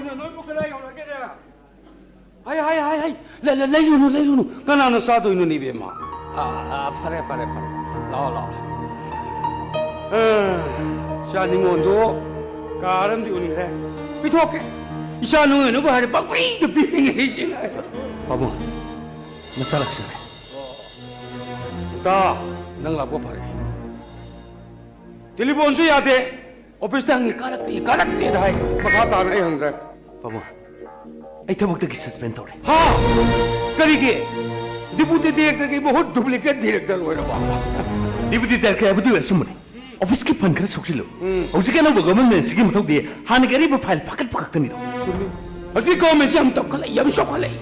ꯅꯣꯏꯕꯨ ꯀꯗꯥꯏ ꯌꯧꯔꯒꯦꯅꯦ? ꯍꯥꯏ, ꯍꯥꯏ, ꯍꯥꯏ, ꯍꯥꯏ꯫ ꯂꯩ-, ꯂꯩ-, ꯂꯩꯔꯨꯅꯨ, ꯂꯩꯔꯨꯅꯨ꯫ ꯀꯅꯥꯅ ꯆꯥꯗꯣꯏꯅꯣꯅꯦ, ꯏꯕꯦꯝꯃ? ꯑꯥ, ꯑꯥ, ꯐꯔꯦ, ꯐꯔꯦ, ꯐꯔꯦ꯫ ꯂꯥꯛꯑꯣ, ꯂꯥꯛꯑꯣ꯫ ꯑꯥ, ꯏꯆꯥ ꯅꯤꯉꯣꯜꯗꯣ ꯀꯥꯔ ꯑꯃꯗꯤ ꯎꯅꯤꯡꯈ꯭ꯔꯦ꯫ ꯄꯤꯊꯣꯛꯀꯦ꯫ ꯏꯆꯥ ꯅꯤꯉꯣꯜꯅꯕꯨ ꯍꯥꯏꯔꯦ, ꯄꯪꯄꯤꯗ ꯄꯤꯅꯤꯡꯉꯦ ꯑꯩꯁꯦ꯫ ꯄꯥꯕꯨꯡ, ꯅꯆꯥ ꯂꯥꯛꯆꯔꯦ꯫ ꯇꯥ, ꯅꯪ ꯂꯥꯛꯄ ꯐꯔꯦ꯫ ꯇꯦꯂꯤꯐꯣꯟꯁꯨ ꯌꯥꯗꯦ꯫ ꯑꯣꯐꯤꯁꯇ ꯍꯪꯉꯤ, ꯀꯥꯔꯛꯇꯦ, ꯀꯥꯔꯛꯇꯦꯗ ꯍꯥꯏ꯫ ꯃꯈꯥ ꯇꯥꯅ ꯑꯩ ꯍꯪꯗ꯭ꯔꯦ꯫ ꯄꯥꯕꯨꯡ, ꯑꯩ ꯊꯕꯛꯇꯒꯤ ꯁꯁꯄꯦꯟ ꯇꯧꯔꯦ꯫ ꯍꯥ? ꯀꯔꯤꯒꯤ? ꯗꯤꯄꯨꯇꯤ ꯗꯤꯔꯦꯛꯇꯔꯒꯤ ꯃꯍꯨꯠ ꯗꯨꯄ꯭ꯂꯤꯀꯦꯠ ꯗꯤꯔꯦꯛꯇꯔ ꯑꯣꯏꯔꯕ? ꯗꯤꯄꯨꯇꯤ ꯗꯤꯔꯦꯛꯇꯔ ꯍꯥꯏꯕꯗꯨ ꯑꯆꯨꯝꯕꯅꯤ꯫ ꯑꯣꯐꯤꯁꯀꯤ ꯐꯟ ꯈꯔ ꯁꯣꯛꯆꯤꯜꯂꯨ꯫ ꯎꯝ꯫ ꯍꯧꯖꯤꯛꯀꯤ ꯑꯅꯧꯕ ꯒꯚꯔꯟꯃꯦꯟꯁꯤꯒꯤ ꯃꯊꯧꯗꯤ ꯍꯥꯟꯅꯒꯤ ꯑꯔꯤꯕ ꯐꯥꯏꯜ ꯐꯥꯒꯠꯄ ꯈꯛꯇꯅꯤꯗꯣ꯫ ꯆꯨꯝꯃꯤ꯫ ꯍꯧꯖꯤꯛ ꯒꯚꯔꯟꯃꯦꯟꯁꯤ ꯌꯥꯝ ꯇꯞꯈꯠꯂꯛꯏ, ꯌꯥꯝ ꯆꯥꯎꯈꯠꯂꯛꯏ꯫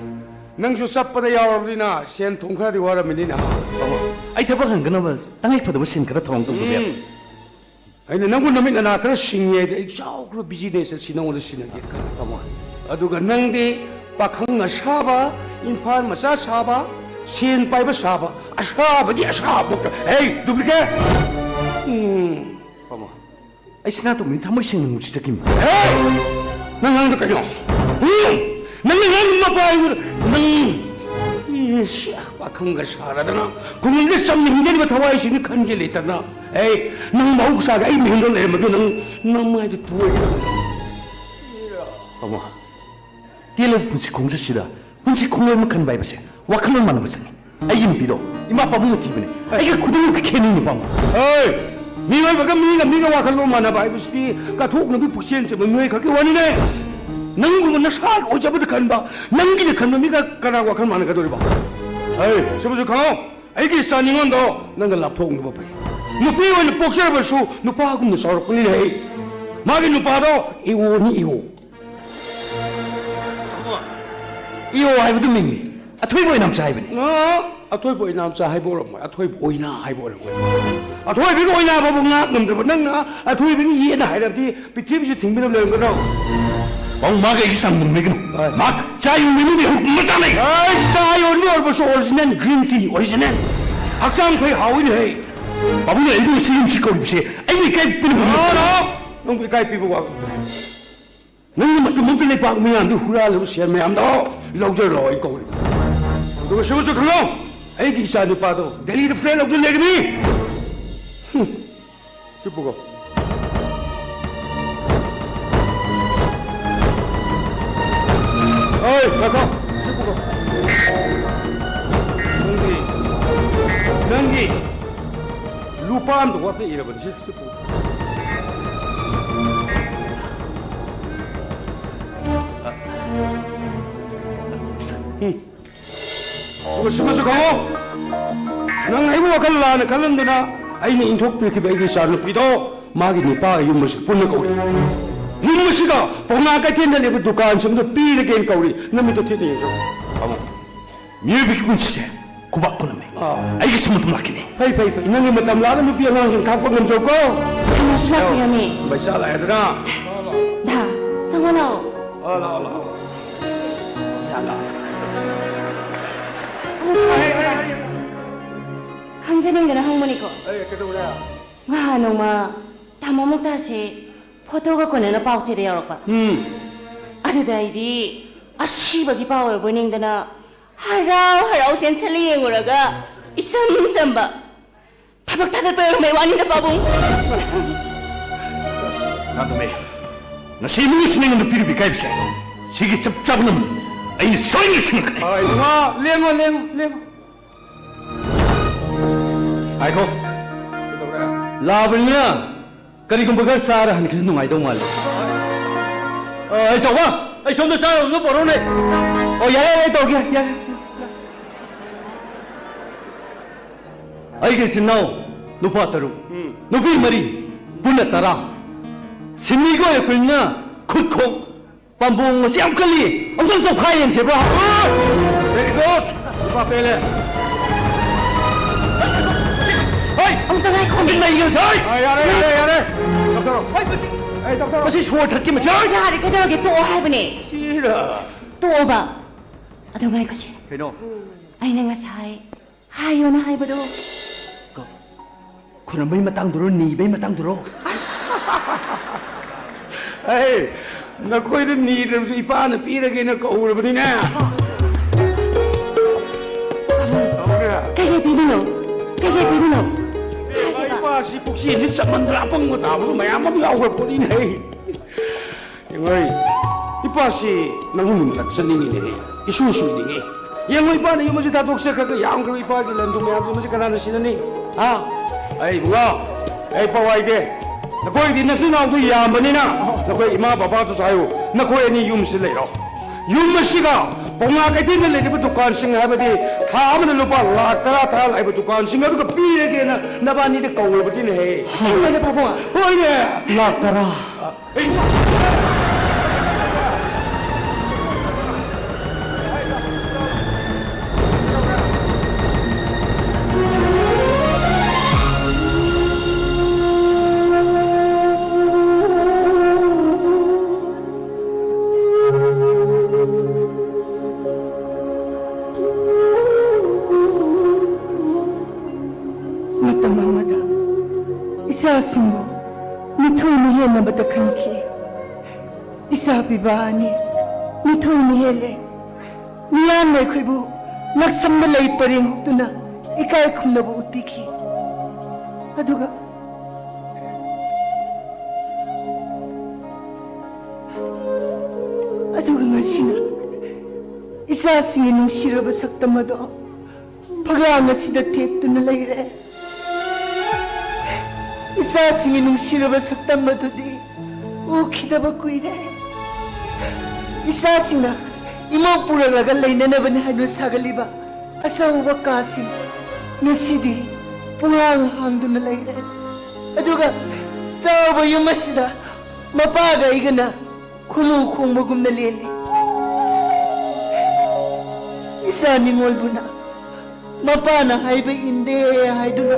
ꯅꯪꯁꯨ ꯆꯠꯄꯗ ꯌꯥꯎꯔꯕꯅꯤꯅ ꯁꯦꯟ ꯊꯨꯝ ꯈꯔꯗꯤ ꯋꯥꯔꯝꯃꯅꯤꯅ꯫ ꯄꯥꯕꯨꯡ, ꯑꯩ ꯊꯕꯛ ꯍꯪꯒꯅꯕ ꯇꯉꯥꯏ ꯐꯗꯕ ꯁꯦꯟ ꯈꯔ ꯊꯧꯔꯥꯡ ꯇꯧꯗꯕ ꯌꯥꯔꯣꯏ꯫ ꯎꯝ꯫ ꯑꯩꯅ ꯅꯪꯕꯨ ꯅꯃꯤꯠ ꯅꯅꯥ ꯈꯔ ꯁꯤꯡꯉꯦ ꯍꯥꯏꯗꯤ ꯑꯩ ꯆꯥꯎꯈ꯭ꯔꯕ ꯕꯤꯖꯤꯅꯦꯁ ꯑꯁꯤ ꯅꯉꯣꯟꯗ ꯁꯤꯟꯅꯒꯦ ꯈꯟꯕ꯫ ꯄꯥꯕꯨꯡ꯫ ꯑꯗꯨꯒ ꯅꯪꯗꯤ ꯄꯥꯈꯪ ꯑꯁꯥꯕ, ꯏꯝꯐꯥꯜ ꯃꯆꯥ ꯁꯥꯕ, ꯁꯦꯟ ꯄꯥꯏꯕ ꯁꯥꯕ, ꯑꯁꯥꯕꯒꯤ ꯑꯁꯥꯕꯃꯛꯇ꯫ ꯍꯦ, ꯗꯨꯄ꯭ꯂꯤꯀꯦꯠ! ꯎꯝ꯫ ꯄꯥꯕꯨꯡ, ꯑꯩ ꯁꯅꯥꯇꯣꯝꯕꯤ ꯊꯃꯣꯏ ꯁꯦꯡꯅ ꯅꯨꯡꯁꯤꯖꯈꯤꯕꯅꯤ꯫ ꯍꯦ! ꯅꯪ ꯉꯥꯡꯗ ꯀꯩꯅꯣ? ꯎꯝ! ꯅꯪꯅ ꯉꯥꯡꯕ ꯃꯄꯥ ꯑꯩꯉꯣꯟꯗ, ꯅꯪ, ꯏꯁ, ꯄꯥꯈꯪꯒ ꯁꯥꯔꯗꯅ ꯈꯨꯡꯒꯪꯗ ꯆꯝꯅ ꯍꯤꯡꯖꯔꯤꯕ ꯊꯋꯥꯏꯁꯤꯡꯗꯤ ꯈꯟꯒꯦ ꯂꯩꯇꯅ꯫ ꯑꯦ, ꯅꯪ ꯃꯍꯧꯁꯥꯒ ꯑꯩ ꯃꯤꯍꯨꯟꯗ ꯂꯩꯔꯝꯃꯒ ꯅꯪ, ꯅꯪ ꯃꯥꯏꯗ ꯇꯨꯔꯦ꯫ ꯄꯥꯕꯨꯡ, ꯇꯦꯜꯂꯕ ꯄꯨꯟꯁꯤ ꯈꯣꯡꯆꯠꯁꯤꯗ ꯄꯨꯟꯁꯤ ꯈꯣꯡꯂꯣꯏ ꯑꯃ ꯈꯟꯕ ꯍꯥꯏꯕꯁꯦ ꯋꯥꯈꯜꯂꯣꯟ ꯃꯥꯟꯅꯕ ꯆꯪꯉꯤ꯫ ꯑꯩꯒꯤ ꯅꯨꯄꯤꯗꯣ ꯏꯃꯥ ꯄꯥꯕꯨꯡꯅ ꯊꯤꯕꯅꯦ꯫ ꯑꯩꯒ ꯈꯨꯗꯤꯡꯃꯛꯇ ꯈꯦꯠꯅꯩ, ꯅꯨꯄꯥ ꯑꯃ꯫ ꯍꯣꯏ! ꯃꯤꯑꯣꯏꯕꯒ ꯃꯤꯒ ꯃꯤꯒ ꯋꯥꯈꯜꯂꯣꯟ ꯃꯥꯟꯅꯕ ꯍꯥꯏꯕꯁꯤꯗꯤ ꯀꯠꯊꯣꯛꯅꯕꯤ ꯄꯨꯛꯆꯦꯜ ꯆꯦꯟꯕ ꯃꯤꯑꯣꯏ ꯈꯛꯀꯤ ꯋꯥꯅꯤꯅꯦ꯫ ꯅꯪꯒꯨꯝꯕ ꯅꯁꯥꯒꯤ ꯑꯣꯏꯖꯕꯗ ꯈꯟꯕ, ꯅꯪꯒꯤꯗ ꯈꯟꯕ ꯃꯤꯒ ꯀꯅꯥ ꯋꯥꯈꯜ ꯃꯥꯟꯅꯒꯗꯧꯔꯤꯕ? ꯍꯣꯏ! ꯁꯤꯃꯁꯨ ꯈꯪꯉꯣ, ꯑꯩꯒꯤ ꯏꯆꯥ ꯅꯤꯉꯣꯟꯗꯣ ꯅꯪꯒ ꯂꯥꯞꯊꯣꯛꯅꯕ ꯐꯩ꯫ ꯅꯨꯄꯤ ꯑꯣꯏꯅ ꯄꯣꯛꯆꯔꯕꯁꯨ ꯅꯨꯄꯥꯒꯨꯝꯅ ꯆꯥꯎꯔꯛꯄꯅꯤꯅꯦ꯫ ꯃꯥꯒꯤ ꯅꯨꯄꯥꯗꯣ ꯏꯑꯣꯅꯤ, ꯏꯑꯣ꯫ ꯏꯑꯣ ꯍꯥꯏꯕꯗꯨ ꯃꯤꯡꯅꯤ꯫ ꯑꯊꯣꯏꯕ ꯑꯣꯏꯅꯥꯝꯆꯥ ꯍꯥꯏꯕꯅꯤ꯫ ꯑ, ꯑꯊꯣꯏꯕ ꯑꯣꯏꯅꯥꯝꯆꯥ ꯍꯥꯏꯕ ꯑꯣꯏꯔꯝꯃꯣꯏ, ꯑꯊꯣꯏꯕ ꯑꯣꯏꯅꯥ ꯍꯥꯏꯕ ꯑꯣꯏꯔꯝꯒꯅꯤ꯫ ꯑꯊꯣꯏꯕꯒꯤ ꯑꯣꯏꯅꯥꯕꯕꯨ ꯉꯥꯛ ꯉꯝꯗ꯭ꯔꯕ ꯅꯪꯅ ꯑꯊꯣꯏꯕꯒꯤ ꯌꯦꯠꯅ ꯍꯥꯏꯔꯕꯗꯤ ꯄ꯭ꯔꯤꯊꯤꯕꯤꯁꯤ ꯊꯤꯡꯕꯤꯔꯝ ꯂꯩꯔꯝꯒꯗ꯭ꯔꯣ? ꯄꯥꯕꯨꯡ, ꯃꯥꯒ ꯑꯩꯒꯤ ꯆꯥꯡꯗꯝꯅꯕ ꯂꯩꯒꯅꯨ꯫ ꯍꯣꯏ꯫ ꯃꯥ ꯆꯥ ꯌꯣꯟꯕ ꯏꯃꯨꯡꯗꯒꯤ ꯍꯧꯔꯛꯄ ꯃꯆꯥꯅꯦ꯫ ꯑꯩ ꯆꯥ ꯌꯣꯟꯕ ꯑꯣꯏꯔꯕꯁꯨ ꯑꯣꯔꯤꯖꯤꯅꯦꯜ ꯒ꯭ꯔꯤꯟ ꯇꯤ, ꯑꯣꯔꯤꯖꯤꯅꯦꯜ꯫ ꯍꯛꯆꯥꯡ ꯐꯩ, ꯍꯥꯎꯏꯅꯦ ꯍꯦ꯫ ꯄꯥꯕꯨꯡꯅ ꯑꯩꯕꯨ ꯉꯁꯤ ꯌꯨꯝꯁꯤ ꯀꯧꯔꯤꯕꯁꯦ ꯑꯩꯕꯨ ꯏꯀꯥꯏ ꯄꯤꯅꯕ ꯅꯣ, ꯅꯣ꯫ ꯅꯪꯕꯨ ꯏꯀꯥꯏ ꯄꯤꯕ ꯋꯥ ꯉꯥꯡꯗ꯭ꯔꯦ꯫ ꯅꯪꯅ ꯃꯇꯝ ꯑꯃꯗ ꯂꯩꯕꯥꯛ ꯃꯤꯌꯥꯝꯗꯤ ꯍꯨꯔꯥꯜꯂꯕ ꯁꯦꯜ ꯃꯌꯥꯝꯗꯣ ꯂꯧꯖꯔꯣ ꯑꯩ ꯀꯧꯔꯤ꯫ ꯑꯗꯨꯒ ꯁꯤꯃꯁꯨ ꯈꯪꯉꯣ, ꯑꯩꯒꯤ ꯏꯆꯥ ꯅꯨꯄꯥꯗꯣ ꯗꯦꯜꯂꯤꯗ flat ꯂꯧꯗꯨꯅ ꯂꯩꯒꯅꯤ꯫ ꯍꯨꯝ꯫ ꯁꯤ ꯄꯨꯈꯣ꯫ ꯑꯩ, ꯉꯥꯏꯈꯣ꯫ ꯁꯤ ꯄꯨꯈꯣ꯫ ꯅꯪꯒꯤ, ꯅꯪꯒꯤ ꯂꯨꯄꯥ ꯑꯝꯗ ꯋꯥꯠꯇ ꯏꯔꯕꯅꯤ꯫ ꯁꯤ, ꯁꯤ ꯄꯨꯈꯣ꯫ ꯎꯝ꯫ ꯑꯗꯨꯒ ꯁꯤꯃꯁꯨ ꯈꯪꯉꯣ, ꯅꯪ ꯑꯩꯕꯨ ꯋꯥꯈꯜ ꯂꯥꯟꯅ ꯈꯜꯍꯟꯗꯨꯅ ꯑꯩꯅ ꯏꯟꯊꯣꯛꯄꯤꯈꯤꯕ ꯑꯩꯒꯤ ꯏꯆꯥꯅꯨꯄꯤꯗꯣ ꯃꯥꯒꯤ ꯅꯨꯄꯥꯒ ꯌꯨꯝ ꯑꯁꯤꯗ ꯄꯨꯟꯅ ꯀꯧꯔꯤ꯫ ꯌꯨꯝ ꯑꯁꯤꯗ ꯄꯥꯎꯅꯥ ꯀꯩꯊꯦꯜꯗ ꯂꯩꯕ ꯗꯨꯀꯥꯟꯁꯤꯡꯗ ꯄꯤꯔꯒꯦꯅ ꯀꯧꯔꯤ꯫ ꯅꯃꯤꯠꯇꯣ ꯊꯦꯠꯅ ꯌꯦꯡꯖꯧ꯫ ꯄꯥꯕꯨꯡ, ꯃꯤꯑꯣꯏꯕꯒꯤ ꯄꯨꯟꯁꯤꯁꯦ ꯈꯨꯕꯥꯛ ꯈꯨꯅꯝꯃꯦ꯫ ꯑꯥ꯫ ꯑꯩꯒꯤꯁꯨ ꯃꯇꯝ ꯂꯥꯛꯈꯤꯅꯤ꯫ ꯐꯩ, ꯐꯩ, ꯐꯩ꯫ ꯅꯪꯒꯤ ꯃꯇꯝ ꯂꯥꯛꯑꯒ ꯅꯨꯄꯤ ꯑꯉꯥꯡꯁꯤꯡ ꯊꯥꯛꯄ ꯉꯝꯖꯧꯀꯣ꯫ ꯀꯩꯅꯣꯁꯨ ꯂꯥꯛꯄꯤꯔꯝꯃꯦ꯫ ꯄꯩꯁꯥ ꯂꯥꯛꯑꯦꯗꯅ꯫ ꯗꯥ, ꯁꯪꯉꯣ ꯂꯥꯛꯑꯣ꯫ ꯑꯥ, ꯂꯥꯛꯑꯣ, ꯂꯥꯛꯑꯣ꯫ ꯈꯪꯖꯅꯤꯡꯗꯅ ꯍꯪꯕꯅꯤꯀꯣ꯫ ꯑꯦ, ꯀꯩꯗꯧꯔꯦ? ꯉꯍꯥꯟ ꯅꯣꯡꯃ ꯇꯥꯃꯣ ꯃꯨꯛꯇꯥꯁꯦ ꯐꯣꯇꯣꯒ ꯀꯣꯟꯅꯅ ꯄꯥꯎꯆꯦꯗ ꯌꯥꯎꯔꯛꯄ꯫ ꯎꯝ꯫ ꯑꯗꯨꯗ ꯑꯩꯗꯤ ꯑꯁꯤꯕꯒꯤ ꯄꯥꯎ ꯑꯣꯏꯔꯕꯣꯏ ꯅꯤꯡꯗꯅ ꯍꯔꯥꯎ ꯍꯔꯥꯎ ꯆꯦꯟꯁꯤꯜꯂ ꯌꯦꯡꯉꯨꯔꯒ ꯏꯆꯝ ꯆꯝꯕ ꯊꯕꯛ ꯊꯥꯗꯠꯄ ꯑꯣꯏꯔꯝꯕꯩ ꯋꯥꯅꯤꯗ, ꯄꯥꯕꯨꯡ꯫ ꯅꯥꯇꯣꯝꯕꯤ, ꯉꯁꯤ ꯏꯃꯨꯡꯁꯤꯅ ꯑꯩꯉꯣꯟꯗ ꯄꯤꯔꯤꯕ ꯏꯀꯥꯏꯕꯁꯦ, ꯁꯤꯒꯤ ꯆꯞ ꯆꯥꯕ ꯂꯝ ꯑꯩꯅ ꯁꯣꯏꯗꯅ ꯁꯤꯡꯉꯛꯀꯅꯤ꯫ ꯑꯥ, ꯏꯕꯨꯡꯉꯣ, ꯂꯦꯡꯉꯣ, ꯂꯦꯡꯉꯣ, ꯂꯦꯡꯉꯣ꯫ ꯉꯥꯏꯈꯣ꯫ ꯀꯩꯗꯧꯔꯦ? ꯂꯥꯕꯅꯤꯅ ꯀꯔꯤꯒꯨꯝꯕ ꯈꯔ ꯆꯥꯔ ꯍꯟꯈꯤꯁꯨ ꯅꯨꯡꯉꯥꯏꯗꯧ ꯃꯥꯜꯂꯦ꯫ ꯑ, ꯑꯩ ꯆꯥꯎꯕ, ꯑꯩ ꯁꯣꯝꯗ ꯆꯥꯅꯕꯗꯣ ꯄꯣꯔꯛꯎꯅꯦ꯫ ꯑꯣ, ꯌꯥꯔꯦ, ꯌꯥꯔꯦ, ꯑꯩ ꯇꯧꯔꯒꯦ, ꯌꯥꯔꯦ꯫ ꯑꯩꯒꯤ ꯏꯆꯤꯟ ꯏꯅꯥꯎ ꯅꯨꯄꯥ ꯇꯔꯨꯛ, ꯎꯝ꯫ ꯅꯨꯄꯤ ꯃꯔꯤ, ꯄꯨꯟꯅ ꯇꯔꯥ꯫ ꯁꯤꯟꯃꯤꯒ ꯑꯣꯏꯔꯛꯄꯅꯤꯅ ꯈꯨꯠ ꯈꯣꯡ ꯄꯥꯝꯕꯣꯝ ꯑꯁꯤ ꯌꯥꯝ ꯀꯜꯂꯤ꯫ ꯑꯝꯇꯪ ꯆꯞꯈꯥꯏ ꯌꯦꯡꯁꯦꯕ꯭ꯔꯣ? Very good. ꯅꯨꯄꯥ ꯄꯦꯜꯂꯦ꯫ ꯍꯣꯏ! ꯑꯝꯇ ꯉꯥꯏꯈꯣ꯫ ꯑꯝꯇ ꯅꯩꯒꯦ, ꯍꯣꯏ! ꯑ, ꯌꯥꯔꯦ, ꯌꯥꯔꯦ, ꯌꯥꯔꯦ꯫ ꯗꯣꯛꯇꯔ꯫ ꯍꯣꯏ, ꯃꯁꯤ, ꯑꯩ ꯗꯣꯛꯇꯔ꯫ ꯃꯁꯤ ꯁꯣꯔ ꯊꯠꯀꯦ, ꯃꯁꯤ꯫ ꯌꯥꯔꯦ, ꯀꯩꯗꯧꯔꯒꯦ? ꯇꯣꯛꯑꯣ ꯍꯥꯏꯕꯅꯦ꯫ ꯁꯤꯔ꯫ ꯇꯣꯛꯑꯣꯕ꯫ ꯑꯗꯣ ꯉꯥꯏꯈꯣꯁꯦ꯫ ꯀꯩꯅꯣ? ꯑꯩꯅ ꯉꯁꯥꯏ ꯍꯥꯏꯌꯣꯅ ꯍꯥꯏꯕꯗꯣ꯫ ꯀ-, ꯈꯨꯔꯨꯝꯕꯩ ꯃꯇꯥꯡꯗꯨꯔꯣ, ꯅꯤꯕꯩ ꯃꯇꯥꯡꯗꯨꯔꯣ? ꯑꯁ! ꯑꯩ ꯅꯈꯣꯏꯗ ꯅꯤꯗ꯭ꯔꯕꯁꯨ ꯏꯄꯥꯅ ꯄꯤꯔꯒꯦꯅ ꯀꯧꯔꯕꯅꯤꯅꯦ꯫ ꯀꯩꯀꯩ ꯄꯤꯔꯤꯅꯣ? ꯀꯩꯀꯩ ꯄꯤꯔꯤꯅꯣ? ꯏꯄꯥꯁꯤ ꯄꯨꯛꯆꯦꯜꯁꯤ ꯆꯃꯟꯗ꯭ꯔ ꯑꯄꯪꯕ ꯇꯥꯕꯁꯨ ꯃꯌꯥꯝ ꯑꯃ ꯌꯥꯎꯈ꯭ꯔ ꯄꯣꯠꯅꯤꯅꯦ꯫ ꯌꯦꯡꯉꯣꯏ, ꯏꯄꯥꯁꯤ ꯅꯪꯕꯨ ꯃꯨꯟꯅ ꯆꯠꯅꯤꯡꯉꯤꯅꯦ, ꯏꯁꯨ ꯁꯨꯏꯅꯤꯡꯉꯤ꯫ ꯌꯦꯡꯉꯣ, ꯏꯄꯥꯅ ꯌꯨꯝ ꯑꯁꯤ ꯊꯥꯗꯣꯛꯆꯈ꯭ꯔꯒ ꯌꯥꯝꯈ꯭ꯔꯕ ꯏꯄꯥꯒꯤ ꯂꯟ ꯊꯨꯝ ꯃꯌꯥꯝꯁꯤ ꯃꯁꯤ ꯀꯅꯥꯅ ꯁꯤꯟꯅꯅꯤ? ꯍꯥ? ꯑꯩ ꯏꯕꯨꯡꯉꯣ, ꯑꯩ ꯄꯋꯥꯏꯗꯦ꯫ ꯅꯈꯣꯏꯗꯤ ꯅꯆꯤꯟ ꯅꯅꯥꯎꯗꯨ ꯌꯥꯝꯕꯅꯤꯅ ꯅꯈꯣꯏ ꯏꯃꯥ ꯕꯕꯥꯗꯨꯁꯨ ꯍꯥꯏꯌꯨ, ꯅꯈꯣꯏ ꯑꯅꯤ ꯌꯨꯝꯁꯤ ꯂꯩꯔꯣ꯫ ꯌꯨꯝ ꯑꯁꯤꯒ ꯄꯥꯎꯅꯥ ꯀꯩꯊꯦꯜꯗ ꯂꯩꯔꯤꯕ ꯗꯨꯀꯥꯟꯁꯤꯡ, ꯍꯥꯏꯕꯗꯤ ꯊꯥ ꯑꯃꯗ ꯂꯨꯄꯥ ꯂꯥꯈ ꯇꯔꯥ ꯇꯔꯥ ꯂꯥꯛꯏꯕ ꯗꯨꯀꯥꯟꯁꯤꯡ ꯑꯗꯨꯒ ꯄꯤꯔꯒꯦꯅ ꯅꯕꯥꯅꯤꯗ ꯀꯧꯔꯕꯗꯤꯅꯦꯍꯦ꯫ ꯑꯁꯦꯡꯕꯅꯦ ꯄꯥꯕꯨꯡ? ꯍꯣꯏꯅꯦ꯫ ꯂꯥꯈ ꯇꯔꯥ꯫ ꯃꯇꯝ ꯑꯃꯗ ꯏꯆꯥꯁꯤꯡꯕꯨ ꯃꯤꯊꯣꯏ ꯃꯤꯍꯦꯟꯅꯕꯗ ꯈꯟꯈꯤ꯫ ꯏꯆꯥ ꯄꯤꯕ ꯑꯅꯤ ꯃꯤꯊꯣꯏ ꯃꯤꯍꯦꯜꯂꯦ꯫ ꯃꯤꯌꯥꯝꯅ ꯑꯩꯈꯣꯏꯕꯨ ꯉꯛꯁꯝꯗ ꯂꯩ ꯄꯔꯦꯡ ꯍꯨꯛꯇꯨꯅ ꯏꯀꯥꯏ ꯈꯨꯝꯅꯕ ꯎꯠꯄꯤꯈꯤ꯫ ꯑꯗꯨꯒ, ꯑꯗꯨꯒ ꯉꯁꯤꯅ ꯏꯆꯥꯁꯤꯡꯒꯤ ꯅꯨꯡꯁꯤꯔꯕ ꯁꯛꯇꯝ ꯑꯗꯣ ꯐꯛꯂꯥꯡ ꯑꯁꯤꯗ ꯊꯦꯠꯇꯨꯅ ꯂꯩꯔꯦ꯫ ꯏꯆꯥꯁꯤꯡꯒꯤ ꯅꯨꯡꯁꯤꯔꯕ ꯁꯛꯇꯝ ꯑꯗꯨꯗꯤ ꯎꯈꯤꯗꯕ ꯀꯨꯏꯔꯦ꯫ ꯏꯆꯥꯁꯤꯡꯅ ꯏꯃꯧ ꯄꯨꯔꯛꯂꯒ ꯂꯩꯅꯅꯕꯅꯤ ꯍꯥꯏꯗꯨꯅ ꯁꯥꯒꯠꯂꯤꯕ ꯑꯆꯧꯕ ꯀꯥꯁꯤꯡ ꯉꯁꯤꯗꯤ ꯄꯨꯡꯍꯥꯡ ꯍꯥꯡꯗꯨꯅ ꯂꯩꯔꯦ꯫ ꯑꯗꯨꯒ ꯆꯥꯎꯕ ꯌꯨꯝ ꯑꯁꯤꯗ ꯃꯄꯥꯒ ꯑꯩꯒꯅ ꯈꯨꯅꯨ ꯈꯣꯡꯕꯒꯨꯝꯅ ꯂꯦꯜꯂꯤ꯫ ꯏꯆꯥ ꯅꯤꯉꯣꯜꯕꯨꯅ ꯃꯄꯥꯅ ꯍꯥꯏꯕ ꯏꯟꯗꯦ ꯍꯥꯏꯗꯨꯅ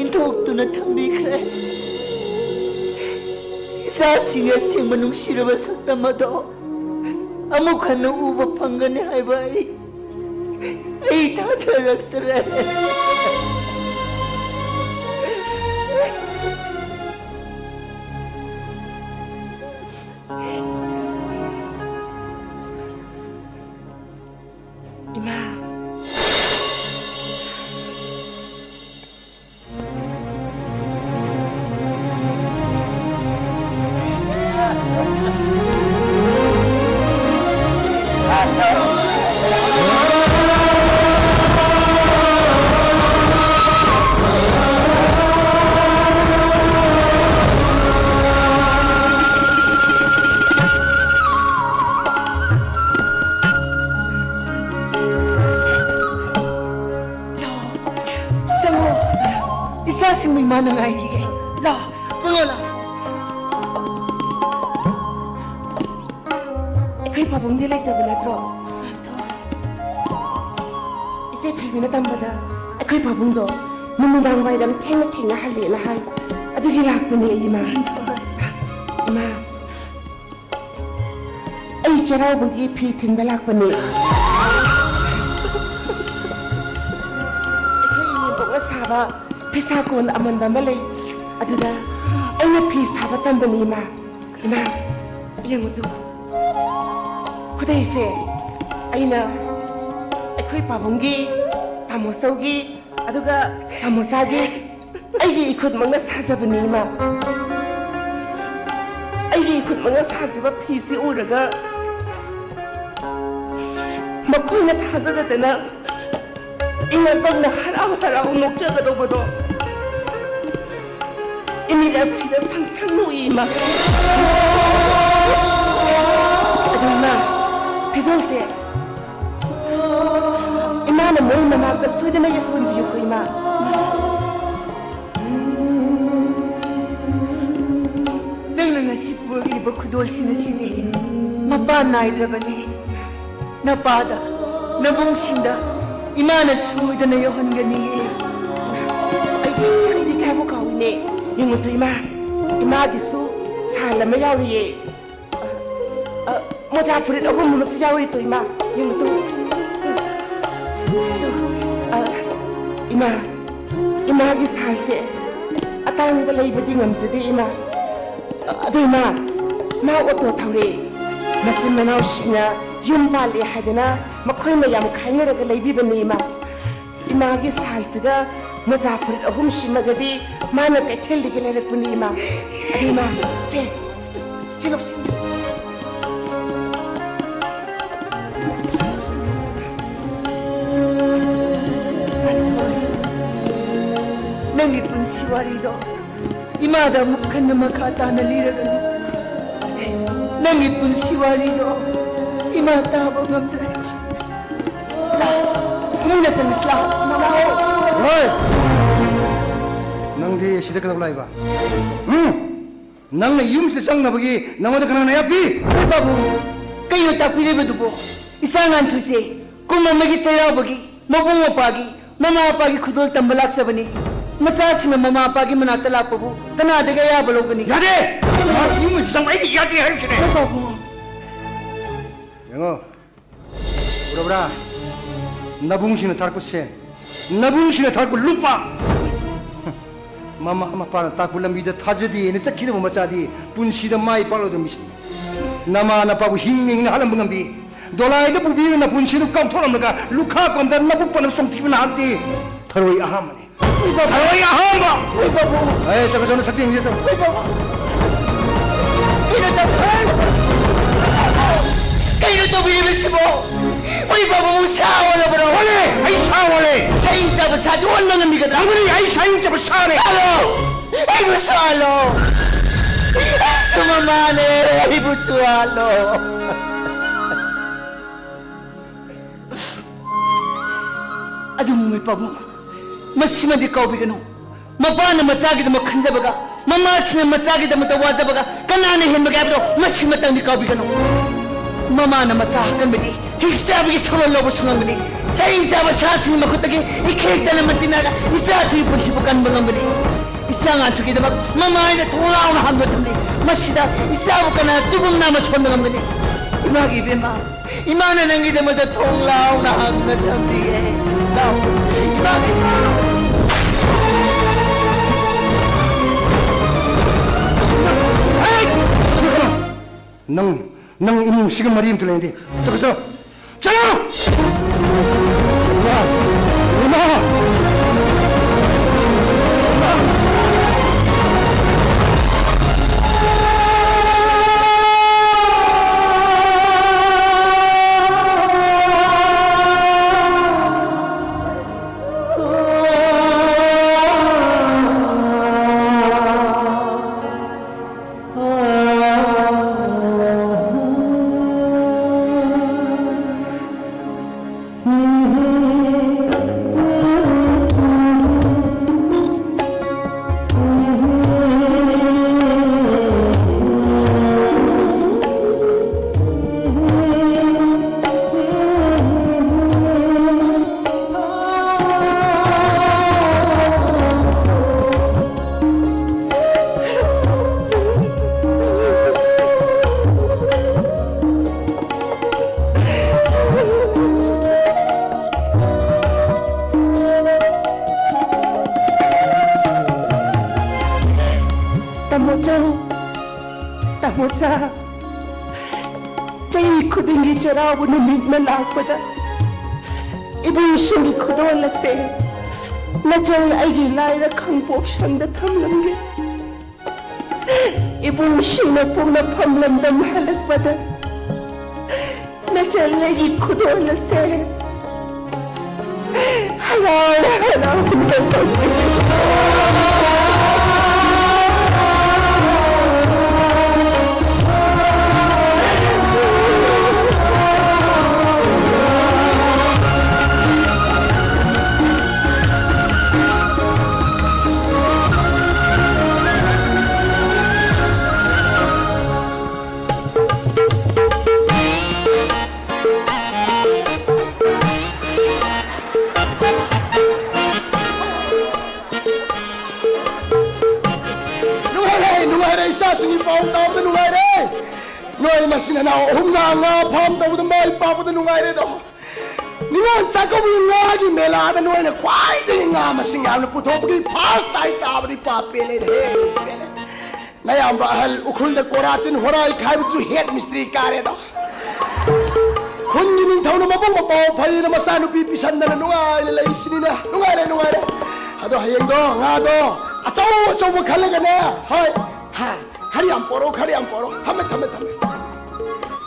ꯏꯟꯊꯣꯛꯇꯨꯅ ꯊꯝꯕꯤꯈ꯭ꯔꯦ꯫ ꯏꯆꯥꯁꯤꯡꯒꯤ ꯑꯁꯦꯡꯕ ꯅꯨꯡꯁꯤꯔꯕ ꯁꯛꯇꯝ ꯑꯗꯣ ꯑꯃꯨꯛ ꯍꯟꯅ ꯎꯕ ꯐꯪꯒꯅꯤ ꯍꯥꯏꯕ ꯑꯩ, ꯑꯩ ꯊꯥꯖꯔꯛꯇ꯭ꯔꯦ꯫ ꯏꯃꯥ꯫ ꯆꯪꯉꯣ꯫ ꯏꯆꯥꯁꯤꯡꯕꯨ ꯏꯃꯥꯅ ꯉꯥꯏꯔꯤꯌꯦ꯫ ꯂꯥꯛꯑꯣ, ꯆꯪꯉꯣ, ꯂꯥꯛꯑꯣ꯫ ꯑꯩꯈꯣꯏ ꯄꯥꯕꯨꯡꯗꯤ ꯂꯩꯇꯕ ꯅꯠꯇ꯭ꯔꯣ? ꯏꯆꯦ ꯊꯣꯏꯕꯤꯅ ꯇꯝꯕꯗ ꯑꯩꯈꯣꯏ ꯄꯥꯕꯨꯡꯗꯣ ꯅꯨꯃꯤꯗꯥꯡ ꯋꯥꯏꯔꯝ ꯊꯦꯡꯅ ꯊꯦꯡꯅ ꯍꯜꯂꯦꯅ ꯍꯥꯏ꯫ ꯑꯗꯨꯒꯤ ꯂꯥꯛꯄꯅꯦ ꯑꯩ, ꯏꯃꯥ꯫ ꯏꯃꯥ, ꯑꯩ ꯆꯩꯔꯥꯎꯕꯒꯤ ꯐꯤ ꯊꯤꯟꯕ ꯂꯥꯛꯄꯅꯦ꯫ ꯑꯩꯈꯣꯏ ꯏꯅꯦꯝꯕꯣꯛꯅ ꯁꯥꯕ ꯐꯤꯁꯥ ꯀꯣꯟ ꯑꯃꯟꯕ ꯑꯃ ꯂꯩ꯫ ꯑꯗꯨꯗ ꯑꯩꯅ ꯐꯤ ꯁꯥꯕ ꯇꯝꯕꯅꯤ, ꯏꯃꯥ꯫ ꯏꯃꯥ, ꯌꯦꯡꯉꯨ ꯇꯨ꯫ ꯈꯨꯗꯩꯁꯦ ꯑꯩꯅ ꯑꯩꯈꯣꯏ ꯄꯥꯕꯨꯡꯒꯤ, ꯇꯥꯃꯣꯆꯧꯒꯤ, ꯑꯗꯨꯒ ꯇꯥꯃꯣꯆꯥꯒꯤ ꯑꯩꯒꯤ ꯏꯈꯨꯠꯃꯛꯅ ꯁꯥꯖꯕꯅꯤ, ꯏꯃꯥ꯫ ꯑꯩꯒꯤ ꯏꯈꯨꯠꯃꯛꯅ ꯁꯥꯖꯕ ꯐꯤꯁꯤ ꯎꯔꯒ ꯃꯈꯣꯏꯅ ꯊꯥꯖꯗꯗꯅ ꯏꯉꯛꯇꯧꯅ ꯍꯔꯥꯎ ꯍꯔꯥꯎ ꯅꯣꯛꯆꯒꯗꯧꯕꯗꯣ ꯏꯃꯤꯠ ꯑꯁꯤꯗ ꯁꯪ ꯁꯪ ꯎꯏ, ꯏꯃꯥ꯫ ꯑꯗꯨ ꯏꯃꯥ, ꯐꯤꯖꯣꯜꯁꯦ ꯏꯃꯥꯅ ꯃꯣꯏ ꯃꯅꯥꯛꯇ ꯁꯣꯏꯗꯅ ꯌꯧꯍꯟꯕꯤꯌꯨꯀꯣ, ꯏꯃꯥ꯫ ꯅꯪꯅ ꯉꯁꯤ ꯄꯨꯔꯛꯂꯤꯕ ꯈꯨꯗꯣꯜꯁꯤꯡ ꯑꯁꯤꯗꯤ ꯃꯄꯥꯟ ꯅꯥꯏꯗ꯭ꯔꯕꯅꯤ꯫ ꯅꯄꯥꯗ, ꯅꯕꯨꯡꯁꯤꯡꯗ ꯏꯃꯥꯅ ꯁꯣꯏꯗꯅ ꯌꯧꯍꯟꯒꯅꯤꯌꯦ꯫ ꯑꯩꯗꯤ, ꯑꯩꯗꯤ ꯀꯌꯥꯃꯨꯛ ꯀꯥꯎꯏꯅꯦ꯫ ꯌꯦꯡꯉꯨ ꯇꯨ ꯏꯃꯥ, ꯏꯃꯥꯒꯤꯁꯨ ꯁꯥꯜ ꯑꯃ ꯌꯥꯎꯔꯤꯌꯦ꯫ ꯑ, ꯃꯣꯖꯥ ꯐꯨꯔꯤꯠ ꯑꯍꯨꯝ ꯑꯃꯁꯨ ꯌꯥꯎꯔꯤ ꯇꯨ ꯏꯃꯥ꯫ ꯌꯦꯡꯉꯨ ꯇꯨ꯫ ꯑ, ꯏꯃꯥ, ꯏꯃꯥꯒꯤ ꯁꯥꯜꯁꯦ ꯑꯇꯥꯡꯕ ꯂꯩꯕꯗꯤ ꯉꯝꯖꯗꯦ ꯏꯃꯥ꯫ ꯑ, ꯑꯗꯨ ꯏꯃꯥ, ꯃꯥ ꯑꯣꯇꯣ ꯊꯧꯔꯦ꯫ ꯃꯆꯤꯟ ꯃꯅꯥꯎꯁꯤꯡꯅ ꯌꯨꯝ ꯄꯥꯜꯂꯦ ꯍꯥꯏꯗꯅ ꯃꯈꯣꯏ ꯃꯌꯥꯝ ꯈꯥꯏꯅꯔꯒ ꯂꯩꯕꯤꯕꯅꯤ, ꯏꯃꯥ꯫ ꯏꯃꯥꯒꯤ ꯁꯥꯜꯁꯤꯒ ꯃꯣꯖꯥ ꯐꯨꯔꯤꯠ ꯑꯍꯨꯝꯁꯤꯃꯒꯗꯤ ꯃꯥꯅ ꯀꯩꯊꯦꯜꯗꯒꯤ ꯂꯩꯔꯛꯄꯅꯤ, ꯏꯃꯥ꯫ ꯑꯗꯨ, ꯏꯃꯥ, ꯁꯦ, ꯁꯤ ꯂꯧꯁꯤꯟꯕꯤꯌꯨ꯫ ꯅꯪꯒꯤ ꯄꯨꯟꯁꯤ ꯋꯥꯔꯤꯗꯣ ꯏꯃꯥꯗ ꯑꯃꯨꯛ ꯍꯟꯅ ꯃꯈꯥ ꯇꯥꯅ ꯂꯤꯔꯒꯅꯨ꯫ ꯅꯪꯒꯤ ꯄꯨꯟꯁꯤ ꯋꯥꯔꯤꯗꯣ ꯏꯃꯥ ꯇꯥꯕ ꯉꯝꯗ꯭ꯔꯦ꯫ ꯂꯥꯛꯑꯣ, ꯏꯃꯨꯡꯗ ꯆꯪꯉꯁꯤ, ꯂꯥꯛꯑꯣ꯫ ꯍꯣꯏ! ꯅꯪꯗꯤ ꯁꯤꯗ ꯀꯩꯗꯧ ꯂꯥꯛꯏꯕ? ꯎꯝ? ꯅꯪꯅ ꯌꯨꯝꯁꯤꯗ ꯆꯪꯅꯕꯒꯤ ꯅꯉꯣꯟꯗ ꯀꯅꯥꯅ ꯑꯌꯥ ꯄꯤ? ꯍꯣꯏ ꯄꯥꯕꯨꯡ, ꯀꯩꯅꯣ ꯇꯥꯛꯄꯤꯔꯤꯕꯗꯨꯕꯣ? ꯏꯆꯥ ꯉꯥꯟꯊꯣꯏꯁꯦ ꯀꯨꯝ ꯑꯃꯒꯤ ꯆꯩꯔꯥꯎꯕꯒꯤ ꯃꯕꯨꯡ ꯃꯧꯄ꯭ꯋꯥꯒꯤ, ꯃꯃꯥ ꯃꯄꯥꯒꯤ ꯈꯨꯗꯣꯜ ꯇꯝꯕ ꯂꯥꯛꯆꯕꯅꯤ꯫ ꯃꯆꯥꯁꯤꯡꯅ ꯃꯃꯥ ꯃꯄꯥꯒꯤ ꯃꯅꯥꯛꯇ ꯂꯥꯛꯄꯕꯨ ꯀꯅꯥꯗꯒꯤ ꯑꯌꯥꯕ ꯂꯧꯒꯅꯤ? ꯌꯥꯗꯦ! ꯃꯍꯥꯛ ꯌꯨꯝ ꯑꯁꯤ ꯆꯪꯕ ꯑꯩꯅ ꯌꯥꯗꯦ ꯍꯥꯏꯔꯤꯁꯤꯅꯦ꯫ ꯍꯣꯏ ꯄꯥꯕꯨꯡ꯫ ꯌꯦꯡꯉꯣ, ꯎꯔꯕ꯭ꯔꯥ? ꯅꯕꯨꯡꯁꯤꯡꯅ ꯊꯥꯔꯛꯄ ꯁꯦꯟ, ꯅꯕꯨꯡꯁꯤꯡꯅ ꯊꯥꯔꯛꯄ ꯂꯨꯄꯥ꯫ ꯃꯃꯥ ꯃꯄꯥꯅ ꯇꯥꯛꯄ ꯂꯝꯕꯤꯗ ꯊꯥꯖꯗꯦꯅ ꯆꯠꯈꯤꯗꯕ ꯃꯆꯥꯗꯤ ꯄꯨꯟꯁꯤꯗ ꯃꯥꯏ ꯄꯥꯛꯂꯣꯏꯗꯕ ꯃꯤꯁꯛꯅꯤ꯫ ꯅꯃꯥ ꯅꯄꯥꯕꯨ ꯍꯤꯡꯅ ꯍꯤꯡꯅ ꯍꯥꯠꯂꯝꯕ ꯉꯝꯕꯤ, ꯗꯣꯂꯥꯏꯗ ꯄꯨꯕꯤꯗꯨꯅ ꯄꯨꯟꯁꯤꯗꯨ ꯀꯥꯎꯊꯣꯛꯂꯝꯂꯒ ꯂꯨꯈꯥ ꯀꯣꯝꯗ ꯅꯕꯨꯛ ꯄꯟꯅ ꯆꯣꯡꯊꯤꯕ ꯅꯍꯥꯛꯇꯤ ꯊꯔꯣꯏ ꯑꯍꯥꯝꯕꯅꯤ꯫ ꯊꯔꯣꯏ ꯑꯍꯥꯝꯕ! ꯍꯣꯏ ꯄꯥꯕꯨꯡ꯫ ꯑꯦ, ꯆꯠꯂꯣ, ꯆꯠꯂꯣ, ꯁꯛꯇꯤ ꯌꯦꯡꯁꯤ, ꯆꯠꯂꯣ꯫ ꯍꯣꯏ ꯄꯥꯕꯨꯡ꯫ ꯀꯩꯅꯣ ꯇꯧ-, ꯀꯩꯅꯣ ꯇꯧꯕꯤꯔꯤꯕꯁꯤꯕꯣ? ꯍꯣꯏ ꯄꯥꯕꯨꯡ, ꯁꯥ ꯑꯣꯜꯂꯕ꯭ꯔꯣ? ꯑꯣꯜꯂꯦ! ꯑꯩ ꯁꯥ ꯑꯣꯜꯂꯦ! ꯁꯥꯍꯤꯡ ꯆꯥꯕ ꯁꯥꯗꯤ ꯑꯣꯟꯕ ꯉꯝꯃꯤꯒꯗ꯭ꯔꯥ? ꯉꯝꯒꯅꯤ! ꯑꯩ ꯁꯥꯍꯤꯡ ꯆꯥꯕ ꯁꯥꯅꯦ! ꯍꯜꯂꯣ! ꯑꯩꯕꯨꯁꯨ ꯍꯥꯜꯂꯣ! ꯑꯩꯁꯨ ꯃꯃꯥꯅꯦ! ꯑꯩꯕꯨꯁꯨ ꯍꯥꯜꯂꯣ! ꯑꯗꯨꯕꯨ ꯃꯣꯏ ꯄꯥꯕꯨꯡ, ꯃꯁꯤꯃꯗꯤ ꯀꯥꯎꯕꯤꯒꯅꯨ꯫ ꯃꯄꯥꯅ ꯃꯆꯥꯒꯤꯗꯃꯛ ꯈꯟꯖꯕꯒ, ꯃꯃꯥꯁꯤꯅ ꯃꯆꯥꯒꯤꯗꯃꯛꯇ ꯋꯥꯖꯕꯒ ꯀꯅꯥꯅ ꯍꯦꯟꯕꯒꯦ ꯍꯥꯏꯕꯗꯣ ꯃꯁꯤꯃꯇꯪꯗꯤ ꯀꯥꯎꯕꯤꯒꯅꯨ꯫ ꯃꯃꯥꯅ ꯃꯆꯥ ꯍꯥꯞꯀꯟꯕꯗꯤ ꯍꯤꯡꯆꯥꯕꯒꯤ ꯁꯣꯔ ꯂꯧꯕꯁꯨ ꯉꯝꯒꯅꯤ꯫ ꯆꯍꯤ ꯆꯥꯕ ꯁꯥꯁꯤꯡꯒꯤ ꯃꯈꯨꯠꯇꯒꯤ ꯏꯈꯦꯛꯇꯅ ꯃꯟꯇꯤꯟꯅꯔꯒ ꯏꯆꯥꯁꯤꯡꯒꯤ ꯄꯨꯟꯁꯤꯕꯨ ꯀꯟꯕ ꯉꯝꯒꯅꯤ꯫ ꯏꯆꯥ ꯉꯥꯟꯊꯣꯏꯒꯤꯗꯃꯛ ꯃꯃꯥ ꯍꯥꯏꯅ ꯊꯣꯡ ꯂꯥꯎꯅ ꯍꯥꯡꯗꯨꯅ ꯊꯝꯂꯤ꯫ ꯃꯁꯤꯗ ꯏꯆꯥꯕꯨ ꯀꯅꯥꯅ ꯇꯨꯒꯨꯝ ꯅꯥꯝꯃ ꯁꯣꯟꯕ ꯉꯝꯒꯅꯤ? ꯏꯃꯥꯒꯤ ꯏꯕꯦꯝꯃ, ꯏꯃꯥꯅ ꯅꯪꯒꯤꯗꯃꯛꯇ ꯊꯣꯡ ꯂꯥꯎꯅ ꯍꯥꯡꯗꯨꯅ ꯊꯝꯂꯤꯌꯦ꯫ ꯂꯥꯎ, ꯏꯃꯥꯒꯤ ꯏꯃꯥ꯫ ꯍꯦ! ꯅꯪ, ꯅꯪ ꯏꯃꯨꯡꯁꯤꯒ ꯃꯔꯤ ꯑꯝꯇ ꯂꯩꯅꯗꯦ꯫ ꯆꯠꯂꯣ, ꯆꯠꯂꯣ! ꯆꯠꯂꯣ! ꯏꯃꯥ! ꯏꯃꯥ! ꯇꯥꯃꯣꯆꯥ, ꯇꯥꯃꯣꯆꯥ, ꯆꯍꯤ ꯈꯨꯗꯤꯡꯒꯤ ꯆꯩꯔꯥꯎꯕ ꯅꯨꯃꯤꯠꯅ ꯂꯥꯛꯄꯗ ꯏꯕꯨꯡꯁꯤꯡꯒꯤ ꯈꯨꯗꯣꯜ ꯑꯁꯦ ꯅꯆꯜ ꯑꯩꯒꯤ ꯂꯥꯏꯔ ꯈꯪꯄꯣꯛ ꯁꯪꯗ ꯊꯝꯂꯝꯒꯦ꯫ ꯏꯕꯨꯡꯁꯤꯡꯅ ꯄꯣꯛꯅꯐꯝ ꯂꯝꯗꯝ ꯍꯜꯂꯛꯄꯗ ꯅꯆꯜ ꯑꯩꯒꯤ ꯈꯨꯗꯣꯜ ꯑꯁꯦ ꯍꯔꯥꯎꯅ ꯍꯔꯥꯎꯅ ꯂꯧꯒꯦ꯫ ꯅꯨꯡꯉꯥꯏꯔꯦ, ꯅꯨꯡꯉꯥꯏꯔꯦ, ꯏꯆꯥꯁꯤꯡꯒꯤ ꯄꯥꯎ ꯇꯥꯕꯗ ꯅꯨꯡꯉꯥꯏꯔꯦ꯫ ꯅꯣꯏ ꯃꯆꯤꯟ ꯅꯅꯥꯎ ꯑꯍꯨꯝꯅ ꯉꯥ ꯐꯥꯝ ꯇꯧꯕꯗ ꯃꯥꯏ ꯄꯥꯛꯄꯗ ꯅꯨꯡꯉꯥꯏꯔꯦꯗꯣ꯫ ꯅꯤꯉꯣꯜ ꯆꯥꯛꯀꯧꯕꯒꯤ ꯉꯥꯒꯤ ꯃꯦꯂꯥꯗ ꯅꯣꯏꯅ ꯈ꯭ꯋꯥꯏꯗꯒꯤ ꯉꯥ ꯃꯁꯤꯡ ꯌꯥꯝꯅ ꯄꯨꯊꯣꯛꯄꯒꯤ ꯐꯥꯔꯁ ꯇꯥꯏ ꯇꯥꯕꯗꯤ ꯄꯥꯞ ꯄꯦꯜꯂꯦꯅꯦꯍꯦ, ꯄꯦꯜꯂꯦ꯫ ꯅꯌꯥꯝꯕ ꯑꯍꯜ ꯎꯈ꯭ꯔꯨꯜꯗ ꯀꯣꯔꯥꯇꯤꯟ ꯍꯣꯔꯥꯏ ꯈꯥꯏꯕꯗꯨꯁꯨ ꯍꯦꯠ ꯃꯤꯁꯇ꯭ꯔꯤ ꯀꯥꯔꯦꯗꯣ꯫ ꯈꯨꯟꯒꯤ ꯅꯤꯡꯊꯧꯅ ꯃꯕꯨꯡ ꯃꯄꯥꯎ ꯐꯩꯅ ꯃꯆꯥꯅꯨꯄꯤ ꯄꯤꯁꯟꯗꯅ ꯅꯨꯡꯉꯥꯏꯅ ꯂꯩꯁꯤꯅꯤꯅꯦ꯫ ꯅꯨꯡꯉꯥꯏꯔꯦ, ꯅꯨꯡꯉꯥꯏꯔꯦ꯫ ꯑꯗꯣ ꯍꯌꯦꯡꯗꯣ ꯉꯥꯗꯣ ꯑꯆꯧ ꯑꯆꯧꯕ ꯈꯜꯂꯒꯅꯦ꯫ ꯍꯣꯏ꯫ ꯍꯥ, ꯈꯔ ꯌꯥꯝ ꯄꯣꯔꯣ, ꯈꯔ ꯌꯥꯝ ꯄꯣꯔꯣ꯫ ꯊꯝꯃꯦ, ꯊꯝꯃꯦ, ꯊꯝꯃꯦ꯫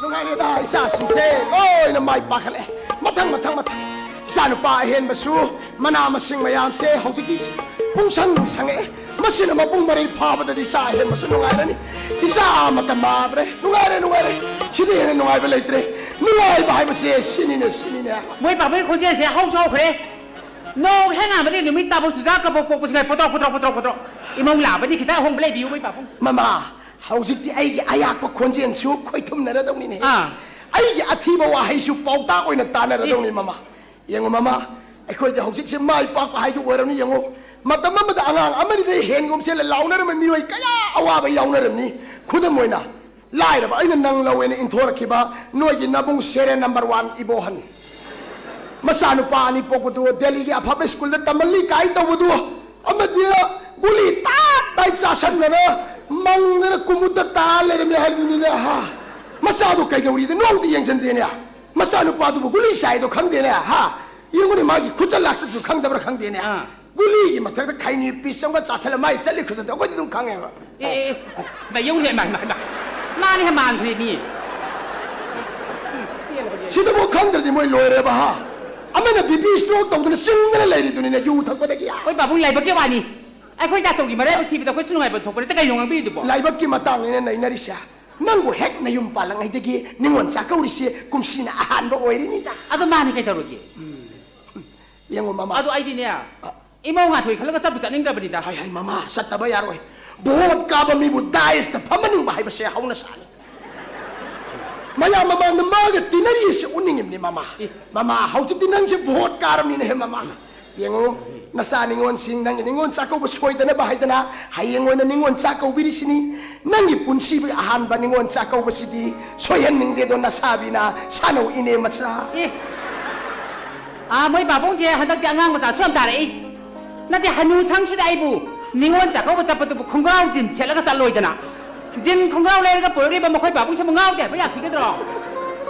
ꯅꯨꯡꯉꯥꯏꯔꯦꯗ ꯏꯆꯥꯁꯤꯡꯁꯦ꯫ ꯂꯣꯏꯅ ꯃꯥꯏ ꯄꯥꯛꯈꯠꯂꯦ꯫ ꯃꯊꯪ, ꯃꯊꯪ, ꯃꯊꯪ꯫ ꯏꯆꯥꯅꯨꯄꯥ ꯑꯍꯦꯟꯕꯁꯨ ꯃꯅꯥ ꯃꯁꯤꯡ ꯃꯌꯥꯝꯁꯦ ꯍꯧꯖꯤꯛꯇꯤ ꯄꯨꯡꯁꯪ ꯁꯪꯉꯛꯑꯦ꯫ ꯃꯁꯤꯅ ꯃꯄꯨꯡ ꯃꯔꯩ ꯐꯥꯕꯗꯗꯤ ꯆꯥ ꯍꯦꯟꯕꯁꯨ ꯅꯨꯡꯉꯥꯏꯔꯅꯤ꯫ ꯏꯆꯥ ꯑꯃꯠꯇ ꯃꯥꯗ꯭ꯔꯦ꯫ ꯅꯨꯡꯉꯥꯏꯔꯦ, ꯅꯨꯡꯉꯥꯏꯔꯦ꯫ ꯁꯤꯗꯤ ꯍꯦꯟꯅ ꯅꯨꯡꯉꯥꯏꯕ ꯂꯩꯇ꯭ꯔꯦ꯫ ꯅꯨꯡꯉꯥꯏꯕ ꯍꯥꯏꯕꯁꯦ ꯁꯤꯅꯤꯅꯦ, ꯁꯤꯅꯤꯅꯦ꯫ ꯃꯣꯏ ꯄꯥꯕꯩ ꯈꯣꯟꯖꯦꯜꯁꯦ ꯍꯧꯁꯨ ꯍꯧꯈ꯭ꯔꯦ꯫ ꯅꯣꯡ ꯍꯦꯛ ꯉꯥꯟꯕꯗꯒꯤ ꯅꯨꯃꯤꯠ ꯇꯥꯕ ꯆꯨꯖꯥꯛ ꯀꯕꯣꯛ ꯄꯣꯛꯄꯁꯤꯅ ꯄꯣꯇ꯭ꯔꯣꯛ, ꯄꯣꯇ꯭ꯔꯣꯛ, ꯄꯣꯇ꯭ꯔꯣꯛ, ꯄꯣꯇ꯭ꯔꯣꯛ꯫ ꯏꯃꯧ ꯂꯥꯛꯑꯕꯗꯤ ꯈꯤꯇꯪ ꯑꯍꯣꯡꯕ ꯂꯩꯕꯤꯌꯨ, ꯃꯣꯏ ꯄꯥꯕꯨꯡ꯫ ꯃꯃꯥ, ꯍꯧꯖꯤꯛꯇꯤ ꯑꯩꯒꯤ ꯑꯌꯥꯛꯄ ꯈꯣꯟꯖꯦꯜꯁꯨ ꯈꯣꯏꯊꯨꯝꯅꯔꯗꯧꯅꯤꯅꯦ꯫ ꯑꯥ꯫ ꯑꯩꯒꯤ ꯑꯊꯤꯕ ꯋꯥꯍꯩꯁꯨ ꯄꯥꯎꯇꯥꯛ ꯑꯣꯏꯅ ꯇꯥꯟꯅꯔꯗꯧꯅꯤ, ꯏ꯫ ꯃꯃꯥ꯫ ꯌꯦꯡꯉꯨ ꯃꯃꯥ, ꯑꯩꯈꯣꯏꯗꯤ ꯍꯧꯖꯤꯛꯁꯦ ꯃꯥꯏ ꯄꯥꯛꯄ ꯍꯥꯏꯗꯨ ꯑꯣꯏꯔꯕꯅꯤ꯫ ꯌꯦꯡꯉꯨ, ꯃꯇꯝ ꯑꯃꯗ ꯑꯉꯥꯡ ꯑꯃꯅꯤꯗꯩ ꯍꯦꯟꯒꯨꯝꯁꯦꯅ ꯂꯥꯎꯅꯔꯝꯕ ꯃꯤꯑꯣꯏ ꯀꯌꯥ ꯑꯋꯥꯕ ꯌꯥꯎꯅꯔꯝꯅꯤ꯫ ꯈꯨꯗꯝ ꯑꯣꯏꯅ, ꯂꯥꯏꯔꯕ ꯑꯩꯅ ꯅꯪ ꯂꯧꯋꯦꯅ ꯏꯟꯊꯣꯔꯛꯈꯤꯕ ꯅꯣꯏꯒꯤ ꯅꯕꯨꯡ serial number one ꯏꯕꯣꯍꯟ꯫ ꯃꯆꯥꯅꯨꯄꯥ ꯑꯅꯤ ꯄꯣꯛꯄꯗꯨ ꯗꯦꯜꯂꯤꯒꯤ ꯑꯐꯕ ꯁ꯭ꯀꯨꯜꯗ ꯇꯝꯍꯜꯂꯤ ꯀꯥꯏ ꯇꯧꯕꯗꯨ, ꯑꯃꯗꯤ ꯒꯨꯂꯤ ꯇꯥꯞ ꯇꯥꯏ ꯆꯥꯁꯟꯗꯅ ꯃꯪꯗꯅ ꯀꯨꯃꯨꯠꯇ ꯇꯥ ꯂꯩꯔꯝꯃꯦ ꯍꯥꯏꯕꯗꯨꯅꯤꯅꯦ, ꯍꯥ? ꯃꯆꯥꯗꯨ ꯀꯩꯗꯧꯔꯤꯗꯅꯣ ꯑꯝꯇ ꯌꯦꯡꯁꯤꯟꯗꯦꯅꯦ꯫ ꯃꯆꯥꯅꯨꯄꯥꯗꯨꯕꯨ ꯒꯨꯂꯤ ꯆꯥꯏꯗꯣ ꯈꯪꯗꯦꯅꯦ, ꯍꯥ? ꯌꯦꯡꯉꯨꯅꯦ, ꯃꯥꯒꯤ ꯈꯨꯆꯠ ꯂꯥꯛꯆꯠꯁꯨ ꯈꯪꯗꯕ꯭ꯔꯥ ꯈꯪꯗꯦꯅꯦ꯫ ꯑꯥ꯫ ꯒꯨꯂꯤꯒꯤ ꯃꯊꯛꯇ ꯈꯩꯅꯤ ꯄꯤꯁ ꯑꯃꯒ ꯆꯥꯁꯤꯜꯂ ꯃꯥꯏ ꯆꯠꯂꯤ ꯈꯨꯆꯠꯇꯣ ꯑꯩꯈꯣꯏꯗꯤ ꯑꯗꯨꯝ ꯈꯪꯉꯦꯕ꯫ ꯑꯦ, ꯑꯦ, ꯑꯦ꯫ ꯃꯥ ꯌꯦꯡꯉꯨꯅꯦ, ꯃꯥ, ꯃꯥ, ꯃꯥ꯫ ꯃꯥꯅ ꯍꯦꯟ ꯃꯥꯟꯈ꯭ꯔꯦ ꯃꯤ꯫ ꯁꯤꯗꯕꯨ ꯈꯪꯗ꯭ꯔꯗꯤ ꯃꯣꯏ ꯂꯣꯏꯔꯦꯕ, ꯍꯥ? ꯑꯃꯅ B P stroke ꯇꯧꯗꯅ ꯆꯤꯡꯗꯅ ꯂꯩꯔꯤꯗꯨꯅꯤꯅꯦ, ꯌꯨ ꯊꯛꯄꯗꯒꯤ꯫ ꯍꯣꯏ, ꯄꯥꯕꯨꯡ, ꯂꯥꯏꯕꯛꯀꯤ ꯋꯥꯅꯤ꯫ ꯑꯩꯈꯣꯏ ꯇꯥꯆꯧꯒꯤ ꯃꯔꯥꯏꯕꯛ ꯊꯤꯕꯗ ꯑꯩꯈꯣꯏꯁꯨ ꯅꯨꯡꯉꯥꯏꯕ ꯊꯣꯛꯄ ꯅꯠꯇꯦ, ꯀꯩꯅꯣ ꯉꯥꯡꯕꯤꯔꯤꯗꯨꯕꯣ? ꯂꯥꯏꯕꯛꯀꯤ ꯃꯇꯥꯡꯅꯤꯅ ꯅꯩꯅꯔꯤꯁꯦ꯫ ꯅꯪꯕꯨ ꯍꯦꯛ ꯅꯌꯨꯝ ꯄꯥꯜꯂꯛꯉꯩꯗꯒꯤ ꯅꯤꯉꯣꯜ ꯆꯥꯛꯀꯧꯔꯤꯁꯤ ꯀꯨꯝꯁꯤꯅ ꯑꯍꯥꯟꯕ ꯑꯣꯏꯔꯤꯅꯤꯗ꯫ ꯑꯗꯣ ꯃꯥꯅꯤ ꯀꯩꯗꯧꯔꯒꯦ? ꯌꯦꯡꯉꯣ ꯃꯃꯥ꯫ ꯑꯗꯣ ꯑꯩꯗꯤꯅꯦ, ꯏꯃꯧ ꯉꯥꯊꯣꯏ ꯈꯜꯂꯒ ꯆꯠꯄꯨ ꯆꯠꯅꯤꯡꯗ꯭ꯔꯕꯅꯤꯗ꯫ ꯍꯥꯏ, ꯍꯥꯏ, ꯃꯃꯥ, ꯆꯠꯇꯕ ꯌꯥꯔꯣꯏ꯫ ꯚꯣꯠ ꯀꯥꯕ ꯃꯤꯕꯨ ꯗꯥꯏꯁꯇ ꯐꯝꯍꯟꯅꯤꯡꯕ ꯍꯥꯏꯕꯁꯦ ꯍꯧꯅ ꯁꯥꯅꯤ꯫ ꯃꯌꯥꯝ ꯃꯃꯥꯡꯗ ꯃꯥꯒ ꯇꯤꯟꯅꯔꯤꯁꯦ ꯎꯠꯅꯤꯡꯉꯤꯕꯅꯤ ꯃꯃꯥ꯫ ꯑꯦ꯫ ꯃꯃꯥ, ꯍꯧꯖꯤꯛꯇꯤ ꯅꯪꯁꯦ ꯚꯣꯠ ꯀꯥꯔꯕꯅꯤꯅꯦꯍꯦ ꯃꯃꯥ꯫ ꯌꯦꯡꯉꯨ, ꯅꯆꯥ ꯅꯤꯉꯣꯜꯁꯤꯡ, ꯅꯪꯒꯤ ꯅꯤꯉꯣꯜ ꯆꯥꯛꯀꯧꯕ ꯁꯣꯏꯗꯅꯕ ꯍꯥꯏꯗꯅ ꯍꯌꯦꯡ ꯑꯣꯏꯅ ꯅꯤꯉꯣꯜ ꯆꯥꯛꯀꯧꯕꯤꯔꯤꯁꯤꯅꯤ꯫ ꯅꯪꯒꯤ ꯄꯨꯟꯁꯤꯒꯤ ꯑꯍꯥꯟꯕ ꯅꯤꯉꯣꯜ ꯆꯥꯛꯀꯧꯕꯁꯤꯗꯤ ꯁꯣꯏꯍꯟꯅꯤꯡꯗꯦꯗꯣ, ꯅꯁꯥꯕꯤꯅ ꯁꯥꯟꯅꯧ ꯏꯅꯦ ꯃꯆꯥ꯫ ꯑꯦ꯫ ꯑꯥ, ꯃꯣꯏ ꯄꯥꯕꯨꯡꯁꯦ ꯍꯟꯗꯛꯇꯤ ꯑꯉꯥꯡ ꯃꯆꯥꯁꯨ ꯌꯥꯝ ꯇꯥꯔꯛꯏ꯫ ꯅꯠꯇꯦ, ꯍꯅꯨ ꯊꯪꯁꯤꯗ ꯑꯩꯕꯨ ꯅꯤꯉꯣꯜ ꯆꯥꯛꯀꯧꯕ ꯆꯠꯄꯗꯨꯕꯨ ꯈꯣꯡꯒ꯭ꯔꯥꯎ ꯖꯤꯟ ꯁꯦꯠꯂꯒ ꯆꯠꯂꯣꯏꯗꯅ? ꯖꯤꯟ ꯈꯣꯡꯒ꯭ꯔꯥꯎ ꯂꯩꯔꯒ ꯄꯨꯔꯛꯂꯤꯕ ꯃꯈꯣꯏ ꯄꯥꯕꯨꯡꯁꯤꯕꯨ ꯉꯥꯎꯗꯦ ꯍꯥꯏꯕ ꯌꯥꯈꯤꯒꯗ꯭ꯔꯣ?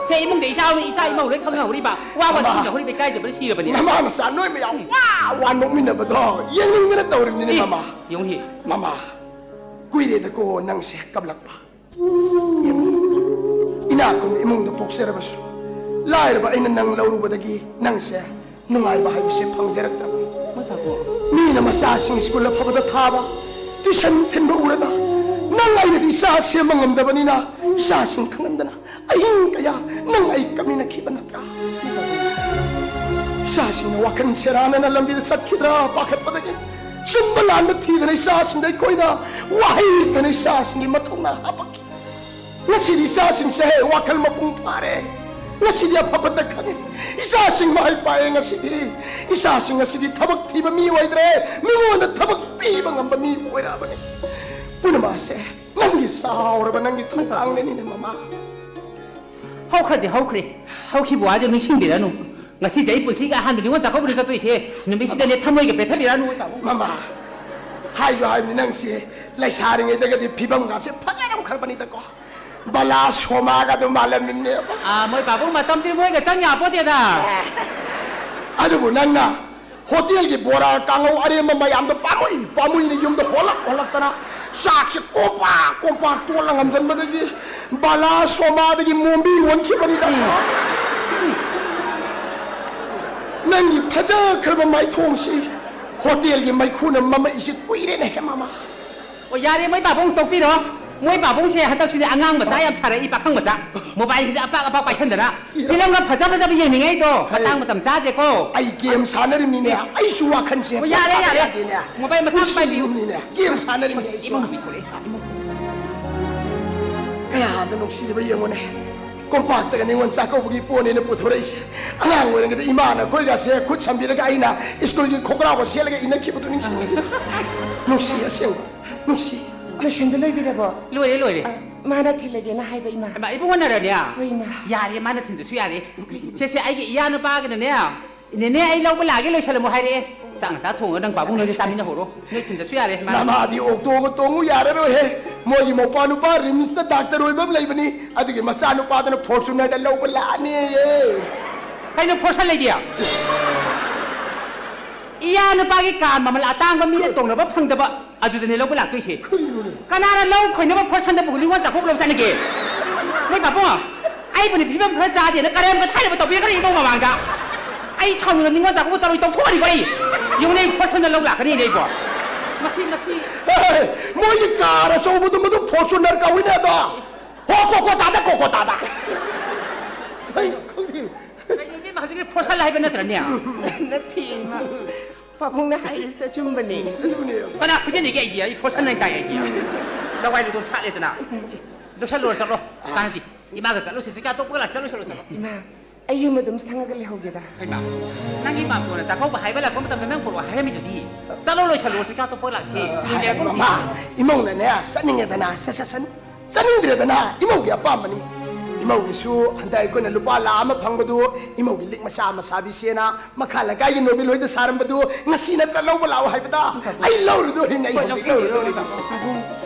ꯁꯦ, ꯏꯃꯨꯡꯗ ꯏꯆꯥ, ꯏꯆꯥ ꯏꯃꯧ ꯂꯣꯏ ꯈꯪꯅꯍꯧꯔꯤꯕ, ꯋꯥ ꯋꯥ ꯃꯃꯥ꯫ ꯊꯤꯡꯅꯍꯧꯔꯤꯕ, ꯏꯀꯥꯏꯖꯕꯅ ꯁꯤꯔꯕꯅꯤ꯫ ꯃꯃꯥ ꯃꯆꯥ ꯅꯣꯏ ꯃꯌꯥꯝ ꯋꯥ ꯋꯥ ꯅꯣꯛꯃꯤꯟꯅꯕꯗꯣ ꯌꯦꯡꯅꯤꯡꯗꯅ ꯇꯧꯔꯤꯕꯅꯤꯅꯦ, ꯑꯦ, ꯃꯃꯥ꯫ ꯌꯦꯡꯉꯨ꯫ ꯃꯃꯥ, ꯀꯨꯏꯔꯦꯗꯀꯣ ꯅꯪꯁꯦ ꯀꯞꯂꯛꯄ꯫ ꯏꯅꯥꯛ ꯈꯨꯟꯕ ꯏꯃꯨꯡꯗ ꯄꯣꯛꯆꯔꯕꯁꯨ, ꯂꯥꯏꯔꯕ ꯑꯩꯅ ꯅꯪ ꯂꯧꯔꯨꯕꯗꯒꯤ ꯅꯪꯁꯦ ꯅꯨꯡꯉꯥꯏꯕ ꯍꯥꯏꯕꯁꯦ ꯐꯪꯖꯔꯛꯇꯕ꯫ ꯃꯤꯅ ꯃꯆꯥꯁꯤꯡ ꯁ꯭ꯀꯨꯜ ꯑꯐꯕꯗ ꯊꯥꯕ, ꯇ꯭ꯌꯨꯁꯟ ꯊꯤꯟꯕ ꯎꯔꯒ, ꯅꯪ ꯑꯩꯅꯗꯤ ꯏꯆꯥ ꯁꯦꯝꯕ ꯉꯝꯗꯕꯅꯤꯅ, ꯏꯆꯥꯁꯤꯡ ꯈꯪꯍꯟꯗꯅ ꯑꯍꯤꯡ ꯀꯌꯥ ꯅꯪ ꯑꯩ ꯀꯞꯃꯤꯟꯅꯈꯤꯕ ꯅꯠꯇ꯭ꯔꯥ? ꯏꯆꯥꯁꯤꯡꯅ ꯋꯥꯈꯜ ꯁꯦꯔꯥꯟꯅꯅ ꯂꯝꯕꯤꯗ ꯆꯠꯈꯤꯗ꯭ꯔꯥ ꯄꯥꯈꯠꯄꯗꯒꯤ, ꯆꯨꯝꯕ ꯂꯥꯟꯕ ꯊꯤꯗꯅ ꯏꯆꯥꯁꯤꯡꯗ ꯑꯩꯈꯣꯏꯅ ꯋꯥꯍꯩ ꯂꯩꯇꯅ ꯏꯆꯥꯁꯤꯡꯒꯤ ꯃꯊꯧꯅꯥ ꯍꯥꯞꯄꯛꯈꯤ꯫ ꯉꯁꯤꯗꯤ ꯏꯆꯥꯁꯤꯡꯁꯦ ꯋꯥꯈꯜ ꯃꯄꯨꯡ ꯐꯥꯔꯦ꯫ ꯉꯁꯤꯗꯤ ꯑꯐ ꯐꯠꯇ ꯈꯪꯉꯦ꯫ ꯏꯆꯥꯁꯤꯡ ꯃꯍꯩ ꯄꯥꯛꯑꯦ꯫ ꯉꯁꯤꯗꯤ ꯏꯆꯥꯁꯤꯡ ꯉꯁꯤꯗꯤ ꯊꯕꯛ ꯊꯤꯕ ꯃꯤ ꯑꯣꯏꯗ꯭ꯔꯦ꯫ ꯃꯤꯉꯣꯟꯗ ꯊꯕꯛ ꯄꯤꯕ ꯉꯝꯕ ꯃꯤ ꯑꯣꯏꯔꯛꯑꯕꯅꯤ꯫ ꯄꯨꯝꯅꯃꯛ ꯑꯁꯦ ꯅꯪꯒꯤ ꯆꯥꯎꯔꯕ ꯅꯪꯒꯤ ꯊꯧꯗꯥꯡꯅꯅꯤꯅꯦ, ꯃꯃꯥ꯫ ꯍꯧꯈ꯭ꯔꯗꯤ ꯍꯧꯈ꯭ꯔꯦ꯫ ꯍꯧꯈꯤꯕ ꯋꯥꯁꯦ ꯅꯤꯡꯁꯤꯡꯕꯤꯔꯅꯨ꯫ ꯉꯁꯤꯁꯦ ꯑꯩ ꯄꯨꯟꯁꯤꯒꯤ ꯑꯍꯥꯟꯕ ꯅꯤꯉꯣꯜ ꯆꯥꯛꯀꯧꯕꯗ ꯆꯠꯇꯣꯏꯁꯦ꯫ ꯅꯨꯃꯤꯠꯁꯤꯗꯅꯦ ꯊꯃꯣꯏꯒ ꯄꯦꯠꯊꯕꯤꯔꯅꯨ, ꯃꯃꯥ꯫ ꯍꯥꯏꯁꯨ ꯍꯥꯏꯕꯅꯤ, ꯅꯪꯁꯦ ꯂꯩꯁꯥꯔꯤꯉꯩꯗꯒꯗꯤ ꯐꯤꯕꯝꯒꯁꯦ ꯐꯖꯔꯝꯈ꯭ꯔꯕꯅꯤꯗꯀꯣ꯫ ꯕꯂꯥ ꯁꯣꯃꯥꯒ ꯑꯗꯨꯝ ꯃꯥꯜꯂꯝꯃꯤꯅꯦꯕ꯫ ꯑꯥ, ꯃꯣꯏ ꯄꯥꯕꯨꯡ ꯃꯇꯝꯗꯤ ꯃꯣꯏꯒ ꯆꯪ ꯌꯥꯄꯣꯠꯇꯦꯗ꯫ ꯑꯗꯨꯕꯨ ꯅꯪꯅ ꯍꯣꯇꯦꯜꯒꯤ ꯕꯣꯔꯥ ꯀꯥꯡꯉꯧ ꯑꯔꯦꯝꯕ ꯃꯌꯥꯝꯗꯣ ꯄꯥꯝꯃꯨꯏ ꯄꯥꯝꯃꯨꯏꯅ ꯌꯨꯝꯗ ꯍꯣꯜꯂꯛ ꯍꯣꯜꯂꯛꯇꯅ ꯆꯥꯛꯁꯦ ꯀꯣꯝꯄꯥꯛ ꯀꯣꯝꯄꯥꯛ ꯇꯣꯠꯂ ꯉꯝꯁꯤꯟꯕꯗꯒꯤ ꯕꯂꯥ ꯁꯣꯃꯥꯗꯒꯤ ꯃꯣꯝꯕꯤ ꯑꯣꯟꯈꯤꯕꯅꯤꯗ꯫ ꯅꯪꯒꯤ ꯐꯖꯈ꯭ꯔꯕ ꯃꯥꯏꯊꯣꯡꯁꯤ ꯍꯣꯇꯦꯜꯒꯤ ꯃꯩꯈꯨꯅ ꯃꯝꯃꯛꯏꯁꯤ ꯀꯨꯏꯔꯦꯅꯦ, ꯍꯦ ꯃꯃꯥ꯫ ꯑꯣ, ꯌꯥꯔꯦ, ꯃꯣꯏ ꯄꯥꯕꯨꯡ ꯇꯣꯛꯄꯤꯔꯣ꯫ ꯃꯣꯏ ꯄꯥꯕꯨꯡꯁꯦ ꯍꯟꯗꯛꯁꯨꯅꯦ ꯑꯉꯥꯡ ꯃꯆꯥ ꯌꯥꯝ ꯁꯥꯔꯛꯏ, ꯄꯥꯈꯪ ꯃꯆꯥ꯫ ꯃꯣꯕꯥꯏꯜꯒꯤꯁꯦ ꯑꯄꯥꯛ ꯑꯄꯥꯛ ꯄꯥꯏꯁꯟꯗꯅ꯫ ꯁꯤꯔꯣ? ꯐꯤꯂꯝꯒ ꯐꯖ ꯐꯖꯕ ꯌꯦꯡꯅꯤꯡꯉꯩꯗꯣ꯫ ꯍꯩ꯫ ꯃꯇꯥꯡ ꯃꯇꯝ ꯆꯥꯗ꯭ꯔꯦꯀꯣ꯫ ꯑꯩ ꯒꯦꯝ ꯁꯥꯟꯅꯔꯤꯕꯅꯤꯅꯦ꯫ ꯑꯩꯁꯨ ꯋꯥꯈꯜꯁꯦ ꯑꯣ, ꯌꯥꯔꯦ, ꯄꯣꯊꯥꯕ ꯌꯥꯔꯦ꯫ ꯌꯥꯗꯦꯅꯦ꯫ ꯃꯣꯕꯥꯏꯜ ꯃꯆꯥ ꯑꯃ ꯄꯥꯏꯕꯤꯌꯨ꯫ ꯅꯨꯡꯁꯤꯔꯤꯕꯅꯤꯅꯦ꯫ ꯒꯦꯝ ꯁꯥꯟꯅꯔꯤꯕꯅꯦ ꯑꯩꯁꯨ꯫ ꯏꯃꯧ ꯅꯨꯄꯤ ꯊꯣꯛꯂꯛꯑꯦ꯫ ꯀꯌꯥꯗ ꯅꯨꯡꯁꯤꯔꯤꯕ ꯌꯦꯡꯉꯨꯅꯦ꯫ ꯀꯣꯝꯄꯥꯛꯇꯒ ꯅꯤꯉꯣꯜ ꯆꯥꯛꯀꯧꯕꯒꯤ ꯄꯣꯠꯅꯦꯅ ꯄꯨꯊꯣꯔꯛꯏꯁꯦ꯫ ꯑꯉꯥꯡ ꯑꯣꯏꯔꯤꯉꯩꯗ ꯏꯃꯥꯅ ꯑꯩꯈꯣꯏꯒꯁꯦ ꯈꯨꯠ ꯁꯝꯕꯤꯔꯒ ꯑꯩꯅ ꯁ꯭ꯀꯨꯜꯒꯤ ꯈꯣꯡꯒ꯭ꯔꯥꯎꯒ ꯁꯦꯠꯂꯒ ꯏꯟꯅꯈꯤꯕꯗꯨ ꯅꯤꯡꯁꯤꯡꯉꯤ꯫ ꯅꯨꯡꯁꯤ ꯑꯁꯦꯡꯕ, ꯅꯨꯡꯁꯤ꯫ ꯂꯣꯏꯁꯤꯟꯕ ꯂꯣꯏꯕꯤꯔꯕꯣ? ꯂꯣꯏꯔꯦ, ꯂꯣꯏꯔꯦ꯫ ꯑ, ꯃꯥꯅ ꯊꯤꯜꯂꯒꯦꯅ ꯍꯥꯏꯕ, ꯏꯃꯥ꯫ ꯏꯃꯥ, ꯏꯕꯨꯡꯉꯣꯅꯔꯅꯦ? ꯍꯣꯏ, ꯏꯃꯥ꯫ ꯌꯥꯔꯦ, ꯃꯥꯅ ꯊꯤꯟꯗꯁꯨ ꯌꯥꯔꯦ꯫ ꯁꯦ, ꯁꯦ, ꯑꯩꯒꯤ ꯏꯌꯥ ꯅꯨꯄꯥꯒꯤꯅꯅꯦ, ꯅꯦꯅꯦ, ꯑꯩ ꯂꯧꯕ ꯂꯥꯛꯑꯒꯦ, ꯂꯣꯏꯁꯜꯂꯝꯃꯣ ꯍꯥꯏꯔꯛꯑꯦ꯫ ꯆꯥꯛ ꯉꯟꯇꯥ ꯊꯣꯡꯉꯒ ꯅꯪ ꯄꯥꯕꯨꯡ ꯅꯣꯏꯗ ꯆꯥꯃꯤꯟꯅꯍꯧꯔꯣ꯫ ꯅꯣꯏ ꯊꯤꯟꯗꯁꯨ ꯌꯥꯔꯦ, ꯃꯥ꯫ ꯅꯃꯥꯗꯤ ꯑꯣꯛꯇꯣꯒ ꯇꯣꯡꯉꯨ ꯌꯥꯔꯔꯣꯏꯍꯦ꯫ ꯃꯣꯏꯒꯤ ꯃꯧꯄꯥ ꯅꯨꯄꯥ ꯔꯤꯝꯁꯇ ꯗꯥꯛꯇꯔ ꯑꯣꯏꯕ ꯑꯃ ꯂꯩꯕꯅꯤ, ꯑꯗꯨꯒꯤ ꯃꯆꯥ ꯅꯨꯄꯥꯗꯨꯅ ꯐꯣꯔꯆꯨꯅꯔꯗ ꯂꯧꯕ ꯂꯥꯛꯑꯅꯦꯌꯦ꯫ ꯀꯩꯅꯣ ꯐꯣꯔꯁꯟ ꯂꯩꯗꯤ? ꯏꯌꯥ ꯅꯨꯄꯥꯒꯤ ꯀꯥꯔ ꯃꯃꯜ ꯑꯇꯥꯡꯕ ꯃꯤꯅ ꯇꯣꯡꯅꯕ ꯐꯪꯗꯕ ꯑꯗꯨꯗꯅꯦ ꯂꯧꯕ ꯂꯥꯛꯇꯣꯏꯁꯦ꯫ ꯀꯩꯅꯣꯅꯦ? ꯀꯅꯥꯅ ꯂꯧ ꯈꯣꯏꯅꯕ ꯐꯣꯔꯁꯟꯗꯕꯨ ꯅꯤꯉꯣꯜ ꯆꯥꯛꯀꯧꯕ ꯂꯧ ꯆꯠꯅꯒꯦ? ꯅꯣꯏ ꯄꯥꯕꯨꯡ, ꯑꯩꯕꯨꯅꯦ ꯐꯤꯕꯝ ꯈꯔ ꯆꯥꯗꯦꯅ ꯀꯔꯦꯝ ꯀꯊꯥꯏꯅꯕ ꯇꯧꯕꯤꯔꯒꯅꯤ ꯏꯃꯧ ꯃꯃꯥꯡꯗ꯫ ꯑꯩ ꯁꯥꯎꯅꯤꯡꯉ ꯅꯤꯉꯣꯜ ꯆꯥꯛꯀꯧꯕ ꯆꯠꯂꯣꯏ ꯇꯧꯊꯣꯛꯑꯅꯤꯀꯣ ꯑꯩ꯫ ꯌꯦꯡꯉꯨꯅꯦ, ꯑꯩ ꯐꯣꯔꯁꯟꯗ ꯂꯧ ꯂꯥꯛꯀꯅꯤꯅꯦ ꯑꯩꯕꯣ꯫ ꯃꯁꯤ, ꯃꯁꯤ꯫ ꯍꯦ, ꯃꯣꯏꯒꯤ ꯀꯥꯔ ꯑꯆꯧꯕꯗꯣ ꯃꯗꯨ ꯐꯣꯔꯆꯨꯅꯔ ꯀꯧꯏꯅꯦ ꯑꯗꯣ꯫ ꯍꯣ, ꯀꯣ, ꯀꯣ ꯇꯥꯗ, ꯀꯣ, ꯀꯣ ꯇꯥꯗ꯫ ꯀꯩꯅꯣ ꯈꯪꯗꯦ꯫ ꯀꯩꯅꯣ ꯏꯕꯦꯝꯃ, ꯍꯧꯖꯤꯛꯀꯤ ꯐꯣꯔꯁꯟ ꯍꯥꯏꯕ ꯅꯠꯇ꯭ꯔꯅꯦ? ꯅꯠꯇꯦ, ꯏꯃꯥ꯫ ꯄꯥꯕꯨꯡꯅ ꯍꯥꯏꯔꯤꯁꯦ ꯑꯆꯨꯝꯕꯅꯦ꯫ ꯑꯗꯨꯅꯦ꯫ ꯀꯅꯥ ꯈꯨꯖꯤꯟꯅꯤꯒꯦ ꯑꯩꯒꯤ? ꯑꯩ ꯐꯣꯔꯁꯟ ꯍꯥꯏꯅ ꯇꯥꯏ ꯑꯩꯒꯤ꯫ ꯂꯋꯥꯏ ꯂꯨꯗꯣ ꯁꯥꯠꯂꯦꯗꯅ꯫ ꯁꯤ, ꯂꯣꯏꯁꯜꯂꯨꯔꯣ ꯆꯠꯂꯣ꯫ ꯀꯥꯟꯅꯗꯦ꯫ ꯏꯃꯥꯒ ꯆꯠꯂꯨꯁꯤ, ꯆꯥꯛꯆꯥ ꯇꯣꯛꯄꯒ ꯂꯥꯛ-, ꯆꯠꯂꯨ, ꯆꯠꯂꯨ, ꯆꯠꯂꯣ꯫ ꯏꯃꯥ, ꯑꯩ ꯌꯨꯝ ꯑꯗꯨꯝ ꯁꯪꯉꯒ ꯂꯩꯍꯧꯒꯦꯗ꯫ ꯍꯩꯃꯥ, ꯅꯪꯒꯤ ꯃꯥꯝꯇꯣꯟꯅ ꯆꯥꯛꯀꯧꯕ ꯍꯥꯏꯕ ꯂꯥꯛꯄ ꯃꯇꯝꯗ ꯅꯪ ꯄꯣꯔꯛꯑꯣ ꯍꯥꯏꯔꯝꯃꯤꯗꯨꯗꯤ꯫ ꯆꯠꯂꯣ, ꯂꯣꯏꯁꯜꯂꯣ, ꯆꯥꯛꯆꯥ ꯇꯣꯛꯄꯒ ꯂꯥꯛꯁꯤ꯫ ꯍꯥꯏ, ꯃꯃꯥ, ꯏꯃꯧꯅꯅꯦ, ꯆꯠꯅꯤꯡꯉꯦꯗꯅ, ꯆꯠ, ꯆꯠ, ꯆꯠꯅꯤꯡꯗ꯭ꯔꯦꯗꯅ, ꯏꯃꯧꯒꯤ ꯑꯄꯥꯝꯕꯅꯤ꯫ ꯏꯃꯧꯒꯤꯁꯨ ꯍꯟꯗꯛ ꯑꯩꯈꯣꯏꯅ ꯂꯨꯄꯥ ꯂꯥꯈ ꯑꯃ ꯐꯪꯕꯗꯨ, ꯏꯃꯧꯒꯤ ꯂꯤꯛ ꯃꯆꯥ ꯑꯃ ꯁꯥꯕꯤꯁꯦꯅ ꯃꯈꯥ ꯂꯩꯀꯥꯏꯒꯤ ꯅꯣꯕꯤꯜ ꯍꯣꯏꯗ ꯁꯥꯔꯝꯕꯗꯨ, ꯉꯁꯤ ꯅꯠꯇ꯭ꯔ ꯂꯧꯕ ꯂꯥꯛꯑꯣ ꯍꯥꯏꯕꯗ? ꯑꯩ ꯂꯧꯔꯨꯗꯣꯔꯤꯅꯦ, ꯑꯩ ꯍꯣꯏ, ꯍꯧꯖꯤꯛ ꯂꯧꯁꯤꯟꯕꯤꯔꯣ, ꯂꯧꯔꯨꯗꯣꯔꯤꯅꯦ꯫ ꯂꯧꯁꯤꯟꯕꯤꯔꯣ꯫ ꯄꯥꯕꯨꯡ,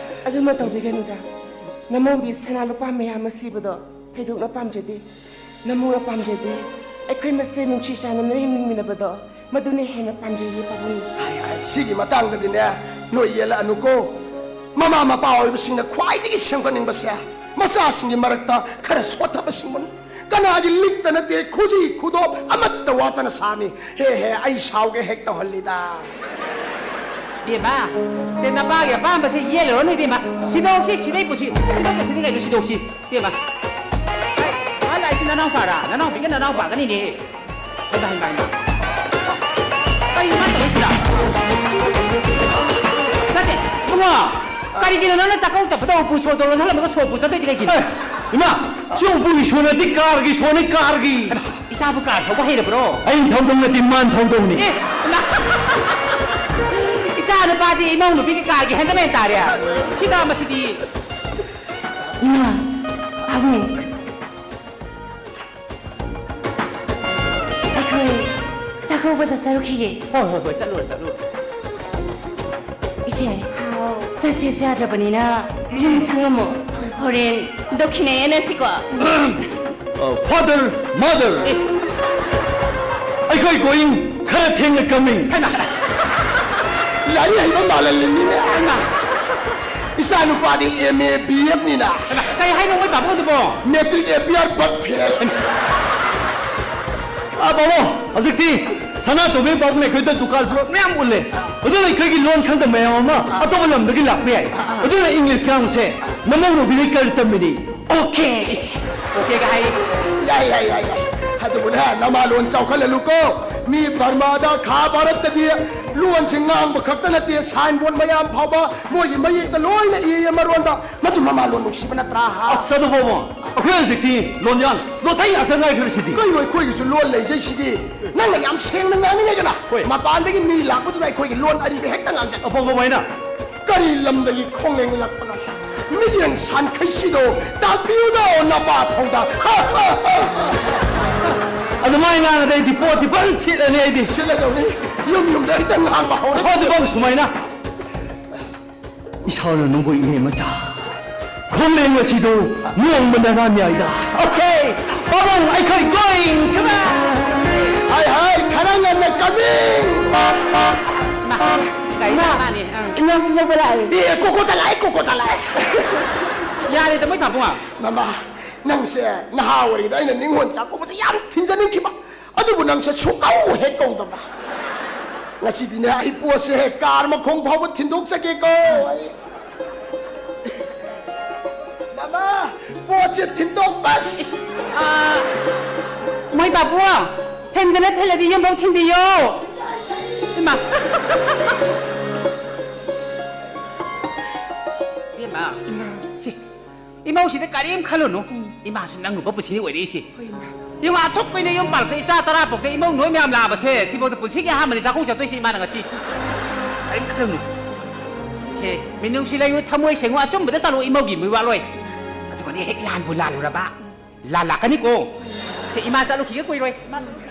ꯑꯗꯨꯃ ꯇꯧꯕꯤꯒꯅꯨꯗ꯫ ꯅꯃꯧꯗꯤ ꯁꯅꯥ ꯂꯨꯄꯥ ꯃꯌꯥꯝ ꯑꯃ ꯁꯤꯕꯗꯣ ꯊꯣꯏꯗꯣꯛꯅ ꯄꯥꯝꯖꯗꯦ꯫ ꯅꯃꯧꯅ ꯄꯥꯝꯖꯗꯦ꯫ ꯑꯩꯈꯣꯏ ꯃꯁꯦꯟ ꯅꯨꯡꯁꯤ ꯆꯥꯟꯅꯅ ꯍꯤꯡꯃꯤꯟꯅꯕꯗꯣ, ꯃꯗꯨꯅ ꯍꯦꯟꯅ ꯄꯥꯝꯖꯩꯌꯦ, ꯄꯥꯕꯨꯡ꯫ ꯍꯥꯏ, ꯍꯥꯏ, ꯁꯤꯒꯤ ꯃꯇꯥꯡꯗꯗꯤꯅꯦ, ꯅꯣꯏ ꯌꯦꯜꯂꯛꯑꯅꯨꯀꯣ꯫ ꯃꯃꯥ ꯃꯄꯥ ꯑꯣꯏꯕꯁꯤꯡꯅ ꯈ꯭ꯋꯥꯏꯗꯒꯤ ꯁꯦꯝꯒꯠꯅꯤꯡꯕꯁꯦ, ꯃꯆꯥꯁꯤꯡꯒꯤ ꯃꯔꯛꯇ ꯈꯔ ꯁꯣꯠꯊꯕ ꯁꯤꯡꯕꯅꯤ꯫ ꯀꯅꯥꯒꯤ ꯂꯤꯛꯇ ꯅꯠꯇꯦ, ꯈꯨꯖꯤ ꯈꯨꯗꯣꯞ ꯑꯃꯠꯇ ꯋꯥꯠꯇꯅ ꯁꯥꯅꯤ꯫ ꯍꯦ ꯍꯦ, ꯑꯩ ꯁꯥꯎꯒꯦ ꯍꯦꯛ ꯇꯧꯍꯜꯂꯤꯗ꯫ ꯕꯦꯝꯃ, ꯁꯦ ꯅꯄꯥꯒꯤ ꯑꯄꯥꯝꯕꯁꯦ ꯌꯦꯜꯂꯨꯔꯅꯨ ꯏꯕꯦꯝꯃ꯫ ꯁꯤꯗꯣꯛꯁꯤ, ꯁꯤꯗꯩ ꯄꯨꯁꯤ, ꯁꯤꯗꯣꯛꯄ ꯁꯤꯗꯤ ꯀꯩꯅꯣ ꯁꯤꯗꯣꯛꯁꯤ꯫ ꯏꯕꯦꯝꯃ꯫ ꯍꯩ, ꯑꯥ ꯂꯥꯛꯏꯁꯤ ꯅꯅꯥꯎꯄꯥꯔꯥ? ꯅꯅꯥꯎꯄꯤꯒ ꯅꯅꯥꯎꯄꯥꯒꯅꯤꯅꯦ꯫ ꯍꯩꯃꯥ, ꯍꯩꯃꯥ, ꯍꯩꯃꯥ꯫ ꯀꯩꯅꯣ ꯃꯥ ꯇꯧꯔꯤꯁꯤꯅ? ꯅꯠꯇꯦ, ꯏꯕꯨꯡꯉꯣ, ꯀꯔꯤꯒꯤꯅꯣ ꯅꯪꯅ ꯆꯥꯛꯀꯧ ꯆꯠꯄꯗ ꯎꯄꯨ ꯁꯣꯗꯣ ꯂꯣꯟꯁꯤꯜꯂꯝꯃꯒ ꯁꯣꯄꯨ ꯆꯠꯇꯣꯏꯗꯤ ꯀꯩꯒꯤꯅꯣ? ꯑꯦ, ꯏꯃꯥ, ꯁꯤ ꯎꯄꯨꯒꯤ ꯁꯣ ꯅꯠꯇꯦ, ꯀꯥꯔꯒꯤ ꯁꯣꯅꯤ, ꯀꯥꯔꯒꯤ꯫ ꯍꯩꯃꯥ, ꯏꯆꯥꯕꯨ ꯀꯥꯔ ꯊꯧꯕ ꯍꯩꯔꯕ꯭ꯔꯣ? ꯑꯩ ꯊꯧꯗꯧ ꯅꯠꯇꯦ, ꯃꯥꯅ ꯊꯧꯗꯧꯅꯤ꯫ ꯑꯦ, ꯏꯃꯥ꯫ ꯏꯆꯥ ꯅꯨꯄꯥꯗꯤ ꯏꯃꯧ ꯅꯨꯄꯤꯒꯤ ꯀꯥꯔꯒꯤ ꯍꯦꯟꯗꯃꯦꯟ ꯇꯥꯔꯦ꯫ ꯁꯤꯗ ꯃꯁꯤꯗꯤ꯫ ꯏꯃꯥ, ꯄꯥꯕꯨꯡ, ꯑꯩꯈꯣꯏ ꯆꯠꯆꯔꯨꯈꯤꯒꯦ꯫ ꯍꯣꯏ ꯍꯣꯏ ꯍꯣꯏ, ꯆꯠꯂꯨꯔꯣ ꯆꯠꯂꯨꯔꯣ꯫ ꯏꯆꯦ, ꯆꯠꯁꯦꯁꯨ ꯌꯥꯗ꯭ꯔꯕꯅꯤꯅ ꯌꯨꯝ ꯁꯪꯉꯝꯃꯣ꯫ ꯍꯣꯔꯦꯟ ꯗꯈꯤꯅ ꯌꯦꯟꯅꯁꯤꯀꯣ꯫ Father, mother, ꯑꯩꯈꯣꯏ going, ꯈꯔ ꯊꯦꯡꯅ coming꯫ ꯂꯥꯏꯔꯤꯛ ꯍꯩꯕ ꯃꯥꯜꯍꯜꯂꯤꯅꯤꯅꯦ꯫ ꯏꯆꯥ ꯅꯨꯄꯥꯗꯤ M A B F ꯅꯤꯅ꯫ ꯀꯩ ꯍꯥꯏꯅꯣ ꯃꯣꯏ ꯄꯥꯕꯨꯡꯗꯨꯕꯣ? Matric appear but fail꯫ ꯑꯥ, ꯄꯥꯕꯨꯡ, ꯍꯧꯖꯤꯛꯇꯤ ꯁꯅꯥꯇꯣꯝꯕꯤ ꯄꯥꯕꯨꯡꯅ ꯑꯩꯈꯣꯏꯗ ꯗꯨꯀꯥꯟ plot ꯃꯌꯥꯝ ꯎꯠꯂꯦ꯫ ꯑꯗꯨꯅ ꯑꯩꯈꯣꯏꯒꯤ ꯂꯣꯟ ꯈꯪꯗꯕ ꯃꯌꯥꯝ ꯑꯃ ꯑꯇꯣꯞꯄ ꯂꯝꯗꯒꯤ ꯂꯥꯛꯄ ꯌꯥꯏ꯫ ꯑꯗꯨꯅ English ꯉꯥꯡꯕꯁꯦ ꯅꯃꯧ ꯅꯨꯄꯤꯗꯒꯤ ꯀꯔꯤ ꯇꯝꯃꯤꯅꯤ? Okay꯫ Okay ꯒ ꯍꯥꯏ꯫ ꯌꯥꯏ, ꯌꯥꯏ, ꯌꯥꯏ, ꯌꯥꯏ꯫ ꯑꯗꯨꯕꯨꯅꯦ, ꯅꯃꯥ ꯂꯣꯟ ꯆꯥꯎꯈꯠꯍꯜꯂꯨꯀꯣ꯫ ꯃꯤ ꯕꯔꯃꯥꯗ, ꯈꯥ ꯚꯥꯔꯠꯇꯗꯤ ꯂꯣꯟꯁꯤ ꯉꯥꯡꯕ ꯈꯛꯇ ꯅꯠꯇꯦ, sign board ꯃꯌꯥꯝ ꯐꯥꯎꯕ ꯃꯣꯏꯒꯤ ꯃꯌꯦꯛꯇ ꯂꯣꯏꯅ ꯏꯌꯦ ꯃꯔꯣꯟꯗ꯫ ꯃꯗꯨ ꯃꯃꯥ ꯂꯣꯟ ꯅꯨꯡꯁꯤꯕ ꯅꯠꯇ꯭ꯔꯥ? ꯑꯁ, ꯑꯗꯨ ꯄꯥꯕꯨꯡ, ꯑꯩꯈꯣꯏ ꯍꯧꯖꯤꯛꯇꯤ ꯂꯣꯟꯌꯥꯟ ꯂꯣꯟꯊꯩ ꯉꯥꯛꯇ ꯉꯥꯏꯈ꯭ꯔꯁꯤꯗꯤ꯫ ꯀꯩꯅꯣ, ꯑꯩꯈꯣꯏꯒꯤꯁꯨ ꯂꯣꯟ ꯂꯩꯖꯩꯁꯤꯗꯤ꯫ ꯅꯪꯅ ꯌꯥꯝ ꯁꯦꯡꯅ ꯉꯥꯡꯅꯤꯡꯉꯦꯗꯅ꯫ ꯍꯣꯏ꯫ ꯃꯄꯥꯟꯗꯒꯤ ꯃꯤ ꯂꯥꯛꯄꯗꯨꯗ ꯑꯩꯈꯣꯏꯒꯤ ꯂꯣꯟ ꯑꯔꯤꯕ ꯍꯦꯛꯇ ꯉꯥꯡꯖꯒꯦ꯫ ꯑꯄꯪꯕ ꯃꯥꯏꯅ꯫ ꯀꯔꯤ ꯂꯝꯗꯒꯤ ꯈꯣꯡꯂꯦꯡꯂꯛꯄꯅꯣ? ꯃꯤꯠꯌꯦꯡ ꯁꯥꯟꯈꯩꯁꯤꯗꯣ ꯇꯥꯛꯄꯤꯌꯨꯗꯣ ꯅꯄꯥ ꯊꯧꯗ꯫ ꯑꯗꯨꯃꯥꯏꯅ ꯉꯥꯡꯉꯗꯤ ꯑꯩꯗꯤ ꯄꯣꯠꯇꯤ ꯐꯖꯅ ꯁꯤꯠꯂꯅꯤ ꯑꯩꯗꯤ꯫ ꯁꯤꯠꯂꯗꯧꯅꯤ꯫ ꯌꯨꯝ ꯌꯨꯝꯗ ꯍꯦꯛꯇ ꯉꯥꯡꯕ ꯍꯧꯔꯦ꯫ ꯍꯣ, ꯑꯗꯨꯐꯥꯎ ꯁꯨꯃꯥꯏꯅ꯫ ꯏꯁꯥꯅ ꯅꯪꯕꯨ ꯏꯅꯦ ꯃꯆꯥ꯫ ꯈꯣꯡꯂꯦꯡ ꯑꯁꯤꯗꯨ ꯅꯣꯡꯃ ꯅꯅꯥ ꯃꯌꯥꯏꯗ꯫ Okay, ꯄꯥꯕꯨꯡ, ꯑꯩꯈꯣꯏ going꯫ Come on꯫ ꯍꯥꯏ, ꯍꯥꯏ, ꯈꯔ ꯉꯟꯅ coming꯫ ꯏꯃꯥ, ꯒꯥꯔꯤ ꯂꯥꯛꯑ ꯃꯥꯅꯦ꯫ ꯑꯪ꯫ ꯏꯃꯥꯁꯨ ꯂꯧꯕ ꯂꯥꯛꯑꯦ꯫ ꯑꯦ, ꯀꯣꯀꯣꯗ ꯂꯥꯛꯑꯦ, ꯀꯣꯀꯣꯗ ꯂꯥꯛꯑꯦ꯫ ꯌꯥꯔꯦꯗ ꯃꯣꯏ ꯄꯥꯕꯨꯡ꯫ ꯃꯃꯥ, ꯅꯪꯁꯦ ꯅꯍꯥ ꯑꯣꯏꯔꯤꯉꯩꯗ ꯑꯩꯅ ꯅꯤꯉꯣꯜ ꯆꯥꯛꯀꯧꯕꯗ ꯌꯥꯝ ꯊꯤꯟꯖꯅꯤꯡꯈꯤꯕ꯫ ꯑꯗꯨꯕꯨ ꯅꯪꯁꯦ ꯁꯨꯛꯀꯧ ꯍꯦꯛ ꯀꯧꯗꯕ꯫ ꯉꯁꯤꯗꯤꯅꯦ, ꯑꯩ ꯄꯣꯠꯁꯦ ꯀꯥꯔ ꯃꯈꯣꯡ ꯐꯥꯎꯕ ꯊꯤꯟꯗꯣꯛꯆꯒꯦꯀꯣ꯫ ꯃꯃꯥ, ꯄꯣꯠꯁꯦ ꯊꯤꯟꯗꯣꯛꯄꯁ꯫ ꯑꯥ, ꯃꯣꯏ ꯄꯥꯕꯨꯡ, ꯊꯤꯟꯗꯅ ꯊꯤꯜꯂꯗꯤ ꯌꯨꯝꯐꯧ ꯊꯤꯟꯕꯤꯌꯣ꯫ ꯏꯃꯥ꯫ ꯏꯕꯦꯝꯃ, ꯁꯤ, ꯏꯃꯧꯁꯤꯗ ꯀꯔꯤꯝ ꯈꯜꯂꯨꯅꯨ꯫ ꯏꯃꯥꯁꯨ ꯅꯪꯒꯨꯝꯕ ꯄꯨꯟꯁꯤꯅꯤ ꯑꯣꯏꯔꯛꯏꯁꯦ꯫ ꯌꯦꯡꯉꯣ, ꯑꯁꯨꯛ ꯀꯨꯏꯅ ꯌꯨꯝ ꯄꯥꯜꯂꯛꯇ ꯏꯆꯥ ꯇꯔꯥ ꯄꯣꯛꯇ ꯏꯃꯧ ꯅꯣꯏ ꯃꯌꯥꯝ ꯂꯥꯛꯑꯕꯁꯦ, ꯁꯤꯐꯥꯎꯗ ꯄꯨꯟꯁꯤꯒꯤ ꯑꯍꯥꯟꯕꯅꯤ ꯆꯥꯛꯀꯧ ꯆꯠꯇꯣꯏꯁꯦ ꯏꯃꯥꯅ ꯉꯁꯤ꯫ ꯀꯔꯤꯝ ꯈꯜꯂꯨꯅꯨ꯫ ꯁꯦ, ꯃꯤꯅꯨꯡꯁꯤ ꯂꯩꯌꯨ, ꯊꯃꯣꯏ ꯁꯦꯡꯉꯨ, ꯑꯆꯨꯝꯕꯗ ꯆꯠꯂꯨ, ꯏꯃꯧꯒꯤ ꯃꯤꯋꯥ ꯂꯣꯏ꯫ ꯑꯗꯨꯒꯅꯦ, ꯍꯦꯛ ꯂꯥꯟꯕꯨ ꯂꯥꯜꯂꯨꯔꯕ, ꯂꯥꯜꯂꯛꯀꯅꯤꯀꯣ꯫ ꯁꯦ, ꯏꯃꯥ ꯆꯠꯂꯨꯈꯤꯒꯦ, ꯀꯨꯏꯔꯣꯏ꯫ ꯏꯃꯥ ꯆꯠꯂꯨꯈꯤꯒꯦ꯫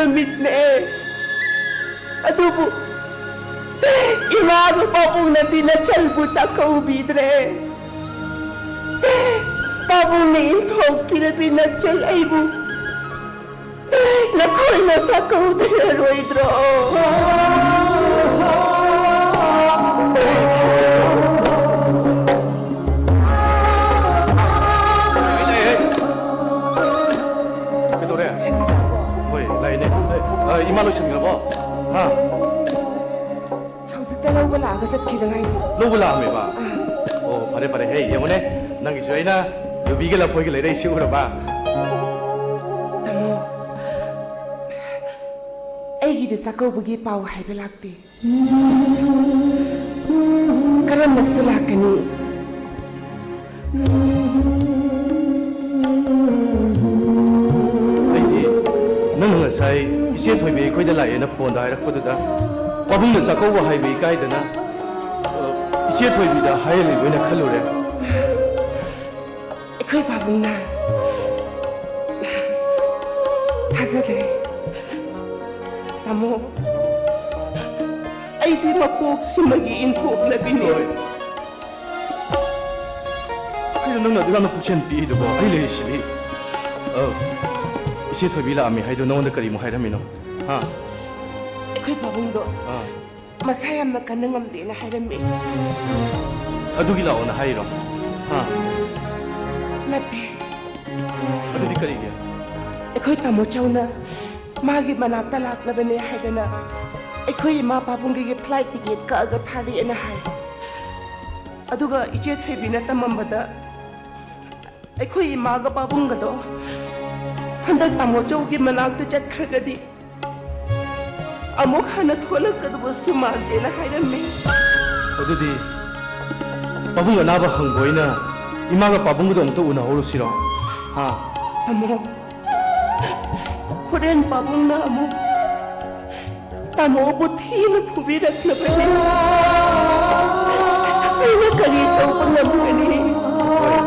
ꯅꯨꯃꯤꯠꯅꯦ꯫ ꯑꯗꯨꯕꯨ ꯏꯃꯥꯒ ꯄꯥꯕꯨꯡꯅꯗꯤ ꯅꯆꯜꯕꯨ ꯆꯥꯛꯀꯧꯕꯤꯗ꯭ꯔꯦ꯫ ꯄꯥꯕꯨꯡꯅ ꯏꯟꯊꯣꯛꯄꯤꯔꯕꯤ ꯅꯆꯜ ꯑꯩꯕꯨ ꯅꯈꯣꯏꯅ ꯆꯥꯛꯀꯧꯕꯤꯔꯔꯣꯏꯗ꯭ꯔꯣ? ꯀꯩꯗꯧꯔꯦ? ꯍꯣꯏ, ꯂꯥꯛꯏꯅꯦ꯫ ꯑ, ꯏꯃꯥ ꯂꯣꯏꯁꯤꯟꯈ꯭ꯔꯕꯣ? ꯍꯥ? ꯍꯧꯖꯤꯛꯇ ꯂꯧꯕ ꯂꯥꯛꯑꯒ ꯆꯠꯈꯤꯗ ꯉꯥꯏꯔꯤ꯫ ꯂꯧꯕ ꯂꯥꯛꯑꯝꯃꯦꯕ? ꯑꯥ꯫ ꯑꯣ, ꯐꯔꯦ, ꯐꯔꯦ꯫ ꯍꯦ, ꯌꯦꯡꯉꯨꯅꯦ, ꯅꯪꯒꯤꯁꯨ ꯑꯩꯅ ꯌꯨꯕꯤꯒ ꯂꯐꯣꯏꯒ ꯂꯩꯔꯛꯏꯁꯤ ꯎꯔꯕ? ꯇꯥꯃꯣ, ꯑꯩꯒꯤꯗꯤ ꯆꯥꯛꯀꯧꯕꯒꯤ ꯄꯥꯎ ꯍꯥꯏꯕ ꯂꯥꯛꯇꯦ꯫ ꯀꯔꯝꯕꯁꯨ ꯂꯥꯛꯀꯅꯤ? ꯑꯩꯗꯤ ꯅꯪꯅ ꯉꯁꯥꯏ ꯏꯆꯦ ꯊꯣꯏꯕꯤ ꯑꯩꯈꯣꯏꯗ ꯂꯥꯛꯑꯦꯅ ꯐꯣꯟꯗ ꯍꯥꯏꯔꯛꯄꯗꯨꯗ, ꯄꯥꯕꯨꯡꯅ ꯆꯥꯛꯀꯧꯕ ꯍꯥꯏꯕ ꯏꯀꯥꯏꯗꯅ, ꯑ, ꯏꯆꯦ ꯊꯣꯏꯕꯤꯗ ꯍꯥꯏꯍꯜꯂꯤꯕꯣꯏꯅ ꯈꯜꯂꯨꯔꯦ꯫ ꯑꯩꯈꯣꯏ ꯄꯥꯕꯨꯡꯅ ꯊꯥꯖꯗ꯭ꯔꯦ꯫ ꯇꯥꯃꯣ, ꯑꯩꯗꯤ ꯃꯄꯣꯛꯁꯤꯃꯒꯤ ꯏꯟꯊꯣꯛꯂꯕꯤꯅꯦ꯫ ꯍꯣꯏ꯫ ꯀꯩꯅꯣ ꯅꯪꯅ ꯑꯗꯨ ꯌꯥꯝꯅ ꯄꯨꯛꯆꯦꯜ ꯄꯤꯛꯏꯗꯨꯕꯣ? ꯑꯩ ꯂꯩꯔꯤꯁꯤꯗꯤ꯫ ꯑ, ꯏꯆꯦ ꯊꯣꯏꯕꯤ ꯂꯥꯛꯑꯝꯃꯤ ꯍꯥꯏꯗꯣ ꯅꯉꯣꯟꯗ ꯀꯔꯤꯃꯨꯛ ꯍꯥꯏꯔꯝꯃꯤꯅꯣ? ꯍꯥ? ꯑꯩꯈꯣꯏ ꯄꯥꯕꯨꯡꯗꯣ ꯑꯥ꯫ ꯃꯁꯥ ꯌꯥꯝꯅ ꯀꯟꯅ ꯉꯝꯗꯦꯅ ꯍꯥꯏꯔꯝꯃꯤ꯫ ꯑꯗꯨꯒꯤ ꯂꯥꯛꯑꯣꯅ ꯍꯥꯏꯔꯤꯔꯣ? ꯍꯥ? ꯅꯠꯇꯦ꯫ ꯑꯗꯨꯗꯤ ꯀꯔꯤꯒꯤ? ꯑꯩꯈꯣꯏ ꯇꯥꯃꯣ ꯆꯧꯅ ꯃꯥꯒꯤ ꯃꯅꯥꯛꯇ ꯂꯥꯛꯅꯕꯅꯦ ꯍꯥꯏꯗꯅ ꯑꯩꯈꯣꯏ ꯏꯃꯥ ꯄꯥꯕꯨꯡꯒꯤ flight ticket ꯀꯛꯑꯒ ꯊꯥꯔꯛꯑꯦꯅ ꯍꯥꯏ꯫ ꯑꯗꯨꯒ ꯏꯆꯦ ꯊꯣꯏꯕꯤꯅ ꯇꯝꯃꯝꯕꯗ ꯑꯩꯈꯣꯏ ꯏꯃꯥꯒ ꯄꯥꯕꯨꯡꯒꯗꯣ ꯍꯟꯗꯛ ꯇꯥꯃꯣ ꯆꯧꯒꯤ ꯃꯅꯥꯛꯇ ꯆꯠꯈ꯭ꯔꯒꯗꯤ ꯑꯃꯨꯛ ꯍꯟꯅ ꯊꯣꯛꯂꯛꯀꯗꯕꯁꯨ ꯃꯥꯟꯗꯦꯅ ꯍꯥꯏꯔꯝꯃꯤ꯫ ꯑꯗꯨꯗꯤ ꯄꯥꯕꯨꯡ ꯑꯅꯥꯕ ꯍꯪꯕ ꯑꯣꯏꯅ ꯏꯃꯥꯒ ꯄꯥꯕꯨꯡꯒꯗꯣ ꯑꯃꯨꯛꯇ ꯎꯅꯍꯧꯔꯨꯁꯤꯔꯣ? ꯍꯥ? ꯇꯥꯃꯣ, ꯍꯣꯔꯦꯟ ꯄꯥꯕꯨꯡꯅ ꯑꯃꯨꯛ ꯇꯥꯃꯣꯕꯨ ꯊꯤꯅ ꯐꯨꯕꯤꯔꯛꯂꯕꯗꯤ ꯑꯩꯅ ꯀꯔꯤ ꯇꯧꯕ ꯉꯝꯒꯅꯤ? ꯍꯣꯏ꯫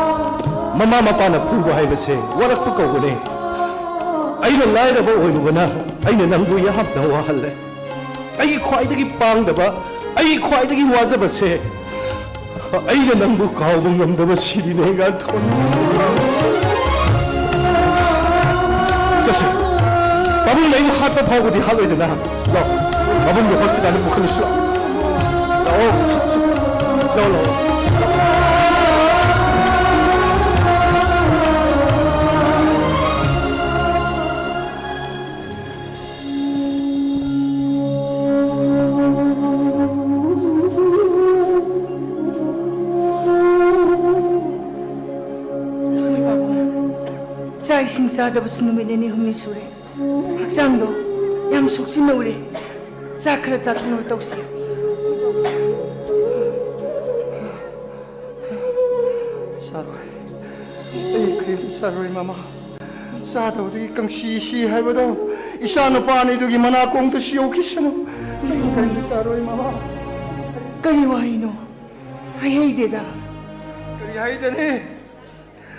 ꯃꯃꯥ ꯃꯄꯥꯅ ꯐꯨꯕ ꯍꯥꯏꯕꯁꯦ ꯋꯥꯔꯛꯄ ꯀꯧꯕꯅꯦ꯫ ꯑꯩꯅ ꯂꯥꯏꯔꯕ ꯑꯣꯏꯔꯨꯕꯅ ꯑꯩꯅ ꯅꯪꯕꯨ ꯌꯥꯝꯅ ꯋꯥꯍꯜꯂꯦ꯫ ꯑꯩꯒꯤ ꯈ꯭ꯋꯥꯏꯗꯒꯤ ꯄꯥꯡꯗꯕ, ꯑꯩꯒꯤ ꯈ꯭ꯋꯥꯏꯗꯒꯤ ꯋꯥꯖꯕꯁꯦ ꯑꯩꯅ ꯅꯪꯕꯨ ꯀꯥꯎꯕ ꯉꯝꯗꯕ ꯁꯤꯔꯤꯅꯦ, ꯉꯥꯟꯊꯣꯏ꯫ ꯆꯠꯁꯤ꯫ ꯄꯥꯕꯨꯡꯅ ꯑꯩꯕꯨ ꯍꯥꯠꯄ ꯐꯥꯎꯕꯗꯤ ꯍꯥꯠꯂꯣꯏꯗꯅ꯫ ꯂꯥꯛꯑꯣ꯫ ꯄꯥꯕꯨꯡꯕꯨ ꯍꯣꯁꯄꯤꯇꯥꯜꯗ ꯄꯨꯈꯠꯂꯨꯁꯤ ꯂꯥꯛꯑꯣ꯫ ꯂꯥꯛꯑꯣ꯫ ꯂꯥꯛꯑꯣ, ꯂꯥꯛꯑꯣ꯫ ꯆꯥꯛ ꯏꯁꯤꯡ ꯆꯥꯗꯕꯁꯨ ꯅꯨꯃꯤꯠ ꯅꯤꯅꯤ ꯍꯨꯝꯅꯤ ꯁꯨꯔꯦ꯫ ꯍꯛꯆꯥꯡꯗꯣ ꯌꯥꯝ ꯁꯣꯛꯆꯤꯟꯅꯧꯔꯦ꯫ ꯆꯥꯛ ꯈꯔ ꯆꯥꯊꯣꯛꯅꯕ ꯇꯧꯁꯤ꯫ ꯆꯥꯔꯣꯏ꯫ ꯑꯩ ꯀꯔꯤꯝꯇ ꯆꯥꯔꯣꯏ, ꯃꯃꯥ꯫ ꯆꯥꯗꯕꯗꯒꯤ ꯀꯪꯁꯤ ꯁꯤ ꯍꯥꯏꯕꯗꯣ ꯏꯆꯥ ꯅꯨꯄꯥ ꯑꯅꯤꯗꯨꯒꯤ ꯃꯅꯥꯀꯣꯡꯗ ꯁꯤꯍꯧꯈꯤꯁꯅꯨ꯫ ꯑꯩ ꯀꯔꯤꯝꯇ ꯆꯥꯔꯣꯏ, ꯃꯃꯥ꯫ ꯀꯔꯤ ꯋꯥꯍꯩꯅꯣ? ꯍꯥꯏꯍꯩꯗꯦꯗ꯫ ꯀꯔꯤ ꯍꯥꯏꯗꯅꯤ?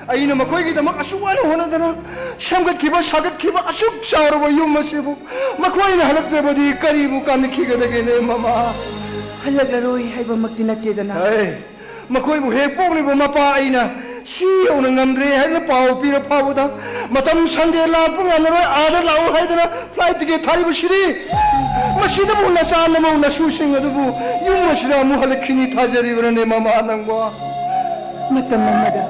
ꯑꯩꯅ ꯃꯈꯣꯏꯒꯤꯗꯃꯛ ꯑꯁꯨꯛ ꯋꯥꯅ ꯍꯣꯠꯅꯗꯅ ꯁꯦꯝꯒꯠꯈꯤꯕ, ꯁꯥꯒꯠꯈꯤꯕ ꯑꯁꯨꯛ ꯆꯥꯎꯔꯕ ꯌꯨꯝ ꯑꯁꯤꯕꯨ ꯃꯈꯣꯏꯅ ꯍꯜꯂꯛꯇ꯭ꯔꯕꯗꯤ ꯀꯔꯤꯕꯨ ꯀꯥꯟꯅꯈꯤꯒꯗꯒꯦꯅꯦ, ꯃꯃꯥ? ꯍꯜꯂꯛꯂꯔꯣꯏ ꯍꯥꯏꯕꯃꯛꯇꯤ ꯅꯠꯇꯦꯗꯅ꯫ ꯍꯩ, ꯃꯈꯣꯏꯕꯨ ꯍꯦꯛ ꯄꯣꯛꯂꯤꯕ ꯃꯄꯥ ꯑꯩꯅ ꯁꯤ ꯌꯧꯅ ꯉꯝꯗ꯭ꯔꯦ ꯍꯥꯏꯗꯅ ꯄꯥꯎ ꯄꯤꯔ ꯐꯥꯎꯕꯗ, ꯃꯇꯝ ꯁꯪꯗꯦ, ꯂꯥꯛꯄ ꯉꯝꯃꯔꯣꯏ, ꯑꯥꯗ ꯂꯥꯛꯎ ꯍꯥꯏꯗꯅ ꯐ꯭ꯂꯥꯏꯠ ꯇꯤꯀꯦꯠ ꯊꯥꯔꯤꯕꯁꯤꯗꯤ꯫ ꯃꯁꯤꯗꯕꯨ ꯅꯆꯥ ꯅꯃꯧ ꯅꯁꯨꯁꯤꯡ ꯑꯗꯨꯕꯨ ꯌꯨꯝ ꯑꯁꯤꯗ ꯑꯃꯨꯛ ꯍꯜꯂꯛꯈꯤꯅꯤ ꯊꯥꯖꯔꯤꯕ꯭ꯔꯅꯦ, ꯃꯃꯥ, ꯅꯪꯕꯣ? ꯃꯇꯝ ꯑꯃꯗ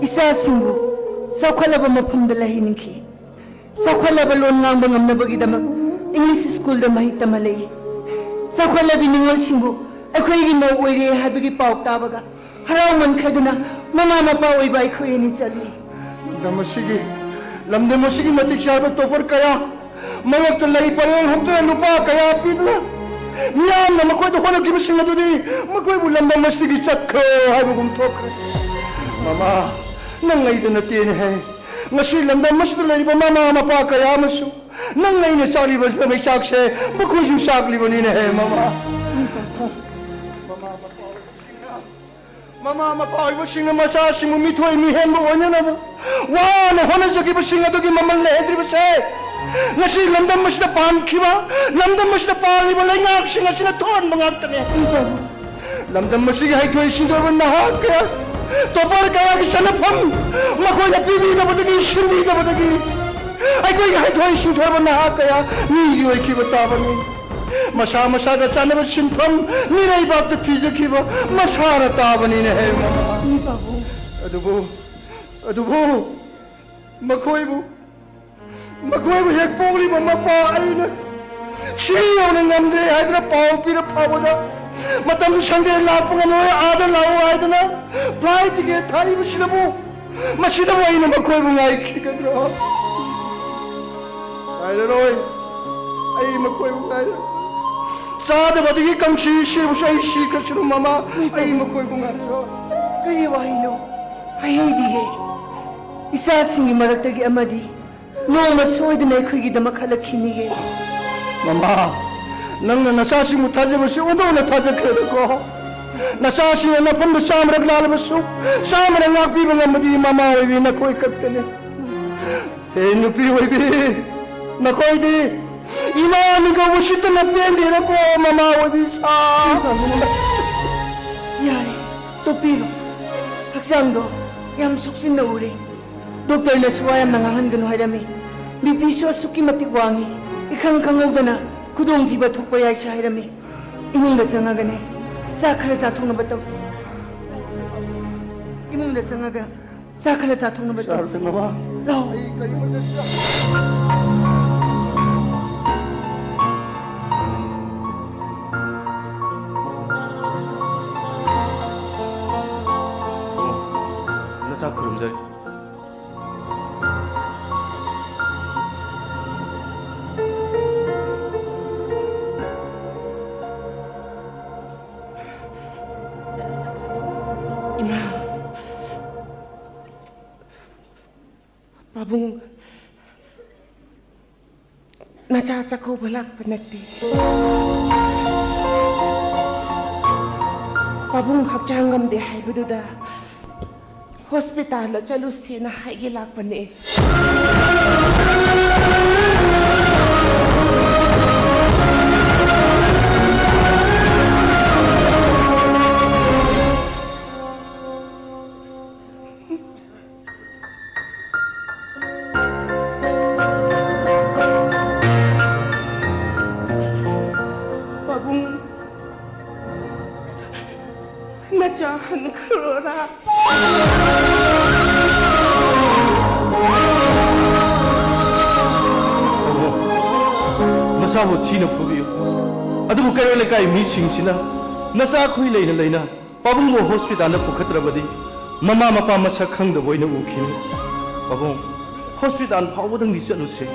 ꯏꯆꯥꯁꯤꯡꯕꯨ ꯆꯥꯎꯈꯠꯂꯕ ꯃꯐꯝꯗ ꯂꯩꯍꯟꯅꯤꯡꯈꯤ꯫ ꯆꯥꯎꯈꯠꯂꯕ ꯂꯣꯟ ꯉꯥꯡꯕ ꯉꯝꯅꯕꯒꯤꯗꯃꯛ ꯏꯪꯂꯤꯁ ꯁ꯭ꯀꯨꯜꯗ ꯃꯍꯩ ꯇꯝꯍꯜꯂꯛꯏ꯫ ꯆꯥꯎꯈꯠꯂꯕꯤ ꯅꯤꯉꯣꯜꯁꯤꯡꯕꯨ ꯑꯩꯈꯣꯏꯒꯤ ꯃꯧ ꯑꯣꯏꯔꯦ ꯍꯥꯏꯕꯒꯤ ꯄꯥꯎ ꯇꯥꯕꯒ ꯍꯔꯥꯎꯃꯟꯈ꯭ꯔꯗꯨꯅ ꯃꯃꯥ ꯃꯄꯥ ꯑꯣꯏꯕ ꯑꯩꯈꯣꯏ ꯑꯅꯤ ꯆꯠꯂꯤ꯫ ꯂꯝꯗꯝ ꯑꯁꯤꯒꯤ, ꯂꯝꯗꯝ ꯑꯁꯤꯒꯤ ꯃꯇꯤꯛ ꯆꯥꯕ ꯇꯣꯞꯄꯔ ꯀꯌꯥ, ꯃꯔꯛꯇ ꯂꯩ ꯄꯔꯦꯡ ꯍꯧꯗꯨꯅ ꯅꯨꯄꯥ ꯀꯌꯥ ꯄꯤꯗꯨꯅ ꯃꯤꯌꯥꯝꯅ ꯃꯈꯣꯏꯗ ꯍꯣꯠꯅꯈꯤꯕꯁꯤꯡ ꯑꯗꯨꯗꯤ ꯃꯈꯣꯏꯕꯨ ꯂꯝꯗꯝ ꯑꯁꯤꯗꯒꯤ ꯆꯠꯈ꯭ꯔꯣ ꯍꯥꯏꯕꯒꯨꯝ ꯊꯣꯛꯈ꯭ꯔꯦ꯫ ꯃꯃꯥ, ꯅꯪ ꯑꯩꯗ ꯅꯠꯇꯦꯅꯦ ꯍꯦ꯫ ꯉꯁꯤ ꯂꯝꯗꯝ ꯑꯁꯤꯗ ꯂꯩꯔꯤꯕ ꯃꯃꯥ ꯃꯄꯥ ꯀꯌꯥ ꯑꯃꯁꯨ ꯅꯪ ꯑꯩꯅ ꯆꯥꯛꯂꯤꯕ ꯃꯩꯆꯥꯛꯁꯦ ꯃꯈꯣꯏꯁꯨ ꯆꯥꯛꯂꯤꯕꯅꯤꯅꯦ ꯍꯦ, ꯃꯃꯥ꯫ ꯃꯃꯥ ꯃꯄꯥ ꯑꯣꯏꯕꯁꯤꯡꯅ, ꯃꯃꯥ ꯃꯄꯥ ꯑꯣꯏꯕꯁꯤꯡꯅ ꯃꯆꯥꯁꯤꯡꯕꯨ ꯃꯤꯊꯣꯏ ꯃꯤꯍꯦꯟꯕ ꯑꯣꯏꯅꯅꯕ ꯋꯥꯅ ꯍꯣꯠꯅꯖꯈꯤꯕꯁꯤꯡ ꯑꯗꯨꯒꯤ ꯃꯃꯜ ꯂꯩꯍꯟꯗ꯭ꯔꯤꯕꯁꯦ ꯉꯁꯤ ꯂꯝꯗꯝ ꯑꯁꯤꯗ ꯄꯥꯟꯈꯤꯕ, ꯂꯝꯗꯝ ꯑꯁꯤꯗ ꯄꯥꯜꯂꯤꯕ ꯂꯩꯉꯥꯛꯁꯤꯡ ꯑꯁꯤꯅ ꯊꯣꯛꯍꯟꯕ ꯉꯥꯛꯇꯅꯤ꯫ ꯂꯝꯗꯝ ꯑꯁꯤꯒꯤ ꯍꯩꯊꯣꯏ ꯁꯤꯡꯊꯣꯏꯕ ꯅꯍꯥ ꯀꯌꯥ, ꯇꯣꯄꯔ ꯀꯌꯥꯒꯤ ꯆꯠꯅꯐꯝ ꯃꯈꯣꯏꯅ ꯄꯤꯕꯤꯗꯕꯗꯒꯤ, ꯁꯤꯟꯕꯤꯗꯕꯗꯒꯤ ꯑꯩꯈꯣꯏꯒꯤ ꯍꯩꯊꯣꯏ ꯁꯤꯡꯊꯣꯏꯕ ꯅꯍꯥ ꯀꯌꯥ ꯃꯤꯒꯤ ꯑꯣꯏꯈꯤꯕ ꯇꯥꯕꯅꯤ꯫ ꯃꯁꯥ ꯃꯁꯥꯗ ꯆꯥꯅꯕ ꯁꯤꯟꯐꯝ ꯃꯤꯔꯩꯕꯥꯛꯇ ꯊꯤꯖꯈꯤꯕ ꯃꯁꯥꯅ ꯇꯥꯕꯅꯤꯅꯦ ꯍꯦ ꯃꯃꯥ꯫ ꯏ ꯄꯥꯕꯨꯡ꯫ ꯑꯗꯨꯕꯨ, ꯑꯗꯨꯕꯨ ꯃꯈꯣꯏꯕꯨ, ꯃꯈꯣꯏꯕꯨ ꯍꯦꯛ ꯄꯣꯛꯂꯤꯕ ꯃꯄꯥ ꯑꯩꯅ ꯁꯤ ꯌꯧꯅ ꯉꯝꯗ꯭ꯔꯦ ꯍꯥꯏꯗꯨꯅ ꯄꯥꯎ ꯄꯤꯔ ꯐꯥꯎꯕꯗ, ꯃꯇꯝ ꯁꯪꯗꯦ, ꯂꯥꯛꯄ ꯉꯝꯂꯣꯏ, ꯑꯥꯗ ꯂꯥꯛꯎ ꯍꯥꯏꯗꯨꯅ flight ticket ꯊꯥꯔꯤꯕꯁꯤꯗꯕꯨ, ꯃꯁꯤꯗꯕꯨ ꯑꯩꯅ ꯃꯈꯣꯏꯕꯨ ꯉꯥꯏꯈꯤꯒꯗ꯭ꯔꯣ? ꯉꯥꯏꯔꯔꯣꯏ꯫ ꯑꯩ ꯃꯈꯣꯏꯕꯨ ꯉꯥꯏꯔꯔꯣꯏ꯫ ꯆꯥꯗꯕꯗꯒꯤ ꯀꯪꯁꯤ ꯁꯤꯔꯕꯁꯨ ꯑꯩ ꯁꯤꯈ꯭ꯔꯁꯅꯨ ꯃꯃꯥ, ꯑꯩ ꯃꯈꯣꯏꯕꯨ ꯉꯥꯏꯔꯔꯣꯏ꯫ ꯀꯔꯤ ꯋꯥꯍꯩꯅꯣ? ꯍꯥꯏꯍꯩꯗꯤꯌꯦ꯫ ꯏꯆꯥꯁꯤꯡꯒꯤ ꯃꯔꯛꯇꯒꯤ ꯑꯃꯗꯤ ꯅꯣꯡꯃ ꯁꯣꯏꯗꯅ ꯑꯩꯈꯣꯏꯒꯤꯗꯃꯛ ꯍꯜꯂꯛꯈꯤꯅꯤꯌꯦ꯫ ꯃꯃꯥ, ꯅꯪꯅ ꯅꯆꯥꯁꯤꯡꯕꯨ ꯊꯥꯖꯕꯁꯤ ꯑꯣꯟꯊꯣꯛꯅ ꯊꯥꯖꯈ꯭ꯔꯦꯗꯀꯣ꯫ ꯅꯆꯥꯁꯤꯡꯅ ꯅꯐꯝꯗ ꯆꯥꯝꯃꯔꯛ ꯂꯥꯜꯂꯕꯁꯨ, ꯆꯥꯝꯃꯔꯛ ꯉꯥꯛꯄꯤꯕ ꯉꯝꯕꯗꯤ ꯃꯃꯥ ꯑꯣꯏꯕꯤ ꯅꯈꯣꯏ ꯈꯛꯇꯅꯤ꯫ ꯍꯦ ꯅꯨꯄꯤ ꯑꯣꯏꯕꯤ, ꯅꯈꯣꯏꯗꯤ ꯏꯃꯥ ꯃꯤꯡꯒꯧ ꯎꯁꯤꯠꯇꯅ ꯄꯦꯟꯗꯦꯗꯀꯣ, ꯃꯃꯥ ꯑꯣꯏꯕꯤ ꯏꯆꯥ꯫ ꯌꯥꯔꯦ, ꯇꯣꯛꯄꯤꯔꯣ꯫ ꯍꯛꯆꯥꯡꯗꯣ ꯌꯥꯝ ꯁꯣꯛꯆꯤꯟꯅ ꯎꯔꯦ꯫ ꯗꯣꯛꯇꯔꯅꯁꯨ ꯋꯥ ꯌꯥꯝꯅ ꯉꯥꯡꯍꯟꯒꯅꯨ ꯍꯥꯏꯔꯝꯃꯤ꯫ ꯕꯤꯄꯤꯁꯨ ꯑꯁꯨꯛꯀꯤ ꯃꯇꯤꯛ ꯋꯥꯡꯉꯤ꯫ ꯏꯈꯪ ꯈꯪꯍꯧꯗꯅ ꯈꯨꯗꯣꯡꯊꯤꯕ ꯊꯣꯛꯄ ꯌꯥꯏꯁꯨ ꯍꯥꯏꯔꯝꯃꯤ꯫ ꯏꯃꯨꯡꯗ ꯆꯪꯉꯒꯅꯦ, ꯆꯥꯛ ꯈꯔ ꯆꯥꯊꯣꯛꯅꯕ ꯇꯧꯁꯤ꯫ ꯏꯃꯨꯡꯗ ꯆꯪꯉꯒ ꯆꯥꯛ ꯈꯔ ꯆꯥꯊꯣꯛꯅꯕ ꯇꯧꯁꯤ꯫ ꯆꯥꯔꯁꯦ, ꯃꯃꯥ꯫ ꯂꯥꯛꯑꯣ꯫ ꯑꯩ ꯀꯔꯤꯒꯨꯝꯕ ꯅꯆꯥ ꯈꯨꯔꯨꯝꯖꯔꯤ꯫ ꯏꯃꯥ꯫ ꯄꯥꯕꯨꯡ, ꯅꯆꯥ ꯆꯥꯛꯀꯧꯕ ꯂꯥꯛꯄ ꯅꯠꯇꯦ꯫ ꯄꯥꯕꯨꯡ ꯍꯛꯆꯥꯡ ꯉꯝꯗꯦ ꯍꯥꯏꯕꯗꯨꯗ ꯍꯣꯁꯄꯤꯇꯥꯜꯗ ꯆꯠꯂꯨꯁꯦꯅ ꯍꯥꯏꯒꯦ ꯂꯥꯛꯄꯅꯦ꯫ ꯆꯥꯍꯟꯈ꯭ꯔꯣꯔꯥ? ꯅꯆꯥꯕꯨ ꯊꯤꯅ ꯐꯨꯕꯤꯌꯨ, ꯑꯗꯨꯕꯨ ꯀꯩꯔꯣꯜ ꯂꯩꯀꯥꯏ ꯃꯤꯁꯤꯡꯁꯤꯅ ꯅꯆꯥ ꯈꯨꯏ ꯂꯩꯅ ꯂꯩꯅ ꯄꯥꯕꯨꯡꯕꯨ ꯍꯣꯁꯄꯤꯇꯥꯜꯗ ꯄꯨꯈꯠꯇ꯭ꯔꯕꯗꯤ ꯃꯃꯥ ꯃꯄꯥ ꯃꯁꯛ ꯈꯪꯗꯕ ꯑꯣꯏꯅ ꯎꯈꯤꯅꯤ꯫ ꯄꯥꯕꯨꯡ, ꯍꯣꯁꯄꯤꯇꯥꯜ ꯐꯥꯎꯕꯗꯪꯗꯤ ꯆꯠꯂꯨꯁꯦ꯫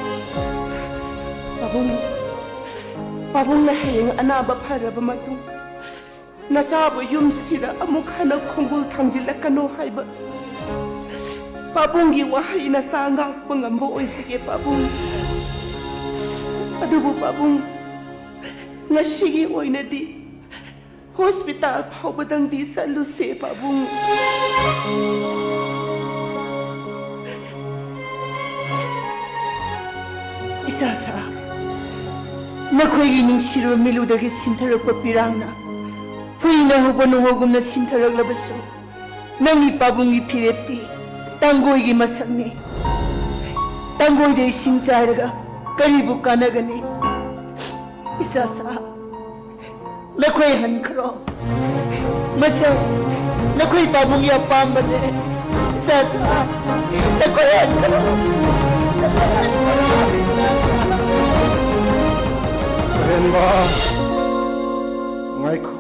ꯄꯥꯕꯨꯡ, ꯄꯥꯕꯨꯡꯅ ꯍꯌꯦꯡ ꯑꯅꯥꯕ ꯐꯔꯕ ꯃꯇꯨꯡ ꯅꯆꯥꯕꯨ ꯌꯨꯝꯁꯤꯗ ꯑꯃꯨꯛ ꯍꯟꯅ ꯈꯣꯡꯒꯨꯜ ꯊꯥꯡꯖꯤꯜꯂꯛꯀꯅꯨ ꯍꯥꯏꯕ ꯄꯥꯕꯨꯡꯒꯤ ꯋꯥꯍꯩ ꯅꯆꯥ ꯉꯥꯛꯄ ꯉꯝꯕ ꯑꯣꯏꯖꯒꯦ ꯄꯥꯕꯨꯡ꯫ ꯑꯗꯨꯕꯨ ꯄꯥꯕꯨꯡ, ꯉꯁꯤꯒꯤ ꯑꯣꯏꯅꯗꯤ ꯍꯣꯁꯄꯤꯇꯥꯜ ꯐꯥꯎꯕꯗꯪꯗꯤ ꯆꯠꯂꯨꯁꯦ ꯄꯥꯕꯨꯡ꯫ ꯏꯆꯥꯁꯥ, ꯅꯈꯣꯏꯒꯤ ꯅꯨꯡꯁꯤꯔꯕ ꯃꯤꯠꯂꯨꯗꯒꯤ ꯁꯤꯟꯊꯔꯛꯄ ꯄꯤꯔꯥꯡꯅ ꯐꯨꯏꯅ ꯍꯧꯕ ꯅꯣꯡꯍꯧꯒꯨꯝꯅ ꯁꯤꯟꯊꯔꯛꯂꯕꯁꯨ, ꯅꯪꯒꯤ ꯄꯥꯕꯨꯡꯒꯤ ꯐꯤꯔꯦꯞꯇꯤ ꯇꯥꯡꯒꯣꯏꯒꯤ ꯃꯁꯛꯅꯤ꯫ ꯇꯥꯡꯒꯣꯏꯗ ꯏꯁꯤꯡ ꯆꯥꯏꯔꯒ ꯀꯔꯤꯕꯨ ꯀꯥꯟꯅꯒꯅꯤ? ꯏꯆꯥꯁꯥ, ꯅꯈꯣꯏ ꯍꯟꯈ꯭ꯔꯣ꯫ ꯃꯁꯛ ꯅꯈꯣꯏ ꯄꯥꯕꯨꯡꯒꯤ ꯑꯄꯥꯝꯕꯅꯦ꯫ ꯏꯆꯥꯁꯥ, ꯅꯈꯣꯏ ꯍꯟꯈ꯭ꯔꯣ꯫ ꯍꯦꯟꯕ, ꯉꯥꯏꯈꯣ꯫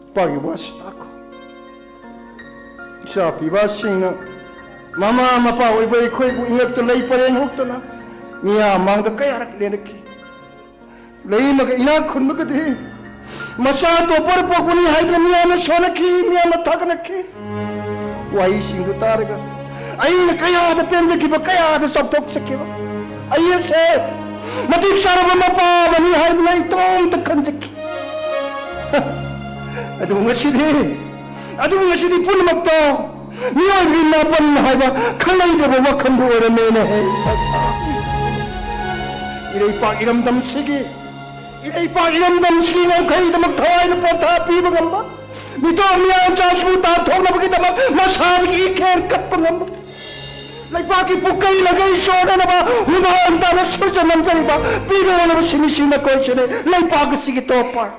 ꯏꯄꯥꯒꯤ ꯋꯥꯁꯤ ꯇꯥꯈꯣ꯫ ꯏꯆꯥ ꯄꯤꯕꯁꯤꯡꯅ ꯃꯃꯥ ꯃꯄꯥ ꯑꯣꯏꯕ ꯑꯩꯈꯣꯏꯕꯨ ꯏꯉꯛꯇ ꯂꯩ ꯄꯔꯦꯡ ꯍꯨꯛꯇꯅ ꯃꯤꯌꯥꯝ ꯃꯥꯡꯗ ꯀꯌꯥꯔꯛ ꯂꯦꯟꯅꯈꯤ꯫ ꯂꯩꯃꯒ ꯏꯅꯥꯛ ꯈꯨꯟꯕꯒꯗꯤ ꯃꯆꯥ ꯇꯣꯞꯄꯔ ꯄꯣꯛꯄꯅꯤ ꯍꯥꯏꯗꯅ ꯃꯤꯌꯥꯝꯅ ꯁꯣꯟꯅꯈꯤ, ꯃꯤꯌꯥꯝꯅ ꯊꯥꯒꯠꯅꯈꯤ꯫ ꯋꯥꯍꯩꯁꯤꯡꯗꯨ ꯇꯥꯔꯒ ꯑꯩꯅ ꯀꯌꯥꯗ ꯄꯦꯟꯖꯈꯤꯕ, ꯀꯌꯥꯗ ꯆꯥꯎꯊꯣꯛꯆꯈꯤꯕ꯫ ꯑꯩ ꯑꯁꯦ ꯃꯇꯤꯛ ꯆꯥꯔꯕ ꯃꯄꯥ ꯑꯃꯅꯤ ꯍꯥꯏꯗꯅ ꯑꯩ ꯏꯇꯣꯝꯇ ꯈꯟꯖꯈꯤ꯫ ꯑꯗꯨꯕꯨ ꯉꯁꯤꯗꯤ, ꯑꯗꯨꯕꯨ ꯉꯁꯤꯗꯤ ꯄꯨꯝꯅꯃꯛꯇꯣ ꯃꯤꯑꯣꯏꯕꯒꯤ ꯅꯥꯄꯟ ꯍꯥꯏꯕ ꯈꯪꯂꯩꯗ꯭ꯔꯕ ꯋꯥꯈꯜꯕꯨ ꯑꯣꯏꯔꯝꯃꯦꯅꯦ꯫ ꯏꯔꯩꯄꯥꯛ ꯏꯔꯝꯗꯝꯁꯤꯒꯤ, ꯏꯔꯩꯄꯥꯛ ꯏꯔꯝꯗꯝꯁꯤꯒꯤ ꯉꯝꯈꯩꯗꯃꯛ ꯊꯋꯥꯏꯅ ꯄꯣꯊꯥ ꯄꯤꯕ ꯉꯝꯕ, ꯃꯤꯇꯣꯞ ꯃꯤꯌꯥꯝꯆꯥꯁꯤꯕꯨ ꯇꯥꯟꯊꯣꯛꯅꯕꯒꯤꯗꯃꯛ ꯃꯁꯥꯗꯒꯤ ꯏꯈꯦꯟ ꯀꯠꯄ ꯉꯝꯕ, ꯂꯩꯕꯥꯛꯀꯤ ꯄꯨꯀꯩ ꯂꯒꯩ ꯆꯣꯟꯅꯅꯕ ꯍꯨꯃꯥꯡ ꯇꯥꯅ ꯁꯨꯔꯖ ꯅꯝꯖꯔꯤꯕ ꯄꯤꯕ ꯉꯝꯂꯕ ꯁꯤꯟꯃꯤꯁꯤꯡ ꯅꯈꯣꯏꯁꯤꯅꯤ ꯂꯩꯕꯥꯛ ꯑꯁꯤꯒꯤ ꯇꯣꯞꯄꯔ꯫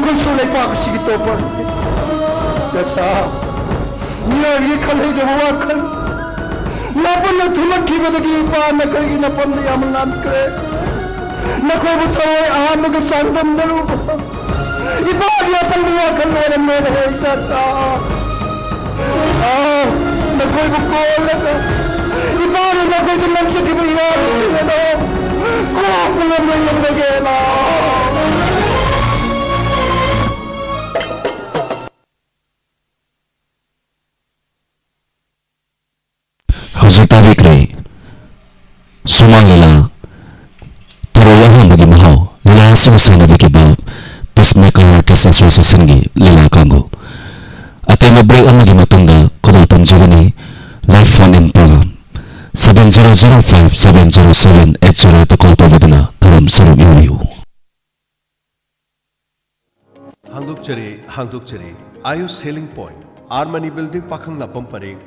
ꯑꯩꯈꯣꯏꯁꯨ ꯂꯩꯄꯥꯛ ꯑꯁꯤꯒꯤ ꯇꯣꯞꯄ ꯆꯆꯥ, ꯃꯤꯑꯣꯏꯕꯒꯤ ꯈꯜꯍꯩꯗꯕ ꯋꯥꯈꯜ꯫ ꯅꯥꯄꯟꯅ ꯊꯨꯝꯂꯛꯈꯤꯕꯗꯒꯤ ꯏꯄꯥ ꯅꯈꯣꯏꯒꯤ ꯅꯥꯄꯟꯗ ꯌꯥꯝꯅ ꯂꯥꯟꯈ꯭ꯔꯦ꯫ ꯅꯈꯣꯏꯕꯨ ꯊꯋꯥꯏ ꯑꯍꯥꯟꯕꯒ ꯆꯥꯡꯗꯝꯅꯔꯨꯕ ꯏꯄꯥꯒꯤ ꯑꯄꯪꯕ ꯋꯥꯈꯜ ꯑꯣꯏꯔꯝꯂꯣꯏꯅꯦ, ꯏꯆꯥꯆꯥ꯫ ꯑꯥ, ꯅꯈꯣꯏꯕꯨ ꯀꯣꯜꯂꯒ ꯏꯄꯥꯅ ꯅꯈꯣꯏꯗ ꯅꯝꯖꯈꯤꯕ ꯏꯔꯥꯡꯁꯤꯡ ꯑꯗꯣ ꯀꯣꯛꯄ ꯉꯝꯕ ꯌꯦꯡꯂꯒꯦ ꯂꯥꯎ꯫ ꯍꯧꯖꯤꯛ ꯇꯥꯕꯤꯈ꯭ꯔꯦ ꯁꯨꯃꯥꯡ ꯂꯤꯂꯥ, ꯊꯧꯔꯣꯏ ꯑꯍꯥꯟꯕꯒꯤ ꯃꯍꯥꯎ꯫ ꯂꯤꯂꯥ ꯑꯁꯤꯕꯨ ꯁꯥꯟꯅꯕꯤꯈꯤꯕ Peacemaker Artist Associationꯒꯤ ꯂꯤꯂꯥ ꯀꯥꯡꯕꯨ꯫ ꯑꯇꯦꯟꯕ break ꯑꯃꯒꯤ ꯃꯇꯨꯡꯗ ꯈꯨꯗꯣꯜ ꯇꯝꯖꯒꯅꯤ꯫ Live phone in program seven zero zero five seven zero seven eight zero the call ꯇꯧꯕꯤꯗꯨꯅ ꯊꯧꯔꯝ ꯁꯔꯨꯛ ꯌꯥꯕꯤꯌꯨ꯫ ꯍꯥꯡꯗꯣꯛꯆꯔꯤ, ꯍꯥꯡꯗꯣꯛꯆꯔꯤ꯫ Ayush Healing Point, R Mani Building, ꯄꯥꯈꯪꯂꯥꯛꯄꯝ ꯄꯔꯦꯡ,